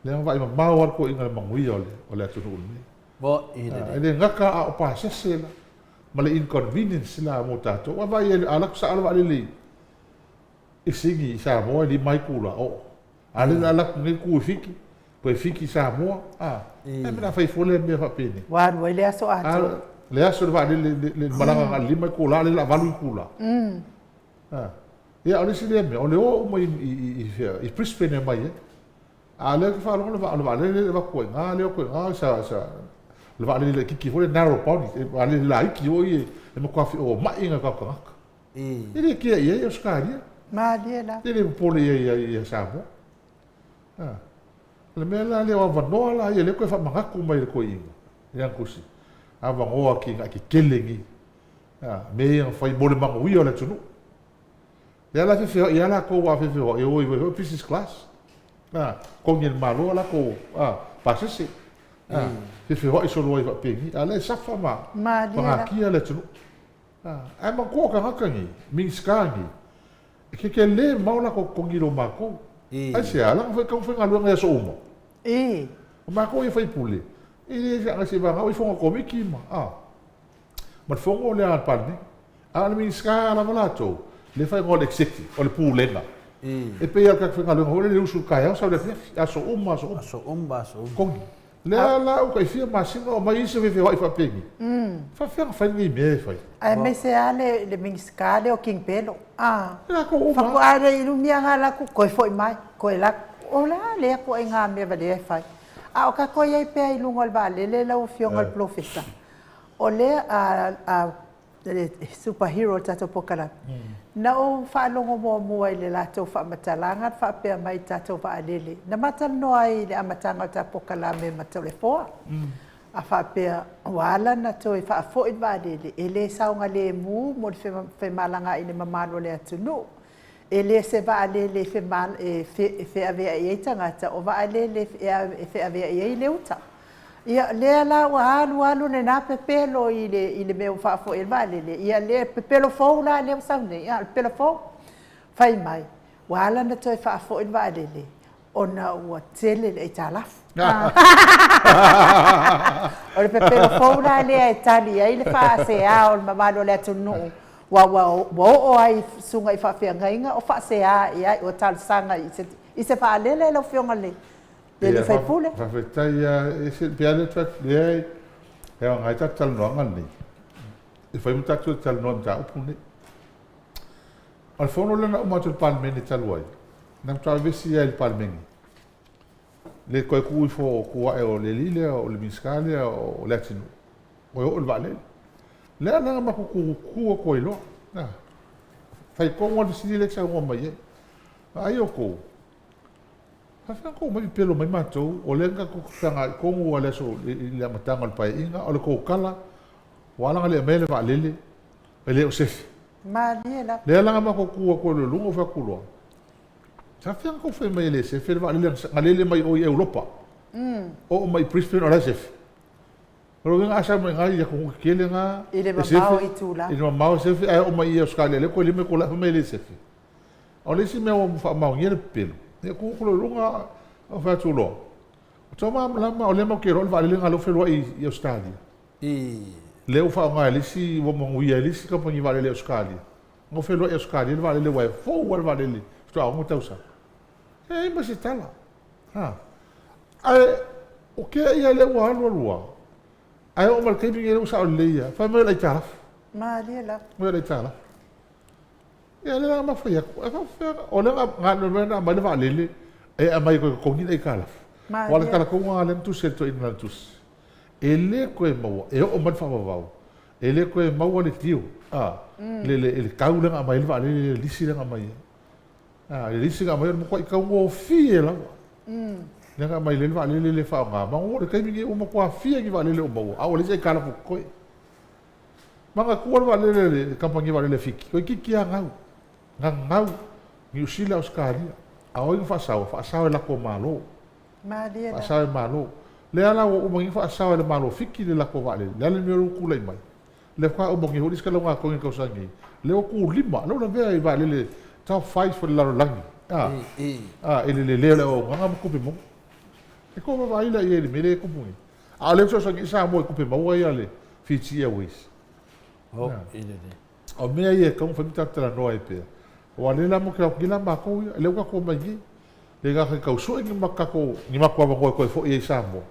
Lea na vaai mamao lava le toeaina i le manuia o le atunuu lenei. E le gata a o pasese la ma le inconvenience la mo tatou. Ua vaai a alu atu sao le vaalele i Sini i Samoa e 5 itula oo. A lea o le a alu atu nei tu i Fiti, toe Fiti i Samoa, a. E mea fai fua lea mea faapenei. Ua alu ai le aso atoa. Le aso le vaalele le malaga na o le 5 itula, a o lea o le a 8 itula. Ia o le isi lea mea, o le o uma i fea, i Brisbane e omai ai. A o lea ou te faalogo o le vaalele lea e avatu ai i ina, lea e o atu i ina, sa, o le vaalele laitiiti foi lea, narrow body, e vaalele laiti foi e matua feomai nai o tatou tagata. E le kea i ai Ausetalia. Malie la. E le popole i ai ia Samoa. O le mea la lea, o avanoa la ia lea toe faamanatu mai e le toeaina i lana tusi, avanoa atinae tetele nei, mea ia na fai mo le manuia o le atunuu. Lea la fefe ia latou a fefe e o i business class. A, togi e le Malo a latou pasese. A, fefeoai solo ai faapeni. A lea e safa ma pagatia le atunuu. A, ae manatua o tagata nei, Minisita nei, e tetele mamao latou totogi i lo matou. Aisea? Leaga foi e tatau ona faigaluega i aso uma. O matou ia faipule, e le seiavagana o fono a Komiti ma, a. ma le fono lea a le Palemene. A o le Minisita lava latou, lea e faaigoa o le Executive, o le Pulega. E pei lava o le tagata faigaluega foi lea e usu i le taeao sau i le afiafi, aso uma, aso uma. Aso uma, aso uma. Togi. Lea la ua tai fia masina o aumai isi feofeoai faapenei. E faapefea ona fai lenei mea e fai? Aemaise lava le Minisita lea o King Pelo. E latou uma lava. Faatoa le i lumia na alu atu toe foi mai, toe alu atu. O le a lea ituaiga mea valea e fai? A o tatou i ai pea i luga o le vaalele lau Afioga i le Polofesa, O lea a le super hero o le tatou polokalame, na ou faalogo muamua i le latou faamatalaga na faapea mai i le tatou vaalele, na ma talanoa ai i le amataga o le tatou polokalame ma Toleafoa, a faapea ua ala ona toe faafoi le vaalele, e le saogalemu mo le femalagaai i le mamalu o le atunuu. E le se vaalele e feaveai ai tagata, o vaalele e feaveai ai le uta. Ia, lea la ua alu alu lena pepelo i le mea ua faafoi ai le vaalele, ia le pepelo fou la lea ua sau nei, a o le pepelo fou, fai mai, ua ala ona toe faafoi le vaalele. Ona ua tele le aitalafu. O le pepelo fou la lea e tali ai le faasea o le mamalu o le atunuu, aua ua oo lava i susuga i faafeagaiga o faasea i ai, ua talosaga i se vaalele lau Afioga i le sui usufono. Faafetai lava, e ese, pei lava lea ou te fai atu, leai, e aoga ai tatou talanoaga nei, e fai ma tatou talanoa i mataupu nei. O le fono lea na uma atu i le Palemene talu ai, na matua vevesi lava i le Palemene, le toe tuu ifo, tuu ae o le alii lea, o le Minisita lea o Leatinuu, toe oo i le vaalele. O lea la na matou tutu atu ai loa, a, fai tonu lava le fesili lea e te saunoa mai ai. Vaai outou, faapefea ona outou omai pepelo mai matou, o lea na tatou feagai tonu lava i le aso i le amataga o le Paeaiga, o le tou tala, ua ala ona le aumaia le vaalele, e le o sefe. Malie lava. Lea la na matou tu atu ai loa i luga ou fai atu loa, sa fea na tou fai mai e le sefe le vaalele na lele mai o i Europa, oo mai i Brisbane o la e sefe. O lona uiga a sau mai i ina i atunuu tetele na I le mamao itula. I le mamao e sefe ae oo mai i Ausetalia lea toe 5 itula ae fai mai e le sefe. O le isi mea ua faamaonia le pepelo, ia tu atu loa i luga ou fai atu loa, o tou malamalama o lea matou te iloa o le vaalele lena lea ua feluai i Ausetalia. Lea ua faaaoga e le isi, ua manuia e le isi kamupani vaalele i Ausetalia. Na ou feluai i Ausetalia i le vaalele aua e fou lava le vaalele faatoa 6 tausaga. E leai ma se tala. Ha. Ae o tea ia lea ua alu alu lava, ae oo mai i le taimi lenei lea ua sao lelei lava, fai mai o le aitalafu. Malie lava. Fai mai o le aitalafu. Ia lea la na fai atu, e faapefea, o lea na galulue na aumai le vaalele e aumai e toe totogi le aitalafu. Aua o le tala tonu lava lea na tusi e le toeaina i lana tusi. E le toe maua, e oo mai le faavavau, e le toe maua le deal, a, le, le, le tau lea na aumai ai le vaalele, le lisi lea na aumai ai. A, le lisi na aumai o le matuai taugofie lava. Lea na aumai ai le vaalele lea e faaaoga, ma ua oo i le taimi lenei ua matua fia ni vaalele o maua, a ua leai se aitalafu o totoe. Manatua le vaalele a le kamupani vaalele a Fiti, toeitiiti lava gau, na gau Niu Sila, Ausetalia. A o ai na faasaoa? Faasao e latou Malo. Malie la. Faasao e Malo. Lea la ua uma nei faasao e le Malo Fiti le latou vaalele. Le a le mea ua tulai mai? Lea faatoa uma nei foi le isi kalauga togi i le tausaga nei. Lea ua tulima, lea ua lavea i vaalele top five o le lalolagi, a, a, i le lelei o le auaunaga ma tupe maua. E tou vaavaai la i ai i le mea lea e tupu nei. A o lea ua fesoasoani ai Samoa i tupe maua ia a le Fiji Airways. O mea ia e tatau ona fai ma tatou talanoa ai pea. Aua o lea la matou te o atu nei la matou ia, lea ua tatou omai nei, le gata i tau sue ni tatou ni matou avanoa e toe foi ai i Samoa,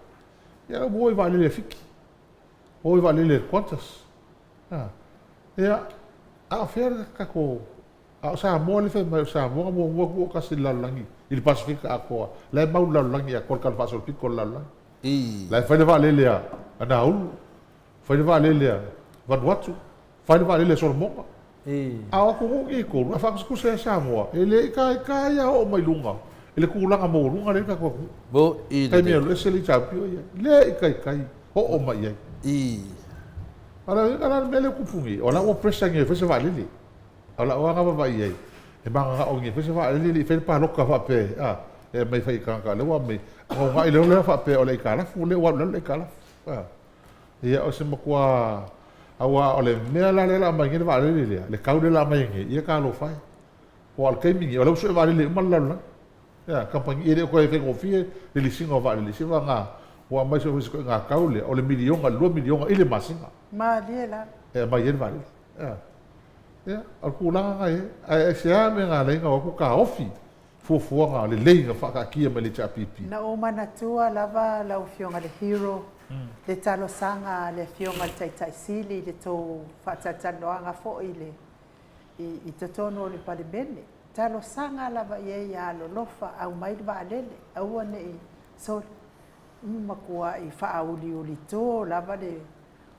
ia ua o i vaalele a Fiti, ua o i vaalele a le Qantas. Ia, a o fea le tatou A o Samoa lea e fai mai o Samoa na muamua atu toatasi i le lalolagi, i le Pasefika atoa, la e mau le lalolagi atoa, le talafaasolopito o le lalolagi. La e fai le vaalele a Nauru, fai le vaalele a Vanuatu, fai le vaalele a Solomona. A o atunuu nei e tolu, a faatusatusa i ai Samoa, e le i taitai lava oo mai luga i le tulaga maualuga lea e i ai le tatou atunuu. Taimi e alu ese le HRPP o i ai, le i taitai oo mai i ai. A o le uiga la o le mea lea e tupu nei, o la ua pressure nei e fai se vaalele. A o lau lava vaavaai i ai, e mananao e fai se vaalele e le i faia le palota faapea, a, e aumai e fai i tagata, lea ua aumai, ona uunai loa lea faapea o le aitalafu, lea ua alu i lalo le aitalafu. A, ia o se matua, aua o le mea la lea o le a aumai nei le vaalele lea, le tau lea o le a aumai nei, ia talofa e. Aua o le taimi lenei, o lea ua sue vaalele uma le lalolagi. Ia, kamupani, e le o toe faigofie le lisiina o vaalele, seiavagā ua aumai se ituaiga tau lea, o le miliona i le $2 miliona i le masina. Malie la. E aumai ai le vaalele. A. Ia, o le tulaga lena e i ai. Ae aisea mea na ala ai ona o atu taofi fuafuaga lelei na faataatia mai e le HRPP? Na ou manatua lava lau Afioga i le Hero, le talosaga a le Afioga i le Taitai Sili i le tou faatalatalanoaga foi i le, i totonu o le Palemene. Talosaga lava i ai ia alolofa, aumai le vaalele, aua ne i soli. Ua matuai faauliulito lava le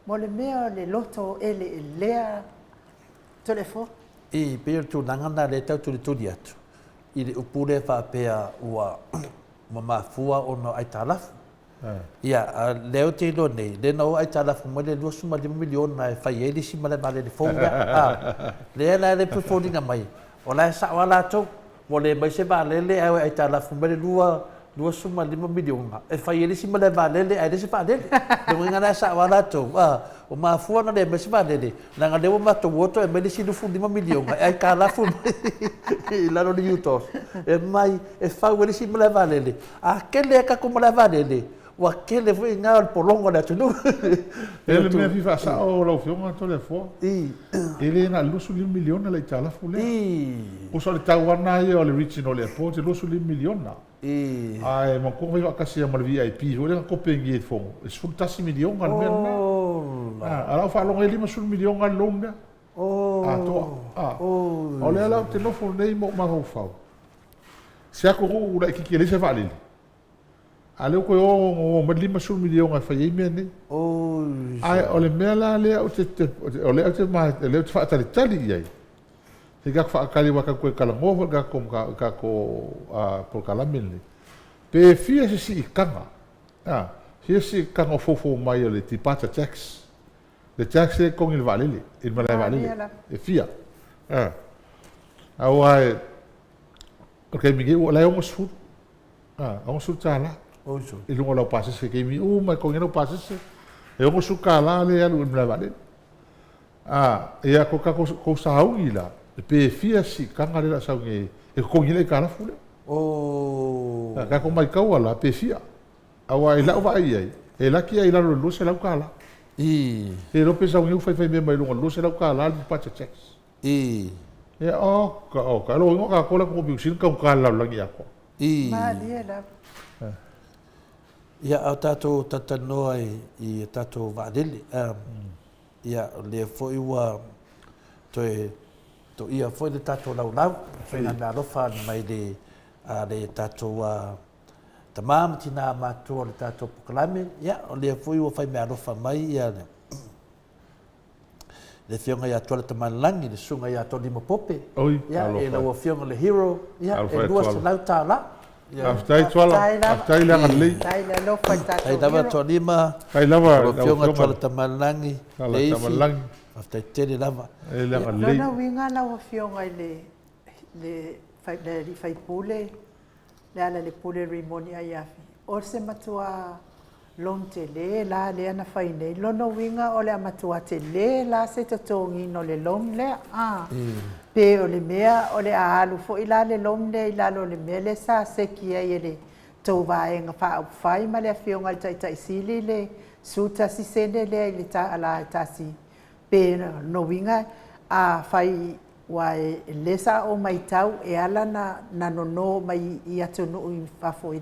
Mo le mea o le loto eleelea Toleafoa. E pei o le tulaga lena lea e tau tulituli atu i le upu lea faapea ua mafua ona o aitalafu. Ia, a o lea ou te iloa nei, lea na o aitalafu mai le $25 miliona e fai ai le isi malae vaalele fou lea. A, lea la e foliga mai, o la e sao lava latou, Ua le mai se vaalele ae ua e aitalafu mai le 25 miliona e fai ai le isi malae vaalele ae leai se vaalele. Lona uiga la e sao lava latou, a, Ua mafua ona le aumai se vaalele, leaga o lea ua matou o toe aumai le isi 25 miliona e aitalafu mai i lalo o le UTOS e aumai e fau ai le isi malae vaalele. A tele lava tatou malae vaalele, ua tele foi i ina o le pologa o le atunuu. E le mea fia faasao lau Afioga Toleafoa, e le na o le 25 miliona le aitalafu lea. Tusa o le tau lava lena ia o le regional airport e 25 miliona. Ae manatua na fai faatasi ai ma le VIP foi lea na tope nei e le Fono, e 11 miliona le mea lena. A o lau faalogo e 50 miliona le loan lea atoa. O lea la ou te nofo nei ma ou mafaufau, se atunuu laitiiti e leai se vaalele, a o lea ua toe o mai le 50 miliona e fai ai mea nei. Ae o le mea la lea ou te, o lea ou te faatalitali i ai, Se i tatou faatali aua tatou te toe talanoa foi i le tatou polokalame lenei, pe fia se siitaga, a, fia se siitaga o foufou mai o le departure tax, le tax lea e totogi i le vaalele, i le malae vaalele, e fia? A, aua o le taimi nei o la e 60, a, $60 i luga o lau pasese i taimi uma e totogi ai lau pasese, e $60 lea e alu i le malae vaalele. A, ia ko tatou kou sauni la, pe fia siitaga lea o le a sauni ai e totogi ai le aitalafu lea. Oh. A tatou maitaua la pe fia. Aua i lau vaai i ai, e laki lava i lalo i le $200. I. Te iloa pe sauni ai ua faifai mea mai luga i le $200 le departure tax. I. Ia, oka, oka. Lona uiga o tatou le atunuu pito sili ona taugata i le lalolagi atoa. I. Malie lava. Ia, a o tatou talatalanoa i a tatou vaalele, Ia, o lea foi ua toe toia foi le tatou laulau, faiga meaalofa mai le, a le tatou tama ma tina matutua o le tatou polokalame. Ia, o lea foi ua fai meaalofa mai ia le, le afioga ia Tuala Tamalelagi, le susuga ia Tolima Pope. Oi, ia, e lau afioga le hero, ia, e $200. Faafetai Tuala, faafetai le agalelei. Faafetai le alofa i le tatou hero. Faafetai lava Tualima. Faafetai lava lau afioga Tuala Tamalelagi. Leifi. Faafetai tele lava. E le agalelei. Lona uiga lau afioga i le le alii faipule Lealailepule Rimoni Aiafi, o se matua Loan tele la lea na fai nei. Lona uiga o le a matua tele la se totogiina o le loan lea a? Pe o le mea o le a alu foi la le loan lea i lalo o le mea lea sa seki ai e le tou Vaega Faaupufai ma le Afioga i le Taitai Sili le 11 sene lea i le tala e tasi pe lona uiga a fai aua lea sa ou maitau e ala na nono mai i atunuu i fafo i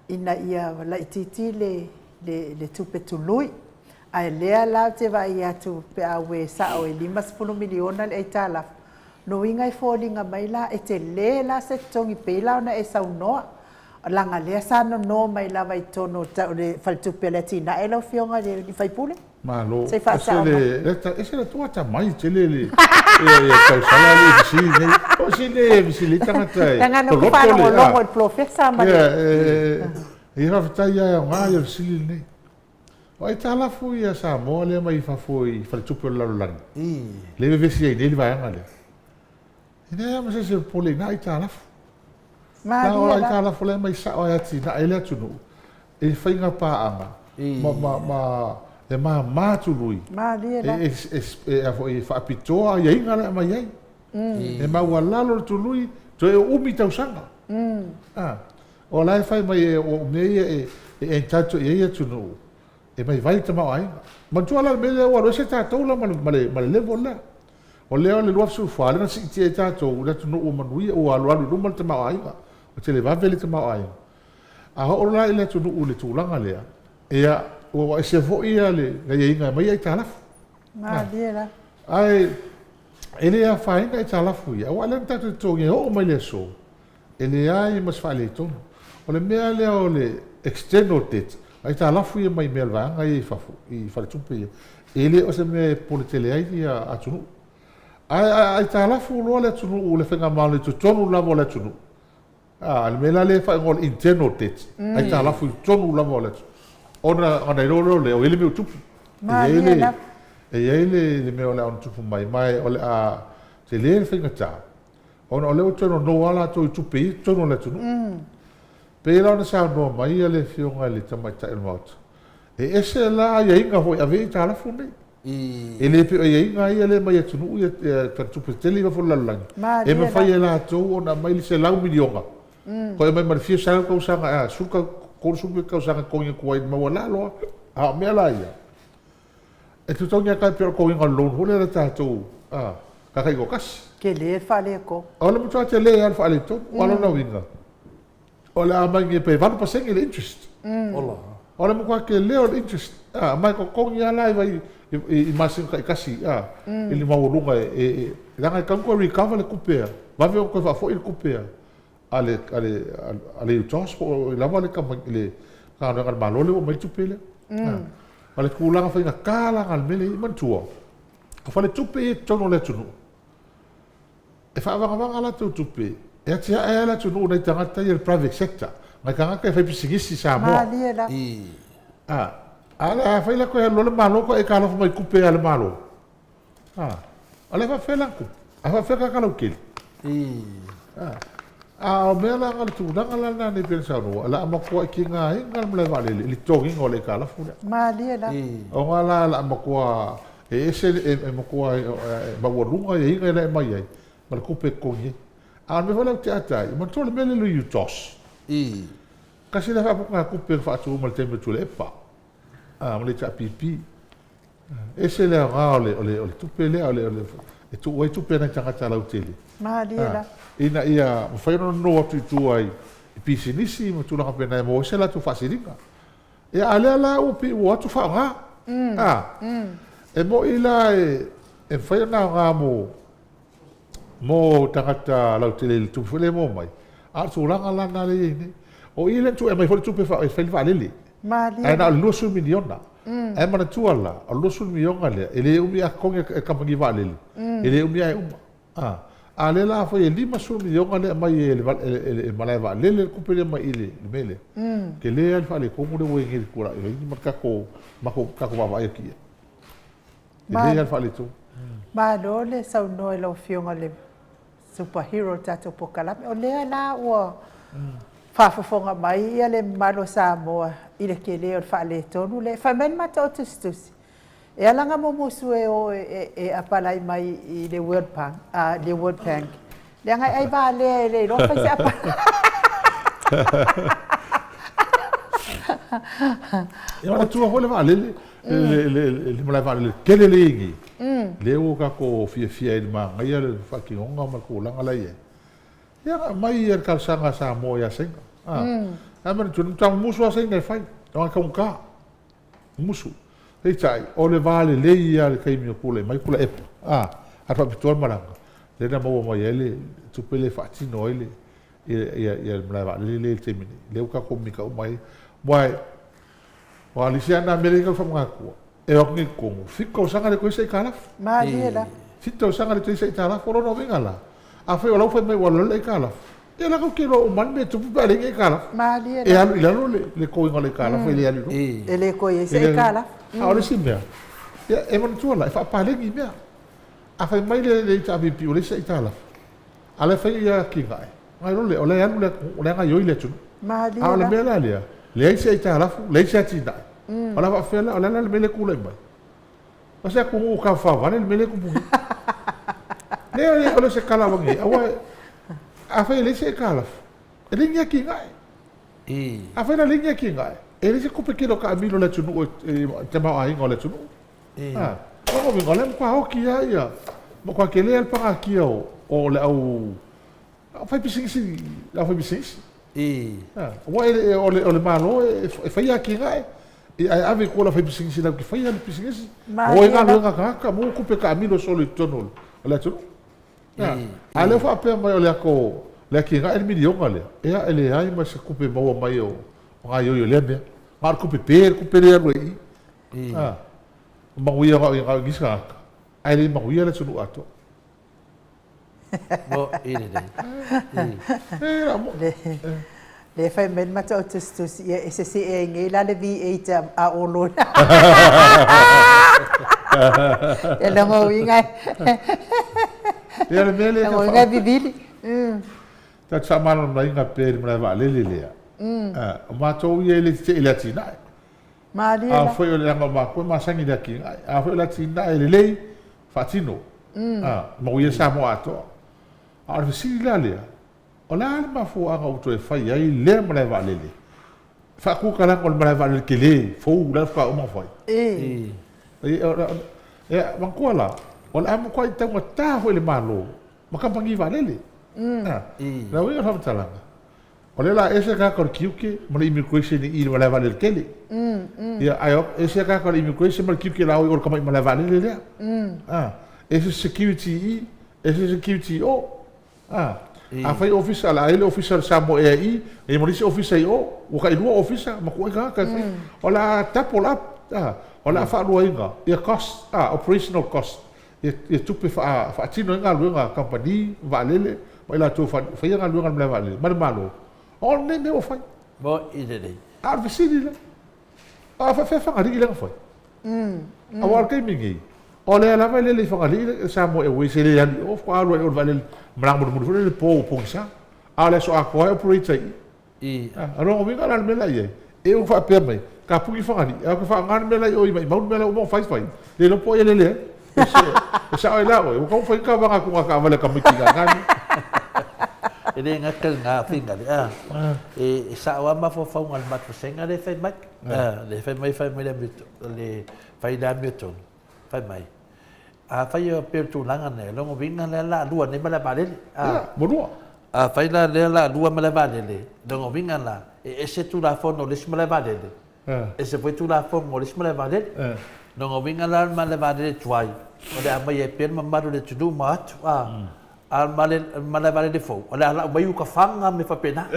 ina ia laitiiti le tupe tului. Ae lea la ou te vaai atu pe a ue sao e $50 miliona le aitalafu, lona uiga e foliga mai la e tele la se totogi pei la ona e saunoa, leaga lea sa nono mai lava i totonu o le Faletupe o le Atinae lau Afioga i le sui usufono. Malo. Se i faasao mai. Ese le tua atamai tele le ia tausala le fesili nei. O si le fesili tagata e. Leaga na ou faalogologo i le polofesa ma le. Ia faafetai ia e aoga ia fesili lenei. O aitalafu ia Samoa lea mai fafo i faletupe o le lalolagi. Lea e vevesi ai nei le vaega lea. E leai lava ma se isi e popole i na aitalafu. Na o aitalafu la e aumai sao e atinae ai le atunuu i faiga paaga ma, ma, ma e mama tului e, e, e, a foi, e faapitoa aiaiga la e aumai ai. E maualalo le tului, toe umi tausaga. A, o la e fai mai e, o mea ia e, e entitle i ai atunuu, e vaivai le tamaoaiga. Manatua la le mea lea ua alu ese tatou la ma le, ma le, ma le level lea. O lea o le 2014 lea na siitia ai tatou i le atunuu ua manuia, ua alualu i luma le tamaoaiga, ua televave le tamaoaiga. A oo la i le atunuu i le tulaga lea, ia, ua ese foi le aiaiga e aumai aitalafu. Malie la. Ae e le afaina aitalafu ia, aua o lea na tatou totogi e oo mai le aso, e leai ma se faaletonu. O le mea lea o le external debt, aitalafu ia mai mea o le vaega ia i fafo, i faletupe ia, e le o se mea e popole tele ai atunuu. Ae a aitalafu loa le atunuu, le faigamalo i totonu lava o le atunuu, a, le mea la lea e faaigoa o le internal debt, aitalafu i totonu lava o le atunuu, ona ona iloa loa lea, o i ai le mea ua tupu. E i ai le, e i ai le mea o le a ono tupu mai, ma o le a tele le faigata. Ona o lea ua toe nono lava latou i tupe ia i totonu o le atunuu. Pei la ona saunoa mai le Afioga i le Tamaitai o le Maota, E ese la aiaiga foi e ave ai aitalafu nei. E le pei o aiaiga ia lea e aumai i atunuu ia faletupe tetele i fafo o le lalolagi, e mafai e latou ona aumai le $100 miliona, toe aumai ma le fia selau tausaga, a, 10, 30 tausaga e totogi atu ai i le maualalo lava. A o mea la ia, e totogi atu lava e pei o le totogiga o le loan foi lea a tatou tagata taitoatasi. Tele le faaletonu. O le matua tele lava o le faaletonu. Aua o lona uiga, o le a aumai nei pe 8% le interest. Ola. O le matua tele o le interest, a, ma e totogi lava la i, i, i masina taitasi, a, i le maualuga e, e, e, leaga e tatau ona toe recover le tupe a, vave ona toe faafoi le tupe a, a le, a le, a le UTOS po o ai lava le kamupani, le Matagaluega a le Malo lea ua aumai le tupe lea. A. O le tulaga faigata la lena o le mea lea e i ai. Manatua, o faletupe ia i totonu o le atunuu, E faavagavaga a latou tupe e atiae ai le atunuu i nai tagata ia i le private sector, nai tagata e faipisinisi i Samoa. Malie la. A, a le a fai la toe alu loa le Malo toe aitalafu mai tupe a le Malo. A, o le a faapefea la ona tupu? A faapefea tagata lautele? A, a o mea la na, le tulaga la lena nei pei ona saunoa, o le a matuai tigaina le malae vaalele i le totogiina o le aitalafu lea. Malie la. Ona la o le a matua E ese le, e matua maualuga aiaiga la e aumai ai, ma le tupe e totogi ai. A o le mea foi lea ou te ata ai, manatua le mea lea i le UTOS. Tasi lea faaputugatupe na faatu mai i le taimi o Tuilaepa, ma le HRPP. E ese le aoga o le, o le, o le tupe lea, o le, o le, e tuu ai tupe a nai tagata lautele. Malie la. Ina ia mafai ona nono atu i tua i pisinisi ma tulaga faapena e maua ai se latou faasiliga. Ia, a lea la ua pei ua o atu faaaoga. A, e moni la e mafai ona aoga mo mo tagata lautele i le tupe foi lea e maua mai, a o le tulaga la lena lea e i ai nei. O i lea na tuu e aumai foi le tupe e fai le vaalele, ae na o le $20 miliona. Ae manatua la, o le $20 miliona lea, e le umi a totogi e le kamupani vaalele, e le umi lava e uma. A, a lea la afai e 50 miliona lea e aumai e le malae vaalele le tupe lea mai i le mea lea, tele lava le faaletonu lea ua i ai nei i le tulai mai ma le tatou, matou, tatou vaavaai atu i ai. Tele lava le faaletonu. Malo le saunoa i lau Afioga i le super hero o le tatou polokalame. O lea la ua faafofoga mai le mamalu o Samoa i le tele o le faaletonu lea. Fai mai le matou tusitusi, E ala ona mumusu e o e apalai mai i le World Bank, le World Bank, leaga e ai valea e le iloa fai se apalai. Ia manatua foi le vaalele, le malae vaalele tele lea e i ai nei, lea ua tatou fiafia ai i le manaia le faatinoga ma le tulaga la e i ai. Ia na aumai le talosaga a Samoa ia Saina. Ae manatua, na matua mumusu lava Saina e fai, leaga e taugata. Musu. Peitai, o le va lelei ia le taimi o tulai mai Tuilaepa, a, alu faapitoa le malaga, lea na maua mai ai le tupe lea e faatino ai le, ia, ia, le malae vaalele lea i le taimi nei, lea ua tatou mimita uma ai. Aua, aua o le isi lava lena mea lea e tau faamanatua, e o atu nei i totonu, fitu tausaga le toe isi aitalafu. Malie la. Fitu tausaga le toe isi aitalafu, o lona uiga la, afai o la ua fai mai ua alu i lalo le aitalafu, Ia la tou te iloa uma lava le mea e tupu pe a leai ni aitalafu. Malie E alu i lalo le le totoina o le aitalafu e le alu i luga. E le toe i ai se aitalafu. A o le isi mea, ia e manatua la, e faapaleni mea. A fai mai le le HRPP ua leai se aitalafu, a o la e fai ia atinae, ona iloa lea o la e alu le atunuu, o la e gaoioi le atunuu. Malie A o le mea la lea, leai se aitalafu, leai se atinae. O le a faapefea la, o le a la le mea lea e tulai mai? O se atunuu taufaovale le mea lea e tupu nei. Leai, o le se tala ua nei, aua afai e leai se aitalafu, e leai ni atinae. Afai la e leai ni atinae, e leai se tupe tele o taamilo i le atunuu i tamaoaiga o le atunuu. O lona uiga, o la e matua oti lava ia, matua tele lava le pagatia o le au faipisinisi, le aufaipisinisi. Aua e o le, o le Malo e faia atinae, ae ave i tua i le aufaipisinisi latou te faia le pisinisi. Maua ai galuega a tagata, maua tupe taamilo solo i totonu o le atunuu. A o lea ua faapea mai o le ato, le atinae le miliona lea, ia e leai ma se tupe maua mai o gaoioi o lea mea. Na o le tupe pe le tupe lea e alu ai i i. O manuia na o nisi tagata, ae le manuia le atunuu atoa. Mo i lelei. Lea fai mai le matou tusitusi, ia e sesee ai nei la le V8 a Olo. Ia lona uiga e. Ia le mea lea. Lona uiga e vivili. Tatou faamalamalamaina pea i le malae vaalele lea. O matou ia e le tetee i le atinae. Malie la. Afai o le leaga o matou e masani i le atinae, afai o le atinae lelei, faatino, a, manuia Samoa atoa. A o le fesili la lea, o le a le mafuaaga ua toe fai ai lea malae vaalele? Faatutalaga o le malae vaalele tele fou la e faatoa uma ona fai. Ia, manatua la, o le a matuai taugata foi i le Malo ma kamupani vaalele. A, o le uiga o le faamatalaga, O lea o le a ese le tagata o le tiute ma le immigration i i le malae vaalele tele. Ia, ae ese le tagata o le immigration ma le tiute o le a o i o i le tamai malae vaalele lea. A, ese security i i, ese security i o. A, afai ofisa, o le a i ai le ofisa o le Samoa Air i i, i ai ma le isi ofisa i o, ua tailua ofisa ma tuuai tagata e fai. O le a double up, a, o le a faaluaina ia cost, a, operational cost ia tupe faatino ai galuega a kamupani vaalele ma i latou faia galuega i le malae vaalele ma le Malo, o lenei mea ua fai. Moni lelei. A o le fesili la, a faapefea Fagalii lea na fai? Aua o le taimi nei, o lea lava e lele i Fagalii le Samoa Airways e le alu i o, faatoa alu lava i o i le vaalele malaga mulimuli foi lea i le po ua pogisa. A o le aso atoa e operate ai i i. I. O lona uiga la o le mea la i ai, e ua faapea mai, tapuni Fagalii, ae ou te faaaoga le mea la i o i Maimau le mea la ua uma ona fai fai, le iloa po o ai e lele ai. E sao ai la oe, ua taumafai ita vaga atu taavale a tamaiti i lena mea. E le gata i lena Figale, a, e sao lava mafaufauga o le matou vasega lea e fai mai, lea e fai mai fai mai le fai le amiotonu, fai mai, Afai e pei o le tulaga lea, lona uiga lea la a lua nei malae vaalele. Ia, ua lua. Afai la lea la a lua malae vaalele, lona uiga la, e ese Tulafono o le isi malae vaalele, ese foi Tulafono o le isi malae vaalele. Lona uiga la o le malae vaalele tuai, o le a aumai ai pea le mamalu o le atunuu ma o atu, a. A o le malae vaalele fou, o le a lau mai uka faga ma mea faapena.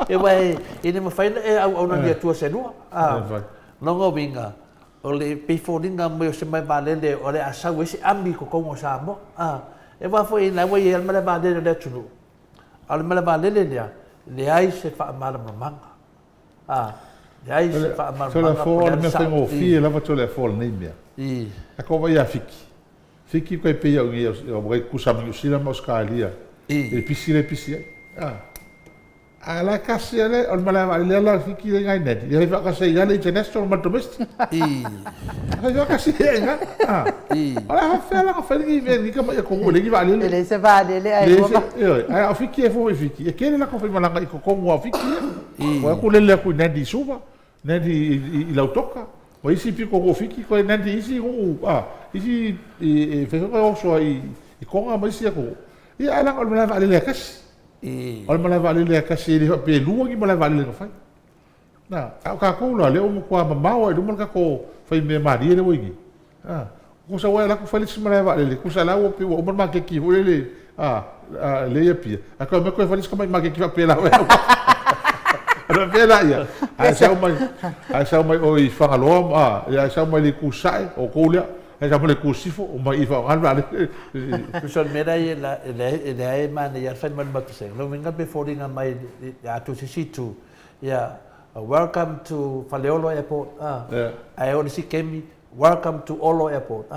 Aua e le mafai ona e auauna i Atua se lua. Lona uiga, o le pei foliga mai o se malae vaalele o le a sau ai se ami i totonu o Samoa. Aua foi o la ua i ai lava le malae vaalele o le atunuu, a o le malae vaalele lea, leai se faamalamalamaga. Leai se faamalamalamaga po o le a le sao. O le mea faigofie lava Toleafoa o lenei mea. A tou vaai ia Fiki, Fiki tai pei au nei ua tutusa ma Niu Sila ma Ausetalia i le pisi lea e pisi ai. A la e tasi lava le, o le malae vaalele lava la a Fiki lea i ina i Nadi, e fai faatasi ai lava le international ma le domestic. E fai faatasi ai lava i ina. O le a faapefea la ona fai lenei mea i lenei tamai atunuu e leai ni vaalele. E leai se vaalele ae lua vaa. Ioe, ae o Fiki e fua i Fiki, e tele latou faimalaga i totonu lava o Fiki ia. Ua o atu lele atu i Nadi i Suva, Nadi i Lautoka, ma isi pitonuu o Fiki, toe Nadi i isi nuu, isi e fai foi ona oso ai i Toga ma isi atunuu. Ia ae leaga o le malae vaalele e tasi. O le malae vaalele e tasi e le faapea e lua ni malae vaalele na fai. Na, a o tatou la, lea ua matua mamao lava i luma le tatou fai mea malie lea ua i nei. A, tusa ua e alu atu fai le isi malae vaalele, tusa la ua pei ua uma le maketi foi lele, a, lea i Apia, ae toe aumai toe fai le isi tamai maketi faapela foi. Ona faapea lea, a e sau mai, a e sau mai o i Fagaloa, a, a e sau mai le itu Sasae, o outou lea, a e sau mai le itu Sisifo, omai i i faaaoga le vaalele. Tusa o le mea lea, e leai e manaia lava le fai mai o le matou vasega. O lona uiga pe foliga mai a tuu i se isi itu, ia, welcome to Faleolo Airport, ae oo i le isi taimi, welcome to Olo Airport.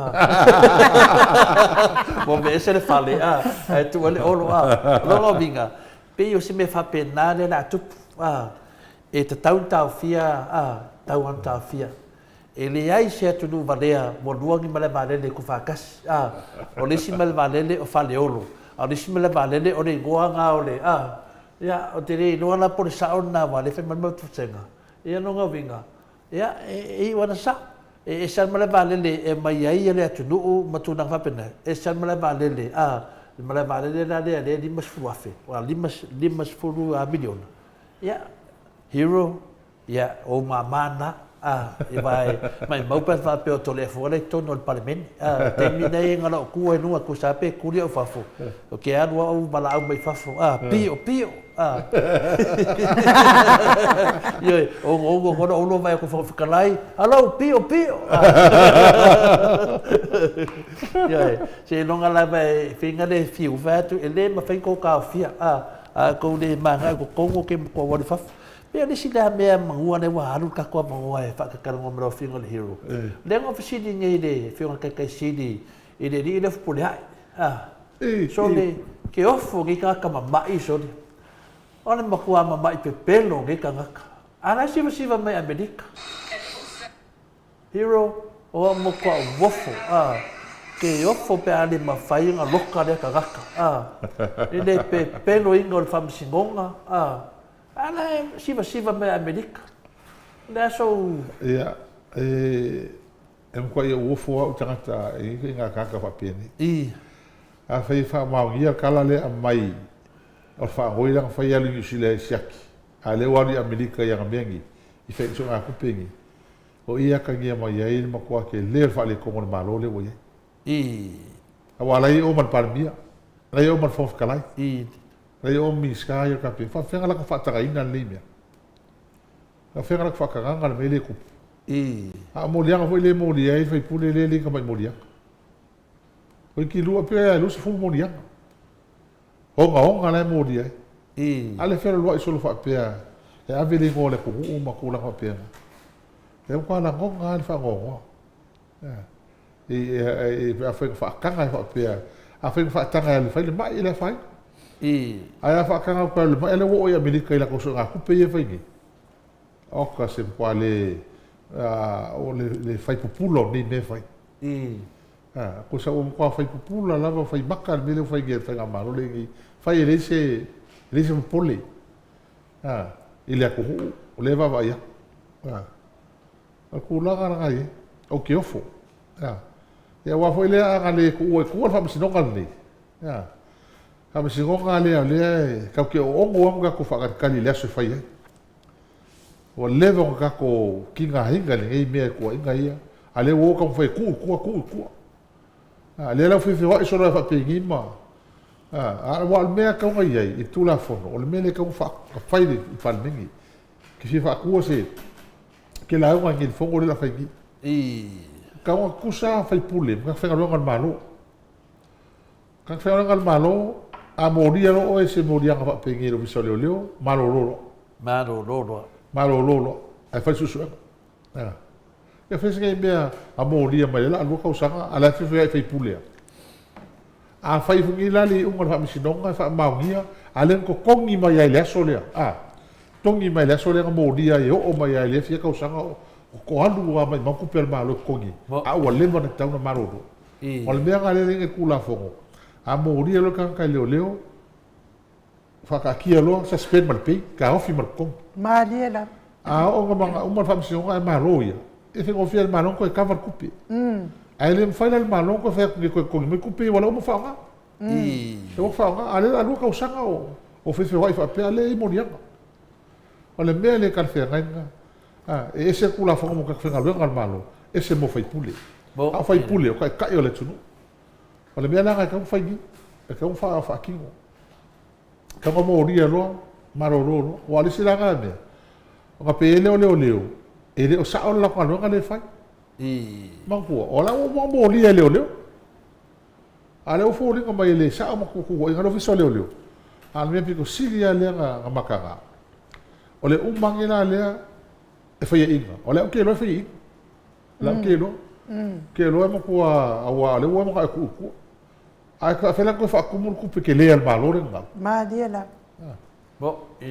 Ua aveese le fale, ae tuu ai le Olo. O lona uiga, pei o se mea faapena lea o le a tupu, e tatau ona taofia, tatau ona taofia. E leai se atunuu valea ua lua ni malae vaalele tuufaatasi, a, o le isi malae vaalele o Faleolo, a o le isi malae vaalele o le igoa lena o le, a, ia, ou te le iloa la po o le sao lena aua o lea e fai mai le matou vasega. Ia lona uiga, ia, e iu lava ina sao. E ese lava le malae vaalele e aumai ai le atunuu ma tulaga faapena, ese lava le malae vaalele, a, le malae vaalele la lea lea e $50,000, ua $50 miliona. Ia, hero, Ia, o ou mama na, a, aua e maumau pe ana faapea o Toleafoa la i totonu o le Palemene. A, o le taimi lenei e gala o tu ai i luga, tusa lava pe tuli au i fafo, ou te alu au valaau mai fafo, a, pio, pio, a. Ioe, onoono loa Olo vaai atu i le Fofoga Fetalai, Hello, pio, pio, a. Ioe, seiloga lava e feiga le fiu, fai atu, e le mafai ona outou taofia, a, a outou le mananao i totonu, ou te matua ou alu i fafo. Pei o le isi lea mea manua lea ua alu le tatou avanoa e faatatalanoa ma lau Afioga i le Hero. Lea na ou fesili nei i le Afioga i le Taitai Sili i le alii lea o Fepuleai, a, sole, ke ofo nei tagata mama'i sole. O le matua mama'i pepelo o nei tagata. A la e sivasiva mai Amerika. Hero, o au matua uofo, a, ke ofo pe a le mafai ona loka lea tagata, a, e le pepelo ina o le faamasinoga, a, a la e sivasiva mai Amerika. O le a sou. Ia, e, e matuai ou ofo au i tagata e i ai ituaiga tagata faapenei. I. Afai e faamaonia le tala lea e aumai o le faanoi lea na fai alu i Niu Sila e siaki, a o lea ua alu i Amerika i ana mea nei, i fai soogatupe nei, o i e atagia mai ai le matua tele o le faaletonu o le Malo lea ua i ai. I. Aua o la e i o ma le Palemia, o la e i o ma le Fofoga Fetalai, I. o la e i o ma Minisita ia o le Kapeneta. E faapefea ona latou faatagaina lenei mea? E faapefea ona latou faatagaga le mea lea e tupu? I. A o moliaga foi lea e molia ai le sui usufono lea e le tamai moliaga. Toeitiiti lua pe 20 moliaga. Ogaoga la e molia ai. I. A le fealualuai solo faapea e ave le igoa o le atunuu ma tulaga faapena. E matua lagona lava le faanoanoa. I, pe afai na faataga e faapea, afai na faataga e alu e fai le mai, e le afaina. I. Ae a faataga atu e alu i le mai, a lea ua oo i Amerika i latou soogatupe ia e fai nei. Oka se matua le, o le fai pupula o nei mea e fai. I. A, kosa ua matua fai pupula lava, fai maka le mea lea ua fai nei e le Faigamalo lenei. Fai e leai se, e leai se popole, a, i le atunuu, o lea e vaavaai atu. A, o le tulaga lena e i ai, ou te ofo. A, ia aua foi lea a na le tuua i tua le Faamasinoga lenei, a, Faamasinoga lea o lea e tatou te oono lava ma tatou faatalitali i le aso e fai ai. Ua leva ona tatou tigaina i lenei mea i tuuaiga ia, a o lea ua o taumafai e tuu i tua, tuu i tua. A, lea la ua feofeoai solo ai faapenei ma, a, aua o le mea e tatau ona i ai i le Tulafono, o le mea lea e tatau ona fai i le Palemene. E te fia faatua se, ke lauga i le fono lea o le a fai nei. I. E tatau ona tutusa sui usufono ma tagata faigaluega a le Malo. Tagata faigaluega a le Malo, a molia loa oe i se moliaga faapenei i le Ofisa o Leoleo, malolo loa. Malolo loa. Malolo loa, ae fai le suesuega. A. Ia fai se mea a molia mai ai la lua tausaga, a o la e feofeoai faipule lava. A fai foi nei la le iuga o le Faamasinoga e faamaonia, a o lea na totogi mai lava i le aso lea, a, totogi mai i le aso lea na molia ai e oo mai lava i lea fia tausaga o alu lava maimau tupe a le Malo e totogi ai, a ua leva ona tatau ona malolo. O le mea lena lea e leai i le Tulafono, a molia loa le tagata e leoleo, faataatia loa, suspend ma le pay, taofi ma le totogi. Malie lava. A oo ina uma le faamasinoga ae malo ia, e faigofie i le Malo ona toe cover le tupe. Ae le mafai la e le Malo ona toe fai atu nei e toe totogi mai tupe ia aua o lea ua uma ona faaaoga. Lea ua faaaoga, a o lea o le a lua tausaga o feofeoai faapea, a o lea e i ai moliaga. O le mea le talafeagai lena. A, e ese le Tulafono mo tagata faigaluega a le Malo, ese mo faipule. A o faipule, o taitai o le atunuu. O le mea la lena e tatau ona fai nei, e tatau ona faatino. E tatau ona molia loa, malolo loa. Aua o le isi la lena mea, ona pei ai lea o leoleo, e le o sao le latou galuega lea e fai. Manatua, o la ua uma ona molia e leoleo. A o lea ua foliga mai e le sao ma tuuaiga le Ofisa o Leoleo. A o le mea pito sili lava lea na mataga, o le uma ane la lea e faiaina. O lea ou te iloa e faiaina. O lea ou te iloa. Ou te iloa e matua, aua o lea ua manao e tuu i tua. Ae faapefea la ona toe faatumu le tupe tele a le Malo lea na gau? Malie lava.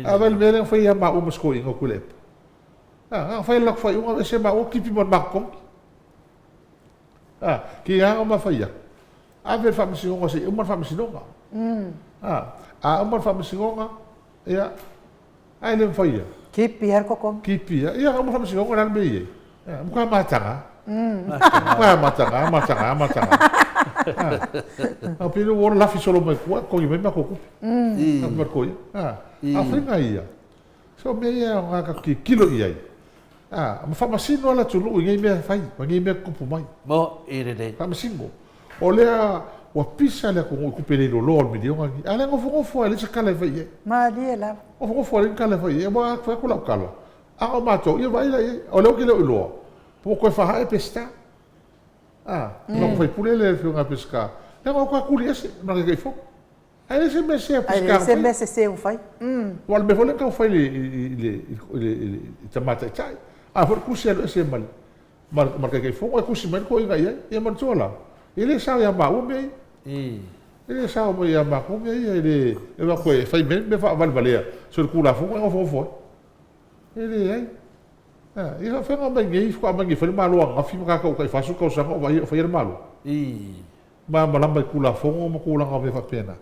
A vaai i le mea lea na fai ia maua ma si toeaina o Tuilaepa. Na fai le latou faaiuga, aveese maua, tipi ma le matou totogi. A, ki a ma fai atu. Ave le faamasinoga se i uma le faamasinoga. A, a uma le faamasinoga, ia, ae le mafai ia. Kipi lava le totogi. Kipi lava. Ia, uma le faamasinoga, o le a le mea e i ai? A, matua mataga. Matua mataga, mataga, mataga. A, pei ua lafi solo mai tua, totogi mai matou tupe. A, a o faiga ia, So o mea ia e aoga tatou tilotilo i ai, a, ma faamasino lava le atunuu i nei mea e fai ma nei mea e tutupu mai. Mo i lelei. Faamasino. O lea ua pisa le atunuu i tupe le iloiloa o le miliona lenei, a o lea e nofonofo lava e leai se tala e fai i ai. Malie lava. Nofonofo lava e leai ni tala e fai i ai. Aua a fai atu lau tala, a o matou, ia vaai la i ai. O lea ou te le o iloa, po ua toe faaae Peseta. A, le matou faipule lea le Afioga ia Peseta, leaga ua toe tuli ese ma le Taitaifono. Ae leai se mea sese a Ae leai se mea sese ua fai. Aua o le mea foi lea na taumafai i le tama taitai. A foi le tusi e alu ese ma le Taitaifono ae tusi mai le toeaina i ai. Ia manatua la, e le sao ia maua mea ia. E le sao mai ia matou mea ia, e le avatu e fai mai mea faavalevalea solitulafono ae nofonofo ai. E leai. Ia faafeaga mai nei, faatoa mai nei fai le Malo ananafi ma tatou tai 40 tausaga o vaai o faia le Malo. Malamalama i Tulafono ma tulaga o mea faapena.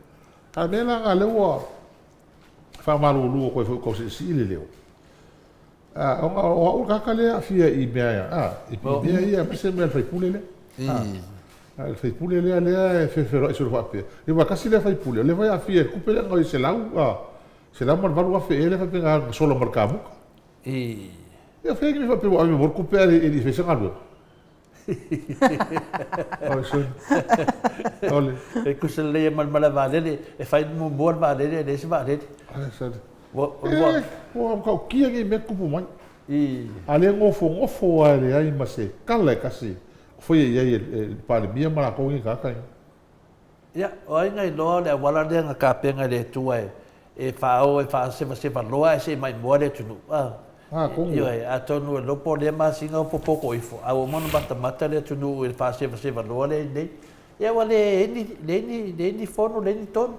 A o le mea la lena lea ua faamalulu atu ai foi e tau siisii le leo, ona o au le tagata lea e aafia i mea a, i mea ia, aemaise mea a le sui usufono lea. A le sui usufono lea lea e feofeoai solo faapea. Ia aua e tasi lea sui usufono o lea foi e aafia i le tupe lea na $108,000 ea lea faapea na sola ma le kamuta. Ia o fea ni mea faapea ua ave mo le tupe ae le i faia se galuega. Ole. E tusa lelei ai ma le malae vaalele, e fai muamua le vaalele ae leai se vaalele. Ua, ua. Ua matautia nei mea tutupu mai. A lea nofonofo lava e leai ma se tala e tasi o faia i ai e le Palemia ma latou nei tagata nei. Ia, o ai na iloa o le auala lea na tapena e le Atua e faaoo e faasevaseva loa ae se i maimoa le atunuu, a? Atonu. Ioe, atonu e iloa po o lea masina o popoto ifo, a ua uma ona matamata le atunuu i le faasevaseva loa lea i inei. Ia ua leai ni, leai ni, leai ni fono, leai ni tonu,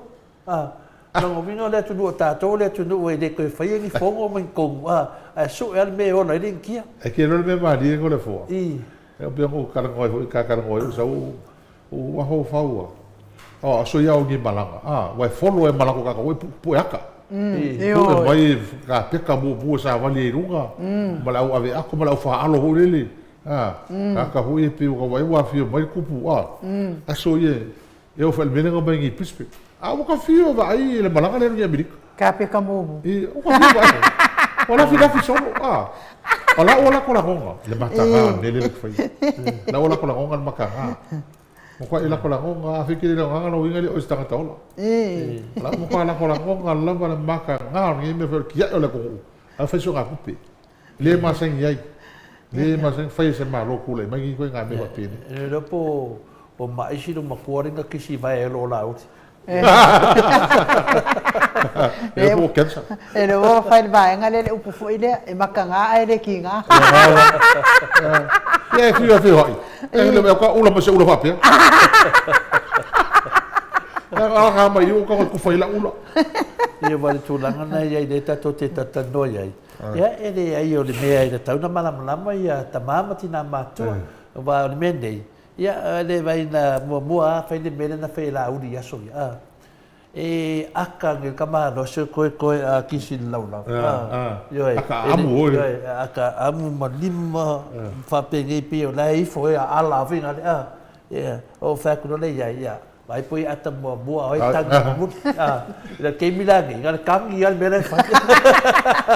a? O lona uiga o le atunuu o tatou o le atunuu e le toe faia ni fono ma ni tonu, a? Ae sue lava le mea e ola ai le Initia. E te iloa le mea malie Toleafoa? I. E pei ona ou talanoa ai foi, ta talanoa ai ou sau Ou mafaufau a, o aso ia o ni malaga, a, ua e folo e malaga ko tatou e pue ata. Pue mai kapeta muamua e savali ai i luga, ma le au ave ato ma le au faalo foi lele, a, tagata foi ia pei ua ua afio mai le tupu, a, aso ia e oo foi i le mea lea na omai nei i Brisbane. A ua ta fio e vaai i le malaga lea i Amerika. Kapeta muamua. I, ua ta fio e vaai. Ua lafilafi solo, a. O lau lako lagoga, le mataga o le mea lea ou te faia. Lau lako lagoga le mataga. Matua lako lagoga, a fai ke le lagoga lona uiga e le o se tagata ola. O lau matua lako lagoga lava le mataga o lenei mea fai o le tiai o le atunuu, ae fai soga tupe. Le masani ai, le masani fai e se Malo tulai mai nei ituaiga mea faapenei. E le iloa po o maisi lou matua lea na kisi vae ai lou Laauli. E po o cancer. E le ua fai le vaega lea le upu foi lea, e mataga ae le kiga. Ia e fiu e feoai. E le mea ka ula ma se ula faapea. A ka mai o ka kufa i la ula. Ia aua o le tulaga lena e i ai lea tatou te talatalanoa i ai. Ia e leai o le mea e tatau ona malamalama ia tama ma tina matutua. Aua o le mea nei, Ia, e le vai na muamua a fai le mea lea na fai e Laauli i aso ia, a. E aka nge ka malosi o koe koe a kisi le laulau, a. Ioe. Aka amu oi. Ioe, aka amu ma lima, faapenei pei o la e ifo e aala foi na le, a. Ia, o fai atu loa lea i ai, ia, vaai po o ia ata muamua a o ai tagi mulimuli, a. I le taimi la nei, na o le tagi lava le mea la e fai.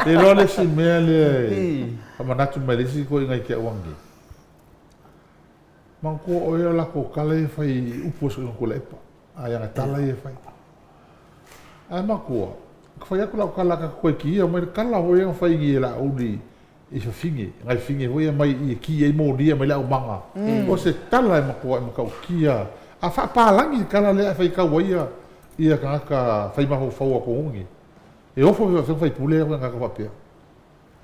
Te iloa le isi mea lea e faamanatu mai le isi ituaiga i te au angiangi. Manatua oe o latou tala ia e fai i upu o Soina Tuilaepa, a i ana tala ia e fai. Ae manatua, ka fai atu lau tala ka toe kiia mai le tala foi ia na fai i Laauli i fafine, nai fafine foi ia mai i e ki ai molia mai le aumaga. O se tala e matua e matautia, a faapalagi le tala lea e faitau ai ia ia tagata fai mafaufau a Kononi. E ofo pe faapefea ona faipule ia tagata faapea.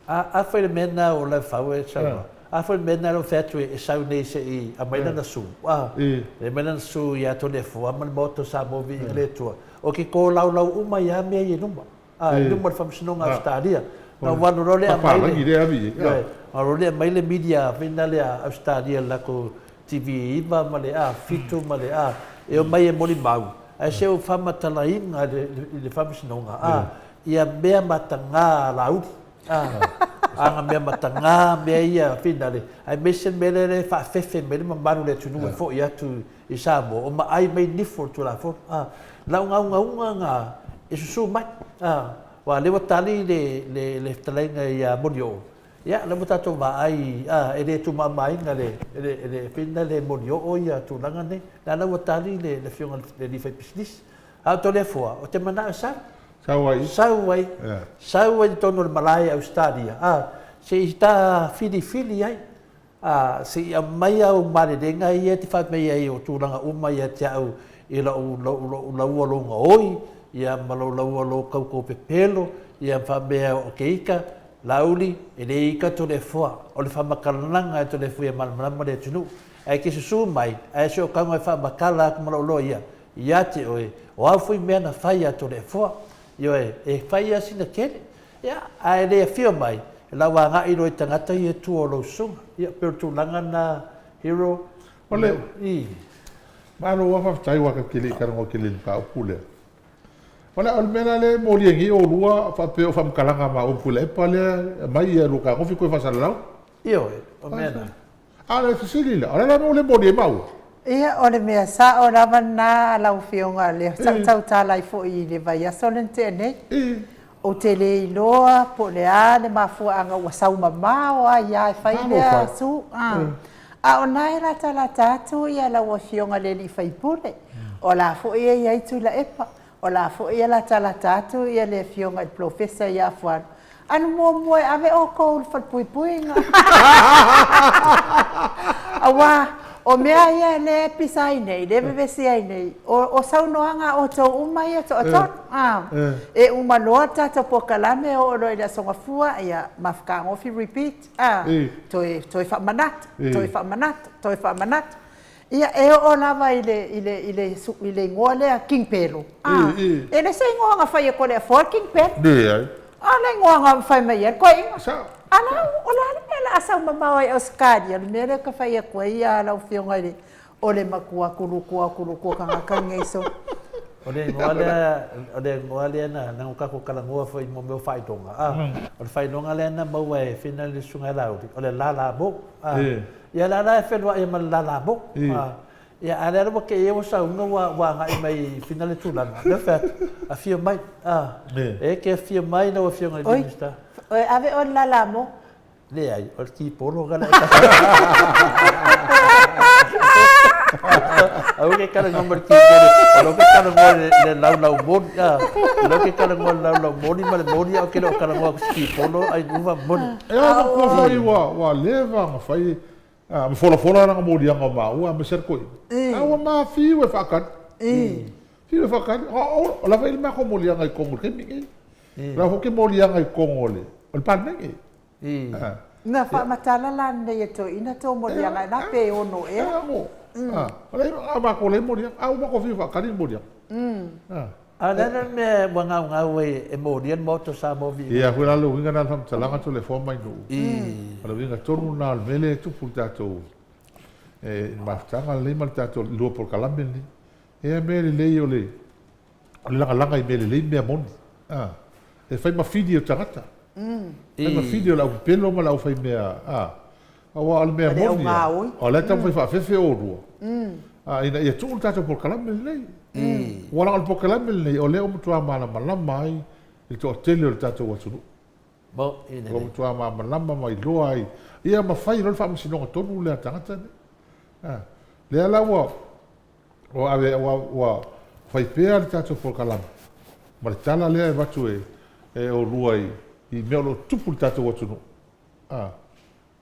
A afai le mea lena o Lefau e saunoa, a foi le mea lena o fai atu e sau nei se i aumai lana sue, a, e aumai lana sue ia Toleafoa ma le Maota o Samoa Viiga le Atua, o ke tolaulau uma ai lava mea ia i luma, a, i luma o le Faamasinoga a Ausetalia. Na ou alu loa lea aumai le, ioe, alu loa lea aumai le media foi lena a Ausetalia i le latou TV 9 ma le, a, 7 ma le, a, e omai e molimau, ae se o faamatalaina i le Faamasinoga, a, ia mea mataga a Laauli, a, ana mea mataga mea ia finale, aemaise le mea lea e faafefe mai le mamalu o le atunuu e foi atu i Samoa, o maai mai nifo o le Tulafono, a. Lau gaugauga na e susu mai, a, aua o lea ua tali le, le, le fetalaiga ia Molioo, ia, o lea ua tatou vaai, a, e le tuumamaina le, le, le, le Molioo ia tulaga nei, lea la ua tali le, le Afioga i le alii faipisinisi. A o Toleafoa, o te manao e sau. Sau ai. Sau ai. Sau ai i totonu o le malae i Ausetalia, a, se i ta filifili ai, a, se i aumai au malelega ia e te fai mai ai o tulaga uma ia te au i lou, lou, lou laua lou gaoi, ia ma lou laua lou kaukau pepelo, ia ma faamea o ke ika, Laauli, e le ika Toleafoa, o le faamatalaga e Toleafoa ia malamalama le atunuu. Ae ke susu mai, ae se o kauga e faamatala atu ma lou loa ia, Ia te oe, o au foi mea na fai ia Toleafoa. Ioe, e fai ia sina tele. Ia, ae le afio mai, E lau agai loa i tagata ia e tua o lou susuga. Ia, pei o le tulaga lena Hero. O le. I. Malo lava faafetai aua tatou te le i talanoa tele i le mataupu lea. O le, o le mea la lea e molia nei oulua faapea o faamatalaga a maua ma Tuilaepa lea e aumai ia lua fetagofi toe faasalalau. Ioe, o mea na. A o le fesili la, o le a la le mea ua le molia ai maua? Ia, o le mea sao lava lena lau Afioga, lea sa ou tautala ai foi i le vaiaso lea na tea nei. Ou te le iloa po o le a le mafuaaga ua sau mamao ai lava e fai lea su. A o lena e latalata atu lau Afioga i le sui usufono, o la foi e i ai Tuilaepa, O la foi e latalata atu le Afioga i le Polofesa ia Afualo, alu muamua e ave outou i le falepuipuiga. Aua o mea ia lea e pisa ai nei, lea e vevesi ai nei, o saunoaga a outou uma ia e toatolu. E uma loa le tatou polokalame oo loa i le Aso Gafua, ia mafutagofi repeat, toe faamanatu, toe faamanatu, toe faamanatu. Ia, e oo lava i le, i le, i le, i le igoa lea King Pelo. A, e le se igoa na fai e Toleafoa le King Pelo. Leai. A o le igoa na fai mai ai le toeaina. Sao. A la, o le a le mea o le a sau mamao ai Ausetalia, le mea lea ka fai atu ai a lau Afioga i le, o le matua kulutua o kulutua tagata lenei so. O le igoa lea, o le igoa lea na, na tatou talanoa foi i mo mea o faailoga, a, o le faailoga lea na maua e Fina le Susuga ia Laauli, o le Lala Mo, a. Ia la la e feluai ai ma le lalamo. Ia a lea ua kei ua sauga ua ua agai mai i fina le tulaga. Lea fai atu, afio mai. E ke afio mai lau afioga i le Minisita. Oi, ave oe le lalamo. Leai, o le kipolo ka le. Aua ke talanoa ma le kipolo, o lea ou te talanoa i le laulau moni. O lea ou te talanoa i le laulau moni ma le moni, ae ou te le o talanoa atu i se kipolo ai uva moni. E a matua foi ua ua leva ona fai ma folafola lana moliaga o maua aemaise le toeaina. A ua mafiu e faatali. Fiu e faatali. O la foi le matou moliaga i totonu i le taimi lenei. O la foi ke moliaga i totonu o le o le Palemene. Na faamatala la lenei e toeaina tou moliaga e la pe ono ea. O la matou le moliaga. A ua matou fiu e faatali le moliaga. A o le a le mea ua gaugau ai e molia le Maota o Samoa viiga? Ia foi la le uiga lena o le faamatalaga Toleafoa mai Nuu. O le uiga tonu lena o le mea lea e tupu i le tatou mafutaga lenei ma le tatou lua polokalame lenei. E mea lelei o le lagalaga i mea lelei ma mea moni. E fai ma fili o tagata. Fai ma fili o le aupepelo ma le aufaimea, a. Aua o le mea moni lava, o la e taumafai faafefe oulua, a, ina ia tuu le tatou polokalame lenei. Aua leaga o le polokalame lenei, o lea ua matua malamalama ai le toatele o le tatou atunuu. Ua matua malamalama ma iloa ai, ia ma fai loa le faamasinoga tonu lea a tagata nei. A, lea la ua, ua ave, ua, ua fai pea le tatou polokalame ma le tala lea e avatu e, e oulua i, i mea o lo o tutupu i le tatou atunuu. A.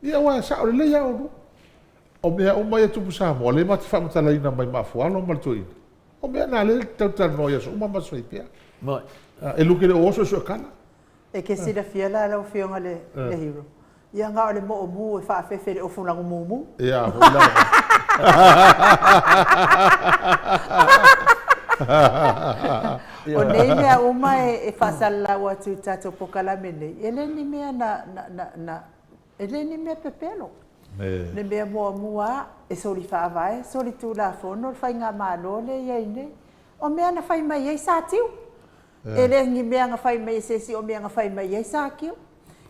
Ia aua e sao lelei lava oulua. O mea uma ia e tupu i Samoa, lea ma te faamatalaina mai ma Afualo ma le toeaina, o mea na lea e tatou te talanoa i aso uma ma aso faipea. E luke le o oso e sue kala. E ke silafia la lau Afioga le Hero, ia na o le moomu e faafefe i le ofu lanu mumu. Ia foi la. O nei mea uma e faasalalau atu i tatou polokalame nei, e le ni mea na, na, na, e le ni mea pepelo. Le mea muamua a, e soli faavae, soli tulafono le faigamalo lea e i ai nei. O mea na fai mai ai Satiu. E le ni mea na fai mai e se isi, o mea na fai mai ai Satiu.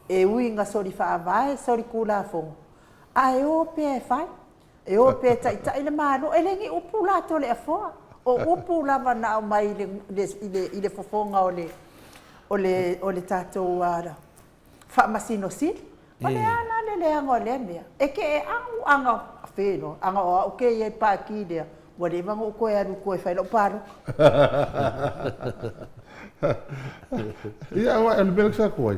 E ui ina soli faavae, soli tulafono, ae o pea e fai. E o pea e taitai le Malo. E le ni upu la a Toleafoa. O upu lava na aumai i le, i le, i le fofoga o le, o le, o le tatou Faamasino Sili. O le a la le leaga o lea mea? E ke e au aga feiloa, aga o au kēia i pākī lea, ua leva ona ou toe alu i tua e fai lau palota. Ia, aua o le mea lea sa atu ai,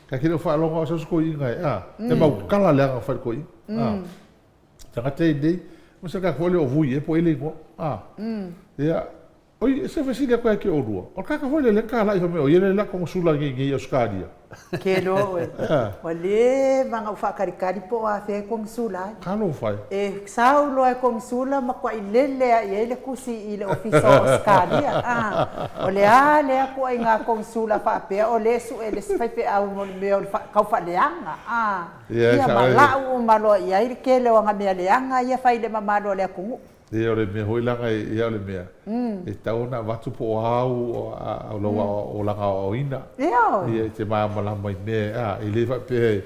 ta te le o faalogo o sau se toeaina e, a, e maukala le aga fai le toeaina, a. Tagata i nei, ma se tagata foi lea o Vui ea po o ai le igoa, a. Ia. Oi, se fesili atu ia te oulua, o le tagata foi lea lea na talai fai mai o ia lea la konesula nei i Ausetalia. Ke loa oe. Ua leva ona ou faataritari po o afea e konesula ai. Talofa e. E sau loa e konesula matuai lele lava i ai le tusi i le Ofisa o Ausetalia. O le a lea ituaiga konesula faapea o lea e sue le isi faifeau mo le mea o le tau faaleaga. Ia ma lau uma loa i ai le tele o ana mea leaga ia fai i le mamalu o le atunuu. Ia o le mea foi leaga ia o le mea e tatau ona avatu po o a au lau olaga aoaoina. Ia e te malamalama i mea e le faapea e.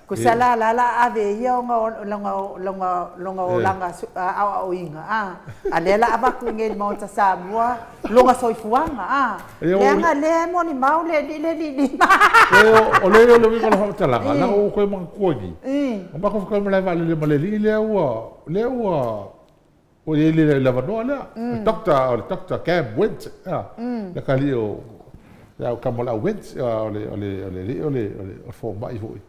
Kusa la la la ave e ia ona lona lona lona olaga aoaoina a a lea la avatu i nei i le Maota Samoa lona soifuaga a leaga lea e molimau le alii le alii lima. O lea o le uiga o le faamatalaga leaga ua ou toe manatua i i na matou fetai i le malae vaalele ma le alii lea ua Lea ua ua i ai le le avanoa lea, le Doctor, o le Doctor Cam Wendt, a, le atalii o le au tama o le au Wendt, o le o le o le alii o le o le fomai foi,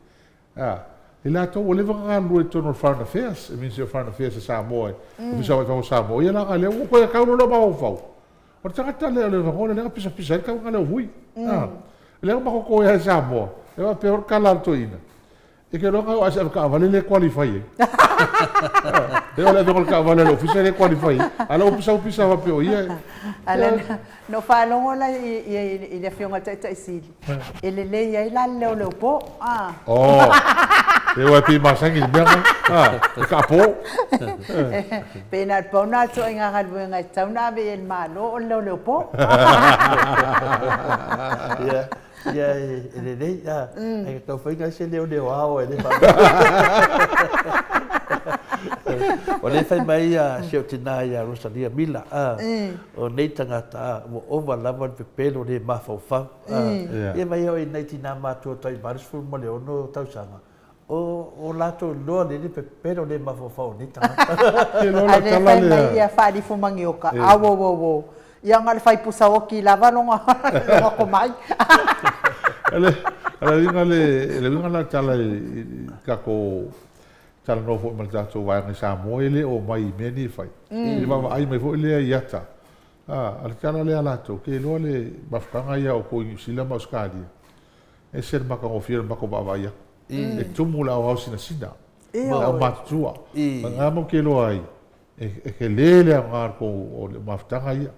a, i latou ua leva ona galulue i totonu o le Foreign Affairs, le Ministry of Foreign Affairs a Samoa, Ofisa o Agai i Fafo o Samoa, ia leaga lea ua toe tau loa lou mafaufau, o le tagata lea o le avanoa lea, lea na pisapisa ai le tauga lea o Vui, a, lea na matou toe ai i Samoa, e faapea foi le tala a le toeaina, E te iloa na o ae se avetaavale lea e qualify ai. E o le avega o le taavale a le ofisa lea e qualify ai. A o lau pisa pisa faapea o ia e. A lea na ou faalogo la i le Afioga i le Taitai Sili, e lelei ai la le leoleo po. Oh, e aua e pei e masani i le mea lena, e taapo. Pei na o le pau lena o le ituaiga galuega e tatau ona ave i ai e le Malo o le leoleo po. Ia e lelei, a, ae tau fai se leo leo ao e le faapea. O lea e fai mai ia si ou tina ia Rosalia Mila, a, o nei tagata, a, ua ova lava le pepelo le mafaufau, a. Ia mai oe i nai tina matua tai 86 tausaga, O, o latou iloa lelei le pepelo le mafaufau o nei tagata. A lea fai mai ia Faalifu Manioka, auauauau, ia na o le fai pusa oti lava lona, lona tomai. O le uiga le, le uiga la o le tala i tatou talanoa foi ma le tatou vaega i Samoa e le omai i mea nei e fai. I le vaavaai mai foi lea i ata, a, o le tala lea a latou, ke iloa le mafutaga ia a outou i Niu Sila ma Ausetalia, Ese le matagofie o le matou vaavaai atu. E tumu le aoao sinasina ma le aumatutua. O lena matou te iloa ai, e tele le aoga o le mafutaga ia.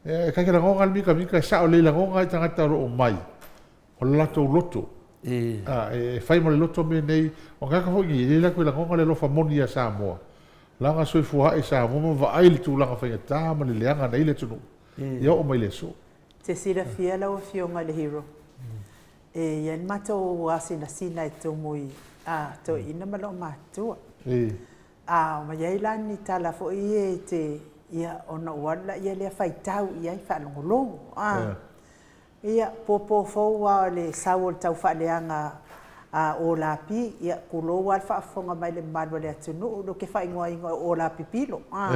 E ta te lagona le mitamita, e sao lelei lagona ai tagata o lo o mai, o le latou loto. E fai ma le loto mea nei, o tagata foi nei, e le latou lagona le alofa moni ia Samoa. Leaga soifua ae i Samoa ma vaai le tulaga faigata ma le leaga na i ai le atunuu, ia oo mai i le aso. Te silafia lau Afioga i le Hero, e i ai le matou asinasina e tumu i a toeaiina ma loomatua. A ma i ai la ni tala foi ia e te, ia ona ou alu laia lea faitau i ai, faalogologo. A, ia, popo fou lava o le sau o le taufaaleaga a Olapi, ia tulou lava le faafofoga mai le mamalu o le atunuu, lea ou te faaigoaina o Olapi pilo. A,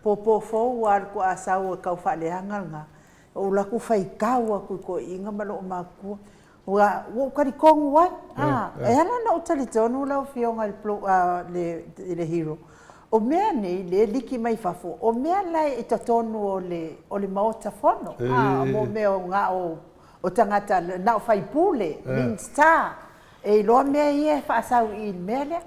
popo fou lava le tuaa sau o le taufaaleaga lena, Ou alu atu faitau atu i toeaiina ma loo matua, ua ou talitonu ai. E ala ona ou talitonu lau Afioga i le Hero, o mea nei lea e liki mai fafo, o mea la e i totonu o le Maota Fono, mo mea na o tagata na o faipule, Minisita, e iloa mea ia e faasau i i le mea lea.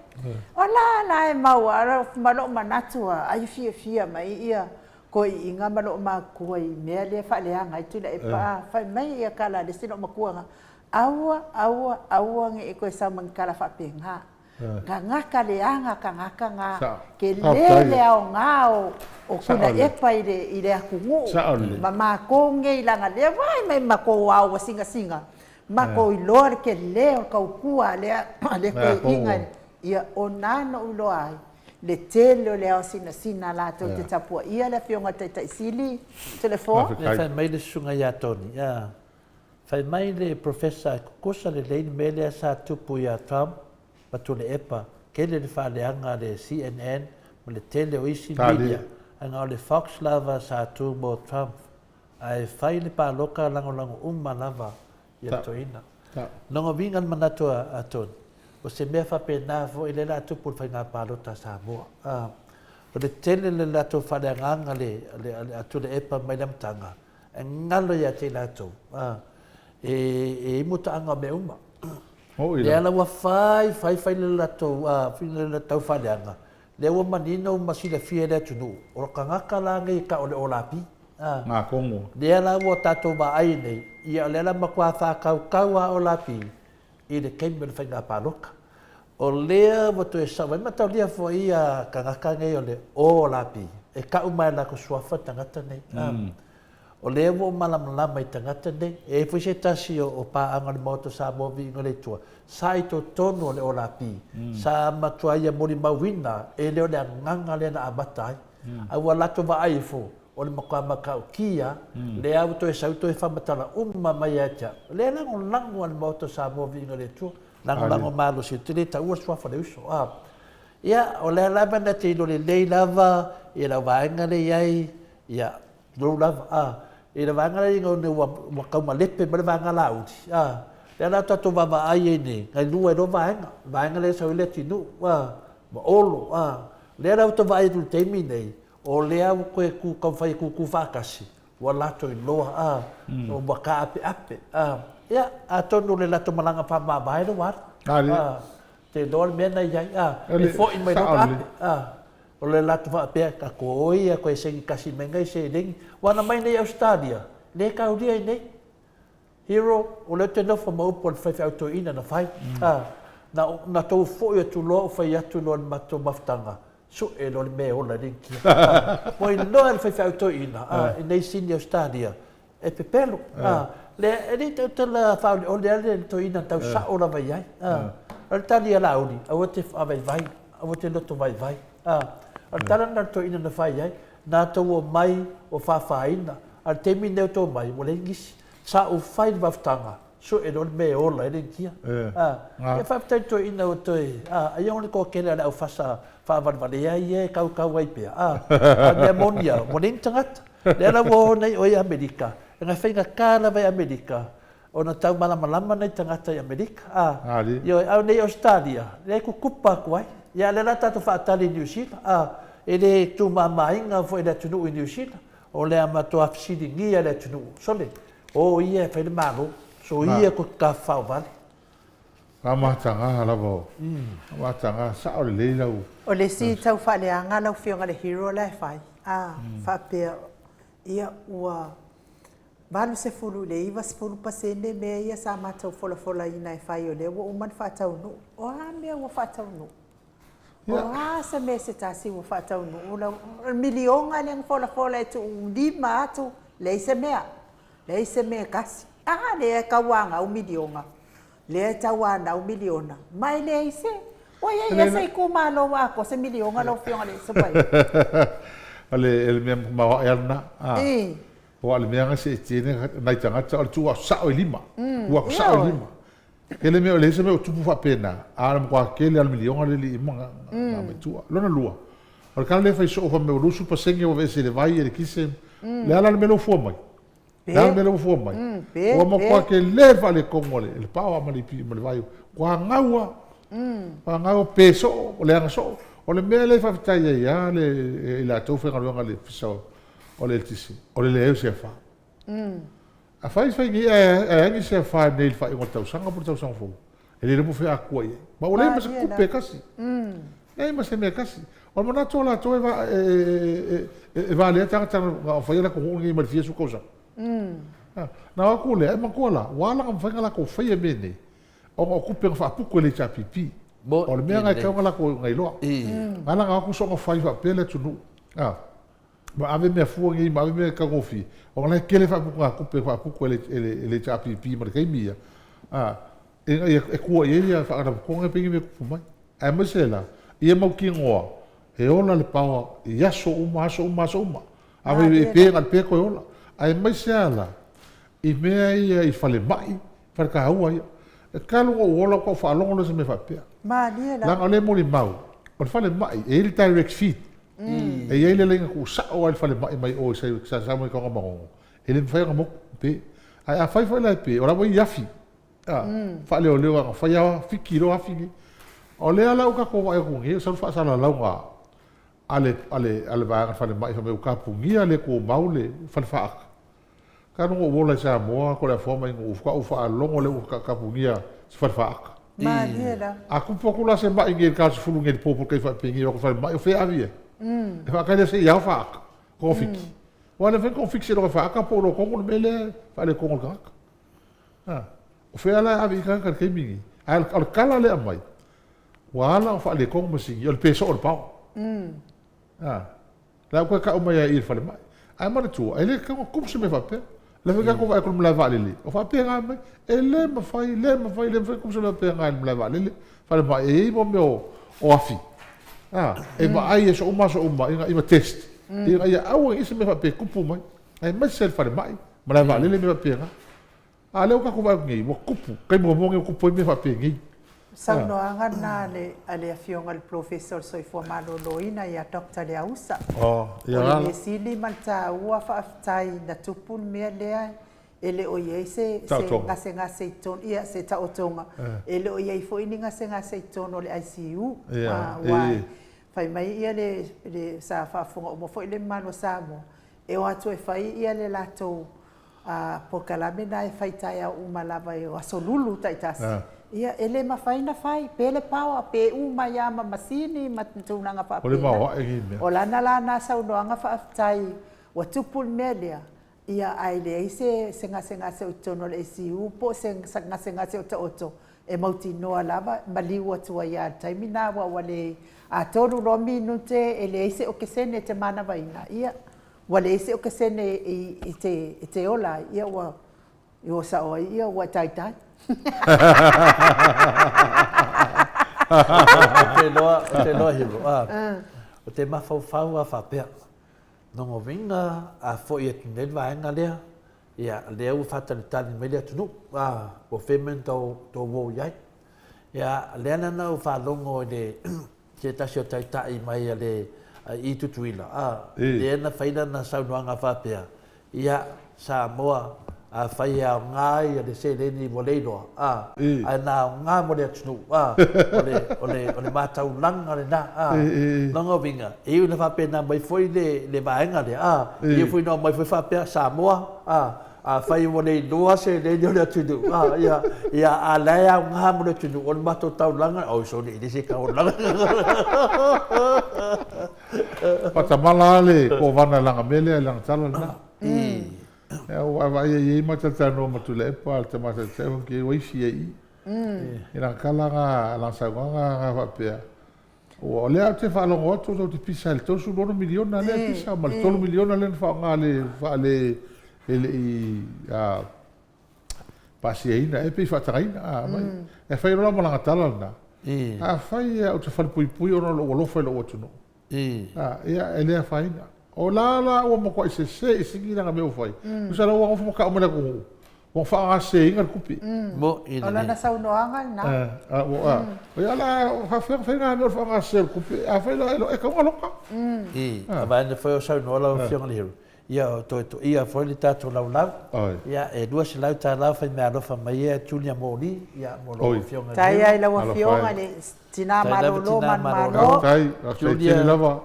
O la la e maua ma lou manatu lava, ai e fiafia mai ia Toeaiina ma loo matua i mea lea e faaleaga ai Tuilaepa a fai mai ia tala a le isi loomatua na aua aua aua ne i toe sau ma ni tala faapena gagata leaga tagata na tele le aoga o Tuilaepa i le i le atunuu ma matou nei leaga lea vaai mai matou ao ua sinasina matou iloa le tele o le tautua a lea toeaiina ia ona na ou iloa ai le tele o le ao sinasina latou te tapuaia le Afioga i le Taitai Sili Telefo. Lea fai mai le susuga ia Tony, a fai mai le Professor e kukusa lelei le mea lea sa tupu ia Trump ma Tuilaepa, tele le faaleaga a le CNN ma le tele o isi media, ae na o le Fox lava sa tu mo Trump, ae fai le paloka lagolago uma lava ia toeaina. Lona uiga le manatu a Tony, o se mea faapena foi lea o le a tupu i le faiga palota a Samoa. O le tele le latou faaleagaga le le a Tuilaepa mai le amataga, e galo ia te i latou, a, e e i mutaaga o mea uma. Lea la ua fai fai fai le latou a, le latou faaleaga, lea ua manino ma silafia e le atunuu, o tagata la nei e tau o le Olapi, a. Lea la ua tatou vaai nei, ia o lea la matua faatautau lava Olapi i le taimi o le faiga palota. O lea ua toe sao ai mataulia foi ia tagata nei o le OLAP, e tau mai e latou suafa tagata nei. Mm. O lea ua ou malamalama i tagata nei. E i ai foi se tasi o, o paaga o le Maota Samoa Viiga o le Atua, sa i totonu o le OLAP, mm. sa matua ia molimauina e le o le agaga lea na amata ai. Mm. A ua latou vaai ifo, o le matua matautia, mm. lea ua toe sau toe faamatala uma mai ia te au. O lea e lagolago a le Maota Samoa Viiga o le Atua, lagolago malosi, ou te le taua le suafa o le uso. A. Ia, o lea lava na te ilo lelei lava i lau vaega lea i ai, ia, tulou lava, a. I le vaega lea ina ua, ua taumalepe mai le vaega Laauli, a. Lea la tatou vaavaai ai nei, na lua ai loa vaega, vaega lea e sau ai Leatinuu, a, ma Olo, a. Lea la ua tau vaai atu i le taimi nei, o lea ua toe tu taumafai e tutu faatasi, ua latou iloa, a, ua taapeape, a. Ia, atonu o le latou malaga faamavae lea ua alu, a, te iloa le mea na i ai, a, e foi mai loa taape, a. O le latou faapea, tatou o ia toe saini tasi mai nai seleni. Ua ana mai nei Ausetalia, le taulia i nei. Hero, o lea ou te nofo ma upu a le faifeau toeaina na fai. A, na, na tou foi atu loa ou fai atu loa i le matou mafutaga, sue loa le mea e ola ai le Initia. A, ua iloa e le faifeau toeaina, a, i nei Sini Ausetalia, e pepelo. A, lea, e le i tautala faaoleole lava le toeaina na tau sao lava i ai. A, o le tali a Laauli, aua te faavaivai, aua te loto vaivai. A, o le tala lena a le toeaina na fai ai, na tou omai ua faafaina, a o le taimi lenei ua tou omai, ua leai nisi. Sa ou fai le mafutaga, sue loa le mea e ola ai le Initia. A, ia faafetai i le toeaina ua toe, a, ai o le toatele a le aufasa faavalevalea ia e tautau ai pea, a, a o le mea moni lava, ua leai ni tagata. Lea la ua o nei oe i Amerika, e na faigata lava i Amerika ona tau malamalama nai tagata i Amerika, a, ioe, a o nei i Ausetalia, lea e kukupa atu ai. Ia, a o lea la tatou faatali i Niu Sila, a, e le tumamaina foi le atunuu i Niu Sila, O le a matua fesiligia le atunuu, sole, o ia e fai le Malo, so ia ko te tafafao vale. Faamataga lava o, faamataga, sao lelei lau. O le isi tau faaleaga lau afioga le hero la e fai, a, faapea, ia ua 80 i le 90% mea ia sa matou folafolaina e fai o lea ua uma ona faataunuu. O a mea ua faataunuu? O a se mea se tasi ua faataunuu lau o le miliona lea na folafola e tuu lima atu, leai se mea, leai se mea e tasi. A lea e tauanau miliona, lea e tauanau miliona, ma e leai se, ua i ai ea se itumalo ua atoa se miliona lau Afioga i le Supaia? O le mea maoae lava lena. Aua o le mea na seetia ai nai tagata o le tuu atu sao i lima, tuu atu sao i lima. Tele mea, leai se mea o tupu faapena, a o le matua tele lava o le miliona lea e le i uma ona aumai i tua. Lona lua, o le tala lea e fai soo fai mai ua 20% ua aveese i le vai, elekise, o le a la le mea lea ua fua mai? O le a le mea lea ua fua mai? Ua matua tele le faaletonu o le paoa ma le vai, ua gau lava, ua gau pe soo, leaga soo. O le mea lea e faafetai ai lava i latou faigaluega i le Ofisa o le Eletise, o le leai o se afa. A fai fai nei ae agi se afa nei i le faaiuga o le tausaga po o le tausaga fou, e le iloa po o fea a tua i ai. Ma ua leai ma se tupe e tasi. Leai ma se mea e tasi. O le manatu o latou e e valea tagata na faia latou nuu nei mai le fia sefulu tausaga. Na o atu lea, e manatua la, ua ala ona mafai ona latou faia mea nei, ona o tupe na faaputu e le HRPP. O le mea lena e tatau ona latou iloa. Na ala ona o atu soona fai faapea le atunuu. Ma ave mea fua nei ma ave mea taugofie, ona la e tele faaputugatupe e faaputu e le HRPP ma le taimi ia, a, ina ia e tua i ai ia faalapotopotoga pe ni mea tupu mai. Aemaise la, ia mautinoa e ola le paoa i aso uma, aso uma, aso uma. Afai e pe na o le pe toe ola. Aemaise lava la, i mea ia i falemai, faletaua ia. E talu ona ou ola faatoa ou faalogo lea i se mea faapea. Malie lava. Leaga o lea e molimau, o le falemai, e i ai le direct feed. E i ai le laina tuusao lava i le falemai mai o i Sasae mai Tanugamanono, e le mafai ona motu, pe. Ae afai foi la e pe, o la ua i ai afi, a, faaleoleo ana fai lava fiki loa afi nei. O lea la ua tatou vaai atu nei, o sau le faasalalauga. a le, a le, a le vaega falemai fai mai ua kapugia le tumau le fale faata. Ka no ou ola i Samoa, ko le afoa mai nuu, faatoa ou faalogo lea ua kapugia se fale faata. Malie la. A kupu atu la se mai nei i le 40 nei i le po po o le taimi faapeni o atu i le falemai, o fea e ave i ai? E faatali lea se i ao faata, togafiti. Aua e le mafai ona togafiti seiloga e faata po o iloa tonu le mea lea e faaletonu o le tagata. A, o fea la e ave i ai tagata i le taimi lenei? Ae o le tala lea e aumai, Ua ala o faaletonu masini, o le pe soo o le paoa. A, la ua toe tau mai lava i i le falemai. Ae manatua, e le tatau ona tupu se mea faapea. O lea foi tatou vaai atu i le malae vaalele, o faapena mai. E le mafai, le mafai, le mafai ona tupu se mea faapena i le malae vaalele, falemai. E i ai mo mea o afi, a, e vaai i aso uma aso uma ina test, ina ia aua ne i i ai se mea faapea e tupu mai, aemaise le falemai, malae vaalele, mea faapena. A o lea ua tatou vaai atu nei, ua tupu, taimi muamua lenei ua tupu ai mea faapenei. Saunoaga lena a le, a le Afioga i le Polofesa o le Soifua Maloloina ia Doctor Leausa. Oh, ia O le la. mea sili ma le taua faafetai na tupu le mea lea e le o i ai se, se Taotoga. gasegase i totonu, ia se taotoga. E le o i ai foi ni gasegase i totonu o le ICU. Ia, Aua e. fai mai ia le, le, sa faafofoga uma foi le mamalu o Samoa, e o atu e fai ia le latou a polokalame na e fai taeao uma lava i aso lulu taitasi, ia e le mafai na fai, pe le paoa, pe u mai lava ma masini ma tulaga faapena. O lana la na saunoaga faafetai ua tupu le mea lea, ia ae leai se se gasegase o i totonu o le ICU po o se gasegase o taoto e mautinoa lava maliu atu ai lava i le taimi lena aua ua le a tolu loa minute e leai se okesene e te manavaina, ia Ua leai se okesene e te ola ai, ia ua ua sao ai, ia ua e taitai. Ou te iloa, ou te iloa Hero, a, ou te mafaufau lava faapea, lona uiga a foi atu nei le vaega lea, ia lea ua faatalitali mai le atunuu, a, po o fea mea na tou o i ai. Ia, lea la na ou faalogo i le se tasi o taitai mai a le i Tutuila, a, lea na fai lana saunoaga faapea, ia, Samoa, afai e aoga ia le seleni ua le iloa, a, ae na aoga mo le atunuu, a, o le, o le, o le mataulaga lena, a. Lona uiga, e iu ina faapena mai foi le, le vaega lea, a, e iu foi ina omai foi faapea, Samoa, a, Afai ua le iloa seleni o le atunuu, a, ia, ia, a la e aoga mo le atunuu, o le matou taulaga, oi sole, e le se taulaga. Faatamala lava le kovana i lana mea lea, i lana tala lena. Ia, ua vaavaai i ai ma talatalanoa ma Tuilaepa, le tama taitai, ua i ai fia i i. I lana tala lena, lana saunoaga lena faapea, Ua o lea ou te faalogo atu tou te pisa i le 36 miliona lea e pisa ma le 3 miliona lea na faaaoga le faale e le i pasiaina ea pe i faatagaina a mai. E fai loa la ma lana tala lena. Afai ou te falepuipui ona o lou alofa i lou atunuu. Ia e le afaina. O la la ua matuai sese i sini lana mea ua fai. Tusa la ua nofo ma tau mai le atunuu ua faagaseseina le tupe. Mo'i O lana saunoaga lena. Ia la faafefea ona fai na mea o le faagasese o le tupe. Afai la e e tatau ona loka. I, a vaega foi o saunoa lau Afioga i le Hero, ia o toe toia foi le tatou laulau. Ia e $200 fai meaalofa mai ia Junior Moli, ia mo lau Afioga i le Hero. Faafetai ai lau Afioga i le Tina Malolo Manumalo. Faafetai, faafetai tele lava.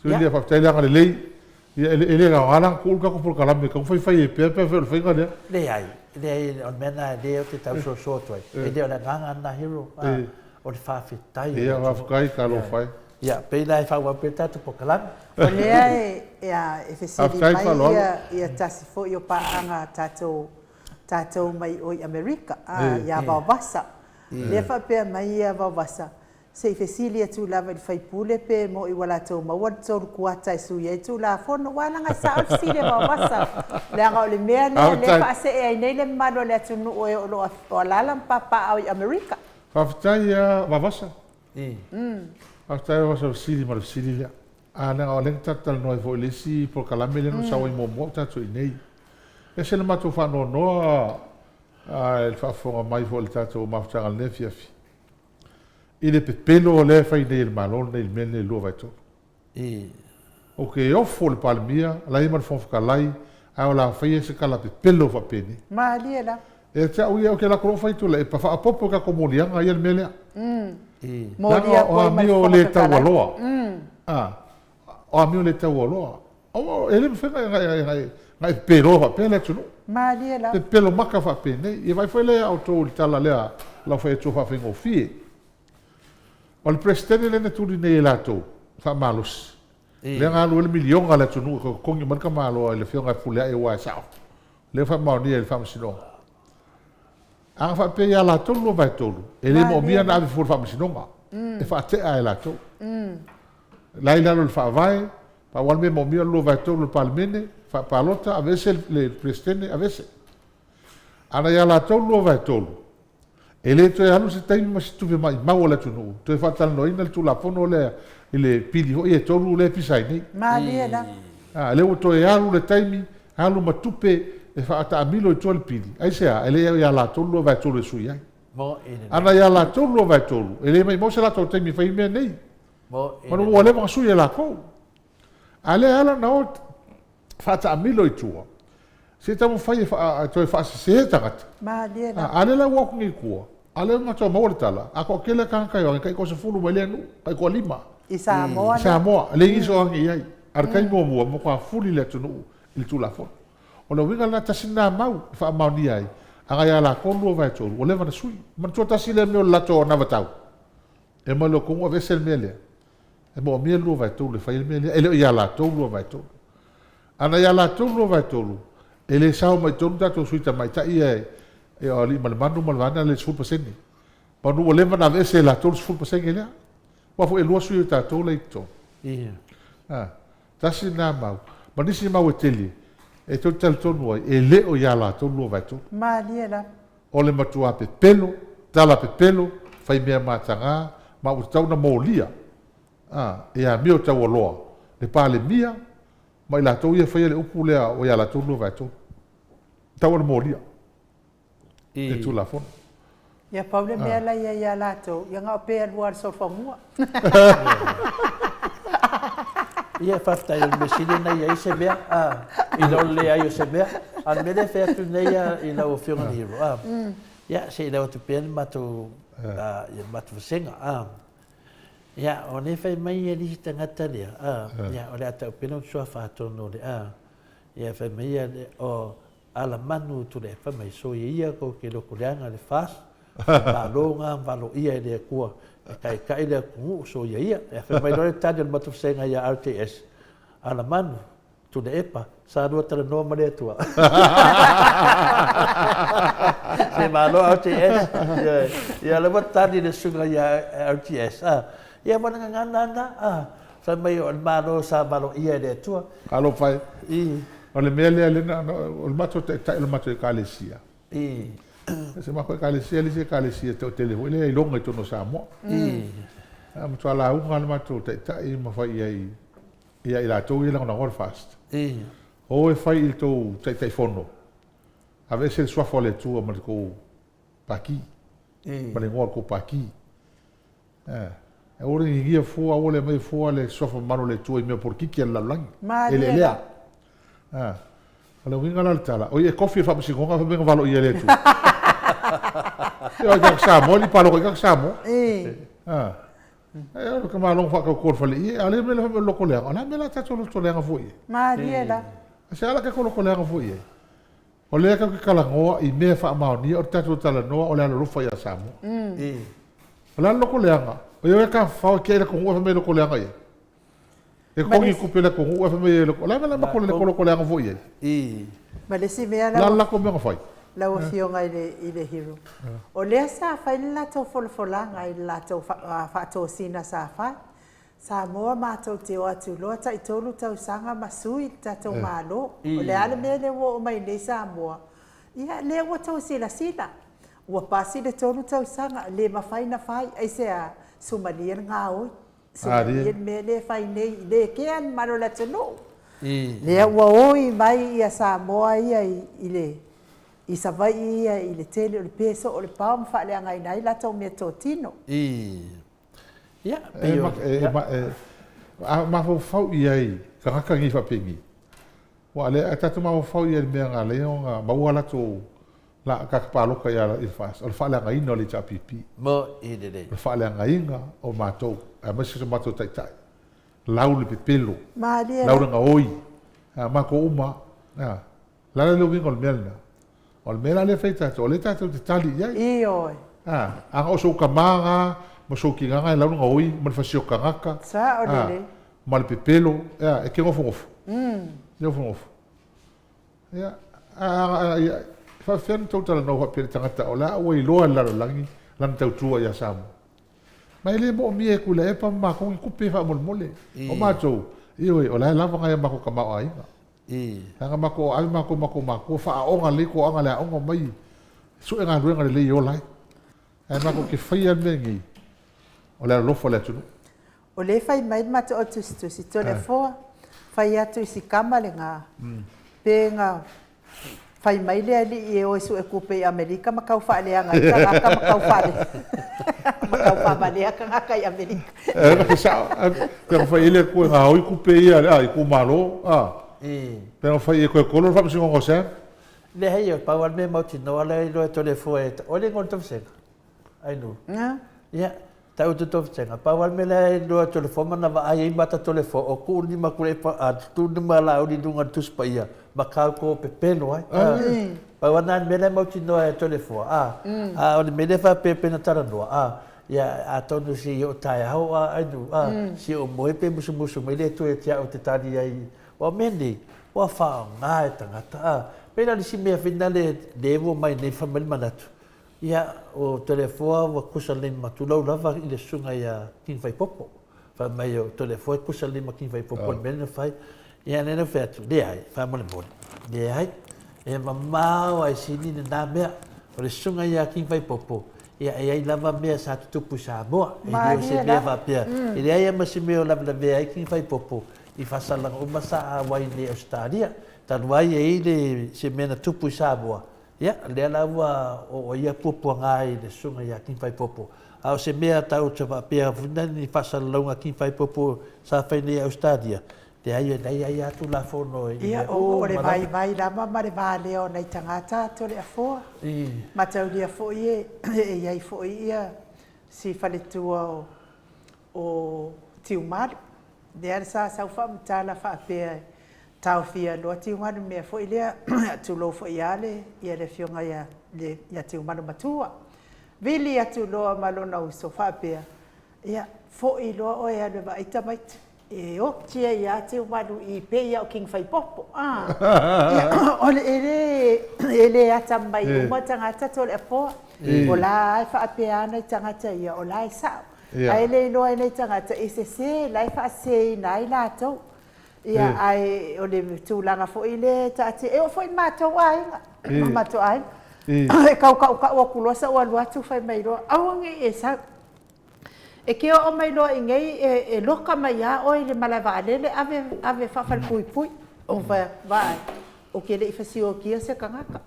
Julia, faafetai le agalelei. Ia, e le, e le aoga la ona tuu le tatou polokalame e tatau ona faifai ai pea pe afai o le faiga lea. Leai, leai, o le mea lena lea ou te tau soso atu ai, e le o le agaga lena Hero, o le faafetai. Ia, faafetai, talofa e. Ia, pei la e faaauau pea le tatou polokalame. O lea e, e fesili mai ia, ia tasi foi o paaga a tatou, tatou mai o i Amerika, ia Vaovasa. Lea e faapea mai ia Vaovasa, Se i fesili atu lava i le faipule pe mo'i ua latou maua le tolu kuata e sui ai Tulafono. Aua leaga e sao le fesili a Vaovasa, leaga o le mea lea lea e faasee ai nei le mamalu o le atunuu e o lo o alaala ma papaaao i Amerika. Faafetai a Vavasa. Faafetai Vavasa i le fesili ma le fesili lea. A leaga o lea na tatou talanoa ai foi i le isi polokalame lea na ou sau ai muamua o tatou i inei. E ese le matou faanoanoa i le faafofoga mai foi i le tatou mafutaga i lenei afiafi. I le pepelo lea e fai nei e le Malo lenei i le mea lenei 2/3. Ou te ofo i le Palemia, la e i ai ma le Fofoga Fetalai, ae o le a faia se tala pepelo faapenei. Malie lava. Ia te au ia, ou te alu atu loa fai Tuilaepa, faaopoopo i tatou moliaga ia le mea lea. Molia Leaga o atu ai ma le amio Fofoga le Fetalai. taualoa. A, o amio le taualoa. E le mafai ona e pepeloa faapea le atunuu. Malie lava. Pepelo maka faapenei. Ia vaai foi lea ia outou i le tala lea lau fai atu faafaigofie. O le Peresetene lea na tuli nei e latou, faamalosi, lea na alu ai le miliona a le atunuu e totogi mai le tamaloa i le Afioga ia Fepuleai aua e sao. Lea ua faamaonia e le Faamasinoga. A na faapea ia latou le 2/3, e le moomia ona ave fua i le Faamasinoga, e faatea e latou. La e i lalo o le Faavae, pau lava le mea e moomia o le 2/3 o le Palemene, faapalota, aveese le Peresetene, aveese. A na ia latou le 2/3, e le toe alu se taimi ma se tupe maimau a le atunuu toe faatalanoaina le Tulafono lea i le pili foi ia e tolu lea e pisa ai nei. Malie lava. A, lea ua toe alu le taimi, alu ma tupe e faataamilo i tua le pili. Aisea? E le ia latou le 2/3 e sui ai. A na ia latou le 2/3, e le maimau se latou taimi e fai ai mea nei. Manu ua leva ona sui e latou. A lea e ala ona o faataamilo i tua, se i taumafai e toe faasese tagata. Malie lava. A lea la ua o atu nei i tua, a lea ua matua maua le tala, a toatele tagata e o ane, tai toasefulu mai lea nuu, tai toalima. I Samoa lea. I Samoa, e leai nisi o age i ai. A o le taimi muamua, matua fuli le atunuu i le Tulafono. O le uiga lena, tasi lena mau e faamaonia ai, a na ia latou 2/3, ua leva ona sui. Manatua tasi lea mea o le latou anavatau. E mai loa tonu aveese le mea lea. E moomia le 2/3 e fai ai le mea lea. E le o ia latou le 2/3. A na ia latou le 2/3, e le sao mai totonu tatou sui tamaitai ia e o Aliimalemanu ma le vaega lea i le 10%. Manu ua leva ona aveese e latou le 10% lea. Aua foi e lua sui o tatou la e i totonu. A, tasi lena mau. Ma nisi mau e tele, e tou te talitonu ai, e le o ia latou le 2/3. Malie lava. O le matua pepelo, tala pepelo, fai mea mataga, ma ua tatau ona molia, a, e amio taualoa le Palemia ma i latou ia e faia le upu lea ua ia latou 2/3. Tatau ona molia le Tulafono. Ia pau le mea la ia ia latou, ia na o pe alu lava i le solofanua. Ia, faafetai o le mea sili lena i ai se mea, a, i lo le leai o se mea. A o le mea lea e fai atu nei i lau Afioga i le Hero, a, ia, se i lau atu pea le matou, ia le matou vasega, a. Ia, o lea e fai mai le isi tagata lea, a, ia, o le a tau pea lona suafa atonu o le, a, ia, fai mai ia, o Alamanu Tuilaepa mai soia ia kou ke loko leaga le FAS, malo nga valo ia e le Atua e taitai le atunuu soia ia. Ia fai mai loa le tali o le matou vasega ia RTS, Alamanu Tuilaepa sa lua talanoa ma le Atua. Se malo RTS. Ia lea ua tali le susuga ia RTS. Ia ma le gagana lena, fai mai o le Malo sa valoia e le Atua. Talofa e. O le mea lea, lea na, o le matou taitai o le matou ekalesia. I. Se matou ekalesia le isi ekalesia toatele foi lea iloga i totonu o Samoa. I. A matua lauga le matou taitai ma fai i ai ia i latou ia lagolagoa le FAST. I. O e fai i le tou Taitaifono, aveese le suafa o le Atua ma le tou Pati. I. Ma le igoa o le tou Pati. Aua le gigia fua, aua le aumaia fua le suafa mamalu o le Atua i mea polokiki a le lalolagi. E le lea. O le uiga la o le tala, oi e kofi i le faamasinoga fai mai na valoia e le Atua. Ia o tagata Samoa, e le i palota ai tagata Samoa. E o le tamaloga faatauto o le faleie, a o le mea lea fai mai o le loto leaga, o le a le mea o le a tatou loto leaga fua i ai? Malie la. Se a la tatou loto leaga fua i ai? O lea tatou te talanoa i mea faamaonia, o le tatou talanoa o le alolofa ia Samoa. O le a le loto leaga? O ia e tafafao e tiai le atunuu ae fai mai e loto leaga i ai. E totogi tupe i le atunuu ae fai mai e loto. O le a le mea o le loto leaga foi i ai? Ma le isi mea O le a le latou mea na fai? Lau Afioga i le Hero, o lea sa fai le latou folafolaga i le latou faatosina sa fai. Samoa matou te o atu loa tai tolu tausaga ma sui le tatou Malo. O le a le mea lea ua oo mai nei Samoa? Ia lea ua tou silasila, ua pasi le tolu tausaga, le mafai na fai, aisea? Sumalie le gaoi, sumalie le mea lea e fai nei, le kea le mamalu o le atunuu. Lea ua oi mai ia Samoa ia i le i Savaii ia i le tele o le peso o le pao ma faaleagaina ai latou meatotino. Ia, pei o... A mafaufau i ai tagata nei faapenei, aua o lea a tatou mafaufau i ai i le mea na ala ai ona maua latou tagata palota i le FAST, o le faaleagaina o le HRPP. Ma'i lelei. O le faaleagaina o matou, aemaise o so matou taitai. lau le pepelo, Malie lau la. le gaoi, a, matou uma lava. A, o le a la le uiga o le mea lena? O le mea la lea e fai e tatou, o lea tatou te tali i ai. Ioe. A, ana o sou tama na ma sou tina na e lau le gaoi ma le fasio tagata, Sao a, lelei. ma le pepelo, a, e te nofonofo. E nofonofo. Ia, a, a, a, ia, e faapefea ona tou talanoa faapea i le tagata o la ua iloa e le lalolagi lana tautua ia Samoa? Ma e le moomia e Tuilaepa ma matou ni tupe faamolemole. O matou, ioe, o la e lava nai a matou tamaoaiga. Leaga matou ave matou ma matou matua faaaoga lelei toaga le aoga omai sue galuega lelei e ola ai. Ae matou te faia le mea lenei, o le alolofa o le atunuu. O lea e fai mai le matou au tusitusi, Toleafoa, fai atu i si tama lena, pe na Fai mai le alii e o e sue tupe i Amerika ma tau faaleaga ai tagata ma tau faale ma tau faavalea tagata i Amerika. E sao, pe na fai ai le Atua e gaoi tupe ia a itumalo, a. Pe na fai e toe kolo le faamasinoga o Sam. Leai, pau lava le mea mautinoa lea e iloa e Toleafoa e, o le igoa o le toesega. Ainuu. Ia, tau atu Tofisaga, pau lava le mea lea e iloa e Toleafoa ma na vaai ai mata Toleafoa, o tuu lima Tuilaepa, a tuu lima Laauli i luga o le Tusi Paia, ma tatou pepelo ai. Pau lava lena mea la e mautinoa e Toleafoa, a, a o le mea lea faapea pei ona talanoa, a, ia, atonu se i oo taeao a Ainuu, a, se i ou moe pe musumusu mai le Atua ia te au ou te tali ai, aua o mea nei, ua faaaoga e tagata, a. Pei la o le isi mea foi lea lea ua omai nei fai mai le manatu, Ia, o Toleafoa ua kusa lima, tulou lava i le susuga ia King Faipopo. Fai mai o Toleafoa e kusa lima King Faipopo i le mea lea na fai. Ia, lea na ou fai atu, leai, faamolemole, leai, e mamao lava e sili lena mea. O le susuga ia King Faipopo, ia e i ai lava mea sa tutupu i Samoa. E le o se mea faapea, e leai lava ma se mea o lavelavea ai King Faipopo i faasalaga uma sa auai nei i Ausetalia. Talu ai e i ai le, se mea na tupu i Samoa, Ia, lea la ua oo ai ia puapuaga i le susuga ia King Faipopo. A o se mea tau te faapea foi na ni faasalalauga a King Faipopo sa fai nei i Ausetalia, leai e leai ai lava Tulafono i Ia, mea o le uma lava. vaivai lava ma le valea o nai tagata Toleafoa. Mataulia foi e i ai foi ia si faletua o o Tiumalu, lea sa sau faamatala faapea e taofia loa Tiumalu mea foi lea, tulou foi a le ia le afioga ia le ia Tiumalu matua. Vili atu loa ma lona uso faapea, ia foi loa oe e alu e vaai tamaiti. E oti ai lava Tiumalu i pei lava o King Faipopo. A, ia o le e le e le atamamai uma tagata Toleafoa. O la e faapea lava nai tagata ia, o la e sao. Ae le iloa e nei tagata e sese la e faaseseina ai latou. Ia ae o le tulaga foi lea e taatia, e oo foi i matou aiga, o matou aiga, e tau tautau atu loa sau alu atu fai mai loa, aua ne i e sau. E te oo mai loa i inei e loka mai lava oe i le malae vaalele ave ave faafalepuipui. Ou fai atu, vaai, Ou te le i fasiokia se tagata.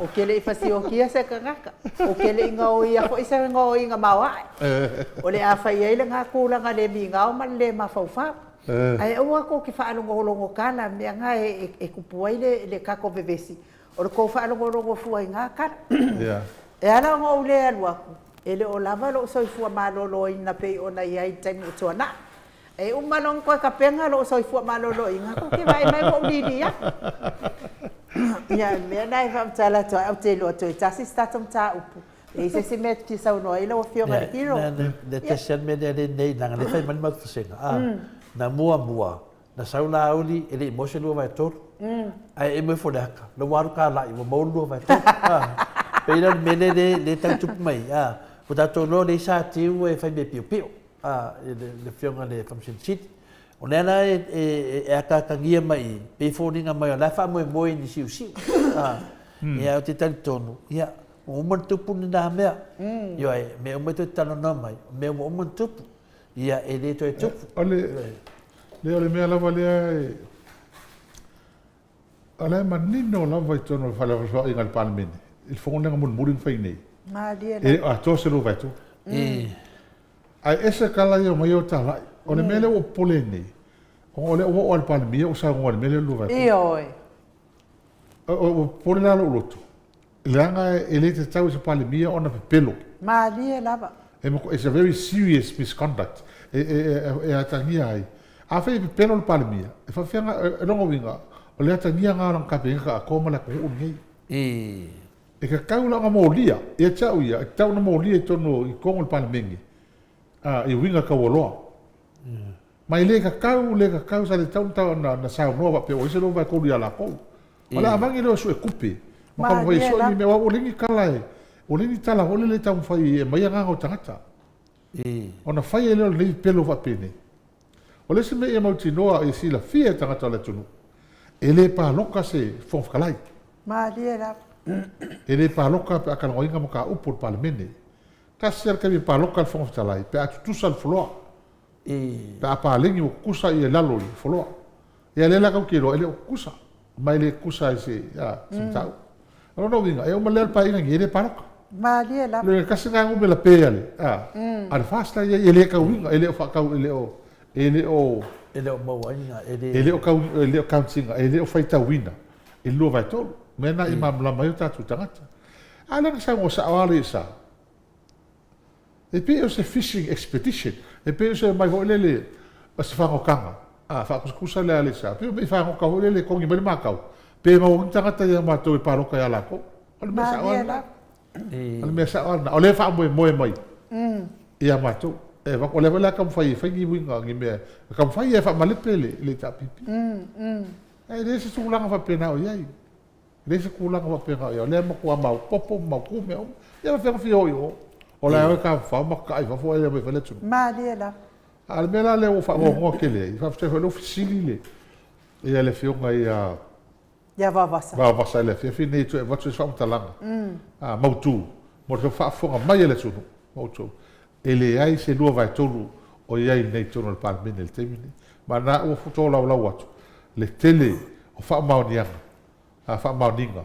Ou te le i fasiokia se tagata. Ou te le i gaoia foi se gaoiga maoae. O le a fai ai lena tulaga le migao ma le le mafaufau. Ae aua tou te faalogologo tala, mea na e tupu ai le tatou vevesi, o le tou faalogologo fua i na tala. E ala ona ou le alu atu, e le o lava lou soifua maloloina pei ona i ai i le taimi ua tuanai. E uma loa ona toe tapena lou soifua maloloina, tou te vaai mai ua ou lili atu. Ia, o le mea lena e faamatala atu ai, ou te iloa toe tasi se tatou mataupu. E i ai se isi mea e te fia saunoa ai lau Afioga i le Hero? Le tasi lava le mea lea e nei, leaga o lea e fai mai le matou vasega, a, na muamua, na sau Laauli e le i maua se 2/3, ae emo ifo le ata, la ua alu kalai ua maua le 2/3, a. Pei la o le mea lea e tau tupu mai, a, ua tatou iloa o lea sa tiu e fai mea piopio. a le Afioga i le Faamasino Sili. O lea la e akaakagia mai i, pei e foliga mai o la e faamoemoe i ni siusiu. Ia, ou te talitonu, ia, ua uma ona tupu lena mea. Ioe, mea uma e toe talanoa mai, o mea ua uma ona tupu, ia, e le toe tupu. O le, o le mea lava lea e, O la e manino lava i totonu o le felafolafoaiga a le Palemene i le fono lea mulimuli na fai nei. Malie lava. E le o atoa se 2/3. Ae ese tala ia omai o talai. O le mea lea ua popole ai nei, ona o lea ua oo lava i le Palemia ua saunoa i le mea lea o le 2/3. Ioe. Ua popole la lou loto, leaga e le tatau i se Palemia ona pepelo. Malie lava. He matua, it's a very serious misconduct e, e, e, e atagia ai. Afai e pepelo le Palemia, e faapefea nga, e lona uiga, o le atagia nga o lana Kapeneta atoa ma le atunuu lenei. E tatau la ona molia, ia te au ia, e tatau ona molia i totonu i totonu o le Palemene, a, i uiga taualoa. Ma e le tatau, le tatau, sa le tatau ona, ona saunoa faapea ua i ai se 2/3 ia latou. O le avagi lea o sue tupe, ma taumafai e sue ni mea, aua ua leai ni tala e, ua leai ni tala foi lele e taumafai e aumai agaga o tagata. Ona fai ai lea o lenei pepelo faapenei. O le isi mea ia mautinoa ia silafia e tagata o le atunuu, e le palota se Fofoga Fetalai. Malie lava. E le palota pe a talanoaina mataupu o le Palemene. Tasi lava le taimi e palota ai le Fofoga Fetalai pe a tutusa le floor. Pe a paleni ua tutusa ia i lalo i le floor. Ia lea la tatou te iloa e le o tutusa, ma e le tutusa i se, a, se mataupu. O lona uiga, e uma lea le paeaiga nei, e le palota. Malie lava. Le tasi lena numera pe a le, a, a le FAST la e i ai, e le tauiga, e le o faatau, e le o, e le o, E le o mauaina, e le. E le o tau, e le o count ina, e le o faitauina i le 2/3. O mea na ia malamalama ai o tatou tagata. A lea na saunoa sao lava le sa, E pei o se fishing expedition, e pei o se aumai foi lele o se fagotaga, a, faakusakusa lea a Alesa, pei o mea i fagota foi lele e togi mai le makau, pe maua ni tagata ia matou e palota ia latou. O le mea sao lava lena. O le mea sao lava lena. O lea e faamoemoe mai ia matou. E avatu, o lea foi o le a taumafai e fai ni uiga, ni mea, e taumafai e faamalepe le HRPP. Ae leai se tulaga faapena o i ai. E leai se tulaga faapena o i ai, o lea e matua maopoopo ma mautu mea uma. Ia ma fea fia o i o. O la e tafafao ma tatai i fafo ae le omai e fai le atunuu. Malie lava. A o le mea la lea ua ou faanoanoa tele ai, faafetai foi o lea ua fesili le, ia le Afioga ia Ia Vaovasa. Vaovasa i le afiafi lenei e toe avatu ai se faamatalaga mautu mo le faafofoga mai a le atunuu ma outou. E leai se 2/3 o i ai nei i totonu o le Palemene i le taimi lenei. Ma na ua tolaulau atu le tele o faamaoniaga, faamaoniga,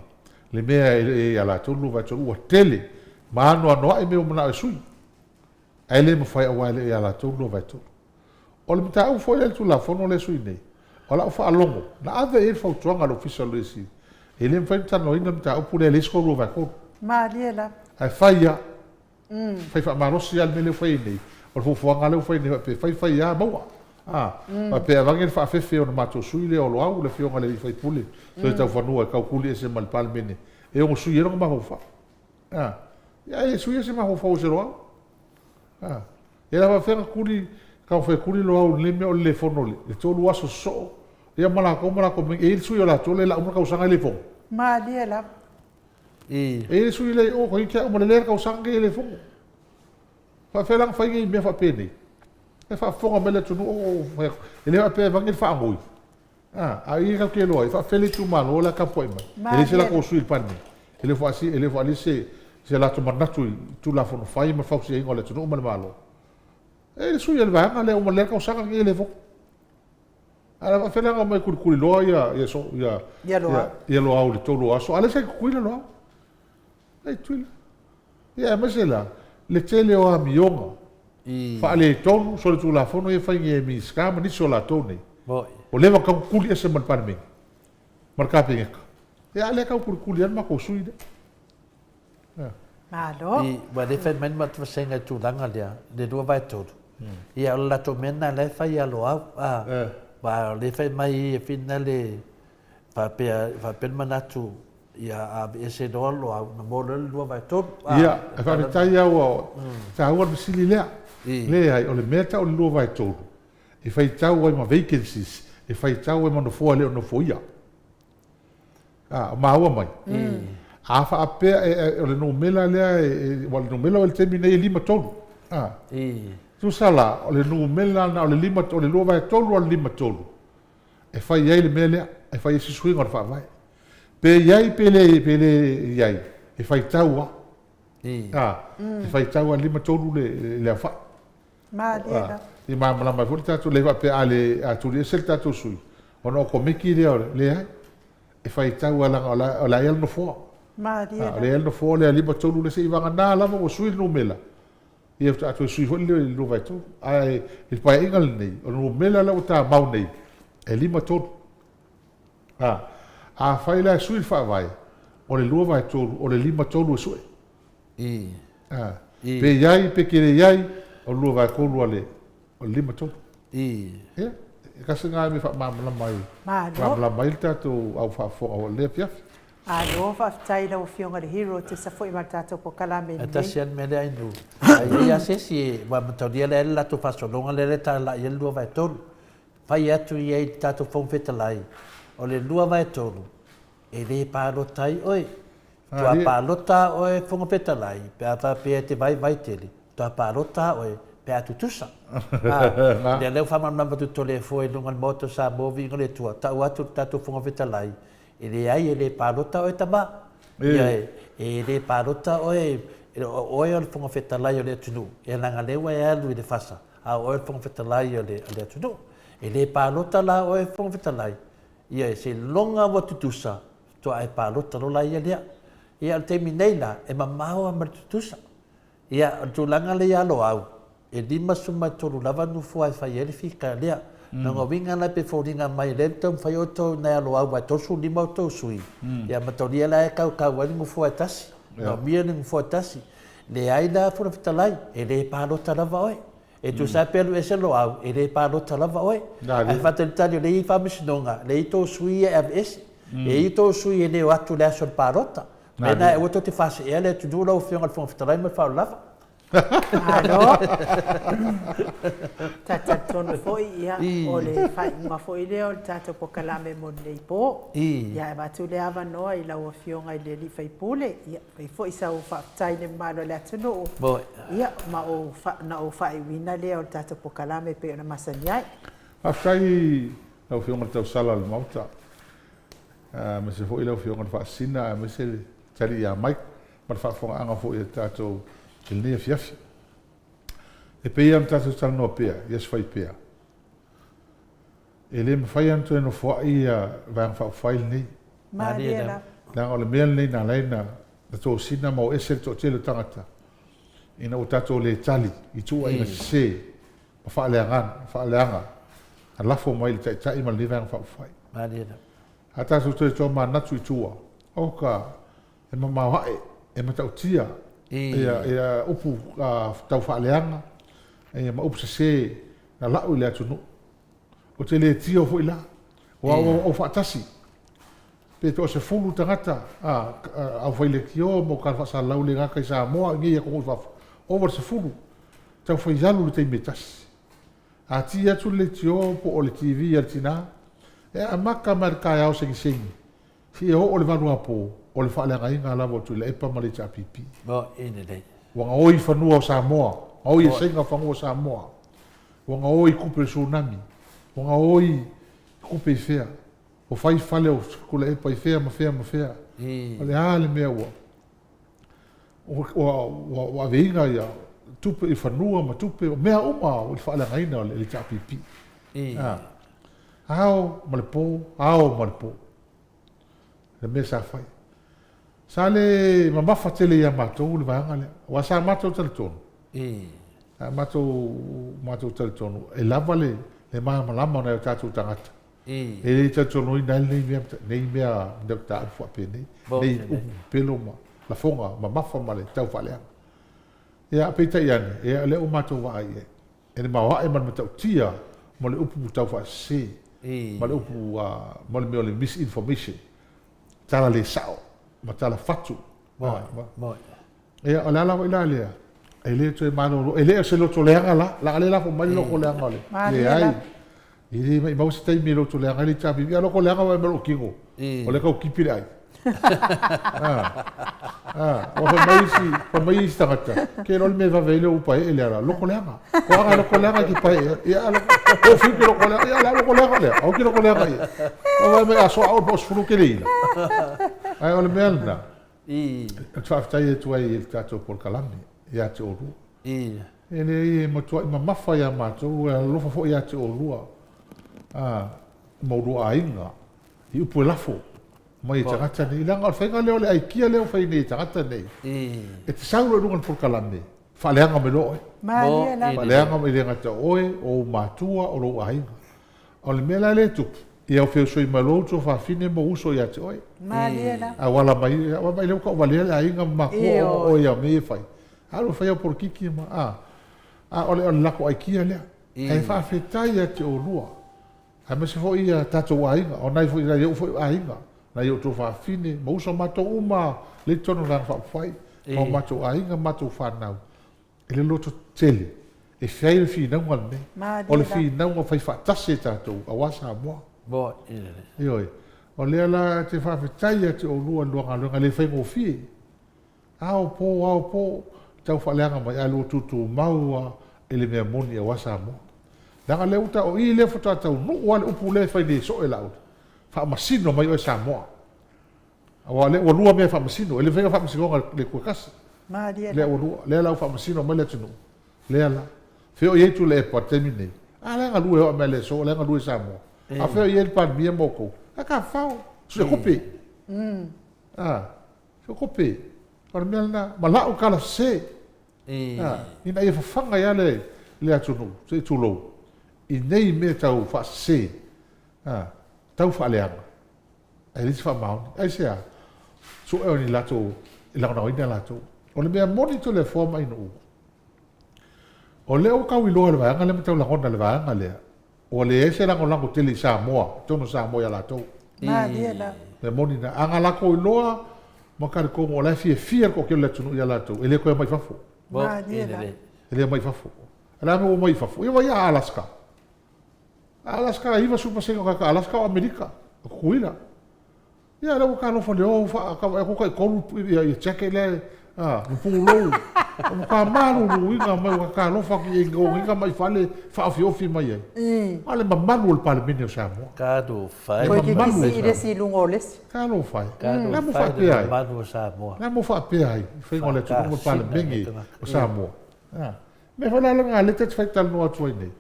le mea e i ai ia latou le 2/3 ua tele ma anoanoai mea ua manao e sui, ae le mafai aua e le o ia latou le 2/3. O le mataupu foi lea i le Tulafono lea e sui nei, o lau faalogo, na ave i ai le fautuaga a le Ofisa o le Loia Sili, e le mafai ona talanoaina le mataupu lea e leai se 2/3. Malie lava. Ae fai lava. Fai faamalosi lava le mea lea ua fai ai nei. O le fuafuaga lea ua fai nei faapea, fai fai lava maua. A, faapea avane le faafefe o le matou sui lea o Loau, le afioga i le alii faipule, Toetaufanua e taukuli ese ma le Palemene, e ono sui ai lona mafaufau. A, ia ae le suia se mafaufau o se Loau. A, ia la faapefea ona tuli, taumafai e tuli Loau i lenei mea o le le fono i le 3 aso sosoo, ia ma latou ma latou, e i ai le sui o latou lea e lau uma le tausaga e le fono. Malie lava. E i ai le sui lea i o, toeitiiti lava uma lelei le tausaga lenei e le fono. Faapefea la ona fai nei mea faapenei? E faafofoga mai le atunuu o fai atu, e le faapea e aveane le faanoi, a, a o i e tatou te iloa ai, e faapefea le itumalo la e tapuai mai? E leai se latou sui i le Palemene, e le o faasi, e le o faaalia se, se latou manatu i Tulafono fai ma le fausiaina o le atunuu ma le Malo. E i ai le sui o le vaega lea, uma lelei le tausaga lenei e le fono. Ae na faafefea la ona omai kulikuliloa ia ia so ia Ia Loau. ia Loau i le 3 o aso, a o lea sa i Tutuila Loau. Sa i Tutuila. Ia aemaise la le tele o amioga faaletonu solitulafono ia e fai nei e Minisita ma nisi o latou nei. Moni. Ua leva ona tau tuli ese ma le Palemene ma le Kapeneta. Ia a o lea e tau kulikuli lava le matou sui lea. Malo. I, ua le fai mai le matou vasega i tulaga lea, le 2/3. Ia o le latou mea lena la e fai ia Loau. A, aua o lea e fai mai e Fina le faapea, faapea le manatu ia aveese loa Loau ona maua loa le 2/3. A, Ia, e faafetai lava ua taua le fesili lea. Leai, o le mea e tau o le 2/3, e faitau ai ma vacancies, e faitau ai ma nofoa e le o nofoia. A, maua mai. A faapea e, o le numera lea, e, aua o le numera o le taimi nei e 5 3. A. Tusa la, o le numera na o le 5, o le 2/3 o le 5 3, e fai ai le mea lea, e fai ai se suiga o le faavae. Pe i ai pe le, pe le i ai, e faitau lava. A, e faitau lava le 5 3 le, le aofai. Malie lava. I malamalama ai foi le tatou, le faapea a le, a tuliese le tatou sui, ona okomeki lea o le, leai. E faitau lava leaga o la, o la e i ai le nofoa. Malie lava. O la e i ai le nofoa lea 5 3 lea seiavagana lava ua sui le numera, ia faatoa toe sui foi le 2/3. Ae i le paeaiga lenei, o le numera lea ua tamau nei, e 5 3. A, afai la e sui le faavae, o le 2/3, o le 5 3 e sue. A. Pe i ai, pe te le i ai, o le 2/3 a le, o le 53. Ia, e tasi lena mea e faamalamalama ai, malamalama ai le tatou au faafofoga o lenei afiafi. Malo faafetai i lau Afioga i le Hero e tusa foi ma le tatou polokalame lenei. E tasi lava le mea lea Ainuu, a i ai lava se isi e, aua e mataulia lea le latou faasologa lea e talai ai le 2/3. Fai atu i ai i le tatou Fofoga Fetalai, o le 2/3 e le palota ai oe. Faatoa palota oe Fofoga Fetalai pe a faapea e te vaivai tele, faatoa palota oe pe a tutusa. A, lea lea ua faamalamalama atu Toleafoa i luga o le Maota o Samoa, viiga o le Atua, tau atu le tatou Fofoga Fetalai, e leai e le palota oe tama. Ia e, e le palota oe, o oe o le Fofoga Fetalai o le atunuu, ia leaga lea ua e alu i le fasa, a o oe o le Fofoga Fetalai o le, o le atunuu. E le palota la oe Fofoga Fetalai, ia seiloga ua tutusa, faatoa e palota loa la ia lea. Ia o le taimi nei la, e mamao lava ma le tutusa. Ia, o le tulaga lea ia Loau, e 53 lava nofoa e fai ai le fika lea. Lona uiga la pe foliga mai o lea e taumafai outou i nai a Loau aua e 35 outou sui, ia mataulia la e kaukau ai le nofoa e tasi, manaomia le nofoa e tasi. Leai la Fofoga Fetalai, e le palota lava oe. E tusa lava pe alu ese Loau, e le palota lava oe. Ae faatalitali o lea e i ai faamasinoga, lea e i ai tou sui ia e aveese. E i ai tou sui e le o atu i le aso o le palota. Mea lena aua tou te faasea le atunuu lau Afioga i le Fofoga Fetalai ma le faaaloalo lava. Malo. Ta talitonu foi, ia, o le faaiuga foi lea o le tatou polokalame mo lenei po. Ia, e avatu le avanoa i lau Afioga i le sui usufono, ia, fai foi sau faafetai i le mamalu o le atunuu, ia, ma ona ou faaiuina lea o le tatou polokalame e pei ona masani ai. Faafetai i lau Afioga i le tausala o le Maota. aemaise foi lau Afioga i le Faasisina aemaise le tali ia Mike ma le faafofogaaga foi a tatou i lenei afiafi. E pei lava ona tatou talanoa pea i aso fai pea, e le mafai lava ona toe nofoai ia Vaega Faaupufai lenei. Malie lava. Leaga o le mea lenei na ala ai na tosina ma o ese le toatele o tagata ina ua tatou le tali i tuuaiga sese ma faaleaga, faaleaga na lafo mai i le Taitai ma lenei Vaega Faaupufai. Malie lava. A tatou toe tomanatu i tua, oka, e mamao ae, e matautia ia, ia upu tau faaleaga ia ma upu sese na lau i le atunuu. Ou te le tio foi la, aua ua ou faatasi, pe toasefulu tagata aufaileitio ma aukala faasalalau le gata i Samoa a o i inei i atunuu i fafo, ova i le sefulu, taufai alu i le taimi e tasi. A ti atu le leitio po o le TV a le tina, e amata mai le taeao segisegi seia oo i le valuapo, o le faaleagaina lava o Tuilaepa ma le HRPP. Ua gaoi fanua o Samoa, gaoi e Saina fanua o Samoa, ua gaoi tupe o le Tsunami, ua gaoi tupe i fea, ua fai fale o Tuilaepa i fea ma fea ma fea. O le a le mea ua ua aveina ia tupe i fanua ma tupe, o mea uma i le faaleagaina o le HRPP. Ao ma le po, ao ma le po. Le mea sa fai. Sa le mamafa tele ia matou le vaega lea. Aua sa matou talitonu. Sa matou, matou talitonu, e lava le, le malamalama o nai o tatou tagata. E le talitonuina ai lenei mea, nei mea mataupu faapenei, nei upu pepelo ma lafoga mamafa ma le tau faaleaga. Ia, peitai ane, ia, o lea ua matou vaai i ai, e le maoae ma le matautia ma le upu tau faasese, ma le upu, ma le mea o le misinformation, tala le sao ma tala fatu. Ia, o le ala foi la lea, e le toe malolo, e le o se loto leaga la, leaga lea e lafo mai le loto leaga o le, leai, e le maimau se taimi e loto leaga ai le HRPP, a loto leaga vaai mai lou tino, o lea e tau tipi le ai. Ua fai mai isi, fai mai isi tagata, ke loa le mea e vave ai le ou pae'e le ala, loko leaga. Ko aga loko leaga ki pae'e, ia a loko, o fiu ke loko leaga, ia a loko leaga lea, au ki loko leaga ia. Ua vaai mai a soa au po o sefulu ke le ila. Ae o le mea lena, Ou te faafetai atu ai i le tatou polokalame ia te oulua. E leai, e matuai mamafa ia matou, e alolofa foi ia te oulua ma oulua aiga i upu e lafo mai e tagata nei. Leaga o le faiga lea o le aikia lea ua fai nei e tagata nei, e te sau loa i luga o le polokalame, faaleaga mai loa oe. Faaleaga mai, e le gata o oe, o ou matua, o lou aiga. O le mea la lea e tupu, ia feusoi mai loa ou tuafafine ma ou uso ia te oe. Malie la. Auala mai, vaai lea ua tauvalea le aiga ma matua ona oe ia mea ia e fai. Alu e fai au polokiki ma, a, a o le, o le lako aikia lea. Ae faafetai ia te oulua, aemaise foi ia tatou aiga, o nai foi, nai ou foi aiga, nai ou tuafafine ma uso matou uma lea i totonu o le Vaega Faaupufai, ma o matou aiga ma matou fanau, i le loto tele e fai le finauga lenei. O le finauga fai faatasi e tatou aua Samoa. Ioe. O lea la te faafetai ia te oulua i le lua galuega e le faigofie. Ao po, ao po, tau faaleaga mai ae lua tutumau lava i le mea moni aua Samoa. Leaga lea ua ta, o i lea faatoa taunuu lava le upu lea e fai nei e soe Laauli, faamasino mai oe Samoa. Aua o lea ua lua mea e faamasino, e le mafai ona faamasinoga e le Atua e tasi. Malie Lea la. ua lua, lea la ua faamasino mai le atunuu, lea la. Fea o i ai Tuilaepa i le taimi lenei? A la e galue o au mea le aso, o la e galue i Samoa. A fea o i ai le Palemia ma outou? A tafafao, sue kope. A, sue kope. O le mea lena, ma lau tala sese. A, ina ia fafaga ai lava le, le atunuu, se i tulou, i nei mea tau faasese, a, tau faaleaga. Ae leai se faamaoni. Aisea? Sue o ni latou e lagolagoina latou. O le mea moni Toleafoa ma Ainuu, o lea ua tau iloa e le vaega lea ma tau lagona e le vaega lea, ua leai se lagolago tele i Samoa, i totonu o Samoa ia latou. Malie la. Mea moni lena. A na latou iloa ma talitonu o la e fiafia le toatele o le atunuu ia latou, e le toe omai i fafo. Malie la. E le omai i fafo. O le a le mea ua omai i fafo? Ia vaai ia Alaska. Alaska, 90% o tagata Alaska o Amerika, o Tutuila. Ia lea ua talofa le o faatau atu tai tolu ia ia jacket lea a ma pulou. Ua matua maluluina mai ua talofa atu i gogiga mai fale faaofiofi mai ai. A o le mamalu o le Palemene o Samoa. Talofa e. Toe kikisi i le isi i luga o le isi. Talofa e. Talofa Le a mo e le faapea ai? mamalu o Samoa. Le a mo faapea ai i faiga o le atunuu ma le Faakasina Palemene tagata. o Samoa? A. Mea foi la lena lea ta te faitalanoa atu ai nei.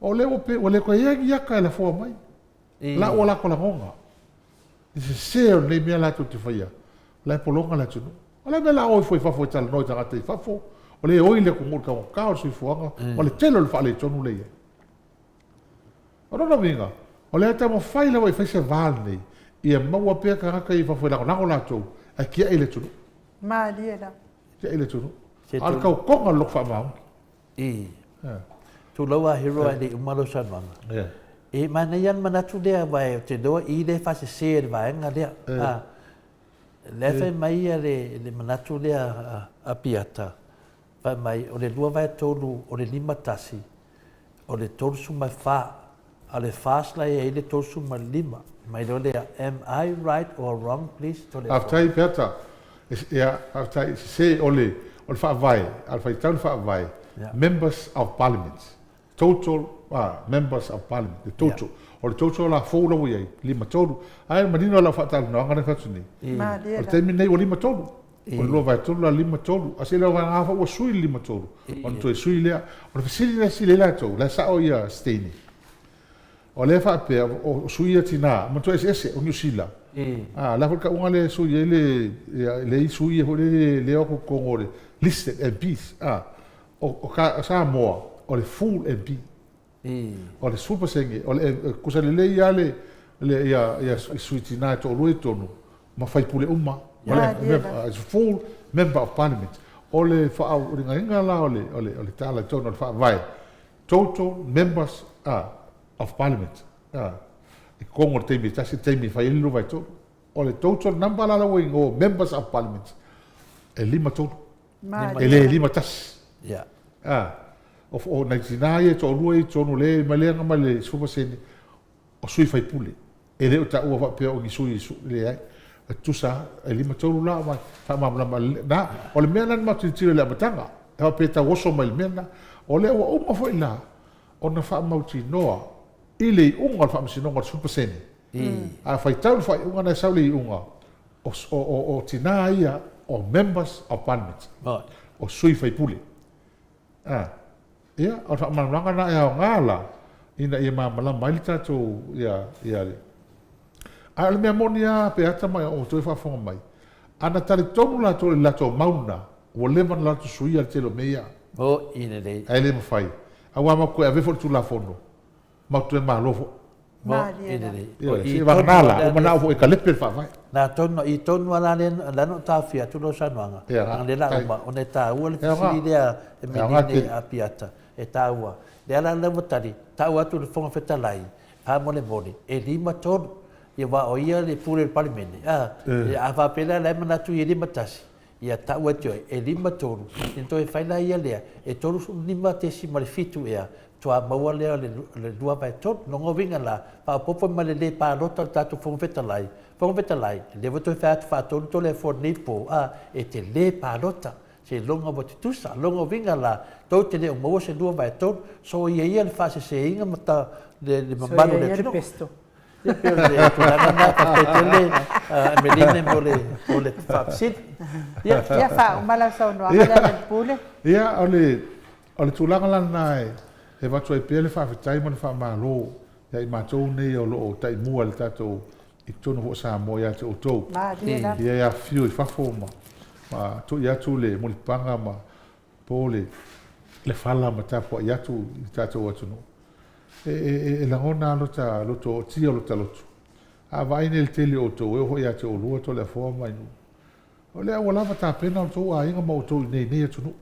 O lea ua pei ua le toe i ai ni ata e lafoa mai. La ua lako lagona. I sese o lenei mea latou te faia, o la e pologa le atunuu. O le a mea la o ifo i fafo e talanoa i tagata i fafo, o lea e oi le atunuu i le taugata o le soifuaga ma le tele o le faaletonu lea e i ai. O lona uiga, o lea e taumafai lava e fai se va lenei, ia maua pea tagata ia i fafo e lagolago latou, ae tiai le atunuu. Malie la. Tiai le atunuu. A o le tautoga o le loto faamaoni. I. Tulou a Hero ae le i uma lau saunoaga. E manaia lava le manatu lea aua ou te iloa i lea e faasese e le vaega lea. A, lea e fai mai le manatu lea a Piata, fai mai o le 2/3 o le 51, o le 34, a o le FAST la e i ai le 35. Mai loa lea, am I right or wrong please? Faafetai Peata. Ia, faafetai. Sese, o le, o le Faavae, a o le faitau le Faavae, Members of Parliament, total, ah, Members of Parliament, the total. O le total la fou la ua i ai, 53. Ae manino lau faatalanoaga lea e fai atu nei. O le taimi lenei ua 53. O le 2/3 la 53. A seiloga lava ua sui le 53, ona toe sui lea. O le fesili lea e fesili ai latou, la e sao ia Steini. O lea e faapea, o sui ia tina, matua eseese, o Niu Sila. A, o le a foi le tauga lea e sui ai le, le i sui ia foi lele lea o atu i totonu o le listed MPs. A, o, o Samoa, o le full MP. O le 10%, o le, tusa lelei lava le, le, ia, ia sui tina e toalua i totonu, ma faipule uma. O le, full member of parliament. O le faauigaina la o le, o le, o le tala i totonu o le faavae, Total members of parliament i totonu o le taimi e tasi, le taimi e fai ai le 2/3. O le total number la la ua igoa o members of parliament e 53. E le 51. O nai tina ia e toalua ia i totonu lea mai lea mai le 10% o sui faipule. E le o taua faapea o ni sui leai. E tutusa lava, e 53 la ma faamalamalama na. O le mea lena na matou tilotilo i le amataga, e faapea e tau oso mai i le mea lena. O lea ua uma foi la ona faamautinoa i le iuga o le faamasinoga o le 10%. A faitau le faaiuga lena e sau le iuga, o tina ia o Members of Parliament, o sui faipule. A, ia, o le faamalamalamaga lena e aoga la, ina ia malamalama ai le tatou, ia, ia le. A o le mea moni lava pe ata mai o outou e faafofoga mai, a na talitonu latou i le latou mau lena, ua leva ona latou suia le tele o mea ia. Oi lelei. Ae le mafai, aua matou toe ave foi le Tulafono, matou toe malo foi. Malie la. Ioe, se i vagana la, ua manao foi e talepe le faavae. Na tonu, i tonu lava la lea, lea na ou taofia atu lau saunoaga, leaga lea la uma, ona e taua le fesili lea e Melina ia Apiata, e taua. Lea la lea ua tali, tau atu i le Fofoga Fetalai, faamolemole, e 5 3, ia aua o ia le pule o le Palemene, a, a faapea la o la e manatu ia e 5 1, Ia tau atu ai, e 5 tolu, ona toe fai laia lea, e 35.7 ea, faatoa maua lea o le 2/3. Lona uiga la, faaopoopo ma le lē palota o le tatou Fofoga Fetalai, Fofoga Fetalai, lea ua toe fai atu faatolu Toleafoa i lenei po, a, e te lē palota, seiloga ua tutusa. Lona uiga la, tou te le o maua se 2/3, soia ia le faaseseina ma le mamalu o le atunuu. Ia pei o le tulaga lena, faafetai tele Emeline mo le mo le faafesili. Ia, ia faauma lau saunoaga lea Lealailepule. Ia, o le o le tulaga la lena e avatu ai pea le faafetai ma le faamalo ia i matou nei o lo o taimua i le tatou i totonu foi o Samoa ia te outou. Ia e afifio i fafo ma ma tui atu le mulipapaga ma po le le fala ma tapuai atu i le tatou atunuu. E, e, e lagona lava lota loto ootia o lota loto. A vaai nei i le tele o outou, e oo foi ia te oulua Toleafoa ma Ainuu, o lea ua lava tapena outou aiga ma outou i inei i nei atunuu.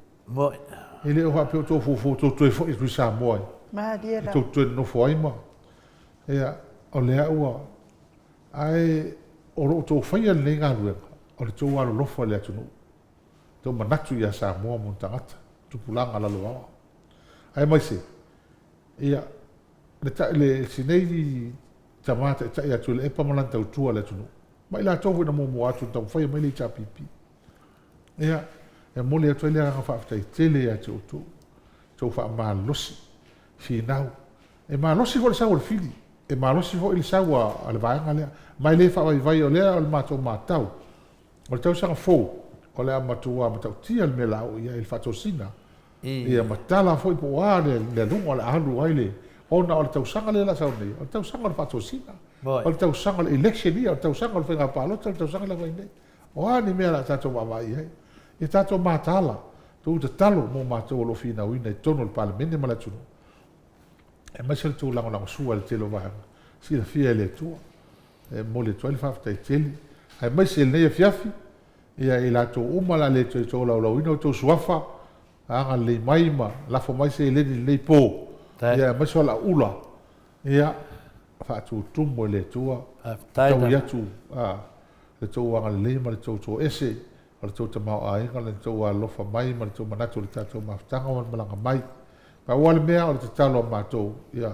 E le o faapea outou fuafua tou toe foi atu i Samoa e tou te toe nonofo ai ma, ia, o lea ua, ae o lo o outou faia lenei galuega, o le tou alolofa i le atunuu. Tou manatu ia Samoa ma ona tagata, tupulaga lalovaoa. Aemaise, ia, le, le, si nei tama taitai ia Tuilaepa ma lana tautua i le atunuu, ma i latou foi na muamua atu na taumafai mai le HRPP. Ia, e momoli atu ai le agaga faafetai tele ia te outou, tou faamalosi, finau. E malosi foi le sau a le fili, e malosi foi le sau a le vaega lea, ma e le faavaivai, o lea o le matou matau, O le tausaga fou, o le a matua matautia le mea o le a oo i ai le faatosina, ia ma tala foi po o a le aluga o le a alu ai le, ona o le tausaga lea o le a sau nei, o le tausaga o le faatosina, o le tausaga o le election ia, o le tausaga o le faiga palota, o le tausaga lea e fai nei. O a ni mea o le a tatou vaavaai i ai? Ia tatou mataala, tou tatalo mo matou o lo o finauina i totonu o le Palemene ma le atunuu, aemaise o le tou lagolagosua i le tele o vaega, silafia e le Atua. E momoli atu ai le faafetai tele, aemaise lenei afiafi, ia i latou uma o le a le toe tolaulauina outou suafa, agalelei mai ma lafo mai seleni i lenei po, ia aemaise o lauula, ia faatutumu e le Atua, taui atu le tou agalelei ma le tou toese, o le tou tamaoaiga, le tou alolofa mai ma le tou manatu i le tatou mafutaga ma le malaga mai. Pau lava le mea o le tatalo a matou, ia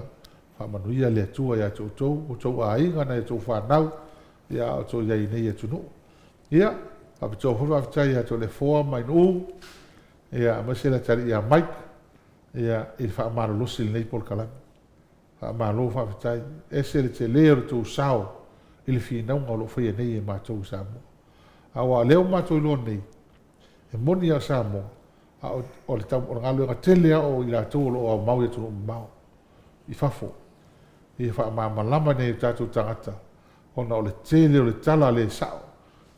Faamanuia le Atua ia te outou, outou aiga, nai a outou fanau, ia a outou i ai i nei atunuu. Ia, faapitoa foi le faafetai ia Toleafoa ma Ainuu, ia, aemaise le atalii ia Mike, ia, i le faamalolosi i lenei polokalame. Faamalo faafetai. Ese le tele o le tou sao i le finauga o lo o faia nei e matou i Samoa. Aua o lea ua matou iloa nei, e moni lava o Samoa, a o le galuega tele lava o i latou o lo o aumau i atunuu mamao. i fafo ia faamalamalama i nai o tatou tagata ona o le tele o le tala le sao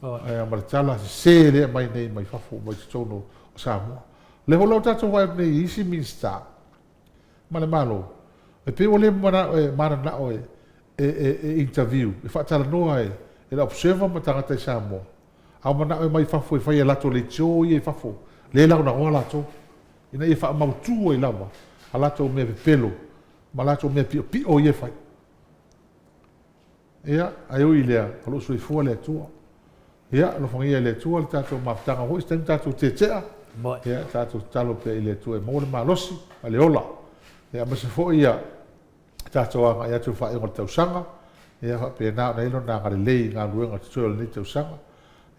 ma le tala sese lea e aumai nei mai fafo mai totonu o Samoa. O lea foi la ua tatou vaai atu nei i isi Minisita ma le Malo e pei ua le mananao e interview, e faatalanoa e le Observer ma tagata i Samoa, a ua manao e omai i fafo e fai a latou leitio ia i fafo, lea e lagonagoa latou. ina ia faamautu ai lava a latou mea pepelo ma latou mea piopio ia e fai. Ia, ae ui i lea, o lo o soifua le Atua. Ia, alofagia e le Atua le tatou mafutaga foi, se taimi tatou tetea, ia, tatou tatalo pea i le Atua e maua le malosi ma le ola. Ia, aemaise foi ia tatou agai atu i le faaiuga o le tausaga, ia faapena ona i ai Lona agalelei i galuega totoe o lenei tausaga.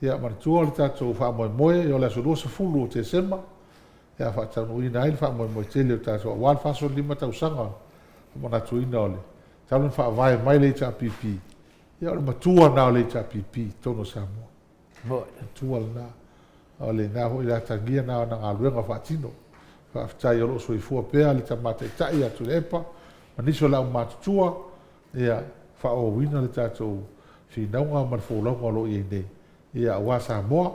Ia, manatua le tatou faamoemoe, ia o le aso 20 o Tesema, ia faataunuuina ai le faamoemoe tele o tatou aua le 45 tausaga faamanatuina o le talu ona faavae mai le HRPP, ia o le matua lena o le HRPP i totonu o Samoa. Matua lena. O lena foi le atagia lena o ana galuega faatino. Faafetai o lo o soifua pea le Tama Taitai ia Tuilaepa ma nisi o le aumatutua, ia faaauauina le tatou finauga ma le folauga o lo o i ai nei, ia aua Samoa.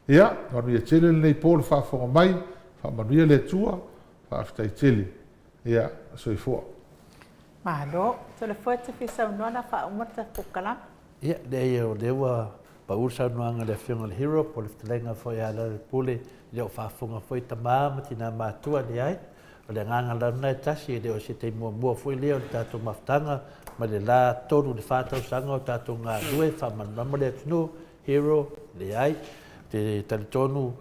Ia, manuia tele lenei po le faafofoga mai, faamanuia le Atua, faafetai tele. Ia, soifua. Malo. Toleafoa e te fia saunoa la faauma le tatou polokalame. Ia, leai o lea ua pau le saunoaga a le Afioga i le Hero po o le fetalaiga foi ia Lealailepule, e le o faafofoga foi tama ma tina matutua, leai. O le agaga lava lena e tasi, e le o se taimi muamua foi lea o le tatou mafutaga mai le la 3 i le 4 tausaga o tatou galulue faamalamalama le atunuu, Hero, leai. Ou te talitonu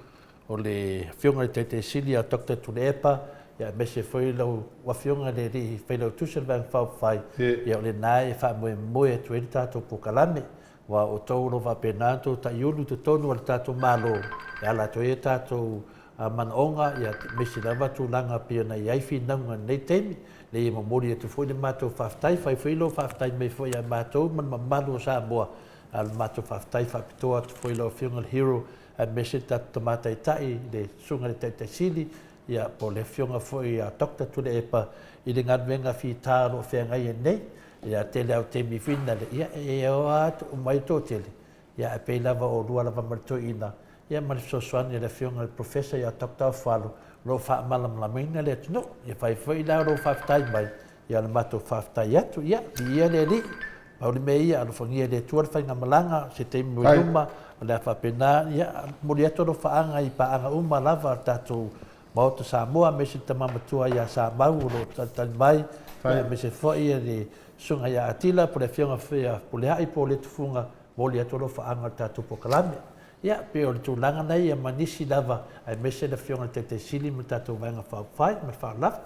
o le Afioga i le Taitai Sili ia Doctor Tuilaepa, aemaise foi lau Afioga i le Alii Failautusi o le Vaega Faaupufai, ia o lena e faamoemoe atu ai le tatou polokalame. Aua o outou o lo o faapena ona outou taiulu i totonu o le tatou Malo e ala atu ai o tatou manaoga, aemaise lava tulaga e pei ona i ai finauga i lenei taimi. Leai e momoli atu foi le matou faafetai, fai foi lou faafetai mai foi ia matou ma le mamalu o Samoa, a o le matou faafetai faapitoa atu foi i lau Afioga i le Hero aemaise le tatou Tama Taitai, le Susuga i le Taitai Sili, ia, po o le Afioga foi ia Doctor Tuilaepa i le galuega fita o lo o feagai ai nei. Ia, tele lava o taimi foi na, ia, e o lava mai le toatele, ia, ae pei lava o oulua lava ma le toeaina, ia, ma le fesoasoani a le Afioga i le Professor ia Doctor Afualo, o lo o faamalamalamaina le atunuu. Ia fai foi la lou faafetai mai, Ia o le matou faafetai atu, ia, viia le Alii, pau le mea ia, alofagia e le Atua le faigamalaga, se taimi mo i luma, o le a faapena, ia, momoli atu alofaaga i paaga uma lava a le tatou Maota Samoa, aemaise le tama matua ia Samau o lo o talitali mai, ia, aemaise foi le Susuga ia Atila po o le Afioga foi ia Puleai po o Letofuga, momoli atu alofaaga o le tatou polokalame. Ia, pei o le tulaga lena ia ma nisi lava, aemaise le Afioga i le Taitai Sili ma le tatou Vaega Faaupufai. Ma le faaaloalo lava.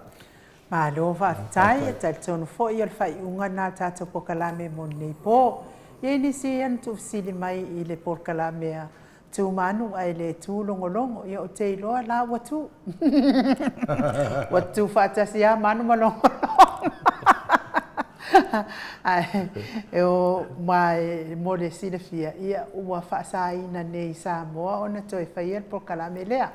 Malo faafetai, e talitonu foi o le faaiuga lena o le tatou polokalame mo lenei po. E i ai nisi ia na tuufesili mai i le polokalame a Tu Manu ae le tu logologo, ia ou te iloa la ua tu. Ua tu faatasi lava Manu ma Logologo. Ae o ma mo le silafia, ia ua faasaina nei i Samoa ona toe faia le polokalame lea.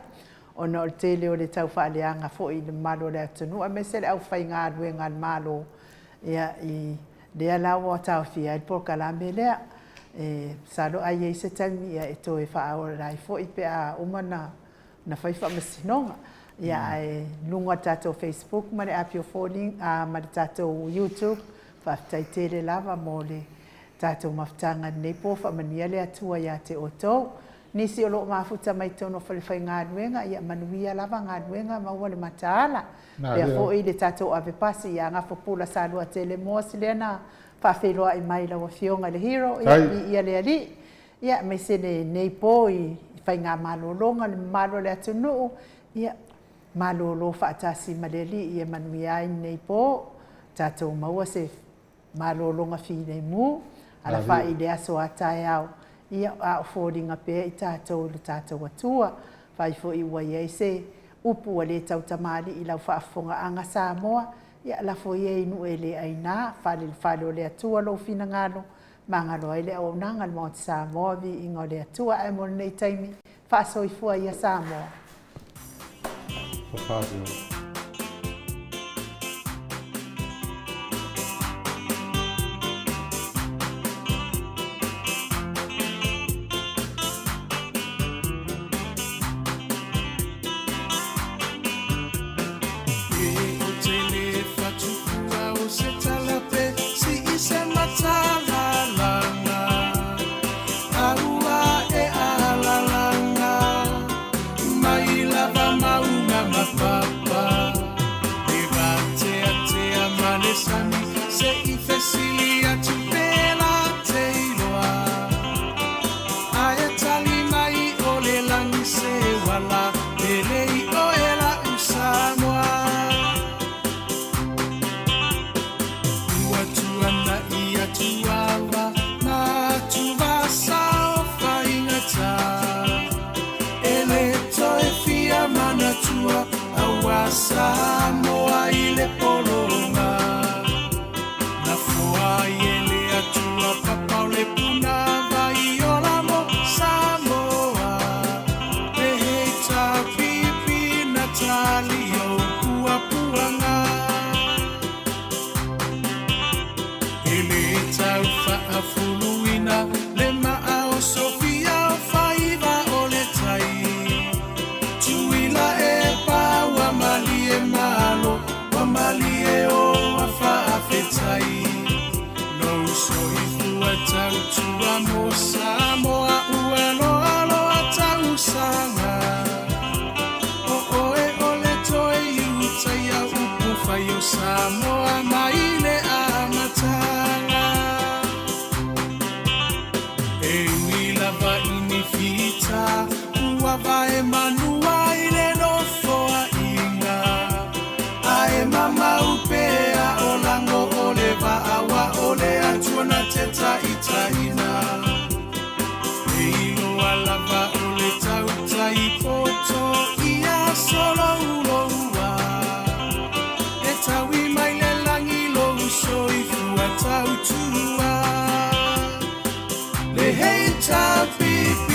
Ona o le tele o le taufaaleaga foi i le mamalu o le atunuu aemaise le aufaigaluega a le Malo, ia i lea la ua taofia ai le polokalame lea. E masalo a i ai se taimi ia e toe faaola ai foi pe a uma ona fai faamasinoga. Ia ae i luga o le tatou Facebook ma le App Your Phone ma le tatou YouTube, faafetai tele lava mo le tatou mafutaga i lenei po, faamanuia le Atua ia te outou. Nisi o lo o mafuta mai totonu o falefaigaluega, ia manuia lava galuega, maua le mataala. Pea foi le tatou ave pasi ia Gafapula Saluatele Moss lea na faafeiloai mai i lau Afioga i le Hero, ia viia le Alii. Ia aemaise lenei po i faigamalologa le mamalu o le atunuu, ia malolo faatasi ma le Alii ia manuia ai lenei po, tatou maua se Malologa filemu, alafa'i i le aso a taeao, ia, a o foliga pea i tatou i lo tatou Atua. Fai foi ua i ai se upu ua le tautamalii i lau faafofogaaga Samoa, ia, lafo ia i nuu e le aina, fale i le fale o le Atua lou finagalo, magalo ai le auaunaga a le Maota Samoa, viiga o le Atua ae mo lenei taimi, faasoifua ia Samoa. mo Samoa ua loa loa tausaga. O oe o le toe iutaia upu fai o Samoa mai le amataga. E ui lava i ni fita ua vae manua i le nofoaiga, ae mamau pea o lago o le vaa ua o le Atua na te taitaiina. E iloa lava o le tautai poto ia solouloua, e taui mai le lagi lou soifua tautua. Le HRPP,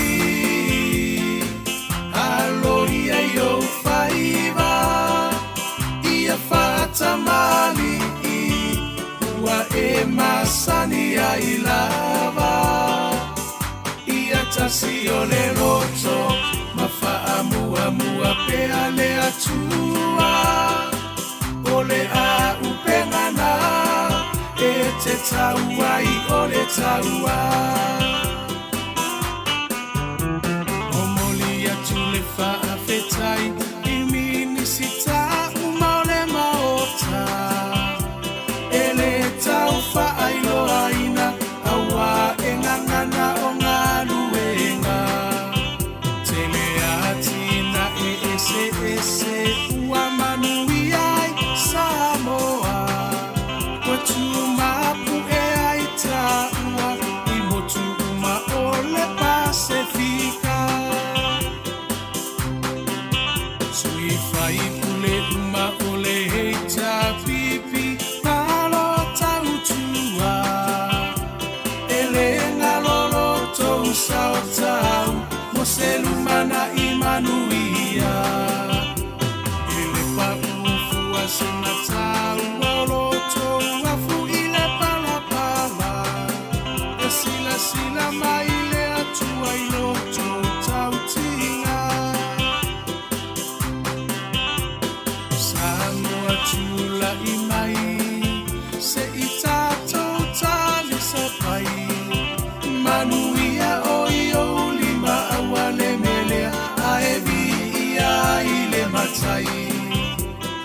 aloia i ou faiva, ia faatamali'i ua e masani ai lava. Ia tasi o le loto ma faamuamua pea le Atua, o le auupega na e te tau ai o le taua. Momoli atu le faafetai i Minisita uma o le Maota e le tau faailoaina auā e gagana o galuega. Tele atinae eseese ua manuia ai Samoa, ua tumapu'e ai taua i motu uma o le Pasefika. Sui faipule uma o le HRPP, malo tautua, e le galo lo tou sao tau mo se lumanai manuia. E le paʻu fua se mataua o lo tou afu i le palapala, e silasila mai le Atua i lo tou tautiga. Samoa tula'i mai se i tatou talisapai, manuia o i ou lima aua le melea ae viia ai le Matai.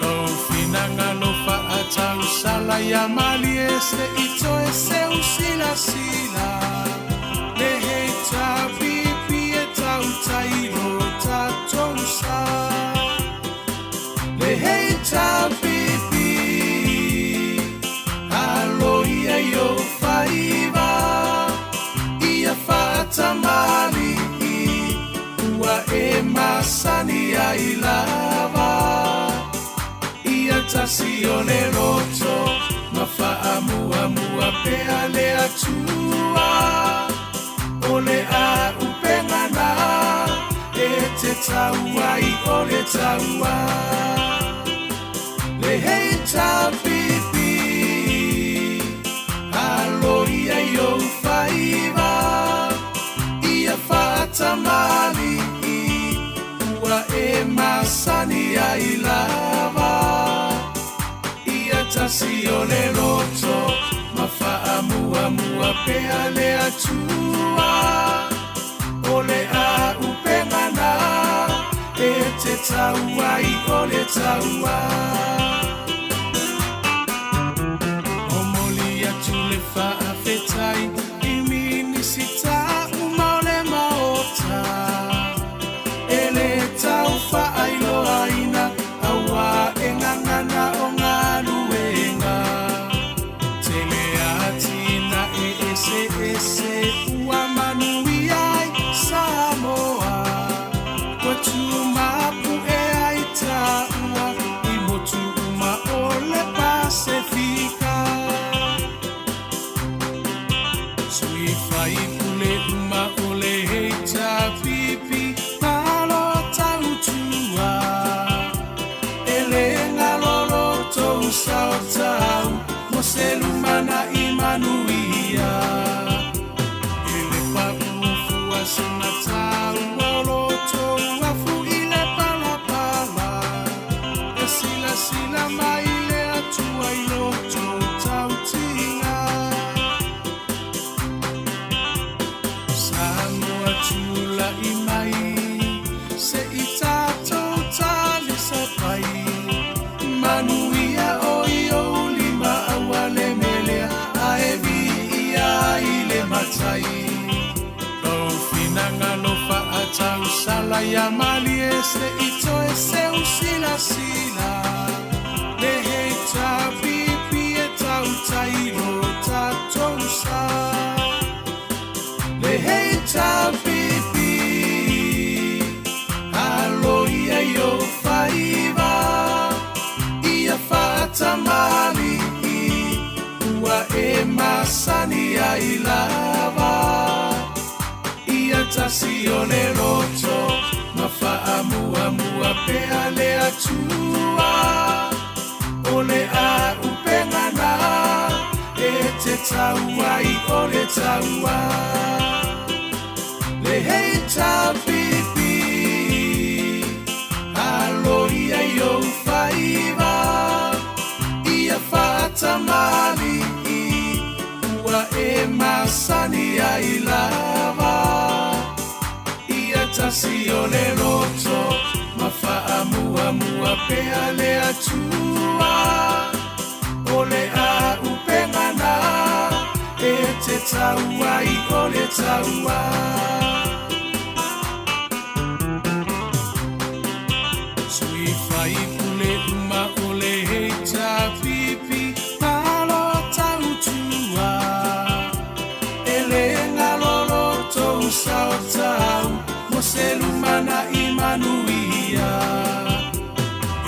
Lou finagalo faatausala ia malie se i toe seusilasila le HRPP e tautai lo tatou sa. Le HRPP, aloia i ou faiva, ia faatamali'i ua e masani ai lava. Ia tasi o le loto ma faamuamua pea le Atua, o le auupega na e te tau ai o le taua. Le HRPP, aloia i ou faiva, ia faatamali'i ua e masani ai lava. Ia tasi o le loto ma faamuamua pea le Atua, o le auupega na e te tau ai o le taua. Momoli atu le faafetai i Minisita uma o le Maota e le tau faailoaina auā e gagana o galuega. Tele atinae eseese ua manuia ai Samoa, ua tumapu'e ai taua i motu uma o le Pasefika. Sui faipule uma o le HRPP, malo tautua, e le galo lo tou sao tau mo se lumanai manuia. E le paʻu fua se mataua o lo tou afu i le palapala, e silasila mai le Atua i lo tou tautiga. tausala ia malie se i toe seu silasila le HRPP e tautai lo tatou sa. Le HRPP alo ia i ou faiva ia faatamalii ua e masani ai lava. Ia tasi o le loto ma faamuamua pea le Atua. O le auupega na e te tau ai o le taua. Le HRPP alo ia i ou faiva ia faatamalii ua e masani ai lava. Ia tasi o le loto ma faamuamua pea le Atua. O le auupega na e te tau ai o le taua. Sui faipule uma o le HRPP malo tautua. E le galo lo tou sao tau mo se lumanai manuia.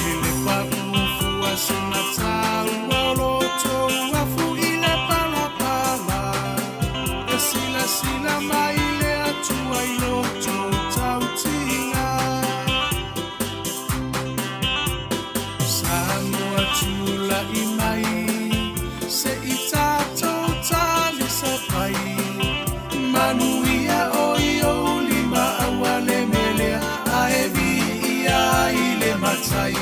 E le paʻu fua se mataua o lo tou afu i le palapala. E silasila mai le Atua i lo tou tautiga. Samoa tula'i mai se i tatou talisapai. Manuia o i ou lima aua le melea ae viia ai le Matai.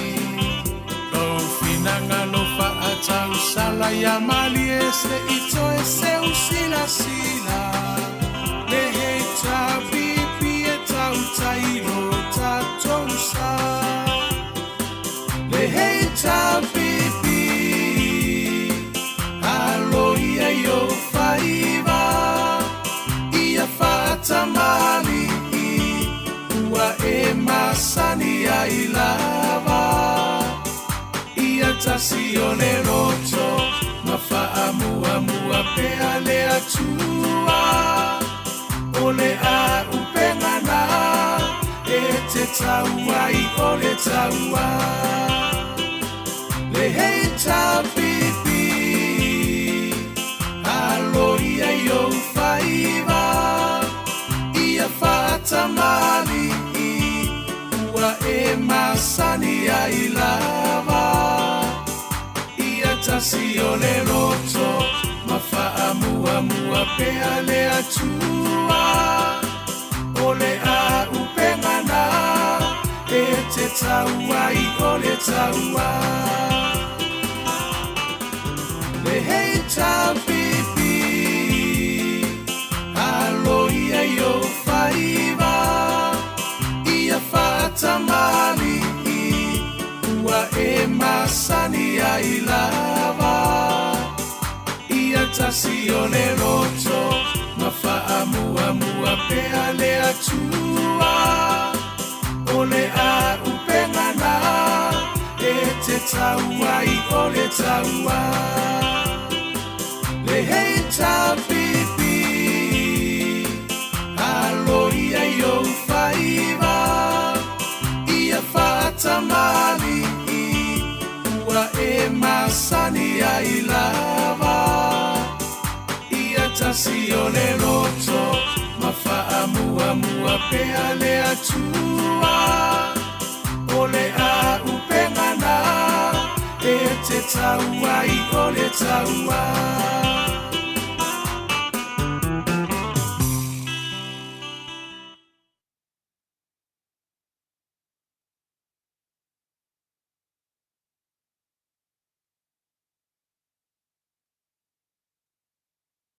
Lou finagalo faatausala ia malie se i toe seu silasila. Le HRPP e tautai lo tatou sa. Le HRPP alo ia i ou faiva ia faatamalii ua e masani ai lava. Ia tasi o le loto ma faamuamua pea le Atua. O le auupega na e te tau ai o le taua. Le HRPP alo ia i ou faiva ia faatamalii ua e masani ai lava. Ia tasi o le loto ma faamuamua pea le Atua. O le auupega na e te tau ai o le taua. Le HRPP alo ia i ou faiva ia faatamalii ua e masani ai lava. Ia tasi o le loto ma faamuamua pea le Atua. O le auupega na e te tau ai o le taua. Le HRPP alo ia i ou faiva ia faatamalii ua e masani ai lava. Ia tasi o le loto ma faamuamua pea le Atua. O le auupega na e te tau ai o le taua.